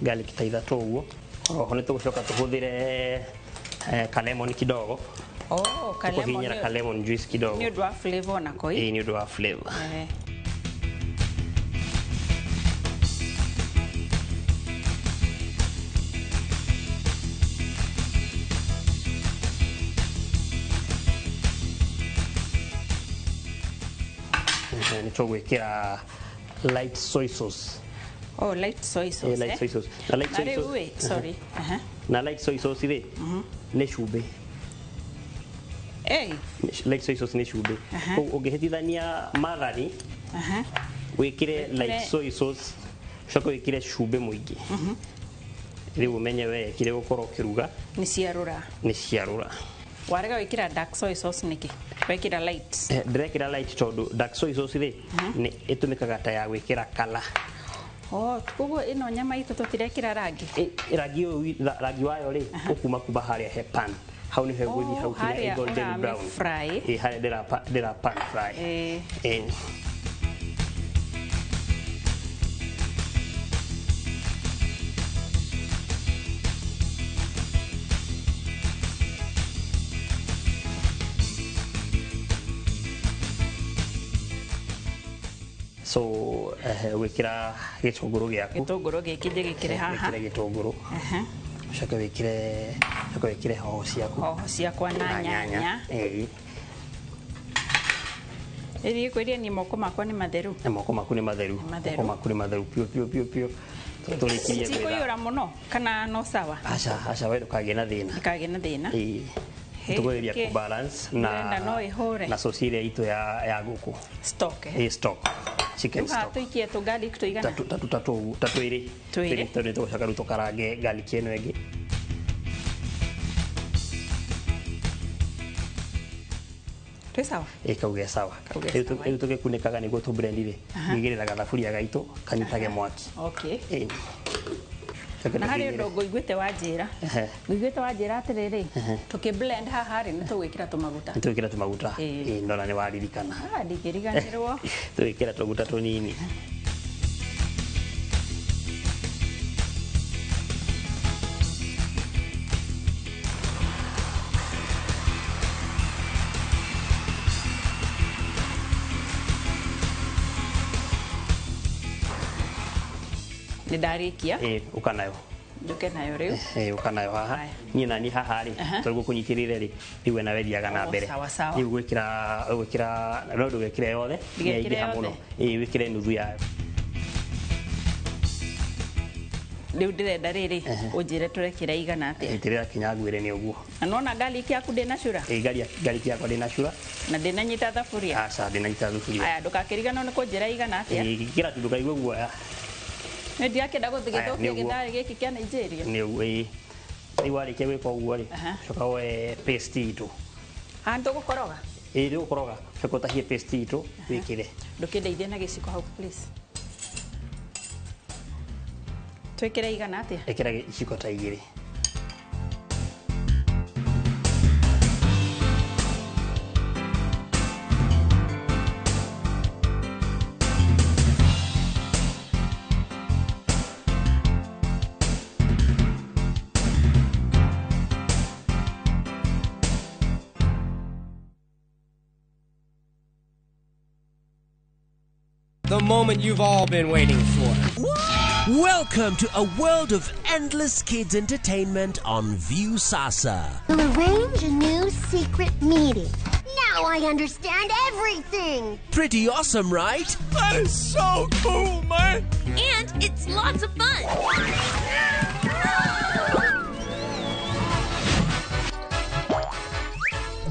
Garlic ta ithatũ ũguo. Oho nĩ tũgũcoka tũhũthĩre ka lemon kidogo. Oh, ka lemon. Tũkũhihinyĩra ka lemon juice kidogo. Nĩ ũndũ wa flavor nako. Ĩĩ, nĩ ũndũ wa flavor. Nĩ tũgwĩkĩra light soy sauce. Oh, light soy sauce. Light soy sauce. Na light soy sauce. Sorry. Na light soy sauce rĩ nĩ cumbĩ. Light soy sauce nĩ cumbĩ. Koguo ũngĩhĩtithania mathani wĩkĩre light soy sauce ũcoke wĩkĩre cumbĩ mũingĩ. Rĩu ũmenye we kĩrĩa ũgũkorwo ũkĩruga nĩ ciarũra. Nĩ ciarũra. Warega wĩkĩra dark soy sauce nĩkĩ? Wekĩra light. Ndĩrekĩra light tondũ dark soy sauce rĩ nĩ ĩtũmĩkaga ta ya gwĩkĩra kala. Oh, koguo ĩno nyama itũ tũtirekĩra rangi? Rangi ũyũ, rangi wayo rĩ ũkuma kuma harĩa he pan. Hau nĩho ĩgũthiĩ hau kinya ĩ golden brown. Fry. Harĩa ndĩra pan fry. So wĩkĩra gĩtũngũrũ gĩaku. Gĩtũngũrũ gĩkĩ njĩgĩkĩre haha. Wĩkĩre gĩtũngũrũ. Ũcoke wĩkĩre hoho ciaku. Hoho ciakwa na nyanya. Ĩĩ kwĩria ni moko makwa nĩ matheru. Moko maku nĩ matheru. Moko maku nĩ matheru piũ piũ piũ piũ. Tũrĩkirie gwetha. Tikũiyũra mũno kana no sawa? Aca, aca we ndũkagĩe na thĩna. Ndũkagĩe na thĩna. Ĩĩ. Tũkũgeria kũ balance na no ĩhũre. Na sauce ĩrĩa itũ ya ngũkũ. Stock. Ĩĩ, stock. Chicken stock. Tũikie tũ garlic tũigana? Tatu twĩrĩ. Twĩrĩ. Tondũ nĩtũgũcoka rĩu tũkarange garlic ĩno ĩngĩ. Twĩ sawa? Ĩĩ, kauge sawa. Rĩu tũgĩkunĩkaga nĩguo tũ blend rĩ. Igĩrĩra gathaburia gaitũ kanyitage mwaki. Okay. Na harĩ ũndũ ngũiguĩte wanjĩra. Ngũiguĩte wanjĩra atĩrĩrĩ, tũkĩ blend haha rĩ nĩ tũgwĩkĩra tũmaguta. Nĩ tũgwĩkĩra tũmaguta. Ĩĩ, ndona nĩ waririkana. Ndingĩriganĩrwo. Tũgwĩkĩra tũmaguta tũnini. Nĩ ndarĩkia. Ĩĩ, ũka nayo. Njuke nayo rĩu. Ĩĩ, ũka nayo haha. Niĩ nani haha rĩ, tondũ gũkũnyitĩrĩire rĩ, rĩu we nawe thiaga na mbere. Sawa sawa. Rĩu gwĩkĩra no ndũgekĩre yothe, nĩyaingĩha mũno. Ĩĩ, wĩkĩre nuthu yayo. Rĩu ndĩrenda rĩrĩ, ũnjĩre tũrekĩra igana atĩa? Itĩrĩra kinya ngwĩre nĩ ũguo. Na nĩwona garlic yaku ndĩnacura? Ĩĩ, garlic yakwa ndĩnacura. Na ndĩnanyita thaburia? Aca, ndĩnanyita thaburia. Aya, ndũgakĩriganĩrwo nĩ kũnjĩra igana atĩa? Ĩĩ, ĩkĩra tu ndũkaigue guoya. Nĩ ndirakĩenda gũthũkia gĩtharĩ gĩkĩ kĩa Nigeria. Nĩ ũguo, ĩĩ. Rĩu warĩkia gwĩka ũguo rĩ, coka woe paste itũ. Haha nĩtũgũkoroga? Ĩĩ, nĩũgũkoroga. Coka ũtahie paste itũ wĩkĩre. Ndũkĩndeithie na gĩciko hau please. Twĩkĩre igana atĩa? Ĩkĩra iciko ta igĩrĩ. The moment you've all been waiting for. Welcome to a world of endless kids entertainment on Viusasa. We'll arrange a new secret meeting. Now I understand everything. Pretty awesome, right? That is so cool, man. And it's lots of fun.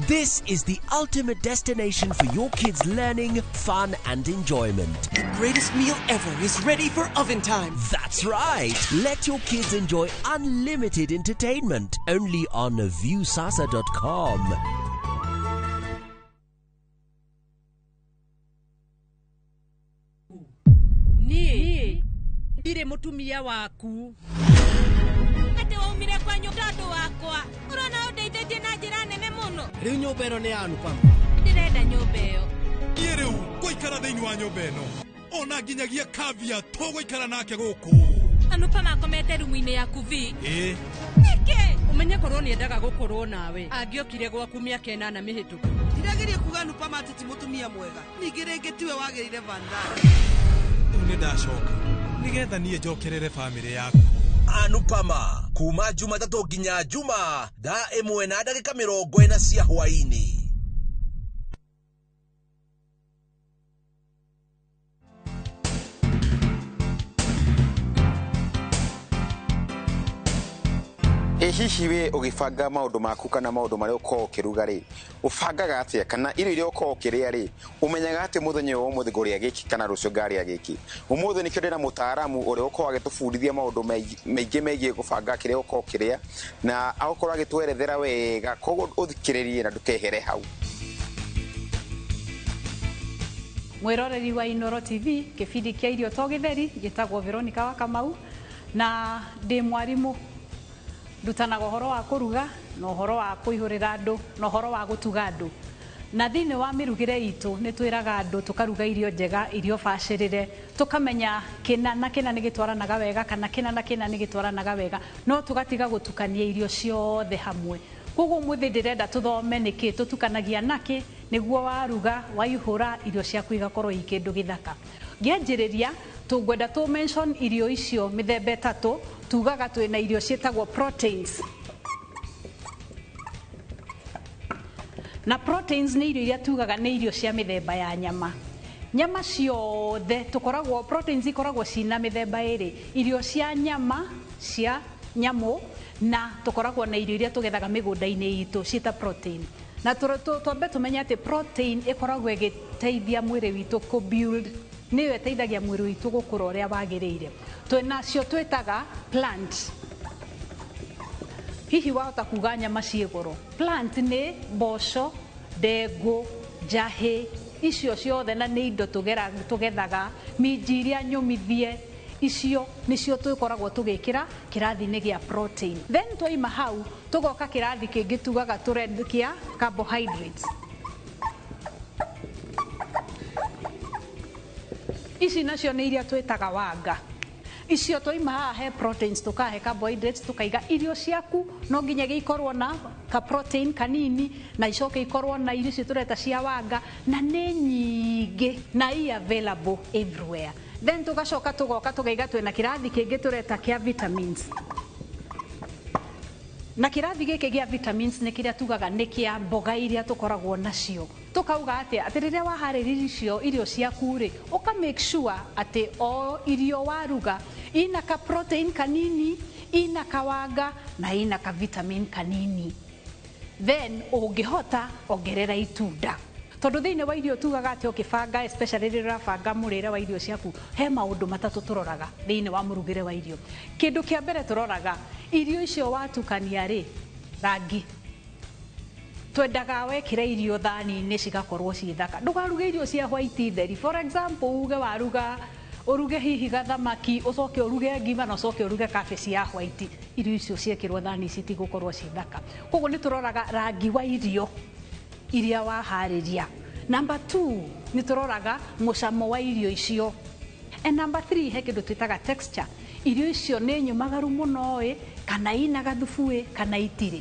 This is the ultimate destination for your kids' learning, fun, and enjoyment. The greatest meal ever is ready for oven time. That's right. Let your kids enjoy unlimited entertainment only on viewsasa.com. Niĩ ndirĩ mũtumia waku. Atĩ waumire kwanyu tondũ wakwa. Ũrona ũndeithĩtie na njĩra nene mũno. Rĩu nyũmba ĩno nĩ ya Anupama. Ndĩrenda nyũmba ĩyo. Niĩ rĩu ngũikara thĩinĩ wa nyũmba ĩno ona nginyagia kavia tũgũikara nake gũkũ. Anupama akomete rumu-inĩ yaku vi. Ĩĩ. Nĩkĩ? Ũmenye korwo nĩendaga gũkorwo nawe angĩokire gwaku mĩaka 8 mĩhĩtũku. Ndirageria kuga Anupama atĩ ti mũtumia mwega. Ningĩ rĩngĩ tiwe wagĩrĩire Vandana. Rĩu nĩ ndacoka nĩgetha niĩ njokerere bamĩrĩ yaku. Anupama kuma Jumatatũ nginya Juma thaa 1:40 cia hwaĩ-inĩ. Ĩ hihi we ũgĩbanga maũndũ maku kana maũndũ marĩa ũkoragwo ũkĩruga rĩ, ũbangaga atĩa kana irio iria ũkoragwo ũkĩrĩa rĩ, ũmenyaga atĩ mũthenya ũyũ ũmũthĩ ngũrĩa gĩkĩ kana rũciũ ngarĩa gĩkĩ? Ũmũthĩ nĩkĩo ndĩna mũtaaramu ũrĩa ũkoragwo agĩtũbundithia maũndũ maingĩ megiĩ gũbanga kĩrĩa ũkoragwo ũkĩrĩa na agũkorwo agĩtwerethera wega, koguo ũthikĩrĩrie na ndũkehere hau. Mwĩroreri wa Inooro TV, kĩbindi kĩa irio to gĩtheri, njĩtagwo Veronica wa Kamau na ndĩ mwarimũ. Ndutanaga ũhoro wa kũruga na ũhoro wa kũihũrĩra andũ na ũhoro wa gũtuga andũ. Na thĩinĩ wa mĩrugĩre itũ nĩ twĩraga andũ tũkaruga irio njega, irio bacĩrĩre, tũkamenya kĩna na kĩna nĩ gĩtwaranaga wega kana kĩna na kĩna nĩ gĩtwaranaga wega, no tũgatiga gũtukania irio ciothe hamwe. Koguo ũmũthĩ ndĩrenda tũthome nĩkĩ tũtukanagia nakĩ nĩguo waruga waihũra irio ciaku igakorwo i kĩndũ gĩthaka. Ngĩanjĩrĩria tũngwenda tũ mention irio icio mĩthemba 3, tugaga twĩna irio ciĩtagwo proteins. Na proteins nĩ irio iria tugaga nĩ irio cia mĩthemba ya nyama. Nyama ciothe tũkoragwo, proteins ikoragwo cina mĩthemba ĩrĩ, irio cia nyama cia nyamũ na tũkoragwo na irio iria tũgethaga mĩgũnda-inĩ itũ ciĩta protein. Na twambe tũmenye atĩ protein ĩkoragwo ĩgĩteithia mwĩrĩ witũ kũ build, nĩyo ĩteithagia mwĩrĩ witũ gũkũra ũrĩa wagĩrĩire. Twĩnacio twĩtaga plant. Hihi wahota kuga nyama ciĩ goro. Plant nĩ mboco, ndengũ, njahĩ, icio ciothe na nĩ indo tũgethaga, minji iria nyũmithie, icio nĩcio tũkoragwo tũgĩkĩra kĩrathi-inĩ gĩa protein. Then twaima hau tũgoka kĩrathi kĩngĩ tugaga kĩa carbohydrates. Ici nacio nĩ iria twĩtaga wanga. Icio twaima haha he proteins tũkahe carbohydrates tũkaiga irio ciaku no nginya gĩikorwo na ka protein kanini na icoke ikorwo na irio icio tũreta cia wanga na nĩ nyingĩ na i available everywhere. Then tũgacoka tũgoka tũkaiga twĩna kĩrathi kĩngĩ tũreta kĩa vitamins. Na kĩrathi gĩkĩ gĩa vitamins nĩ kĩrĩa tugaga nĩ kĩa mboga iria tũkoragwo nacio. Tũkauga atĩa atĩ rĩrĩa waharĩria icio irio ciaku rĩ, ũka make sure atĩ o irio waruga ina ka protein kanini, ina kawanga na ina ka vitamin kanini. Then ũngĩhota ongerera itunda. Tondũ thĩinĩ wa irio tugaga atĩ ũkĩbanga, especially rĩrĩa ũrabanga mũrĩre wa irio ciaku, he maũndũ matatũ tũroraga thĩinĩ wa mũrugĩre wa irio. Kĩndũ kĩa mbere tũroraga irio icio watukania rĩ, rangi. Twendaga wekĩra irio thani-inĩ cigakorwo ciĩ thaka. Ndũkaruge irio cia white theri. For example, uge waruga ũruge hihi gathamaki, ũcoke ũruge ngima na ũcoke ũruge cabbage ya white. Irio icio ciekĩrwo thani citigũkorwo ciĩ thaka. Koguo nĩ tũroraga rangi wa irio iria waharĩria. Number 2, nĩ tũroraga mũcamo wa irio icio. And number 3, he kĩndũ twĩtaga texture. Irio icio nĩ nyũmagaru mũno ĩ, kana ina gathubu ĩ, kana itirĩ.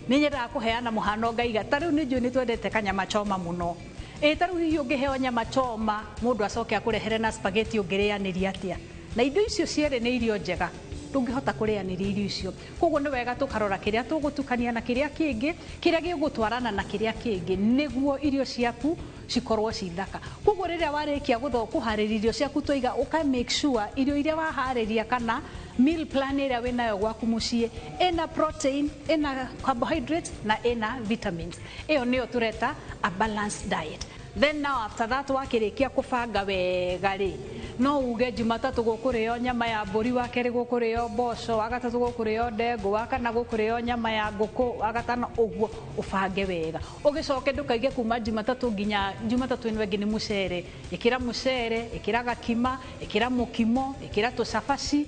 Nĩ nyendaga kũheana mũhano ngaiga, ta rĩu nĩ njũĩ nĩ twendete kanyama choma mũno. Ĩ ta rĩu hihi ũngĩheo nyama choma, mũndũ acoke akũrehere na spaghetti ũngĩrĩanĩria atĩa? Na indo icio cierĩ nĩ irio njega, ndũngĩhota kũrĩanĩria irio icio. Koguo nĩ wega tũkarora kĩrĩa tũgũtukania na kĩrĩa kĩngĩ, kĩrĩa gĩgũtwarana na kĩrĩa kĩngĩ, nĩguo irio ciaku cikorwo ci thaka. Koguo rĩrĩa warĩkia kũharĩria irio ciaku twaiga ũka make sure irio iria waharĩria kana meal plan ĩrĩa wĩnayo gwaku mũciĩ ĩna protein, ĩna carbohydrates na ĩna vitamins. Ĩyo nĩyo tũreta a balanced diet. Then now after that wakĩrĩkia kũbanga wega rĩ, no uge Jumatatũ gũkũrĩo nyama ya mbũri, wa kerĩ gũkũrĩo mboco, wa gatatũ gũkũrĩo ndengũ, wa kana gũkũrĩo nyama ya ngũkũ, wa gatano ũguo, ũbange wega. Ũgĩcoke ndũkaige kuma Jumatatũ nginya Jumatatũ ĩno ĩngĩ nĩ mũcere. Ĩkĩra mũcere, ĩkĩra gakima, ĩkĩra mũkimo, ĩkĩra tũcabaci,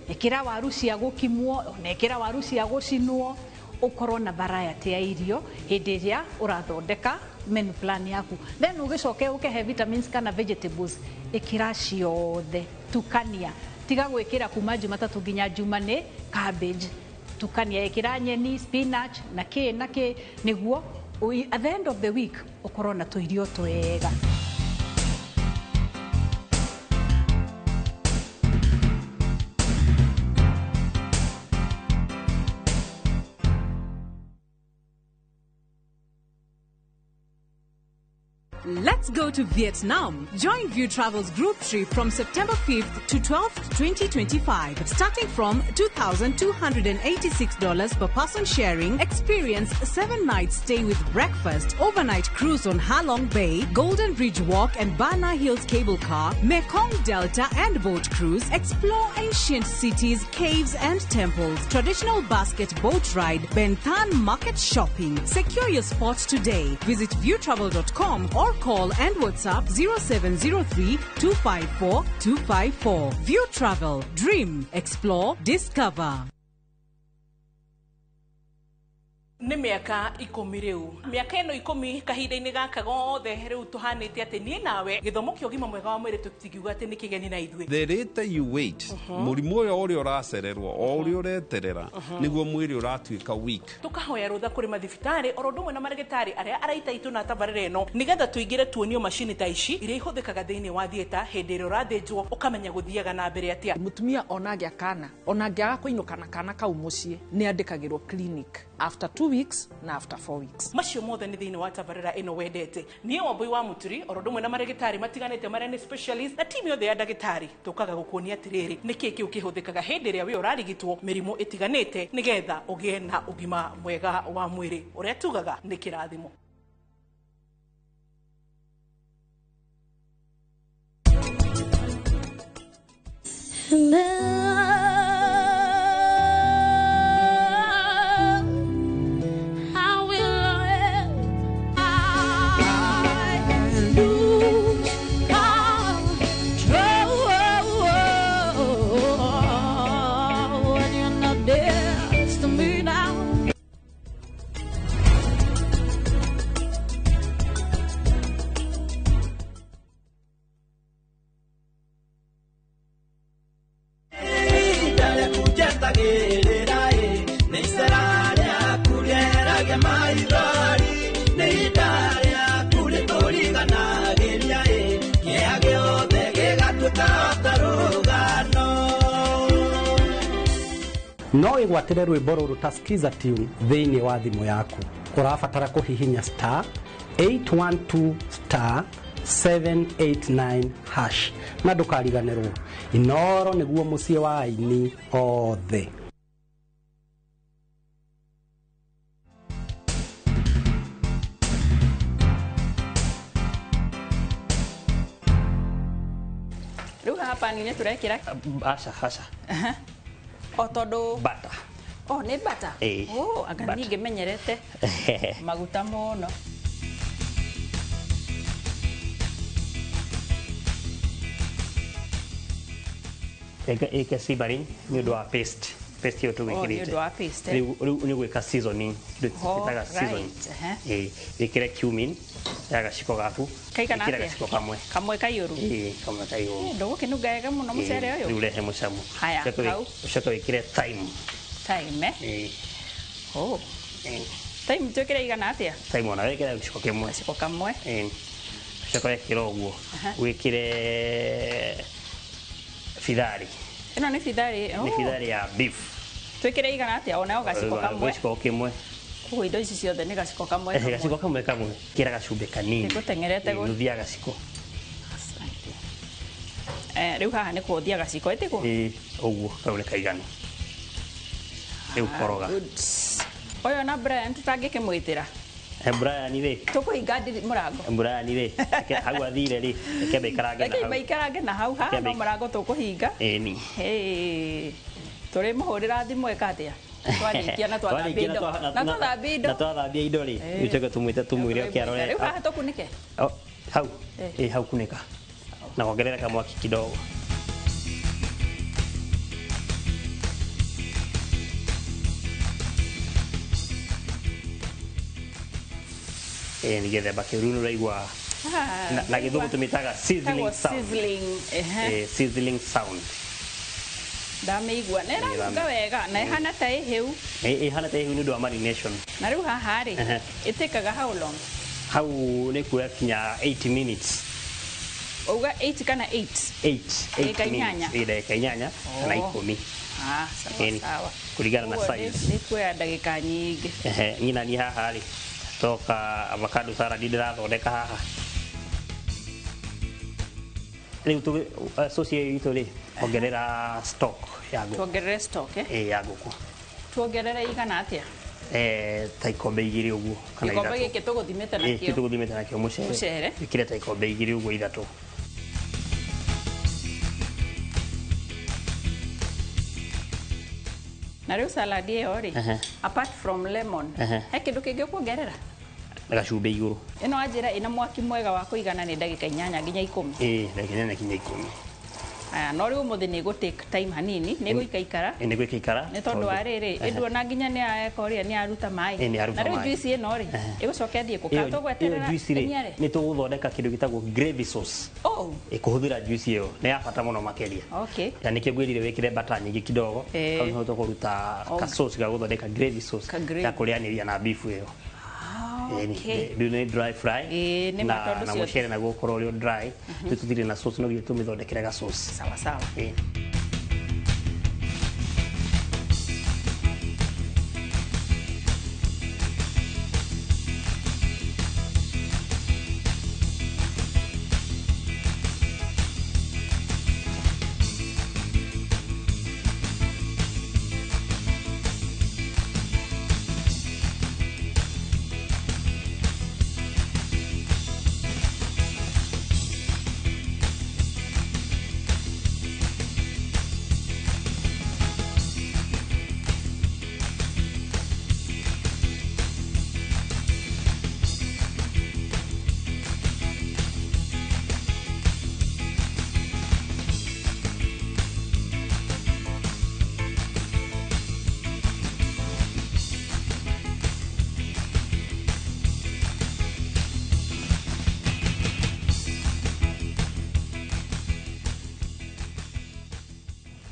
ĩkĩra waru cia gũkimwo, ona ĩkĩra waru cia gũcinwo. Ũkorwo na variety ya irio hĩndĩ ĩrĩa ũrathondeka menu plan yaku. Then ũgĩcoke ũkĩhe vitamins kana vegetables, ĩkĩra ciothe, tukania. Tiga gwĩkĩra kuma Jumatatũ nginya Juma nĩ cabbage. Tukania, ĩkĩra nyeni, spinach na kĩ na kĩ, nĩguo at the end of the week ũkorwo na tũirio twega. Let's go to Vietnam. Join View Travel's group trip from September 5th to 12th, 2025. Starting from $2,286 per person sharing, experience 7-night stay with breakfast, overnight cruise on Halong Bay, Golden Bridge Walk and Bana Hills Cable Car, Mekong Delta and boat cruise, explore ancient cities, caves and temples, traditional basket boat ride, Ben Thanh market shopping. Secure your spot today. Visit viewtravel.com or call and WhatsApp 0703 254 254. View Travel. Dream. Explore. Discover. Nĩ mĩaka 10 rĩu, mĩaka ĩno 10 kahinda-inĩ gaka gothe rĩu tũhanĩte atĩ niĩ nawe gĩthomo kĩa ũgima mwega wa mwĩrĩ tũtingiuga atĩ nĩ kĩgeni na ithuĩ. The later you wait, mũrimũ ũyũ ũrĩa ũracererwo o ũrĩa ũreterera nĩguo mwĩrĩ ũratuĩka weak. Tũkahoya rũtha kũrĩ mathibitarĩ oro ũndũ ũmwe na marĩgĩtarĩ arĩa araita itũ na tabarĩra ĩno nĩgetha tũingĩre tuonio macini ta ici iria ihũthĩkaga thĩinĩ wa theatre hĩndĩ ĩrĩa ũrathĩnjwo ũkamenya gũthiaga na mbere atĩa. Mũtumia ona angĩa kana ona angĩaga kũinũka na kana kau mũciĩ nĩ andĩkagĩrwo clinic after 2 weeks na after 4 weeks. Macio mothe nĩ thĩinĩ wa tabarĩra ĩno wendete. Niĩ Wambui wa Mũturi oro ũndũ ũmwe na marĩgĩtarĩ matiganĩte marĩa nĩ specialist na timu yothe ya ndagĩtarĩ tũkaga gũkuonia atĩrĩrĩ nĩkĩĩ kĩu kĩhũthĩkaga hĩndĩ ĩrĩa wĩ ũrarigitwo mĩrimũ ĩtiganĩte nĩgetha ũgĩe na ũgima mwega wa mwĩrĩ ũrĩa tugaga nĩ kĩrathimo. No wĩgwatĩre rwĩmbo rũrũ ta Skiza Tune thĩinĩ wa thimũ yaku. Ũrabatara kũhihinya star 812 star 789 hash na ndũkariganĩrwo Inoro nĩguo mũciĩ wa aini othe. Rĩu hapa nĩ tũrekĩra aca aca o tondu bata. Oh, nĩ bata. Oh, anga niĩ ngĩmenyerete maguta mũno. Ĩka simmering nĩ ũndũ wa paste. Paste ĩyo tũgwĩkĩrĩte. Nĩ ũndũ wa paste. Rĩu nĩ gwĩka seasoning. Tũĩtaga seasoning. Ĩkĩre cumin ya gaciko gaku. Kaigana atĩa? Gaciko kamwe. Kamwe kaiyũru. Kamwe kaiyũru. Ndũgũkĩnunga wega mũno mũcere ũyũ. Rĩu rehe mũcamo. Haya, hau. Ũcoke wĩkĩre thyme. Thyme, eh? Oh. Thyme twĩkĩre igana atĩa? Thyme ona wĩkĩre gaciko kĩmwe. Gaciko kamwe. Ũcoke wekĩra ũguo. Wĩkĩre bithari. Ĩno nĩ bithari. Nĩ bithari ya beef. Twĩkĩre igana atĩa? Ona gaciko kamwe. Gaciko kĩmwe. Koguo indo ici ciothe nĩ gaciko kamwe Ehe, gaciko kamwe kamwe kĩra gacumbĩ kanini. Gũteng'erete Nuthu ya gaciko. Rĩu haha nĩ kũhũthia gaciko ĩtĩkwo. Ĩĩ, ũguo kau nĩ kaiganu. Rĩu koroga. Ũyũ na Brian tũtangĩkĩmwĩtĩra. Brian rĩ. Tũkũhinga mũrango. Brian rĩ, hau athire rĩ, reke maikarange na Reke hau. maikarange na hau haha no mũrango tũkũhinga. Ĩni. Tũrĩmũhũrĩra thimũ ĩka atĩa? Twarĩkia na twathambia indo. Na twathambia indo. Na twathambia indo rĩ, rĩu tũke tũmwĩte tũmwĩre oke arore. Rĩu haha tũkunĩke. Hau. Ĩ hau kunĩka. Na wongerera kamwaki kidogo. Nĩ gĩthemba kĩu rĩu nĩũraigua na gĩthũngũ tũmĩtaga sizzling sound. Sizzling, sizzling sound. Ndamĩigua na ĩranunga wega na ĩhana ta ĩhĩu. Ĩhana ta ĩhĩu nĩ ũndũ wa marination. Na rĩu haha rĩ, ĩtĩkaga how long? Hau nĩ kuoya kinya 8 minutes. Uga 8 kana 8? 8. Ndagĩka inyanya. Ndagĩka inyanya kana 10. Ah, sawa sawa. Kũringana na size. Nĩ kuoya ndagĩka nyingĩ. Ehe, niĩ naniĩ haha rĩ, toka avocado salad ndĩrathondeka haha. Rĩu sauce ĩyo itũ rĩ, ongerera stock ya ngũkũ. Tuongerere stock eh? Ĩĩ, ya ngũkũ. Tuongerere igana atĩa? Ta ikombe igĩrĩ ũguo kana ithatũ. Gĩkombe gĩkĩ tũgũthimĩte nakĩo. Ĩĩ, tũgũthimĩte nakĩo mũcere. Mũcere. Ĩkĩre ta ikombe igĩrĩ ũguo ithatũ. Na rĩu salad ĩyo rĩ, apart from lemon, he kĩndũ kĩngĩ ũkuongerera? Na gacumbĩ igũrũ. Ĩno wanjĩra ĩna mwaki mwega wa kũigana nĩ ndagĩka 8 nginya 10. Ĩĩ, ndagĩka 8 nginya 10. Aya, no rĩu ũmũthĩ nĩ ĩgũ take time hanini, nĩ ĩgũikaikara. Nĩ ĩgũikaikara. Nĩ tondũ wa rĩrĩ, ĩnduona nginya nĩ yeka ũrĩa nĩ yaruta maĩ. Na rĩu juice ĩno rĩ, ĩgũcoka ĩthiĩ kũ? Kana tũgweterera ĩniare? Nĩ tũgũthondeka kĩndũ gĩtagwo gravy sauce. Oh. Ĩkũhũthĩra juice ĩyo, nĩ ya bata mũno makĩria. Okay. Na nĩkĩo ngwĩrire wĩkĩre butter nyingĩ kidogo, hau nĩho tũkũruta ka sauce ga gũthondeka gravy sauce ya kũrĩanĩria na beef ĩyo. Okay. Rĩu nĩ dry fry na na mũcere naguo ũkorwo ũrĩ o dry. Rĩu tũtirĩ na sauce no nginya tũmĩthondekere ga sauce. Sawa sawa.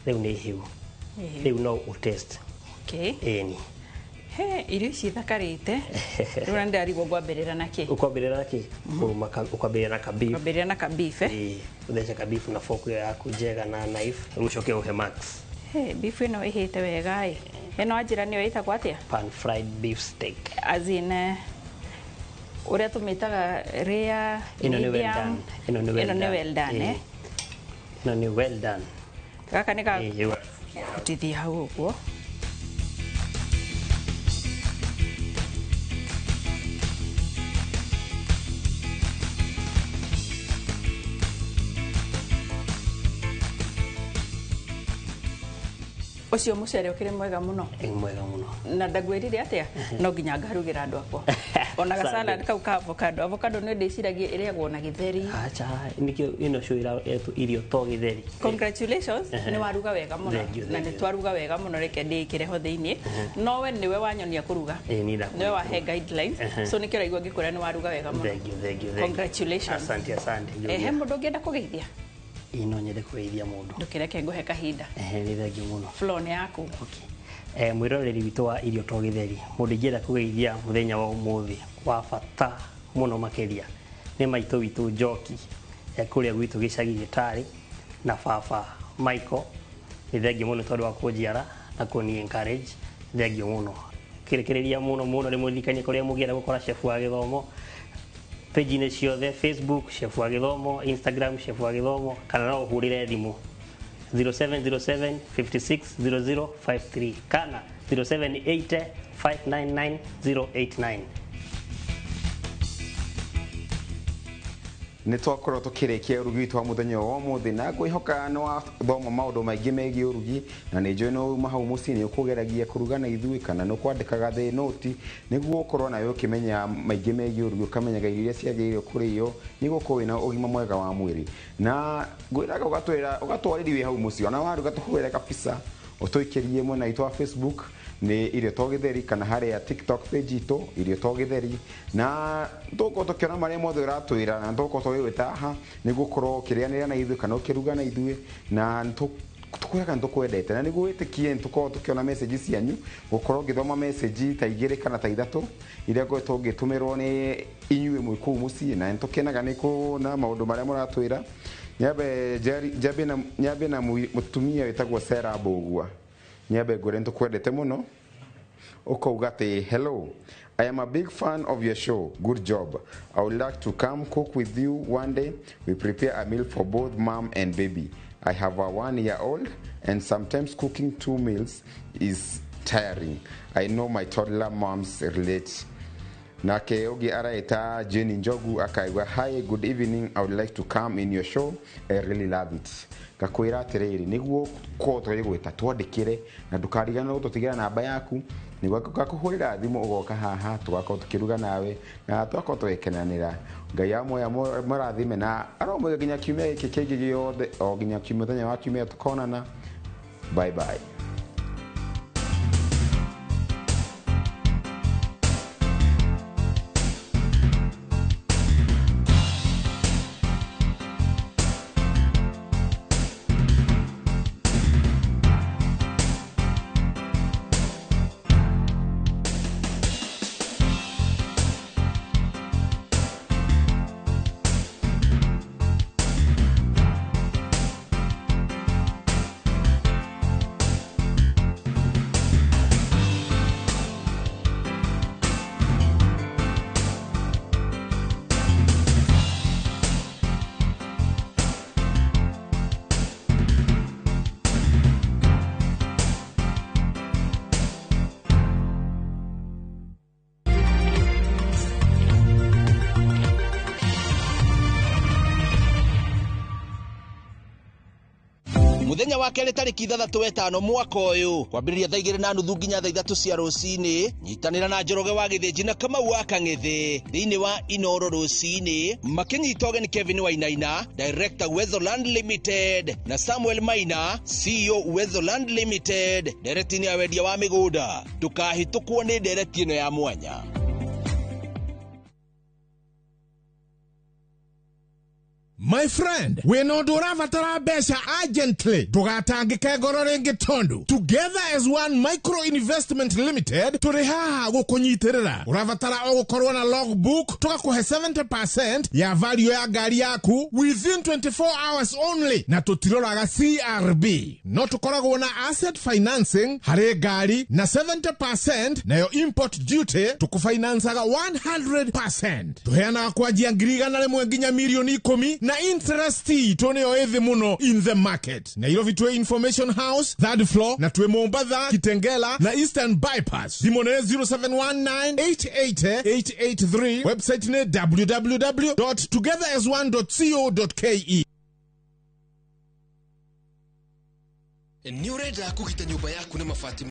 Rĩu nĩ hĩu. Rĩu no ũtest. Okay. Ĩni. He, irio ici ithakarĩte. Rĩu na nĩndarigwo ngwambĩrĩra na kĩ? Ũkwambĩrĩra na kĩ? Ũkwambĩrĩra na kabeef. Kwambĩrĩra na kabeef eh? Ĩĩ, ũthece kabeef na fork ĩyo yaku njega na knife. Rĩu ũcoke ũhe Max. He, beef ĩno ĩhĩte wega ĩ. Ĩno wanjĩra nĩyo ĩtagwo atĩa? Pan fried beef steak. As in ũrĩa tũmĩtaga rare, Ĩno nĩ well done. Ĩno nĩ well done. Ĩno nĩ well done eh? Ĩno nĩ well done. Gaka nĩ ga gũtithia hau ũguo. Ũcio mũcere ũkĩrĩ mwega mũno. Ĩ mwega mũno. Na ndagwĩrire atĩa? No nginya ngarugĩra andũ akwa. Ona ga salad kau ka avocado. Avocado nĩ ndĩciragia ĩrĩagwo na gĩtheri. Acha, nĩkĩo ĩno show ĩretwo irio to gĩtheri. Congratulations, nĩ waruga wega mũno. Na nĩ twaruga wega mũno, reke ndĩĩkĩre ho thĩiniĩ. No we nĩwe wanyonia kũruga. Nĩwe wahe guidelines. So nĩkĩo ũraigua ngĩkwĩra nĩ waruga wega mũno. Thank you, thank you. Congratulations. Asante, asante. He mũndũ ũngĩenda kũgeithia? Ĩĩ no nyende kũgeithia mũndũ. Ndũkĩreke ngũhe kahinda. Ehe, nĩ thengiũ mũno. Floor nĩ yaku. Okay. Mwĩroreri witũ wa irio to gĩtheri, mũndũ ingĩenda kũgeithia mũthenya wa ũmũthĩ wa bata mũno makĩria nĩ maitũ witũ Njoki kũrĩa gwitũ gĩcagi Gĩtarĩ na baba Michael. Nĩ thengiũ mũno tondũ wa kũnjiara na kũni encourage. Thengiũ mũno. Ndingĩkĩrĩkĩrĩria mũno mũno ndĩmũririkanie kũrĩa mũngĩenda gũkora Chef wa Gĩthomo page-inĩ ciothe, Facebook Chef wa Gĩthomo, Instagram Chef wa Gĩthomo, kana no ũhũrĩre thimũ 0707 56 0053 kana 0780 599 089. Nä twakorwo tå kä rä kia å rugi witå wa må thenya wa må thä, na ngwä hoka nä wathoma maå ndå maingä megiä å rugi, na nä njå nä uma hau må ciä nä å kå geragia kå ruga na ithuä, kana nä å kwandä kaga thä noti nä guo å korwo nawe å kä menya maingä megiä å rugi, å kamenyaga irio iria ciagä rä irwo kå rä o nä guo ũkorwo wĩna ũgima mwega wa mwĩrĩ. Na ngwĩraga ũgatwĩra ũgatwarĩri wĩ hau mũciĩ, ona waruga tũhũrĩre kabisa, ũtũikĩrie mwena witũ wa Facebook nĩ Irio to Gĩtheri, kana harĩa TikTok page itũ Irio to Gĩtheri, na tũgũkorwo tũkĩona marĩa mothe ũratwĩra, na tũgũkorwo tũgĩgwĩta haha nĩguo ũkorwo ũkĩrĩanĩra na ithuĩ kana ũkĩruga na ithuĩ. Na tũkwĩraga nĩ tũkwendete, na nĩguo wĩtĩkie nĩ tũkorwo tũkĩona message cianyu, gũkorwo ngĩthoma message ta 2 kana ta 3 iria ngoretwo ngĩtũmĩrwo nĩ inyuĩ mwĩ kũu mũciĩ, na nĩ tũkenaga nĩ kuona maũndũ marĩa mũratwĩra. Nyambe na mũtumia wĩtagwo Sarah Mbũgua, nyambe ngwĩre nĩ tũkwendete mũno. Ũkauga atĩ hello, I am a big fan of your show, good job. I would like to come cook with you one day. We prepare a meal for both mom and baby. I have a 1-year-old and sometimes cooking 2 meals is tiring. I know my toddler moms relate. Nake ũngĩ araeta Jenny Njogu akaigua hi, good evening, I would like to come in your show, I really love it. Ngakwĩra atĩrĩrĩ, nĩguo korwo tũgĩgwĩta twandĩkĩre, na ndũkariganĩrwo gũtũtigĩra namba yaku nĩguo ngakũhũrĩra thimũ ũgoka haha tũgakorwo tũkĩruga nawe na tũgakorwo tũgĩkenanĩra. Ngai amoya mũrathime na aromũiga nginya kiumia gĩkĩ kĩngĩ gĩothe, o nginya mũthenya wa kiumia tũkonana. Bye bye. Muthenya wa kerĩ tarĩki 6 mwaka ũyũ kwambĩrĩria thaa 2:30 nginya thaa 3 cia rũcinĩ, nyitanĩra na Njoroge wa Gĩthĩnji na Kamau wa Kang'ethe thĩinĩ wa Inoro rũcinĩ, makĩnyita ũgeni Kevin Wainaina, Director Uwezo Land Limited, na Samuel Maina, CEO Uwezo Land Limited, ndereti-inĩ ya wendia wa mĩgũnda. Ndũkahĩtũkwo nĩ ndereti ĩno ya mwanya. My friend, wĩna ũndũ ũrabatara mbeca urgently, ndũgatangĩke ngoro rĩngĩ tondũ Together as One Micro Investment Limited tũrĩ haha gũkũnyitĩrĩra. Ũrabatara o gũkorwo na logbook, tũgakũhe 70% ya value ya ngari yaku within 24 hours only, na tũtiroraga CRB. No tũkoragwo na asset financing harĩ ngari na 70%, nayo import duty tũkũfinancaga 100%. Tũheanaga kwanjia 100,000 nginya 10,000,000 na interest itũ nĩyo ĩthĩ mũno in the market. Nairobi twĩ Information House 3rd floor, na twĩ Mombatha, Kitengela na Eastern Bypass. Thimũ nĩ 0719888883, website nĩ www.togetherasone.co.ke. Nĩ ũrenda kũgita nyũmba yaku na mabati?